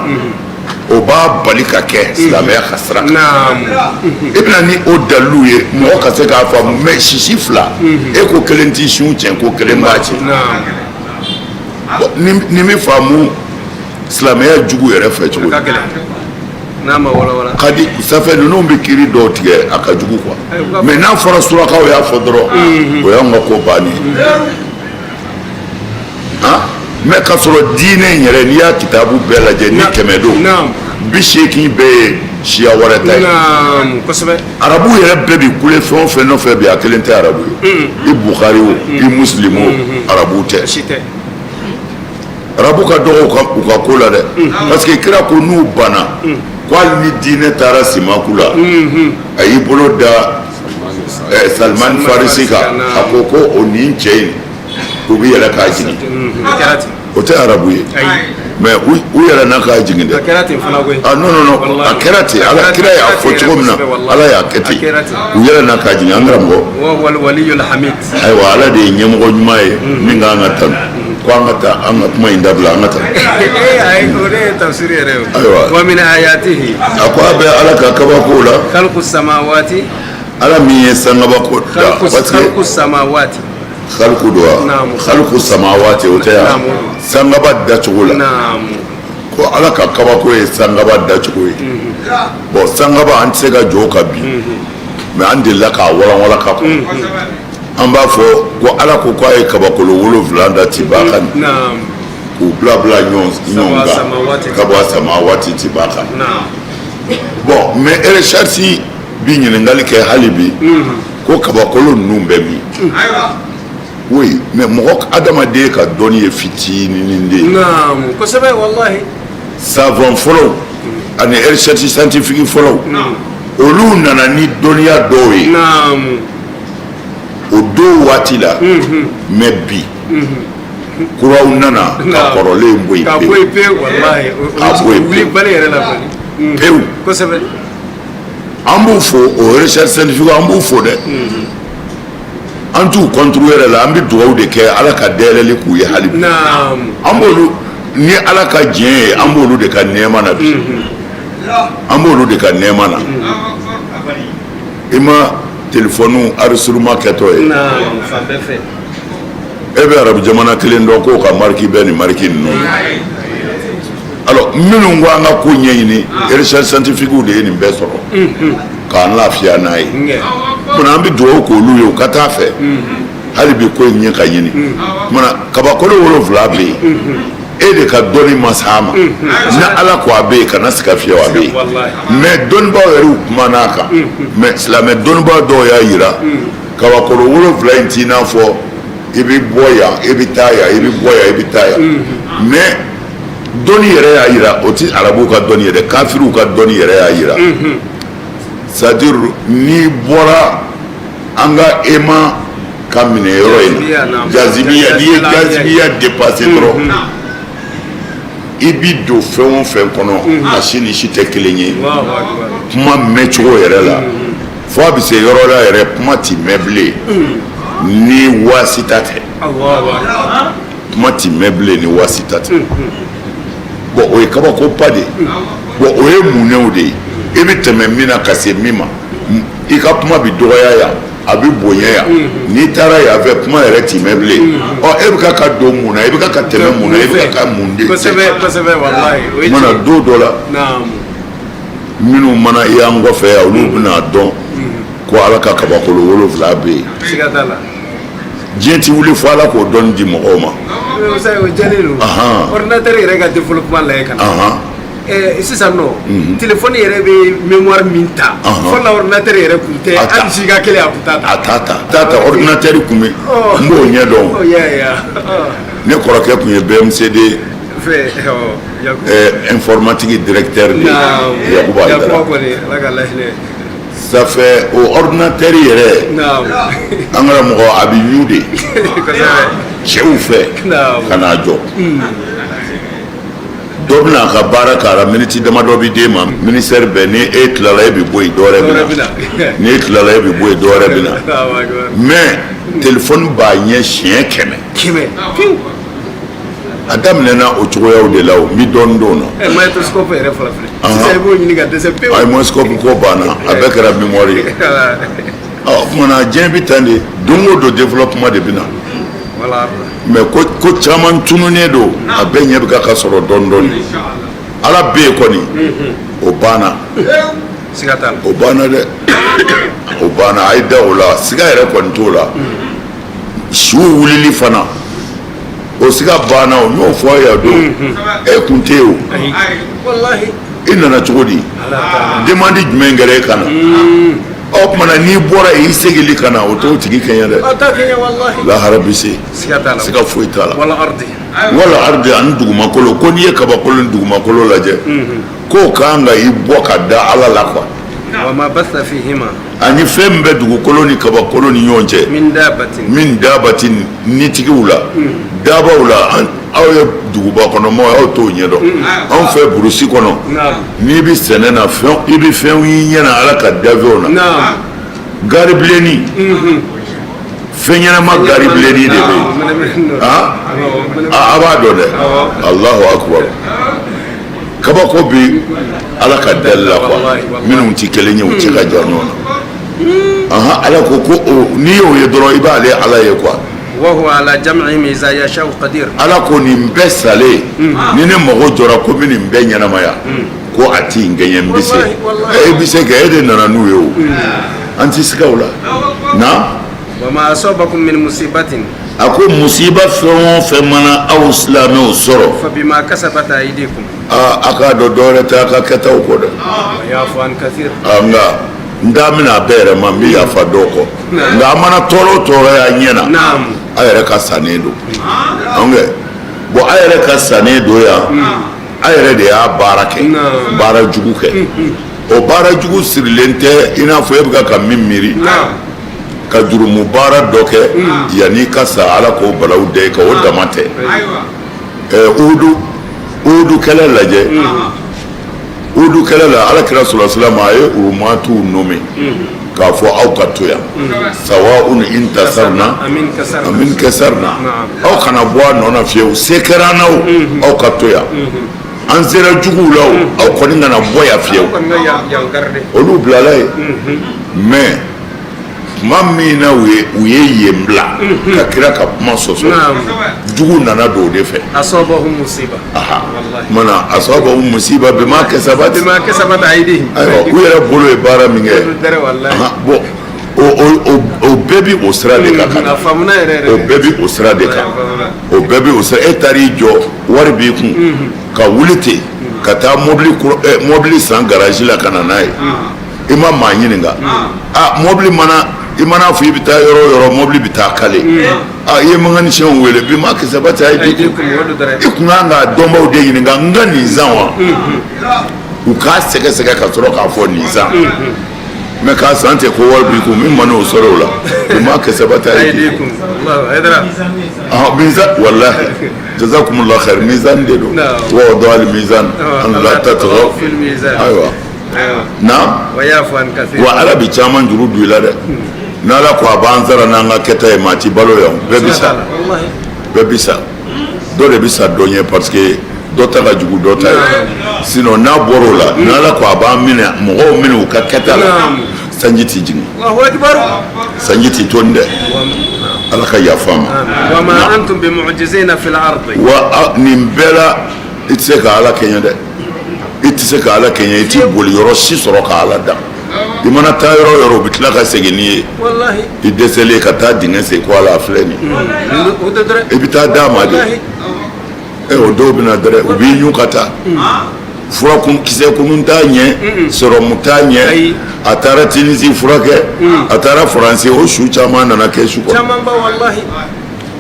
S1: o b'a bali ka kɛ silamɛya ka sira kan. I bɛna ni o dalilu ye, mɔgɔ ka se k'a faamu. Mais sisi fila, e ko kelen t'i sun tiɲɛ, ko kelen b'a tiɲɛ. Nin bɛ faamu silamɛya jugu yɛrɛ fɛ cogo di?
S5: N'a ma walawala.
S1: Kadi safɛ, ninnu bɛ kiiri dɔw tigɛ, a ka jugu quoi. Mais n'a fɔra surakaw y'a fɔ dɔrɔn, o y'anw ka ko bannen ye. Han, mais k'a sɔrɔ diinɛ in yɛrɛ, n'i y'a kitabu bɛɛ lajɛ, ni 100 don, 80 bɛɛ ye siya wɛrɛ ta ye.
S5: Kosɛbɛ.
S1: Arabu yɛrɛ bɛɛ bi kule fɛn o fɛn nɔfɛ bi, a kelen tɛ arabu ye. I Bukari o, i Muslim o, arabu tɛ.
S5: Si tɛ.
S1: Arabu ka dɔgɔ u ka ko la dɛ, parce que kira ko n'u banna, ko hali ni diinɛ taara simaku la, a y'i bolo da Salman Farisi kan, a ko ko o nin cɛ in, u bɛ yɛlɛ k'a jigin. O tɛ arabu ye, mais u yɛlɛnna k'a jigin dɛ.
S5: A kɛra ten fana koyi.
S1: Ah non, non, non, a kɛra ten. Ala kira y'a fɔ cogo min na, Ala y'a kɛ ten, u yɛlɛnna k'a jigin. An karamɔgɔ.
S5: Wa huwa waliyul hamid.
S1: Ayiwa, Ala de ye ɲɛmɔgɔ ɲuman ye min k'an ka tanu, ko an ka taa, an ka kuma in dabila, an ka taa.
S5: Ayi, o de ye tafsiri yɛrɛ ye.
S1: Ayiwa.
S5: Wa min ayatihi.
S1: A ko a bɛ Ala ka kabakow la.
S5: Khalqu samawati.
S1: Ala min ye sankabako da, parce que
S5: khalqu samawati.
S1: Khalqu don wa, khalqu samawati, o tɛ yan sankaba dacogo la. Ko Ala ka kabako ye sankaba dacogo ye. Bon, sankaba, an tɛ se ka jɔ o kan bi, mais an delila k'a walanwalan ka kɔrɔ. An b'a fɔ ko Ala ko k'a ye kabakolo 7 da tiba kan, k'u bila bila ɲɔgɔn kan, ka bɔ samawati tiba kan. Bon, mais recherche bi ɲininkali kɛ hali bi ko kabakolo ninnu bɛ min? Oui, mais mɔgɔ adamaden ka dɔnni ye fitinin de ye.
S5: Kosɛbɛ, wallahi.
S1: Savant fɔlɔw ani recherche scientifique fɔlɔw, olu nana ni dɔnniya dɔw ye o dɔw waati la. Mais bi, kuraw nana ka kɔrɔlen bɔ yen.
S5: Ka bɔ yen pewu, wallahi.
S1: Ka bɔ yen.
S5: Wulibali yɛrɛ la kɔni.
S1: Pewu.
S5: Kosɛbɛ.
S1: An b'u fo, o recherche scientifique, an b'u fo dɛ. An t'u contre yɛrɛ la, an bɛ dugawu de kɛ, Ala ka dayɛlɛli k'u ye hali bi. An b'olu ni Ala ka diɲɛ ye, an b'olu de ka nɛɛma na bi, an b'olu de ka nɛɛma na. I ma téléphone enregistrement kɛtɔ ye? E bɛ arabu jamana kelen dɔn k'o ka marque bɛ nin marque ninnu ye? Alors, minnu ko an ka ko ɲɛɲini, recherche scientifique de ye nin bɛɛ sɔrɔ k'an lafiya n'a ye. Munna an bɛ dugawu k'olu ye, u ka taa fɛ hali bi ko in ɲɛ ka ɲini. Munna kabakolo 7 bɛ yen? E de ka dɔnni ma s'a ma. Ni Ala ko a bɛ yen, kana siga fiyewu, a bɛ yen. Mais dɔnnibaaw yɛrɛ y'u kuma n'a kan. Mais silamɛ dɔnnibaa dɔw y'a yira, kabakolo 7 in t'i n'a fɔ i bɛ bɔ yan, i bɛ taa yan, i bɛ bɔ yan, i bɛ taa yan, mais Dɔnni yɛrɛ y'a yira, o ti arabuw ka dɔnni yɛrɛ, kafiriw ka dɔnni yɛrɛ y'a yira, c'est à dire n'i bɔra an ka aimant ka minɛ yɔrɔ in na, jazibiya, n'i ye jazibiya dépassé dɔrɔn, i bi don fɛn o fɛn kɔnɔ, a si ni si tɛ kelen ye. Kuma mɛncogo yɛrɛ la, fo a bɛ se yɔrɔ la yɛrɛ, kuma ti mɛn bilen ni wasita tɛ. Kuma ti mɛn bilen ni wasita tɛ. Bon, o ye kabakoba de ye. Bon, o ye munɛw de ye. I bɛ tɛmɛ min na ka se min ma, i ka kuma bɛ dɔgɔya yan, a bɛ bonya yan. N'i taara yan fɛ, kuma yɛrɛ ti mɛn bilen. Ɔ, e bɛ ka don mun na? E bɛ ka tɛmɛ mun na? E bɛ ka mun de?
S5: Kosɛbɛ, kosɛbɛ, walayi, o ye
S1: Mana
S5: tiɲɛ.
S1: don dɔ la, minnu mana i y'an kɔfɛ yan, olu bɛna dɔn ko Ala ka kabakolo 7 bɛ yen.
S5: Siga t'a la.
S1: Diɲɛ ti wuli fo Ala k'o dɔnni di mɔgɔw ma.
S5: O sa, o jɛlen don. Ordinateur yɛrɛ ka développement lajɛ ka na. Sisan nɔ, téléphone yɛrɛ bɛ mémoire min ta, fɔlɔ la ordinateur yɛrɛ tun tɛ.
S1: A ta.
S5: Hali giga kelen a tun t'a ta.
S1: A t'a ta, t'a ta. Ordinateur kun bɛ, n b'o ɲɛ dɔn.
S5: Oh, ya ya.
S1: Ne kɔrɔkɛ tun ye BMCD
S5: Fɛ ɔ Yakuba.
S1: Informatique directeur de ye. Yakuba
S5: Yakuba
S1: Hayidara.
S5: kɔni, Ala ka lahinɛ.
S1: Ça fait o ordinateur yɛrɛ, an karamɔgɔ, a bɛ ɲu de cɛw fɛ ka n'a jɔ. Dɔ bɛna a ka baara k'a la, miniti damadɔ bɛ d'e ma. Ministère bɛɛ, ni e tilala, e bɛ bɔ yen, dɔ wɛrɛ
S5: Dɔ wɛrɛ
S1: bɛ na.
S5: bɛ na.
S1: Ni e tilala, e bɛ bɔ yen, dɔ wɛrɛ bɛ na.
S5: Allahu akbar.
S1: Mais téléphone b'a ɲɛ siɲɛ 100.
S5: 100 piwu.
S1: A daminɛna o cogoyaw de la. O n bɛ dɔɔnin dɔn o na.
S5: Magnétoscope yɛrɛ fɔlɔ filɛ. Sisan i b'o ɲini ka dɛsɛ pewu.
S1: Ayi, magnétoscope ko banna, a bɛɛ kɛra mémoire ye. Ɔ, o tuma na diɲɛ bɛ tan de, don o don développement de bɛ na.
S5: Wala.
S1: Mais ko caman tununnen don, a bɛɛ ɲɛ bɛ ka sɔrɔ dɔɔnin dɔɔnin. Ala bɛ yen kɔni, o banna.
S5: Siga t'a la.
S1: O banna dɛ, o banna. A ye da o la, siga yɛrɛ kɔni t'o la. Su wulili fana, o siga banna. O n y'o fɔ a ye don, e kun tɛ yen o.
S5: Walahi.
S1: I nana cogo di? Demande jumɛn kɛra e ka na? Ɔ, tuma na n'i bɔra yen, i segili ka na, o t'o tigi kɛɲɛ dɛ.
S5: Aw t'a kɛɲɛ, walahi.
S1: Lahara bɛ se.
S5: Siga t'a la.
S1: Siga foyi t'a la.
S5: Wala ardi.
S1: Wala ardi, ani dugumakolo ko, n'i ye kabakolo ni dugumakolo lajɛ, k'o kan ka i bɔ ka da Ala la quoi.
S5: Wa ma batha fihima.
S1: Ani fɛn min bɛ dugukolo ni kabakolo ni ɲɔgɔn cɛ.
S5: Min dabatin.
S1: Min dabati, nitigiw la, dabaw la. Aw ye duguba kɔnɔ mɔgɔw ye, aw t'o ɲɛdɔn. Anw fɛ burusi kɔnɔ, n'i bɛ sɛnɛ na, fɛn i bɛ fɛnw y'i ɲɛ na Ala ka dafɛnw na. Garibilenni, fɛn ɲɛnama garibilenni de bɛ yen. Ah, a b'a dɔn dɛ. Alahu akubar, kabako bi Ala ka dali la quoi. Minnu ti kelen ye, u cɛ ka jan ɲɔgɔn na. Ahan, Ala ko ko o n'i y'o ye dɔrɔn, i b'ale Ala ye quoi.
S5: Wa huwa ala jam'ihim iza yasha'u qadir.
S1: Ala ko nin bɛɛ salen, ni ne mago jɔra ko n bɛ nin bɛɛ ɲɛnamaya, ko a ti n kɛɲɛ, n bɛ se.
S5: Wallahi, wallahi.
S1: E bɛ se kɛ, e de nana n'u ye o. An ti siga o la na.
S5: Wa ma asabakum min musibatin.
S1: A ko musiba fɛn o fɛn mana aw silamɛw sɔrɔ,
S5: Fa bima kasabat aydikum.
S1: Aa, a k'a dɔn dɔwɛrɛ tɛ a ka kɛtaw kɔ dɛ.
S5: Wa yafu an kathir.
S1: Aa, nka n da bɛna a bɛɛ yɛrɛ ma, n bɛ yafa dɔw kɔ. Nka a mana tɔɔrɔ o tɔɔrɔ y'a ɲɛ na, a yɛrɛ ka sannen don. Ok, bon, a yɛrɛ ka sannen don yan, a yɛrɛ de y'a baara kɛ, baara jugu kɛ. O baara jugu sirilen tɛ i n'a fɔ e bɛ ka min miiri, ka jurumu baara dɔ kɛ yanni ka sa, Ala k'o balawu da i kan, o dama tɛ. Uhudu kɛlɛ lajɛ. Uhudu kɛlɛ la, Ala kira sɔrɔ silamɛ, a ye urumatuw nommé k'a fɔ aw ka to yan, sawa'un intasarna
S5: Amin kasarna.
S1: Amin kasarna, aw kana bɔ a nɔ na fiyewu. Se kɛra an na o, aw ka to yan. An sera juguw la o, aw kɔni kana bɔ yan fiyewu.
S5: Kɔni ka yan yan garde.
S1: Olu bilala yen. Mais tuma min na u ye yen bila ka kira ka kuma sɔsɔ, jugu nana don o de fɛ.
S5: Asabahum musiba.
S1: Aha.
S5: Wallahi.
S1: Mana asabahum musiba bima kasabat.
S5: Bima kasabat aydihim.
S1: Ayiwa, u yɛrɛ bolo ye baara min kɛ.
S5: Dɛrɛ, wallahi.
S1: Aha, bon, o bɛɛ bi o sira de kan ka
S5: A
S1: na.
S5: faamuna yɛrɛ yɛrɛ.
S1: O bɛɛ bi o sira de kan, o bɛɛ bi o sira. E taar'i jɔ, wari b'i kun, ka wuli ten ka taa mobili kura, mobili san garage la ka na n'a ye, i ma maa ɲininka. A mobili mana I mana fɔ i bɛ taa yɔrɔ o yɔrɔ, mobili bɛ taa kale. A i ye mécanicien wele bima kasabat aydikum. I kun kan ka dɔnbaw de ɲininka, n ka nin san wa? U k'a sɛgɛsɛgɛ ka sɔrɔ k'a fɔ nin san. Mais k'a san tɛ ko wari b'i kun, min mana o sɔrɔ o la, bima kasabat aydikum. Mizan, wallahi, jazakumullahu khair, mizan de don. Wa wada al mizan an la tatghaw. Ayiwa, naam, wa Ala bi caman juru don i la dɛ. N'Ala ko a b'an sara n'an ka kɛta ye, maa ti balo yan, bɛɛ bi sa, bɛɛ bi sa. Dɔ de bi sa dɔ ɲɛ, parce que dɔ ta ka jugu dɔ ta ye. Sinon n'a bɔra o la, n'Ala ko a b'an minɛ, mɔgɔw minɛ u ka kɛta la, sanji ti jigin, sanji ti toni dɛ. Ala ka yafa ma. Wa nin bɛɛ la, i tɛ se ka Ala kɛɲɛ dɛ, i tɛ se ka Ala kɛɲɛ. I tɛ boli yɔrɔ si sɔrɔ ka Ala dan. I mana taa yɔrɔ o yɔrɔ, u bɛ tila ka segin n'i ye. I dɛsɛlen ka taa dingɛ sen ko Ala a filɛ nin, i bɛ taa d'a ma de. Ɛ, o dɔw bɛ na dɛrɛ, u b'i ɲun ka taa. Fura kun kisɛ kunun t'a ɲɛ, sɔrɔmu t'a ɲɛ. A taara Tinisi furakɛ, a taara Faransi, o su caman nana kɛ su kɔnɔ.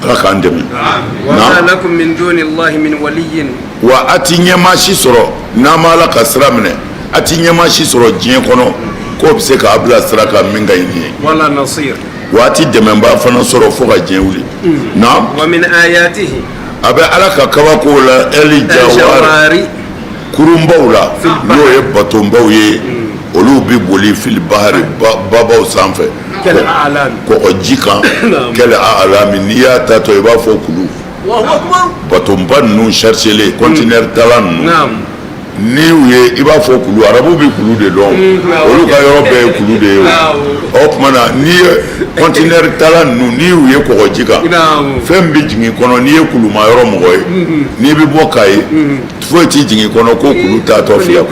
S1: Ala k'an dɛmɛ. Wa a ti ɲɛmaa si sɔrɔ n'a ma Ala ka sira minɛ, a ti ɲɛmaa si sɔrɔ diɲɛ kɔnɔ k'o bɛ se k'a bila sira kan min ka ɲi ni ye. Wa a ti dɛmɛbaa fana sɔrɔ fo ka diɲɛ wuli. Naam, a bɛ Ala ka kabakow la, al jawari, kurunbaw la, n'o ye batonbaw ye, olu bɛ boli fil bahari, babaw sanfɛ, kɔgɔji kan, kal a'lami. N'i y'a tatɔ, i b'a fɔ kulu. Batonba ninnu chargelen, conteneur tala ninnu, n'i y'u ye, i b'a fɔ kulu. Arabu bɛ kulu de dɔn, olu ka yɔrɔ bɛɛ ye kulu de ye. O tuma na, n'i ye conteneur tala ninnu, n'i y'u ye kɔgɔji kan, fɛn bɛ jigin kɔnɔ. N'i ye kuluma yɔrɔ mɔgɔ ye, n'i bɛ bɔ Kayi, foyi t'i jigin kɔnɔ ko kulu taatɔ filɛ.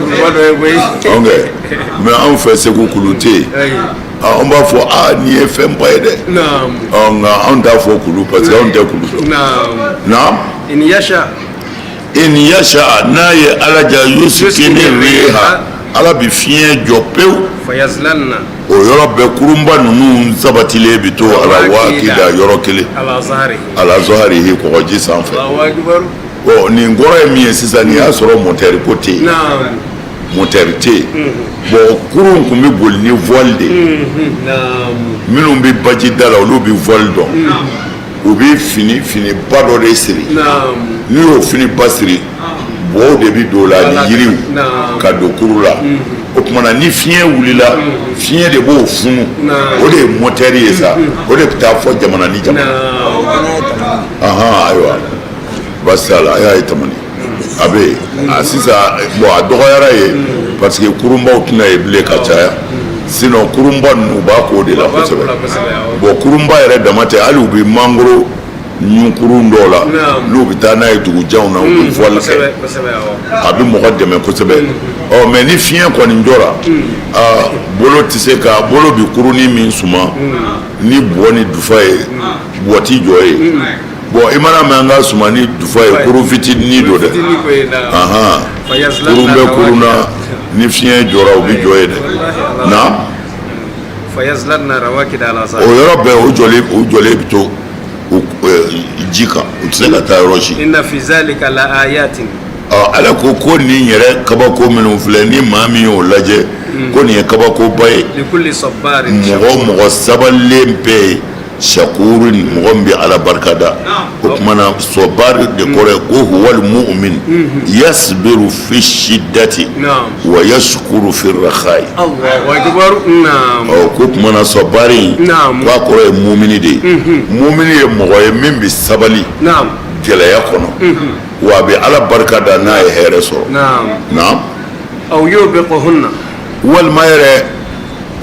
S1: Mais anw fɛ Segu, kulu tɛ yen. An b'a fɔ aa, nin ye fɛnba ye dɛ. Nka anw t'a fɔ kulu, parce que anw tɛ kulu dɔn. Naam, in yasha, n'a ye Ala ja, yuskini riha, Ala bɛ fiɲɛ jɔ pewu, o yɔrɔ bɛɛ kurunba ninnu sabatilen bɛ to ala rawakida, yɔrɔ kelen, ala zaharihi, kɔgɔji sanfɛ. Bon, nin kɔrɔ ye min ye sisan, nin y'a sɔrɔ motɛri ko tɛ yen, motɛri tɛ yen. Bon, kurun tun bɛ boli ni voile de ye. Minnu bɛ baji da la, olu bɛ voile dɔn. U bɛ fini finiba dɔ de siri. N'u y'o finiba siri, bɔw de bɛ don o la ani yiriw ka don kuru la. O tuma na, ni fiɲɛ wulila, fiɲɛ de b'o funu, o de ye motɛri ye sa, o de bɛ taa fɔ jamana ni jamana. Ayiwa, baasi t'a la. A y'a ye tamani a bɛ yen a sisan. Bon, a dɔgɔyara yen parce que kurunbaw tɛna yen bilen ka caya. Sinon kurunba ninnu, u b'a k'o de la kosɛbɛ. Bon, kurunba yɛrɛ dama tɛ, hali u bɛ mangoro ɲunkurun dɔw la, n'u bɛ taa n'a ye dugujanw na, u bɛ voile kɛ, a bɛ mɔgɔ dɛmɛ kosɛbɛ. Ɔ, mais ni fiɲɛ kɔni jɔra, aa, bolo tɛ se ka, bolo bɛ kurunin min suma ni bɔ ni dufa ye, bɔ ti jɔ ye. Bon, i mana mɛn an ka suma ni dufa ye, kurun fitinin don dɛ. Kurun bɛ kurun na, ni fiɲɛ jɔra, u bɛ jɔ ye dɛ. Na o yɔrɔ bɛɛ, o jɔlen, o jɔlen bɛ to ji kan, u tɛ se ka taa yɔrɔ si. Ala ko ko nin yɛrɛ kabako minnu filɛ, ni maa min y'o lajɛ, ko nin ye kabakoba ye. Mɔgɔ mɔgɔ sabalilen bɛɛ ye, shakuru, mɔgɔ min bɛ Ala barika da. O tuma na, sɔbari de kɔrɔ ye ko huwal mu'min yasbiru fi shiddati wa yashkuru fi rakhai. Ɔ, ko tuma na, sɔbari, k'a kɔrɔ ye mumini de ye. Mumini ye mɔgɔ ye min bɛ sabali gɛlɛya kɔnɔ, wa a bɛ Ala barika da n'a ye hɛrɛ sɔrɔ. Naam.
S5: Aw yubiquhunna.
S1: Walima yɛrɛ,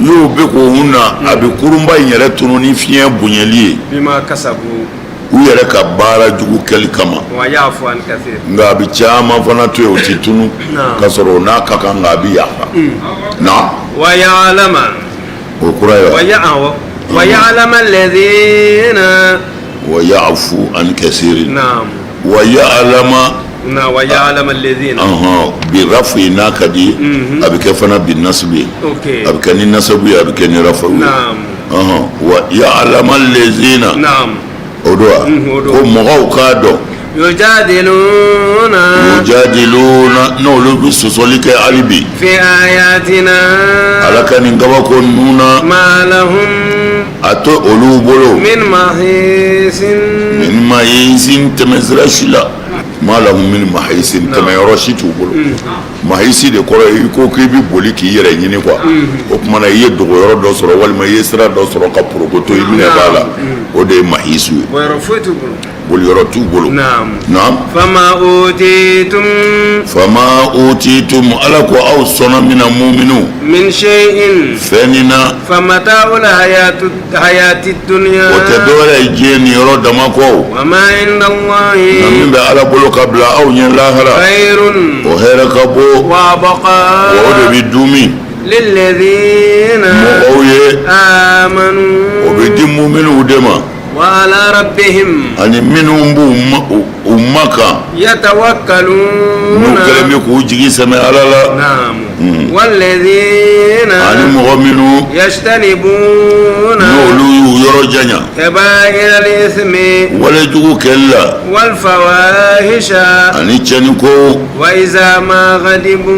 S1: yubiquhunna, a bɛ kurunba in yɛrɛ tunu ni fiɲɛ bonyali ye.
S5: Bima kasabu.
S1: U yɛrɛ ka baara jugu kɛli kama.
S5: Wa yafu an kathir.
S1: Nka a bɛ caman fana to yen, o tɛ tunu ka sɔrɔ o n'a ka kan, nka a bɛ yafa. Naam.
S5: Wa ya'lama.
S1: O kura ye
S5: wa. Wa ya'lama alladhina.
S1: Wa yafu an kasirin.
S5: Naam.
S1: Wa ya'lama.
S5: Na wa ya'lam alladhina.
S1: Bi rafi n'a ka di, a bɛ kɛ fana bi nasibi ye. A bɛ kɛ ni nasabu ye, a bɛ kɛ ni rafu ye. Wa ya'lam alladhina. O don wa? Ko mɔgɔw k'a dɔn.
S5: Yujadiluna.
S1: Yujadiluna, n'olu bɛ sɔsɔli kɛ hali bi.
S5: Fi ayatina.
S1: Ala ka nin kabako ninnu na.
S5: Ma lahum.
S1: A to olu bolo.
S5: Min mahisin.
S1: Min mahisin, tɛmɛsira si la. Ma lahum min mahisin, tɛmɛyɔrɔ si t'u bolo. Mahisi de kɔrɔ ye i ko k'i bɛ boli k'i yɛrɛ ɲini quoi. O tuma na i ye dogoyɔrɔ dɔ sɔrɔ walima i ye sira dɔ sɔrɔ ka porokoto i minɛ b'a la, o de ye mahisu ye.
S5: Bɔyɔrɔ foyi t'u bolo.
S1: Boliyɔrɔ t'u bolo.
S5: Naam. Fama utitum.
S1: Fama utitum, Ala ko aw sɔnna min na, muminu.
S5: Min shay'in.
S1: Fɛn nin na.
S5: Famata'ul hayati dunya.
S1: O tɛ dɔwɛrɛ ye diɲɛ nin yɔrɔ dama kɔ.
S5: Wa ma inda Allahi.
S1: Nka min bɛ Ala bolo ka bila aw ɲɛ lahara.
S5: Khayrun.
S1: O hɛrɛ ka bon.
S5: Wa abqa.
S1: Wa o de bɛ duumi.
S5: Lilladhina.
S1: Mɔgɔw ye.
S5: Amanu.
S1: O bɛ di muminuw de ma.
S5: Wa ala rabbihim.
S1: Ani minnu b'u ma u ma kan.
S5: Yatawakkaluna.
S1: N'u kɛlen bɛ k'u jigi sɛmɛ Ala la.
S5: Naamu. Walladhina.
S1: Ani mɔgɔ minnu.
S5: Yajtanibuna.
S1: N'olu y'u yɔrɔ janya.
S5: Kaba'ira al-ithmi.
S1: Walejugu kɛli la.
S5: Wal fawahisha.
S1: Ani cɛnni ko.
S5: Wa iza ma ghadibu.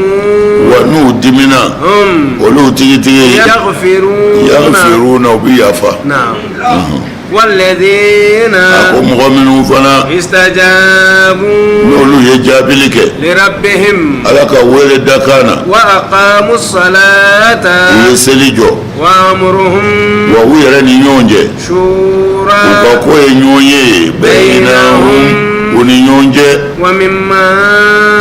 S1: Wa n'u dimina.
S5: Hum.
S1: Olu tigitigi.
S5: Yaghfiruna.
S1: Yaghfiruna, u bɛ yafa.
S5: Naamu. Walladhina.
S1: A ko mɔgɔ minnu fana.
S5: Istajabu.
S1: N'olu ye jaabili kɛ.
S5: Lirabbihim.
S1: Ala ka wele dakan na.
S5: Wa aqamu salata.
S1: U ye seli jɔ.
S5: Wa amruhum.
S1: Wa u yɛrɛ ni ɲɔgɔn cɛ.
S5: Shura.
S1: U ka ko ye ɲɔgɔn ye. Bainahum. U ni ɲɔgɔn cɛ.
S5: Wa mimma.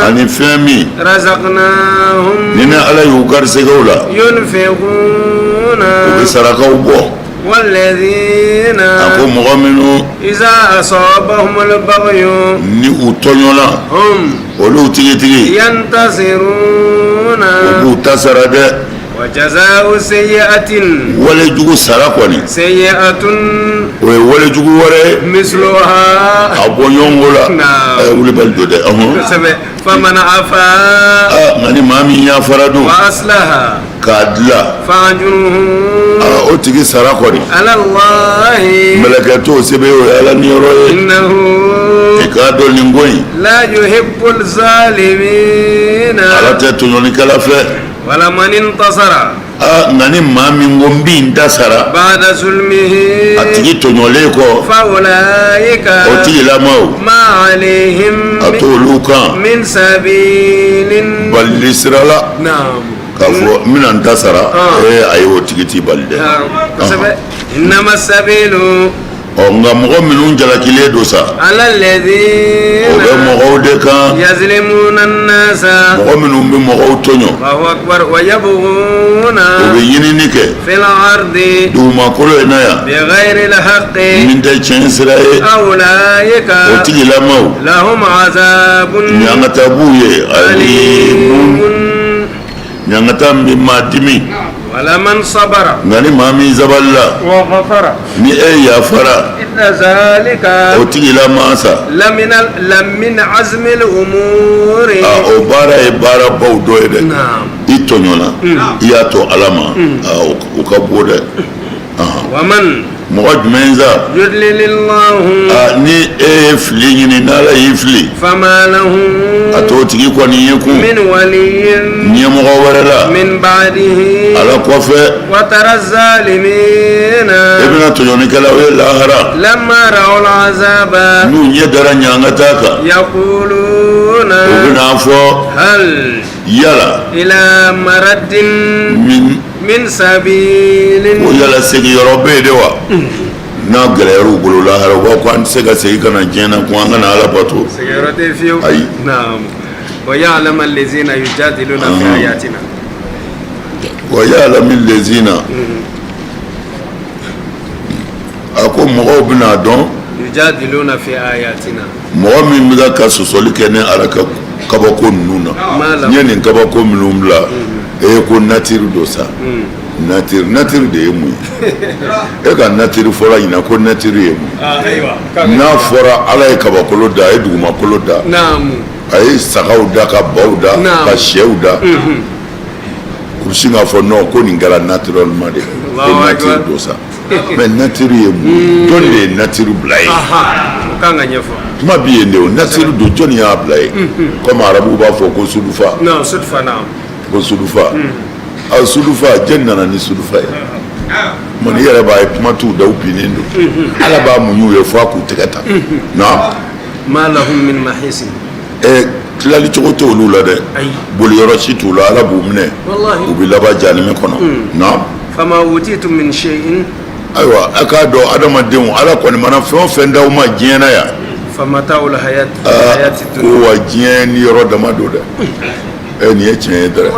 S1: Ani fɛn min.
S5: Razaqnahum.
S1: Ni ne Ala y'u garisɛgɛ o la.
S5: Yunfiquna.
S1: U bɛ sarakaw bɔ.
S5: Walladhina.
S1: A ko mɔgɔ minnu.
S5: Iza asabahumul baghyu.
S1: Ni u tɔɲɔna.
S5: Hum.
S1: Olu tigitigi.
S5: Yantasiruna.
S1: U b'u ta sara dɛ.
S5: Wa jazaa'u sayyi'atin.
S1: Walejugu sara kɔni.
S5: Sayyi'atun.
S1: O ye walejugu wɛrɛ ye.
S5: Misluha.
S1: A bɔ ɲɔgɔn ko la.
S5: Naam.
S1: Ɛ wulibali don dɛ.
S5: Kosɛbɛ. Faman afa.
S1: Aa, nka ni maa min yafara dun.
S5: Wa aslaha.
S1: K'a dilan.
S5: Fa ajruhu.
S1: Aa, o tigi sara kɔni.
S5: Ala Allahi.
S1: Mɛlɛkɛ t'o sɛbɛn, o ye Ala niyɔrɔ ye.
S5: Innahu.
S1: I k'a dɔn nin ko in.
S5: La yuhibbul zalimina.
S1: Ala tɛ tɔɲɔlikɛla fɛ.
S5: Wala man intasara.
S1: Aa, nka ni maa min ko n bɛ n ta sara.
S5: Ba'da zulmihi.
S1: A tigi tɔɲɔlen kɔ.
S5: Fa ulaika.
S1: O tigilamaw.
S5: Ma alayhim.
S1: A t'olu kan.
S5: Min sabilin.
S1: Balili sira la.
S5: Naam.
S1: K'a fɔ n bɛna n ta sara. Ee ayi, o tigi t'i bali dɛ.
S5: Kosɛbɛ. Innama sabilu.
S1: Ɔ, nka mɔgɔ minnu jalakilen don sa.
S5: Ala alladhina.
S1: O bɛ mɔgɔw de kan.
S5: Yazlimuna an-nasa.
S1: Mɔgɔ minnu bɛ mɔgɔw tɔɲɔ.
S5: Allahu akbar wa yabghuna.
S1: U bɛ ɲinini kɛ.
S5: Fil ardi.
S1: Dugumakolo in na yan.
S5: Bi ghayri al-haqqi.
S1: Min tɛ tiɲɛ sira ye.
S5: Ulaika.
S1: O tigilamaw.
S5: Lahum azabun.
S1: Ɲangata b'u ye. Alimun. Ɲangata min bɛ maa dimi.
S5: Wala man sabara.
S1: Nka ni maa min sabalila.
S5: Wa ghafara.
S1: Ni e yafara.
S5: Inna zalika.
S1: O tigilama sa.
S5: Lamina lamin azmil umuri.
S1: Aa, o baara ye baarabaw dɔ ye dɛ.
S5: Naam.
S1: I tɔɲɔna. I y'a to Ala ma. Aa, o ka bon dɛ.
S5: Wa man.
S1: Mɔgɔ jumɛn sa.
S5: Yudlilillahu.
S1: Aa, ni e ye fili ɲini, n'Ala y'i fili.
S5: Fama lahu.
S1: A t'o tigi kɔni ye kun.
S5: Min waliyin.
S1: Ɲɛmɔgɔ wɛrɛ la.
S5: Min ba'dihi.
S1: Ala kɔfɛ.
S5: Wa tara zalimina.
S1: E bɛna tɔɲɔnikɛlaw ye lahara.
S5: Lamma ra'ul azaba.
S1: N'u ɲɛ dara ɲangata kan.
S5: Yaquluna.
S1: U bɛna fɔ.
S5: Hal.
S1: Yala.
S5: Ila maraddin.
S1: Min.
S5: Min sabilin.
S1: Ko yala segin yɔrɔ bɛ yen de wa? N'a gɛlɛyara u bolo lahara, u b'a fɔ ko an tɛ se ka segin ka na diɲɛ na ko an ka na Ala bato.
S5: Sigiyɔrɔ tɛ fiyewu.
S1: Ayi.
S5: Naam. Wa ya'lamu allazina yujadiluna fi ayatina.
S1: Wa ya'lamu allazina. A ko mɔgɔw bɛna dɔn.
S5: Yujadiluna fi ayatina.
S1: Mɔgɔ min bɛ ka sɔsɔli kɛ ne Ala ka kabako ninnu na. N ye nin kabako minnu bila, e ko nature don sa. Nature, nature de ye mun ye? E ka nature fɔla ɲinan, ko nature ye mun ye? N'a fɔra Ala ye kabakolo da, a ye dugumakolo da, a ye sagaw da, ka baw da, ka sɛw da, u bɛ sin k'a fɔ non, ko nin kɛra naturellement de, ko nature don sa. Mais nature ye mun ye? Jɔn de ye nature bila yen?
S5: Kan ka ɲɛfɔ.
S1: Kuma bi yen de, o nature don, jɔnni y'a bila yen? Comme arabuw b'a fɔ ko sudufa.
S5: Non, sudufa, naam.
S1: Ko sudufa, a sudufa, jɔnni nana ni sudufa ye? Mɔni i yɛrɛ b'a ye, kuma t'u da, u binnen don. Ala b'a muɲu u ye fo a k'u tɛgɛ ta. Naam.
S5: Ma lahum min mahisin.
S1: Ɛ, tilali cogo t'olu la dɛ.
S5: Ayi.
S1: Boliyɔrɔ si t'u la, Ala b'u minɛ.
S5: Wallahi.
S1: U bɛ laban jahanama kɔnɔ. Naam.
S5: Fama utitum min shay'in.
S1: Ayiwa, a k'a dɔn, adamadenw, Ala kɔni mana fɛn o fɛn d'aw ma diɲɛ na yan,
S5: famata'ul hayati
S1: ko
S5: dunya.
S1: Wa diɲɛ ni yɔrɔ dama don dɛ. Ɛ, nin ye tiɲɛ ye dɛ.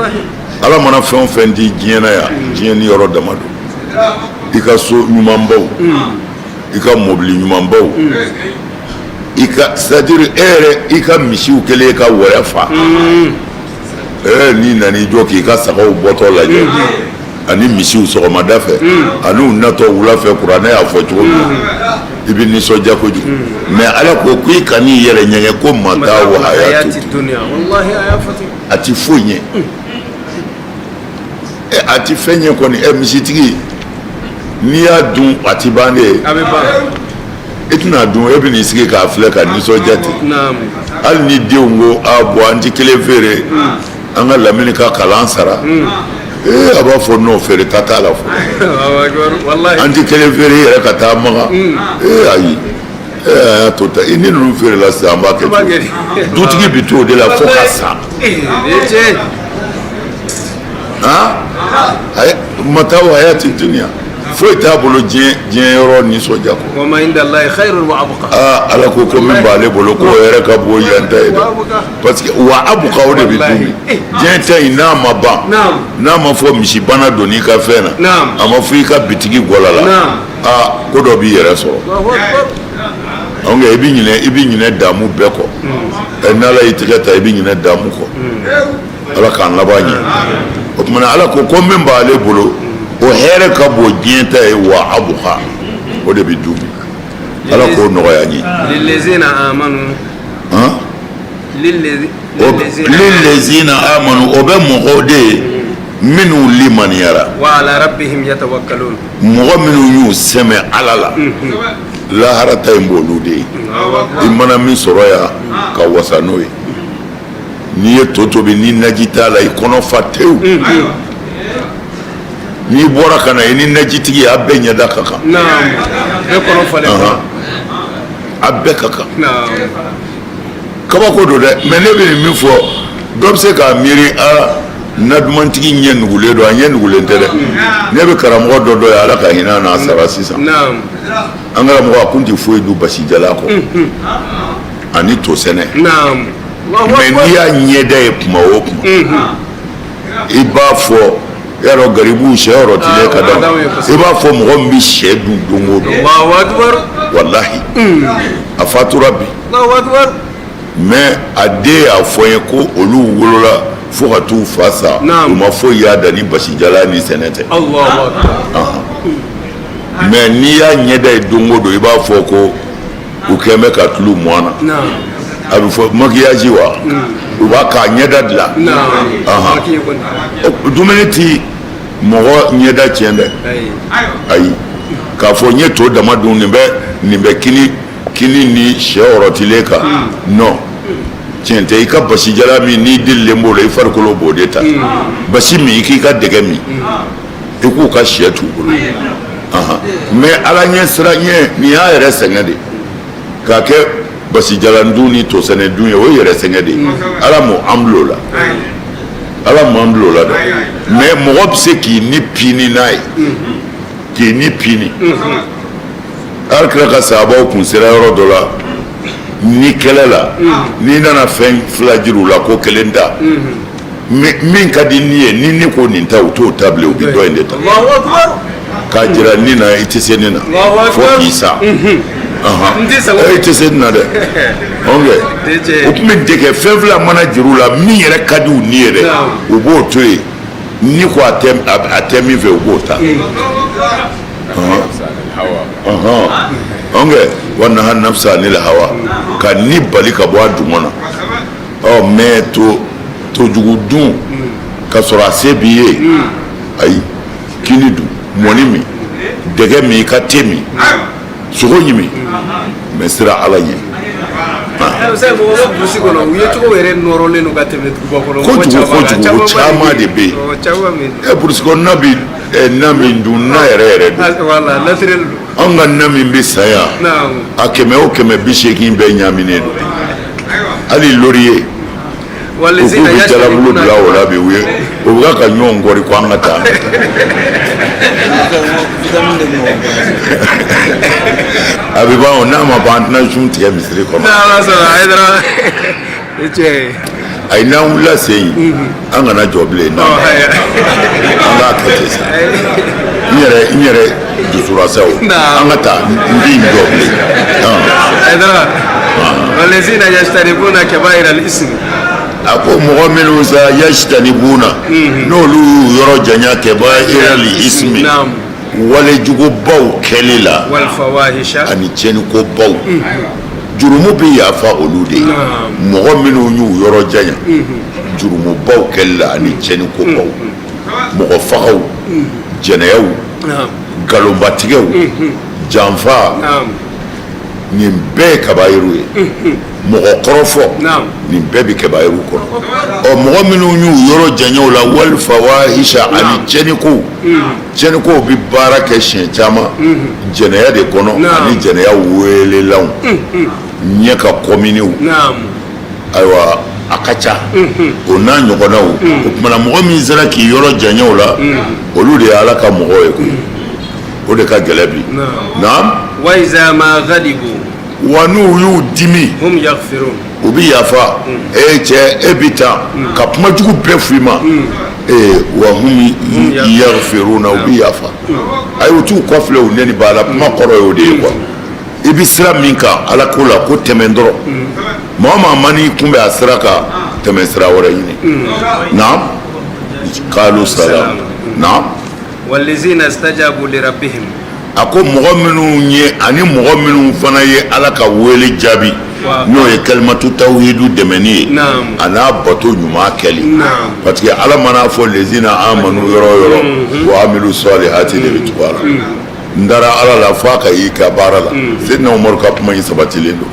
S1: Ala mana fɛn o fɛn di diɲɛ na yan, diɲɛ ni yɔrɔ dama don. I ka so ɲumanbaw, i ka mobili ɲumanbaw, i ka, c'est à dire e yɛrɛ, i ka misiw kɛlen ka wɛrɛ fa, ɛ, n'i nan'i jɔ k'i ka sagaw bɔtɔ lajɛ ani misiw sɔgɔmada fɛ ani u natɔ wula fɛ, kuranɛ y'a fɔ cogo min na, i bɛ nisɔndiya kojugu. Mais Ala ko k'i kan'i yɛrɛ ɲɛgɛn ko mata'u hayati
S5: dunya, wallahi, a y'a fɔ ten.
S1: A ti foyi ɲɛ. Ɛ, a ti fɛn ɲɛ kɔni. Ɛ, misitigi, n'i y'a dun, a ti ban de ye.
S5: A bɛ ban.
S1: E tɛna dun, e bɛ n'i sigi k'a filɛ ka nisɔndiya ten.
S5: Naam.
S1: Hali ni denw ko a bɔn, an ti kelen feere, an ka Lamini ka kalan sara, ee, a b'a fɔ non, feere ta t'a la fɔlɔ.
S5: Allahu akbar, wallahi.
S1: An ti kelen feere i yɛrɛ ka taa Maga. Ee, ayi, ee, a y'a to tan, i ni ninnu feerela sisan, an b'a kɛ
S5: An b'a
S1: cogo
S5: kɛ
S1: di?
S5: di?
S1: Dutigi bi to o de la fo ka sa.
S5: Ee, nin ye tiɲɛ ye.
S1: Han, ayi, mata'u hayati dunya, foyi t'a bolo diɲɛ, diɲɛ yɔrɔ nisɔndiya kɔ.
S5: Wa ma inda Allahi khairun wa abqa.
S1: Aa, Ala ko ko min b'ale bolo, k'o yɛrɛ ka bon yan ta ye dɛ, parce que wa abuka, o de bɛ dun diɲɛ ta in, n'a ma ban,
S5: Naam.
S1: n'a ma fɔ misibana donn'i ka fɛn na,
S5: Naam.
S1: a ma fɔ i ka bitigi gɔla la.
S5: Naam.
S1: Aa, ko dɔ b'i yɛrɛ sɔrɔ.
S5: Allahu akbar.
S1: Donc i bɛ ɲinɛ damu bɛɛ kɔ. Ɛ, n'Ala y'i tɛgɛ ta, i bɛ ɲinɛ damu kɔ. Ala k'an laban ɲɛ. O tuma na, Ala ko ko min b'ale bolo, o hɛrɛ ka bon diɲɛ ta ye, wa abuka, o de bɛ dun. Ala k'o nɔgɔya n ye.
S5: Lillazina amanu.
S1: Han.
S5: Lillazina.
S1: Lillazina amanu, o bɛ mɔgɔw de ye minnu limaniyara.
S5: Wa ala rabbihim yatawakkalun.
S1: Mɔgɔ minnu y'u sɛmɛ Ala la, lahara ta in b'olu de ye. I mana min sɔrɔ yan ka wasa n'o ye, n'i ye to tobi ni naji t'a la, i kɔnɔ fa tewu. N'i bɔra ka na, i ni najitigi, a bɛɛ ɲɛda ka kan.
S5: Naam, bɛɛ kɔnɔ falen.
S1: A bɛɛ ka kan.
S5: Naam.
S1: Kabako don dɛ. Mais ne bɛ nin min fɔ, dɔ bɛ se k'a miiri a nadumantigi ɲɛ nugulen don. A ɲɛ nugulen tɛ dɛ. Ne bɛ karamɔgɔ dɔ dɔ ye, Ala ka hinɛ n'a sara sisan.
S5: Naam.
S1: An karamɔgɔ, a kun tɛ foyi dun basijala kɔ ani tosɛnɛ.
S5: Naam, Allahu
S1: Mais
S5: akbar.
S1: n'i y'a ɲɛda ye kuma o kuma, i b'a fɔ yarɔ, garibuw sɛ yɔrɔtilen ka
S5: Ah, o ka
S1: d'aw
S5: d'anw ye kosɛbɛ.
S1: i b'a fɔ mɔgɔ min bɛ sɛ dun don o don.
S5: Allahu akbar.
S1: Walahi, a fatura bi.
S5: Allahu akbar.
S1: Mais a den y'a fɔ n ye ko olu wolola fo ka t'u fa sa,
S5: Naam.
S1: u ma foyi y'a da ni basijala ni sɛnɛ tɛ.
S5: Allahu akbar.
S1: Mais n'i y'a ɲɛda ye don o don, i b'a fɔ ko u kɛn bɛ ka tulu mɔn na.
S5: Naam.
S1: A bɛ fɔ maquillage wa, u b'a k'a ɲɛda dilan.
S5: Naam.
S1: Ahan.
S5: Maquillé kɔni.
S1: Dumuni ti mɔgɔ ɲɛda tiɲɛ dɛ.
S5: Ayi.
S1: Ayi, k'a fɔ n ye to dama dun, nin bɛ kini ni sɛ yɔrɔtilen kan, non, tiɲɛ tɛ. I ka basijala min n'i delilen b'o la, i farikolo b'o de ta. Basi min, i k'i ka dɛgɛ min, i k'u ka sɛ t'u bolo. Ahan. Mais Ala ɲɛ sira ɲɛ, nin y'a yɛrɛ sɛgɛn de k'a kɛ basijalan dun ni tosɛnɛ dun ye, o ye yɛrɛ sɛgɛn de ye. Ala m'o an bil'o la, Ala m'an bil'o la dɛ. Mais mɔgɔ bɛ se k'i ni pini n'a ye, k'i ni pini. Ala kira ka sahabaw kun sera yɔrɔ dɔ la ni kɛlɛ la, n'i nana fɛn fila jira u la ko kelen ta, min ka di ni ye, ni ni ko nin ta, u t'o ta bilen, u bɛ dɔ in de ta.
S5: Allahu akbar.
S1: K'a jira ni na, i tɛ se ne na.
S5: Allahu akbar.
S1: Fo k'i sa.
S5: N tɛ sago.
S1: I tɛ se ne na dɛ. Ok.
S5: Tɛ tiɲɛ.
S1: U tun bɛ dege fɛn fila mana jira u la, min yɛrɛ ka di u ni ye dɛ,
S5: Naam.
S1: u b'o to yen. Ni ko a tɛ min fɛ u b'o ta. Ɔnkɛ wa naha nafsa anil hawa, ka ni bali ka bɔ a dungɔ na. Ɔ mais to tojugu dun ka sɔrɔ a se b'i ye, ayi, kini dun, mɔni min, dɛgɛ min, i ka te min, sogo ɲimi, mais siran Ala ɲɛ.
S5: Mɔgɔ burusi kɔnɔ, u ye cogo yɛrɛ nɔrɔlen don ka tɛmɛ duguba kɔnɔ.
S1: Kojugu kojugu, o caman de bɛ yen. Ɛ, burusi kɔnɔ bi na min dun, na yɛrɛ yɛrɛ don.
S5: Voilà, naturel don.
S1: Anw ka na min bɛ san yan, a 100 o 180 bɛɛ ɲaaminen don. Hali laurier, u k'u bɛ jalabulu bila o la bi, u ye u bɛ ka ɲɔgɔn kɔri ko an ka taa. A bɛ ban o, n'a ma ban, an tɛna sun tigɛ misiri kɔnɔ.
S5: N'Ala sɔnna, Hayidara, i cɛ ye.
S1: Ayi, n'an wulila sen in, an kana jɔ bilen, n'an an k'a kɛ ten sa. N yɛrɛ dusura sa o, an ka taa, n t'i jɔ bilen.
S5: Hayidara, walazina yajtanibuna kabaira al-ismi.
S1: A ko mɔgɔ minnu sa yajtanibuna, n'olu y'u yɔrɔ janya kabaira al-ismi, walejugubaw kɛli la,
S5: wal fawahisha,
S1: ani tiɲɛnikobaw, jurumu bɛ yafa olu de ye. Mɔgɔ minnu y'u yɔrɔ janya jurumubaw kɛli la ani tiɲɛnikobaw, mɔgɔ fagaw, jɛnɛyaw, nkalonbatigɛw, janfa, nin bɛɛ ye kabayiru ye. Mɔgɔ kɔrɔfɔ, nin bɛɛ bɛ kabayiru kɔnɔ. Ɔ, mɔgɔ minnu y'u yɔrɔ janya o la, wal fawahisha, ani tiɲɛnikow. Tiɲɛnikow bɛ baara kɛ siɲɛ caman jɛnɛya de kɔnɔ ani jɛnɛya welelanw, ɲɛ ka kɔminiw, ayiwa, a ka ca o n'a ɲɔgɔnnaw. O tuma na, mɔgɔ min sera k'i yɔrɔ janya o la, olu de ye Ala ka mɔgɔw ye koyi. O de ka gɛlɛn bi. Naam.
S5: Wa iza ma ghadibu.
S1: Wa n'u y'u dimi,
S5: hum yaghfirun.
S1: U bɛ yafa. E cɛ, e bɛ taa ka kuma jugu bɛɛ f'i ma, ee, wa hum yaghfiruna, u bɛ yafa. Ayi, u t'u kɔfilɛ, u neni b'a la. Kuma kɔrɔ ye o de ye quoi. I bɛ sira min kan Ala ko la, ko tɛmɛ dɔrɔn. Maa o maa man'i kunbɛn a sira kan, tɛmɛ sira wɛrɛ ɲini. Naam, qalu salam. Naam.
S5: Walazina stajabu li rabbihim.
S1: A ko mɔgɔ minnu ye, ani mɔgɔ minnu fana ye Ala ka wele jaabi, n'o ye kalimatu tawhidu dɛmɛni ye a n'a bato ɲuman kɛli, parce que Ala man'a fɔ lezina amanu yɔrɔ o yɔrɔ, wa amilu salihati de bɛ tugu a la. N dara Ala la fo a ka y'i ka baara la. Seydina Umaru ka kuma in sabatilen don.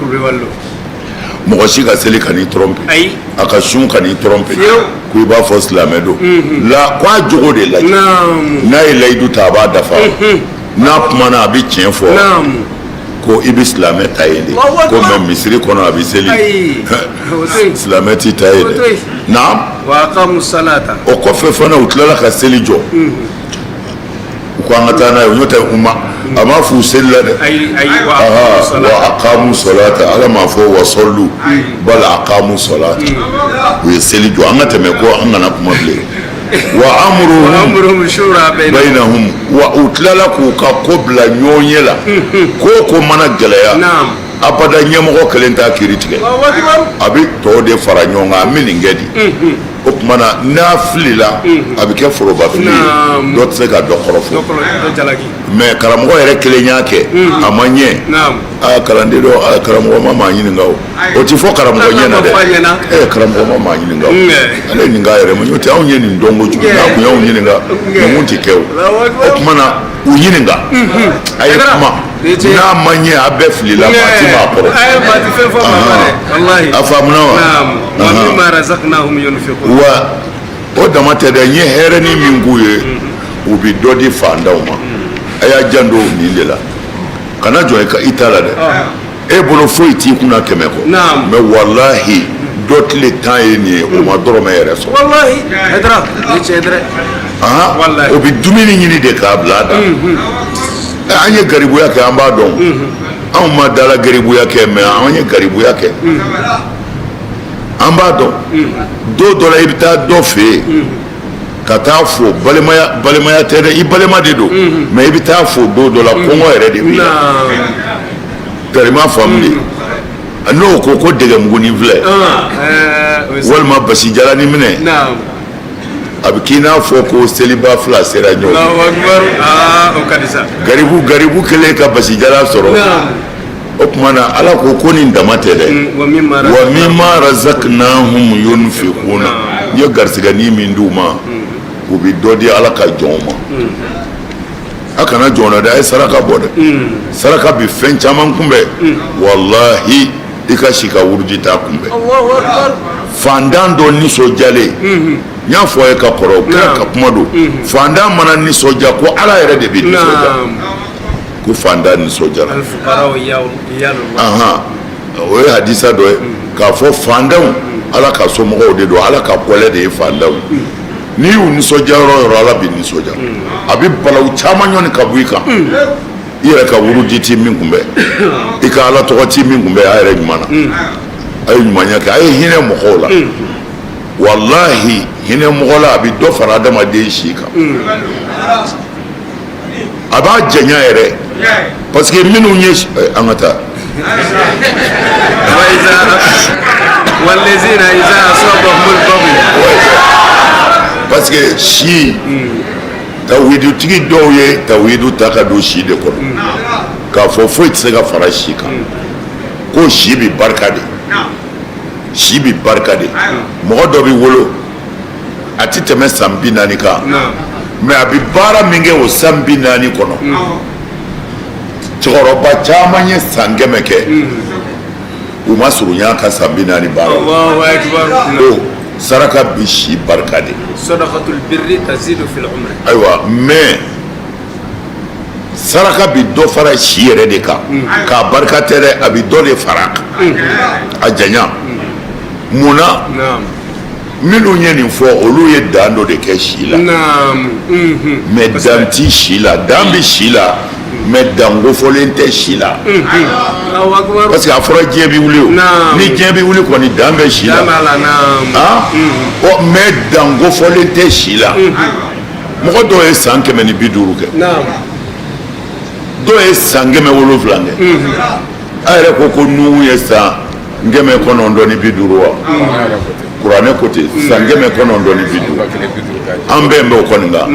S1: Mɔgɔ si ka seli kan'i tromper, a ka sun kan'i tromper ko i b'a fɔ silamɛ don la, ko a jogo de lajɛ. N'a ye layidu ta, a b'a dafa. N'a kumana, a bɛ tiɲɛ fɔ. Ko i bɛ silamɛ ta yen de ko, mais misiri kɔnɔ a bɛ seli, silamɛ t'i ta yen dɛ. Naam. O kɔfɛ fana, u tilala ka seli jɔ. U ko an ka taa n'a ye, n'o tɛ u ma, a m'a f'u selila dɛ. Wa aqamu salata, Ala m'a fɔ wa sallu, bal aqamu salata, u ye seli jɔ. An ka tɛmɛ ko an kana kuma bilen. Wa amruhum bainahum, wa u tilala k'u ka ko bila ɲɔgɔn ye la. Ko o ko mana gɛlɛya, abada ɲɛmɔgɔ kelen t'a kiiri tigɛ, a bɛ tɔw de fara ɲɔgɔn kan. An bɛ nin kɛ di? O tuma na, n'a filila, a bɛ kɛ foroba fili ye, dɔ tɛ se ka dɔ kɔrɔfɔ. Mais karamɔgɔ yɛrɛ kelen y'a kɛ, a ma ɲɛ, aa, kalanden dɔ, aa, karamɔgɔ ma maa ɲininka o. O ti fɔ karamɔgɔ ɲɛ na dɛ. Ɛ, karamɔgɔ ma maa ɲininka o, ale ye nin k'a yɛrɛ ma. N'o tɛ, anw ye nin dɔn kojugu, n'a kun y'anw ɲininka, nin kun ti kɛ o. O tuma na, u ɲininka, a ye kuma, n'a ma ɲɛ, a bɛɛ filila, maa ti maa kɔrɔ. A faamuna wa? Wa o dama tɛ dɛ, n ye hɛrɛni min k'u ye, u bɛ dɔ di faantanw ma. A y'a janto nin de la, kana jɔ i ta la dɛ. E bolo foyi t'i kunna 100 kɔ, mais walahi, dɔ tile 10 ye nin ye, o ma dɔrɔmɛ yɛrɛ sɔrɔ. O bɛ dumuni ɲini de k'a bila a da. An ye garibuya kɛ, an b'a dɔn. Anw ma dala garibuya kɛ, mais an ye garibuya kɛ, an b'a dɔn. Don dɔ la, i bɛ taa dɔ fɛ yen ka taa fo, balimaya, balimaya tɛ dɛ, i balima de don, mais i bɛ taa fo don dɔ la, kɔngɔ yɛrɛ de b'i la. Garima faamu de, n'o ko ko dɛgɛmugunin filɛ, walima basijalani minɛ. A bɛ k'i n'a fɔ ko seliba fila sera ɲɔgɔn.
S5: Allahu akbar, aa, o ka di sa.
S1: Garibu garibu kɛlen ka basijalan sɔrɔ, o tuma na Ala ko ko nin dama tɛ dɛ.
S5: Wa mimma
S1: Wa mimma razaqnahum yunfiquna, n ye garisigɛnin min d'u ma, u bɛ dɔ di Ala ka jɔnw ma. A kana jɔn na dɛ, a ye saraka bɔ dɛ. Saraka bɛ fɛn caman kunbɛn, walahi, i ka si ka wurudi t'a kunbɛn.
S5: Allahu akbar.
S1: Fantan dɔ nisɔndiyalen, n y'a fɔ a ye ka kɔrɔ, o kira ka kuma don, fantan mana nisɔndiya ko Ala yɛrɛ de bɛ nisɔndiya, ko fantan nisɔndiyara.
S5: Al-fuqara iyalullah.
S1: Ahan, o ye hadisa dɔ ye k'a fɔ fantanw Ala ka somɔgɔw de don, Ala ka kɔlɛ de ye fantanw ye. N'i y'u nisɔndiya yɔrɔ o yɔrɔ, Ala bɛ nisɔndiya, a bɛ balawu caman ɲɔni ka bɔ i kan. I yɛrɛ ka wurudi ti min kunbɛn, i ka Ala tɔgɔ ti min kunbɛn, a yɛrɛ ɲuman na, a ye ɲumanya kɛ, a ye hinɛ mɔgɔw la. Walahi, hinɛ mɔgɔ la, a bɛ dɔ fara adamaden si kan, a b'a janya yɛrɛ, parce que minnu ye an ka taa.
S5: Wa iza wallazina iza asabahumul baghy.
S1: Parce que si tawhidutigi dɔw ye tawhidu ta ka don si de kɔnɔ, k'a fɔ foyi tɛ se ka fara si kan, ko si bɛ barika de, si bɛ barika de. Mɔgɔ dɔ bɛ wolo, a tɛ tɛmɛ san 40 kan, mais a bɛ baara min kɛ o san 40 kɔnɔ, cɛkɔrɔba caman ye san 100 kɛ, u ma surunya ka san 40 baara la.
S5: Allahu akbar.
S1: Ko saraka bi si barika de.
S5: Sadaqatul birri tazidu fil umri.
S1: Ayiwa, mais saraka bi dɔ fara si yɛrɛ de kan, k'a barika tɛ dɛ, a bi dɔ de fara a kan, a janya. Mun na? Minnu ye nin fɔ, olu ye dan dɔ de kɛ si la. Mais dan ti si la, dan bɛ si la, mais dan kofɔlen tɛ si la.
S5: Allahu akbar.
S1: Parce que a fɔra diɲɛ bɛ wuli o. Ni diɲɛ bɛ wuli kɔni, dan bɛ si la.
S5: Dan b'a la, naam.
S1: Ah ɔ, mais dan kofɔlen tɛ si la. Mɔgɔ dɔw ye san 150 kɛ, dɔw ye san 700 kɛ. A yɛrɛ ko ko Nuhu ye san 950 wa? Kuranɛ ko ten, san 950. An bɛɛ bɛ o kɔni kan.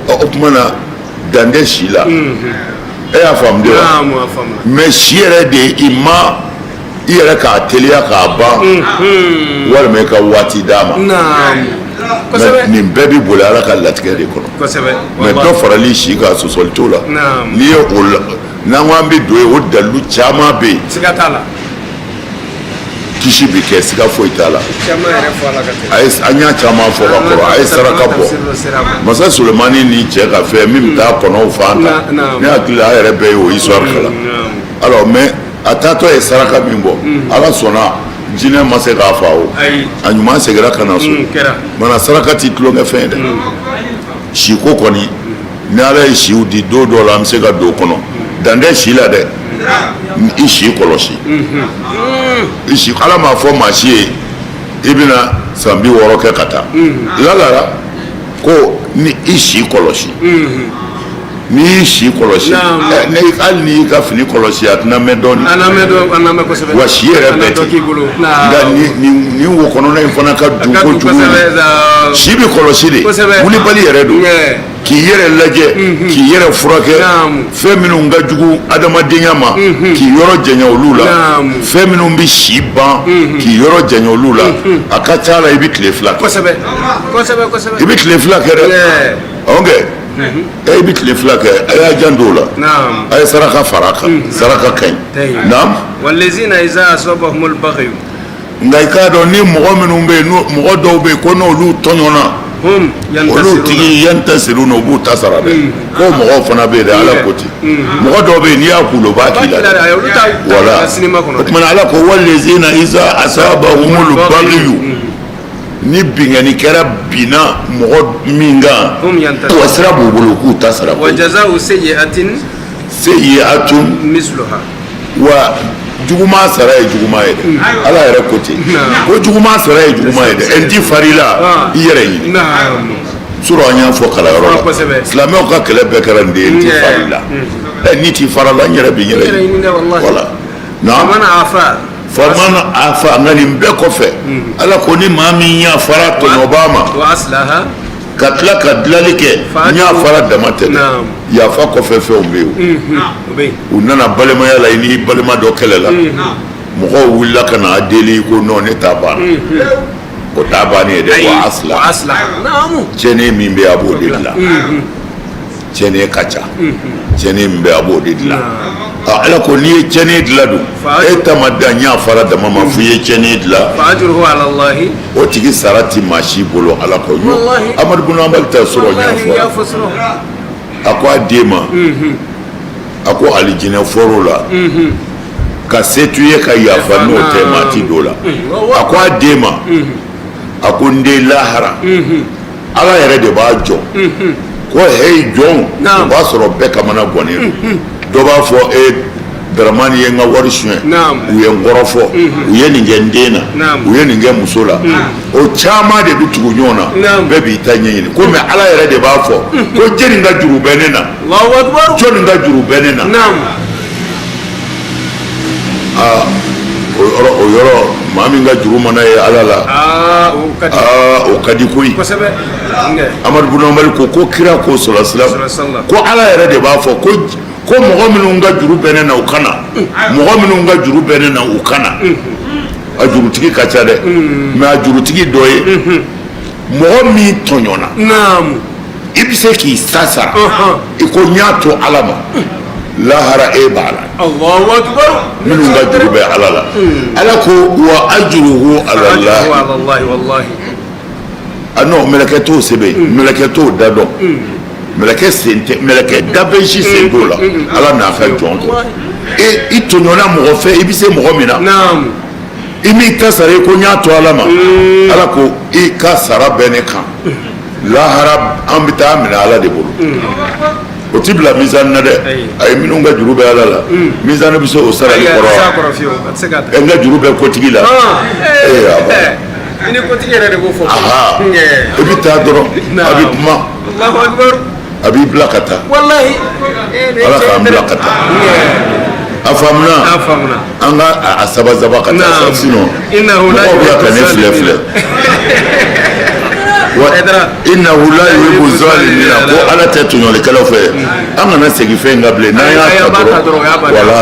S1: Ɔ, o tuma na dan tɛ si la, e y'a faamu de wa?
S5: Naam, a faamuna.
S1: Mais si yɛrɛ de, i ma i yɛrɛ k'a teliya k'a ban, walima i ka waati d'a ma. Mais nin bɛɛ bi boli Ala ka latigɛ de kɔnɔ. Mais dɔ farali si kan, sɔsɔli t'o la. N'i ye o la, n'an ko an bɛ don yen, o dalilu caman bɛ yen.
S5: Siga t'a la.
S1: Kisi bi kɛ, siga foyi t'a la.
S5: Caman yɛrɛ fɔ a la ka tɛmɛ.
S1: A ye, an y'a caman fɔ ka kɔrɔ, a ye saraka bɔ. Masa Sulemani ni cɛ ka fɛn min bɛ taa kɔnɔw fan ta, ne hakili la a yɛrɛ bɛɛ ye o histoire kalan. Alors, mais a taatɔ ye saraka min bɔ, Ala sɔnna, jinɛ ma se k'a fa o.
S5: Ayi.
S1: A ɲuman seginna ka na so.
S5: Kɛra.
S1: Mana saraka ti tulonkɛ fɛn ye dɛ. Siko kɔni, ni Ala ye siw di, don dɔw la an bɛ se ka don o kɔnɔ. Dan tɛ si la dɛ, i si kɔlɔsi, i si. Ala m'a fɔ maa si ye i bɛna san 60 kɛ ka taa lalala, ko ni i si kɔlɔsi, n'i y'i si kɔlɔsi, hali n'i y'i ka fini kɔlɔsi, a tɛna mɛn dɔɔnin.
S5: A na mɛn dɔn, a na mɛn kosɛbɛ.
S1: Wa si yɛrɛ
S5: A na
S1: bɛɛ
S5: dɔ
S1: ten.
S5: k'i bolo.
S1: Nka nin wo kɔnɔna in fana ka dun
S5: Ka dun
S1: kojugu.
S5: kosɛbɛ.
S1: Si bɛ kɔlɔsi de. Wulibali yɛrɛ don, k'i yɛrɛ lajɛ, k'i yɛrɛ furakɛ. Fɛn minnu ka jugu adamadenya ma, k'i yɔrɔ janya olu la. Fɛn minnu bɛ si ban, k'i yɔrɔ janya olu la. A ka ca la, i bɛ tile 2 kɛ.
S5: Kosɛbɛ kosɛbɛ kosɛbɛ.
S1: I bɛ tile 2 kɛ dɛ. Ɔnkɛ e bɛ tile 2 kɛ, a y'a janto o la. A ye saraka fara a kan, saraka ka ɲi, naam.
S5: Wallazina iza asabahumul baghy.
S1: Nka i k'a dɔn, ni mɔgɔ minnu bɛ yen, mɔgɔ dɔw bɛ yen ko n'olu tɔɲɔna,
S5: hum
S1: olu tigi yantasiruna, u b'u ta sara dɛ. Ko mɔgɔw fana bɛ yen dɛ, Ala ko ten. Mɔgɔ dɔw bɛ yen, n'i y'a k'u la, u b'a k'i la dɛ. Wala o tuma na, Ala ko wallazina iza asabahumul baghy, ni binkanni kɛra, binna mɔgɔ min kan, wa sira b'u bolo k'u ta sara.
S5: Wa jaza'u sayyi'atin
S1: sayyi'atun
S5: misluha.
S1: Wa juguman sara ye juguman ye dɛ, Ala yɛrɛ ko ten, ko juguman sara ye juguman ye dɛ. N ti fari la, i yɛrɛ ɲini. Surɔ an y'a fɔ kalanyɔrɔ la, silamɛw ka kɛlɛ bɛɛ kɛra nin de ye, n ti fari la. Ɛ, n'i ti fara la, n yɛrɛ bɛ n yɛrɛ ɲini. Wala
S5: faman afa.
S1: Faman afa, nka nin bɛɛ kɔfɛ, Ala ko ni maa min yafara tɔɲɔbaa ma,
S5: wa aslaha.
S1: Ka tila ka dilanli kɛ, n yafara dama tɛ dɛ, yafa kɔfɛ fɛnw bɛ yen. U nana balimaya la, i n'i balima dɔ kɛlɛla, mɔgɔw wulila ka na a deli ko non, ne ta banna. O t'a bannen ye dɛ. Wa aslaha, tiɲɛni min bɛ yen, a b'o de dilan. Tiɲɛni ka ca, tiɲɛni min bɛ a b'o de dilan. Ala ko n'i ye tiɲɛni dilan dun, e ta ma dan yafara dama ma, fo i ye tiɲɛni dilan, o tigi sara ti maa si bolo Ala kɔ. Amadu bun Hanbali ta sɔrɔ ɲɛfɔ, a ko a den ma, a ko alijinɛ fɔr'o la ka se t'u ye ka yafa, n'o tɛ maa ti don o la. A ko a den ma, a ko n den, lahara Ala yɛrɛ de b'a jɔ ko heyi jɔnw, o b'a sɔrɔ bɛɛ kamana gannen don. Dɔ b'a fɔ e Daramani ye n ka wari suɲɛ, u ye n kɔrɔfɔ, u ye nin kɛ n den na, u ye nin kɛ muso la. O caman de bɛ tugu ɲɔgɔn na, bɛɛ b'i ta ɲɛɲini ko mais Ala yɛrɛ de b'a fɔ ko jɔni ka juru bɛ ne na, jɔni ka juru bɛ ne na. Aa, o yɔrɔ maa min ka juru mana ye Ala la, aa, o ka di koyi. Amadu bun Hanbali ko kira ko sɔrɔ silam ko Ala yɛrɛ de b'a fɔ ko mɔgɔ minnu ka juru bɛ ne na, u ka na, mɔgɔ minnu ka juru bɛ ne na, u ka na. A jurutigi ka ca dɛ, mais a jurutigi dɔ ye mɔgɔ min tɔɲɔna, i bɛ se k'i ta sara, i ko n y'a to Ala ma, lahara e b'a la. Minnu ka juru bɛ Ala la, Ala ko wa ajruhu ala Allah. A non, mɛlɛkɛ t'o sɛbɛn, mɛlɛkɛ t'o da dɔn, mɛlɛkɛ sen tɛ, mɛlɛkɛ dafɛn si sen t'o la, Ala n'a ka jɔn kɔ. E i tɔɲɔna mɔgɔ fɛ, i bɛ se mɔgɔ min na, i m'i ta sara, i ko n y'a to Ala ma, Ala ko i ka sara bɛ ne kan lahara, an bɛ taa minɛ Ala de bolo. O ti bila mizani na dɛ. Ayi, minnu ka juru bɛ Ala la, mizani bɛ se o sarali kɔrɔ wa? N ka juru bɛ kotigi la, ee a banna.
S5: I ni kotigi yɛrɛ de b'o fɔ.
S1: Aha, i bɛ taa dɔrɔn, a bɛ kuma, a b'i bila ka taa.
S5: Walahi.
S1: Ala k'an bila ka taa. A faamuna?
S5: A faamuna.
S1: An ka a saba saba ka taa sa, sinon mɔgɔw bɛ ka ne filɛ filɛ. Wa innahu la yuhibbu zalimina, ko Ala tɛ tɔɲɔlikɛlaw fɛ. An kana segin fɛn in kan bilen, n'an y'a ta dɔrɔn, wala.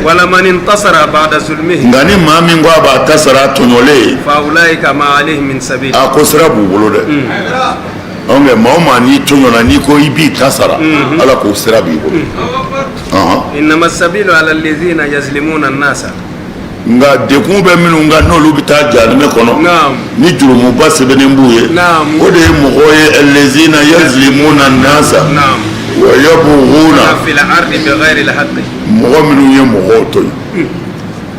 S5: Wala man intasara ba'da zulmihi.
S1: Nka ni maa min ko a b'a ta sara tɔɲɔlen ye,
S5: fa ulaika ma alayhim min sabil.
S1: A ko sira b'u bolo dɛ. Nka maa o maa n'i tɔɲɔna, n'i ko i b'i ta sara, Ala k'o sira b'i bolo.
S5: Innama sabilu ala allazina yazlimuna an-nasa.
S1: Nka dekun bɛ minnu kan, n'olu bɛ taa jahanamɛ kɔnɔ ni jurumuba sɛbɛnnen b'u ye, o de ye mɔgɔw ye allazina yazlimuna an-nasa wa yabghuna
S5: fil ardi bighayri al-haqqi.
S1: Mɔgɔ minnu ye mɔgɔw tɔɲɔ,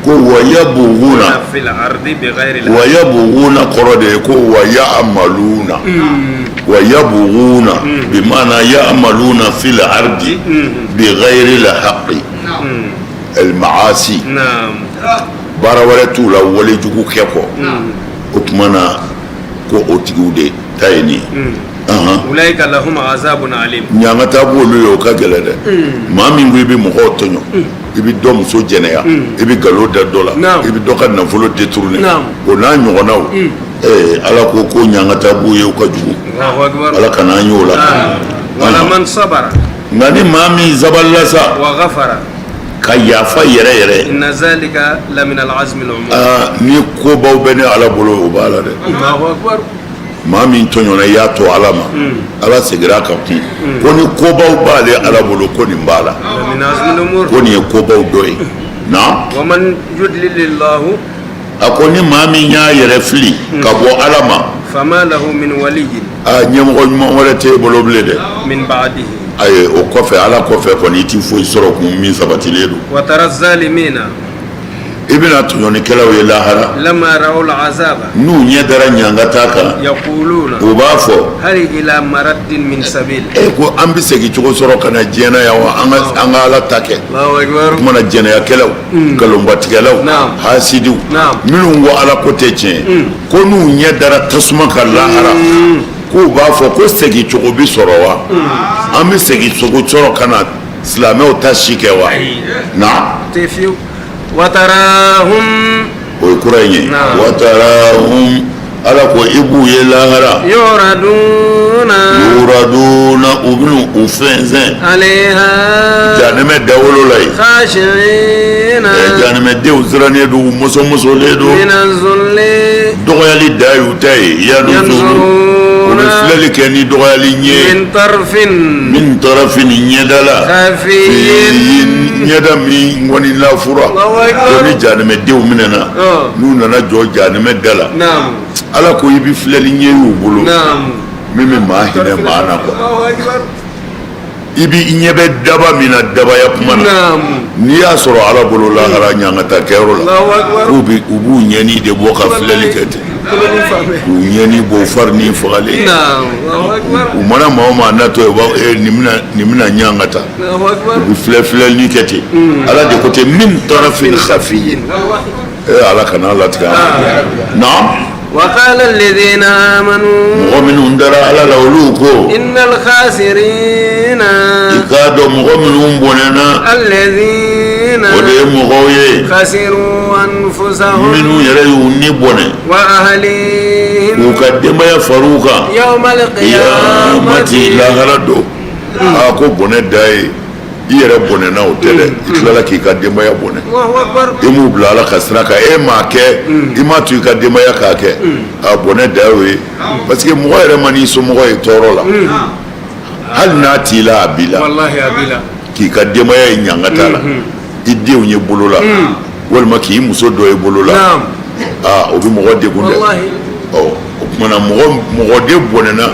S1: ko wa yabghuna
S5: fil ardi bighayri
S1: wa yabghuna kɔrɔ de ye ko wa ya'maluna, wa yabghuna bi maana ya'maluna fil ardi bighayri al-haqqi al ma'asi. Baara wɛrɛ t'u la wale jugu kɛ kɔ. O tuma na ko o tigiw de ta ye nin ye.
S5: Ulaika lahum azabun alim.
S1: Ɲangata b'olu ye, o ka gɛlɛn dɛ. Maa min ko i bɛ mɔgɔw tɔɲɔ, i bɛ dɔ muso jɛnɛya, i bɛ nkalon da dɔ la, i bɛ dɔ ka nafolo détourner, o n'a ɲɔgɔnnaw, ee, Ala ko ɲangata b'u ye, u ka jugu. Ala kana an y'o la.
S5: Wala man sabara.
S1: Nka ni maa min sabalila sa,
S5: wa ghafara,
S1: ka yafa yɛrɛ yɛrɛ,
S5: inna zalika la min al-azmi al-umur.
S1: Aa, ni kobaw bɛ ne Ala bolo, o b'a la dɛ. Maa min tɔɲɔna, i y'a to Ala ma, Ala seginna ka kun ko ni kobaw b'ale Ala bolo, ko nin b'a la, ko nin ye kobaw dɔ ye na.
S5: Wa man yudlilillahu.
S1: A ko ni maa min y'a yɛrɛ fili ka bɔ Ala ma,
S5: fama lahu min waliyyin.
S1: Aa, ɲɛmɔgɔ ɲuman wɛrɛ t'e bolo bilen dɛ.
S5: Min ba'dihi.
S1: Ayi, o kɔfɛ, Ala kɔfɛ kɔni, i ti foyi sɔrɔ kun min sabatilen don.
S5: Wa tara zalimina.
S1: I bɛna tɔɲɔnikɛlaw ye lahara,
S5: lamma ra'aw al'azaba.
S1: N'u ɲɛ dara ɲangata kan,
S5: yaquluna.
S1: U b'a fɔ,
S5: hal ila maraddin min sabil.
S1: E ko an bɛ segin cogo sɔrɔ ka na diɲɛ na yan wa, an ka Ala ta kɛ?
S5: Allahu akbar.
S1: O tuma na jɛnɛyakɛlaw, nkalonbatigɛlaw, hasidiw, minnu ko Ala ko tɛ tiɲɛ ye, ko n'u ɲɛ dara tasuma kan lahara, k'u b'a fɔ ko segin cogo bɛ sɔrɔ wa? An bɛ segin cogo sɔrɔ ka na silamɛw ta si kɛ wa? Na
S5: tɛ fiyewu. Wa tarahum.
S1: O ye kura in ye. Wa tarahum. Ala ko i b'u ye lahara.
S5: Yuraduna.
S1: Yuraduna, u bɛna u fɛnsɛn.
S5: Alayha.
S1: Jahanɛmɛ dawolo la yen.
S5: Khashi'ina.
S1: Jahanɛmɛdenw sirannen don, u mɔsɔnmɔsɔnlen don.
S5: Mina zulli.
S1: Dɔgɔyali dan y'u ta ye. Yanzuruna. U bɛ filɛli kɛ ni dɔgɔyali ɲɛ ye.
S5: Min tarfin.
S1: Min tarafin, ɲɛda la.
S5: Khafiyin.
S1: Ɲɛda min kɔni lafura. Ko ni jahanɛmɛdenw minɛna, n'u nana jɔ jahanɛmɛ da la, Ala ko i bɛ filɛli ɲɛ y'u bolo min bɛ maa hinɛ maa na quoi. I b'i ɲɛ bɛ daba min na dabaya kuma na, n'i y'a sɔrɔ Ala bolo lahara ɲangata kɛyɔrɔ la, k'u bɛ u b'u ɲɛni de bɔ ka filɛli kɛ ten, k'u ɲɛni bɔ, u fari ni fagalen. U mana maa o maa natɔ ye, u b'a fɔ nin bɛna ɲangata. U bɛ filɛ filɛli kɛ ten. Ala de ko ten, min tarafin khafiyin. Ala kana latigɛ an na.
S5: وقال الذين آمنوا
S1: Mɔgɔ minnu dara Ala la, olu ko:
S5: إن الخاسرين
S1: I k'a dɔn, mɔgɔ minnu bɔnɛna,
S5: الذين
S1: o de ye mɔgɔw ye
S5: خسروا أنفسهم
S1: minnu yɛrɛ y'u ni bɔnɛ
S5: وأهليهم
S1: k'u ka denbaya far'u kan
S5: يوم القيامة.
S1: Kiyamati, lahara don. A ko bɔnɛ da ye i yɛrɛ bɔnɛna, o tɛ dɛ, i tilala k'i ka denbaya bɔnɛ.
S5: الله أكبر.
S1: I m'u bila Ala ka sira kan, e m'a kɛ, i m'a to i ka denbaya k'a kɛ, a bɔnɛ da y'o ye, parce que mɔgɔ yɛrɛ ma n'i somɔgɔ ye tɔɔrɔ la, hali n'a t'i la, a b'i la.
S5: والله يا بلا.
S1: K'i ka denbaya ye ɲangata la, i denw ye bolo la, walima k'i muso dɔ ye bolo la, aa, o bɛ mɔgɔ degun dɛ.
S5: والله.
S1: Ɔ, o kumana, mɔgɔ mɔgɔ de bɔnɛna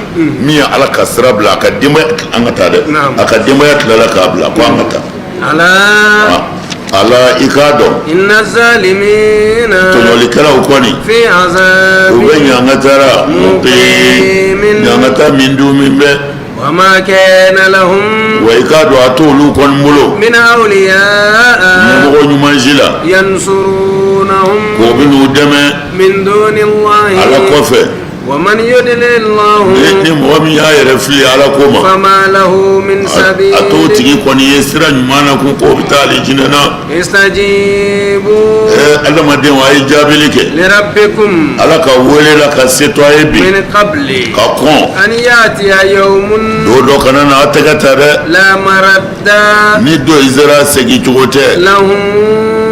S1: min ye Ala ka sira bila, a ka denbaya, an ka taa dɛ, a ka denbaya tilala k'a bila ko an ka taa.
S5: ألا
S1: Ala, i k'a dɔn,
S5: إن الظالمين
S1: tɔɲɔlikɛlaw kɔni,
S5: في عذاب
S1: u bɛ ɲangata la, muqim, ɲangata min dun min bɛ.
S5: وما كان لهم
S1: Wa i k'a dɔn, a t'olu kɔni bolo
S5: من أولياء
S1: ɲɛmɔgɔ ɲuman si la
S5: ينصرونهم
S1: k'o bɛ n'u dɛmɛ
S5: من دون الله.
S1: Ala kɔfɛ.
S5: ومن يضلل الله
S1: Ni mɔgɔ min y'a yɛrɛ fili Ala ko ma,
S5: فما له من سبيل.
S1: a t'o tigi kɔni ye sira ɲuman na ko k'o bɛ taa alijinɛ na.
S5: استجيبوا
S1: Adamadenw, a ye jaabili kɛ
S5: لربكم
S1: Ala ka wele la ka se to a ye bi
S5: من قبل
S1: ka kɔn
S5: أن يأتي يوم
S1: don dɔ kana na a tɛgɛ ta dɛ.
S5: لا مرد
S1: Ni don in sera, segin cogo tɛ
S5: له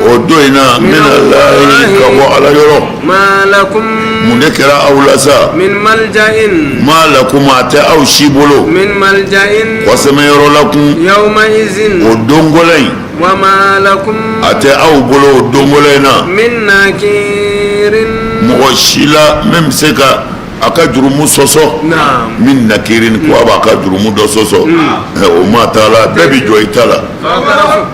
S1: o don in na minallahi, ka bɔ Ala yɔrɔ.
S5: ما لكم
S1: Mun de kɛra aw la sa?
S5: من ملجأ
S1: Ma lakum, a tɛ aw si bolo
S5: من ملجأ
S1: kɔsɛmɛyɔrɔ la kun
S5: يومئذ
S1: o don gɔlɛn in.
S5: وما لكم
S1: A tɛ aw bolo o don gɔlɛn in na
S5: من نكير
S1: mɔgɔ si la min bɛ se ka a ka jurumu sɔsɔ.
S5: نعم
S1: Min nakirin, ko a b'a ka jurumu dɔ sɔsɔ, o ma t'a la, bɛɛ bi jɔ i ta la.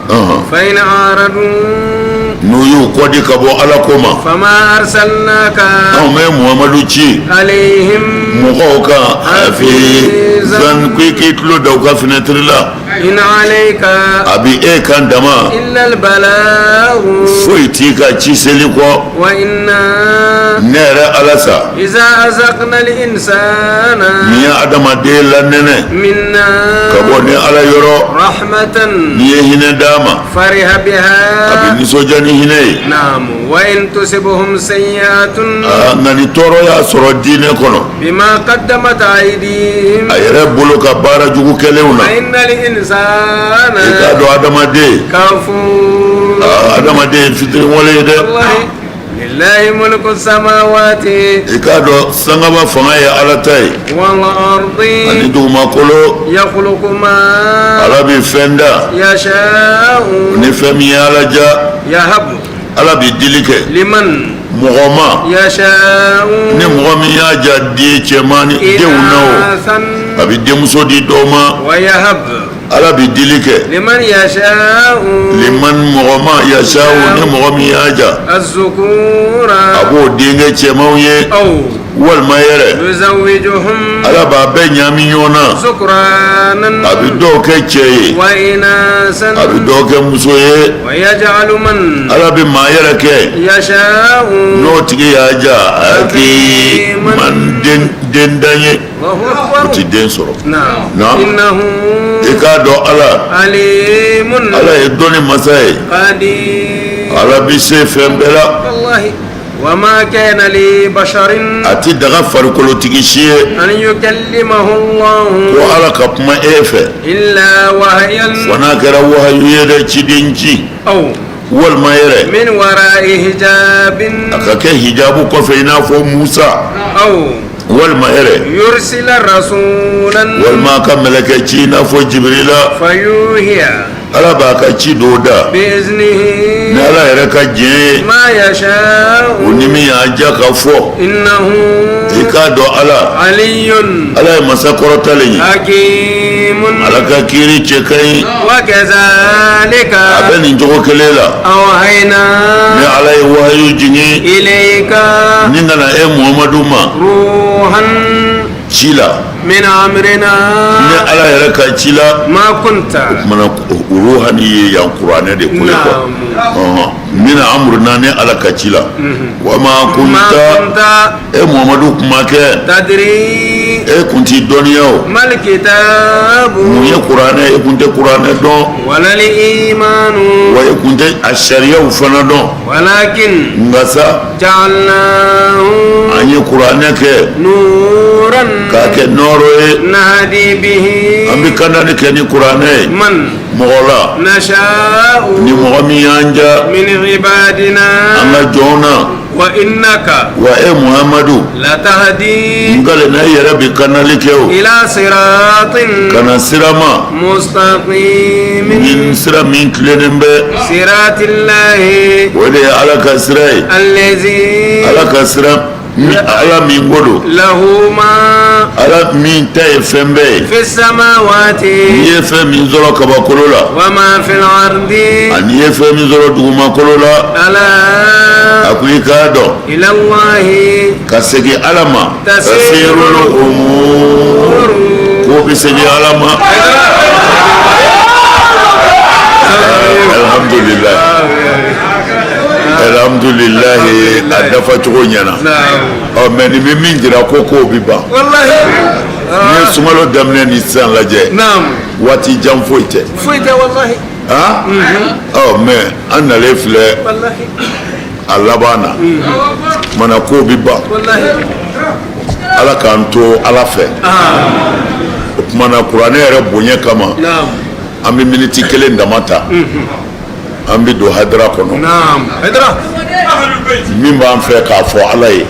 S1: Ɔhɔn.
S5: فإن أعرضوا
S1: N'u y'u kɔdi ka bɔ Ala ko ma,
S5: فما أرسلناك
S1: anw bɛ Muhamadu ci
S5: عليهم
S1: mɔgɔw kan hafizan, ko i k'i tulo da u ka fenêtre la.
S5: إن عليك
S1: A bi e kan dama
S5: إلا البلاغ.
S1: foyi t'i ka ci seli kɔ.
S5: وإنا
S1: Ne yɛrɛ Ala sa,
S5: إذا أذقنا الإنسان
S1: nin ye adamaden lanɛnɛ
S5: منا
S1: ka bɔ ni Ala yɔrɔ,
S5: رحمة
S1: n'i ye hinɛ d'a ma,
S5: فرح
S1: a bɛ
S5: بها
S1: nisɔndiya ni hinɛ ye.
S5: نعم، وإن تصبهم سيئة
S1: Aa, nka ni tɔɔrɔ y'a sɔrɔ diinɛ kɔnɔ
S5: بما قدمت أيديهم
S1: a yɛrɛ bolo ka baara jugu kɛlenw na,
S5: فإن الإنسان
S1: i k'a dɔn adamaden
S5: كفور.
S1: aa, adamaden ye fitiriwale ye dɛ.
S5: والله، لله ملك السماوات
S1: I k'a dɔn, sangaba fanga ye Ala ta ye
S5: والأرض
S1: ani dugumakolo.
S5: يخلق ما
S1: Ala bɛ fɛn da
S5: يشاء
S1: ni fɛn min ye Ala ja.
S5: يهب
S1: Ala bɛ dili kɛ
S5: لمن
S1: mɔgɔ ma
S5: يشاء
S1: ni mɔgɔ min y'a ja den cɛman ni denw na, o
S5: إناثا
S1: a bɛ denmuso di dɔw ma.
S5: ويهب
S1: Ala bɛ dili kɛ
S5: لمن يشاء
S1: liman, mɔgɔ ma, yasawu, ni mɔgɔ min y'a ja,
S5: الذكور
S1: a b'o denkɛ cɛmanw ye
S5: أو
S1: walima yɛrɛ
S5: يزوجهم
S1: Ala b'a bɛɛ ɲaami ɲɔgɔn na,
S5: ذكرانا
S1: a bɛ dɔw kɛ cɛ ye,
S5: وإناثا
S1: a bɛ dɔw kɛ muso ye.
S5: ويجعل من
S1: Ala bɛ maa yɛrɛ kɛ
S5: يشاء
S1: n'o tigi y'a ja aqiman, den dendan ye,
S5: الله
S1: o
S5: أكبر
S1: ti den sɔrɔ.
S5: نعم
S1: نعم.
S5: إنه
S1: I k'a dɔn, Ala
S5: عليم
S1: Ala ye dɔnni masa ye.
S5: قدير.
S1: Ala bi se fɛn bɛɛ la.
S5: والله. Wa ma kana li basharin
S1: a ti daga farikolotigi si ye
S5: an yukallimahu Allahu
S1: ko Ala ka kuma e fɛ
S5: illa wahyan
S1: fo n'a kɛra wahayu ye dɛ ciden ci
S5: aw
S1: walima yɛrɛ
S5: min wara'i hijabin
S1: a ka kɛ hijabu kɔfɛ i n'a fɔ Musa
S5: aw
S1: walima yɛrɛ
S5: yursila rasulan
S1: walima a ka mɛlɛkɛ ci i n'a fɔ Jibirila
S5: fayuhiya
S1: ala b'a ka ci dɔw da
S5: biiznihi
S1: ni ala yɛrɛ ka diɲɛ ye
S5: ma yasha'u
S1: o ni min y'a diya ka fɔ
S5: innahu
S1: i k'a dɔn ala
S5: aliyun
S1: ala ye masa kɔrɔtalen ye
S5: hakimun
S1: ala ka kiiri cɛ ka ɲi
S5: wa kazalika
S1: a bɛ nin cogo kelen la
S5: awhayna
S1: ni ala ye wahayu jigin
S5: ilayka
S1: ni ka na e muhamadu ma
S5: ruhan
S1: ci la
S5: min amrina
S1: ni ala yɛrɛ ka ci la
S5: ma kunta
S1: o tuma na ruhani ye yan kuranɛ de ko ye quoi min amrina ni ala ka ci la wa ma kunta e muhamadu kun ma kɛ
S5: tadri
S1: e kun ti dɔnniya o
S5: mal kitabu
S1: mun ye kuranɛ e kun tɛ kuranɛ dɔn
S5: wala al imanu
S1: wa e kun tɛ a sariyaw fana dɔn
S5: walakin
S1: nka sa
S5: ja'alnahu
S1: an ye kuranɛ kɛ
S5: nuran
S1: k'a kɛ nɔɔrɔ ye
S5: nahdi bihi
S1: an bɛ kandani kɛ ni kuranɛ ye
S5: man
S1: mɔgɔ la
S5: nasha'u
S1: ni mɔgɔ min y'an diya
S5: min ibadina
S1: an ka jɔnw na
S5: wa innaka
S1: wa e muhamadu
S5: latahdi
S1: n kalenna e yɛrɛ bɛ kandali kɛ o
S5: ila siratin
S1: ka na sira ma
S5: mustaqimin
S1: ni sira min tilennen bɛ
S5: siratillahi
S1: o de ye ala ka sira ye
S5: allazi
S1: ala ka sira ala min ko don
S5: lahu ma
S1: ala min ta ye fɛn bɛɛ ye
S5: fi samawati
S1: n'i ye fɛn min sɔrɔ kabakolo la
S5: wa ma fil ardi
S1: ani ye fɛn min sɔrɔ dugumakolo la
S5: ala
S1: a ko i k'a dɔn
S5: ila Allahi
S1: ka segin ala ma
S5: tasirul
S1: umur ko bɛ segin ala ma alhamdulilayi alhamdulilayi a dafa cogo ɲɛna ɔ mɛ nin bɛ min jira ko kow bɛ ban n'i ye sunkalo daminɛ ni sisan lajɛ waati jan foyi tɛ ɔ mɛ an nalen filɛ a laban na mana kow bɛ ban ala k'an to ala fɛ o tuma na kuranɛ yɛrɛ bonya kama an bɛ miniti kelen dama ta. An bɛ don hadara kɔnɔ min b'an fɛ k'a fɔ ala ye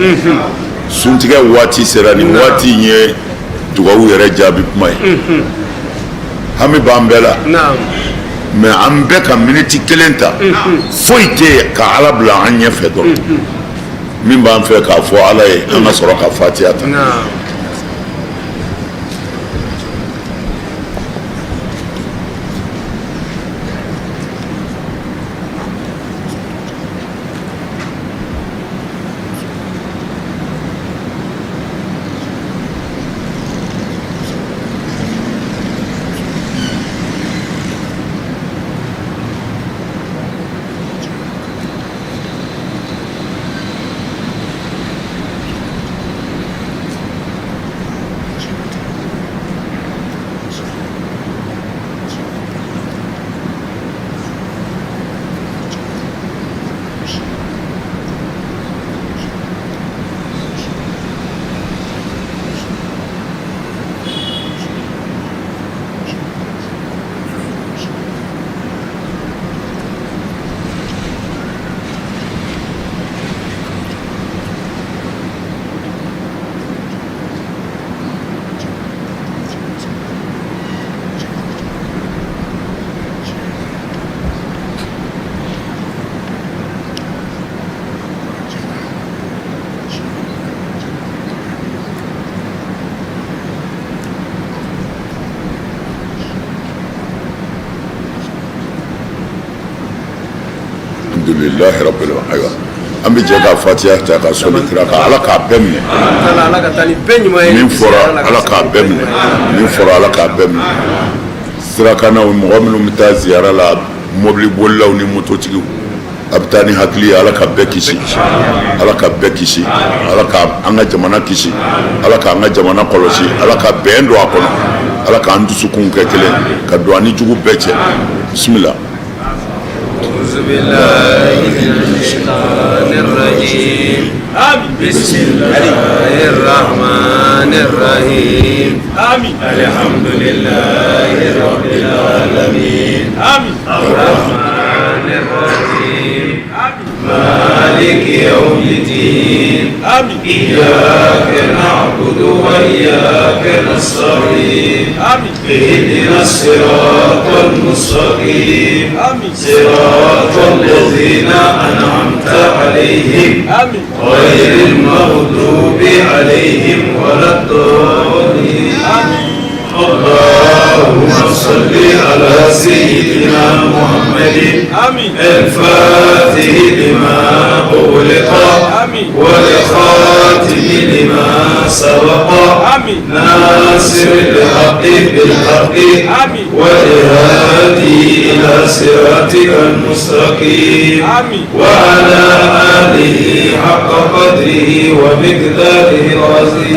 S1: suntigɛ waati sera nin waati in ye dugawu yɛrɛ jaabi kuma ye hami b'an bɛɛ la mɛ an bɛɛ ka miniti kelen ta foyi tɛ yen ka ala bila an ɲɛfɛ dɔrɔn min b'an fɛ k'a fɔ ala ye an ka sɔrɔ ka fatiya ta. Alhamdulilahi rabbil alamin ayiwa an bɛ jɛ ka fatiya ta ka sɔli kira kan ala k'a bɛɛ minɛ min fɔra ala k'a bɛɛ minɛ min fɔra ala k'a bɛɛ minɛ sirakannaw mɔgɔ minnu bɛ taa ziyara la mobili bolilaw ni mototigiw a bɛ taa ni hakili ye ala ka bɛɛ kisi ala ka bɛɛ kisi ala ka an ka jamana kisi ala k'an ka jamana kɔlɔsi ala ka bɛn don a kɔnɔ ala k'an dusukun kɛ kelen ka don an ni jugu bɛɛ cɛ bisimila.
S4: الرجيم. بسم الله الرحمن الرحيم. الحمد لله رب العالمين. الرحمن الرحيم. مالك يوم الدين. إياك نعبد وإياك نستعين. اهدنا الصراط المستقيم. صراط الذين أنعمت عليهم غير المغضوب عليهم ولا الضالين. اللهم صل على سيدنا محمد الفاتح لما أغلق والخاتم لما سبق ناصر الحق بالحق والهادي إلى صراطك المستقيم وعلى آله حق قدره ومقداره العظيم.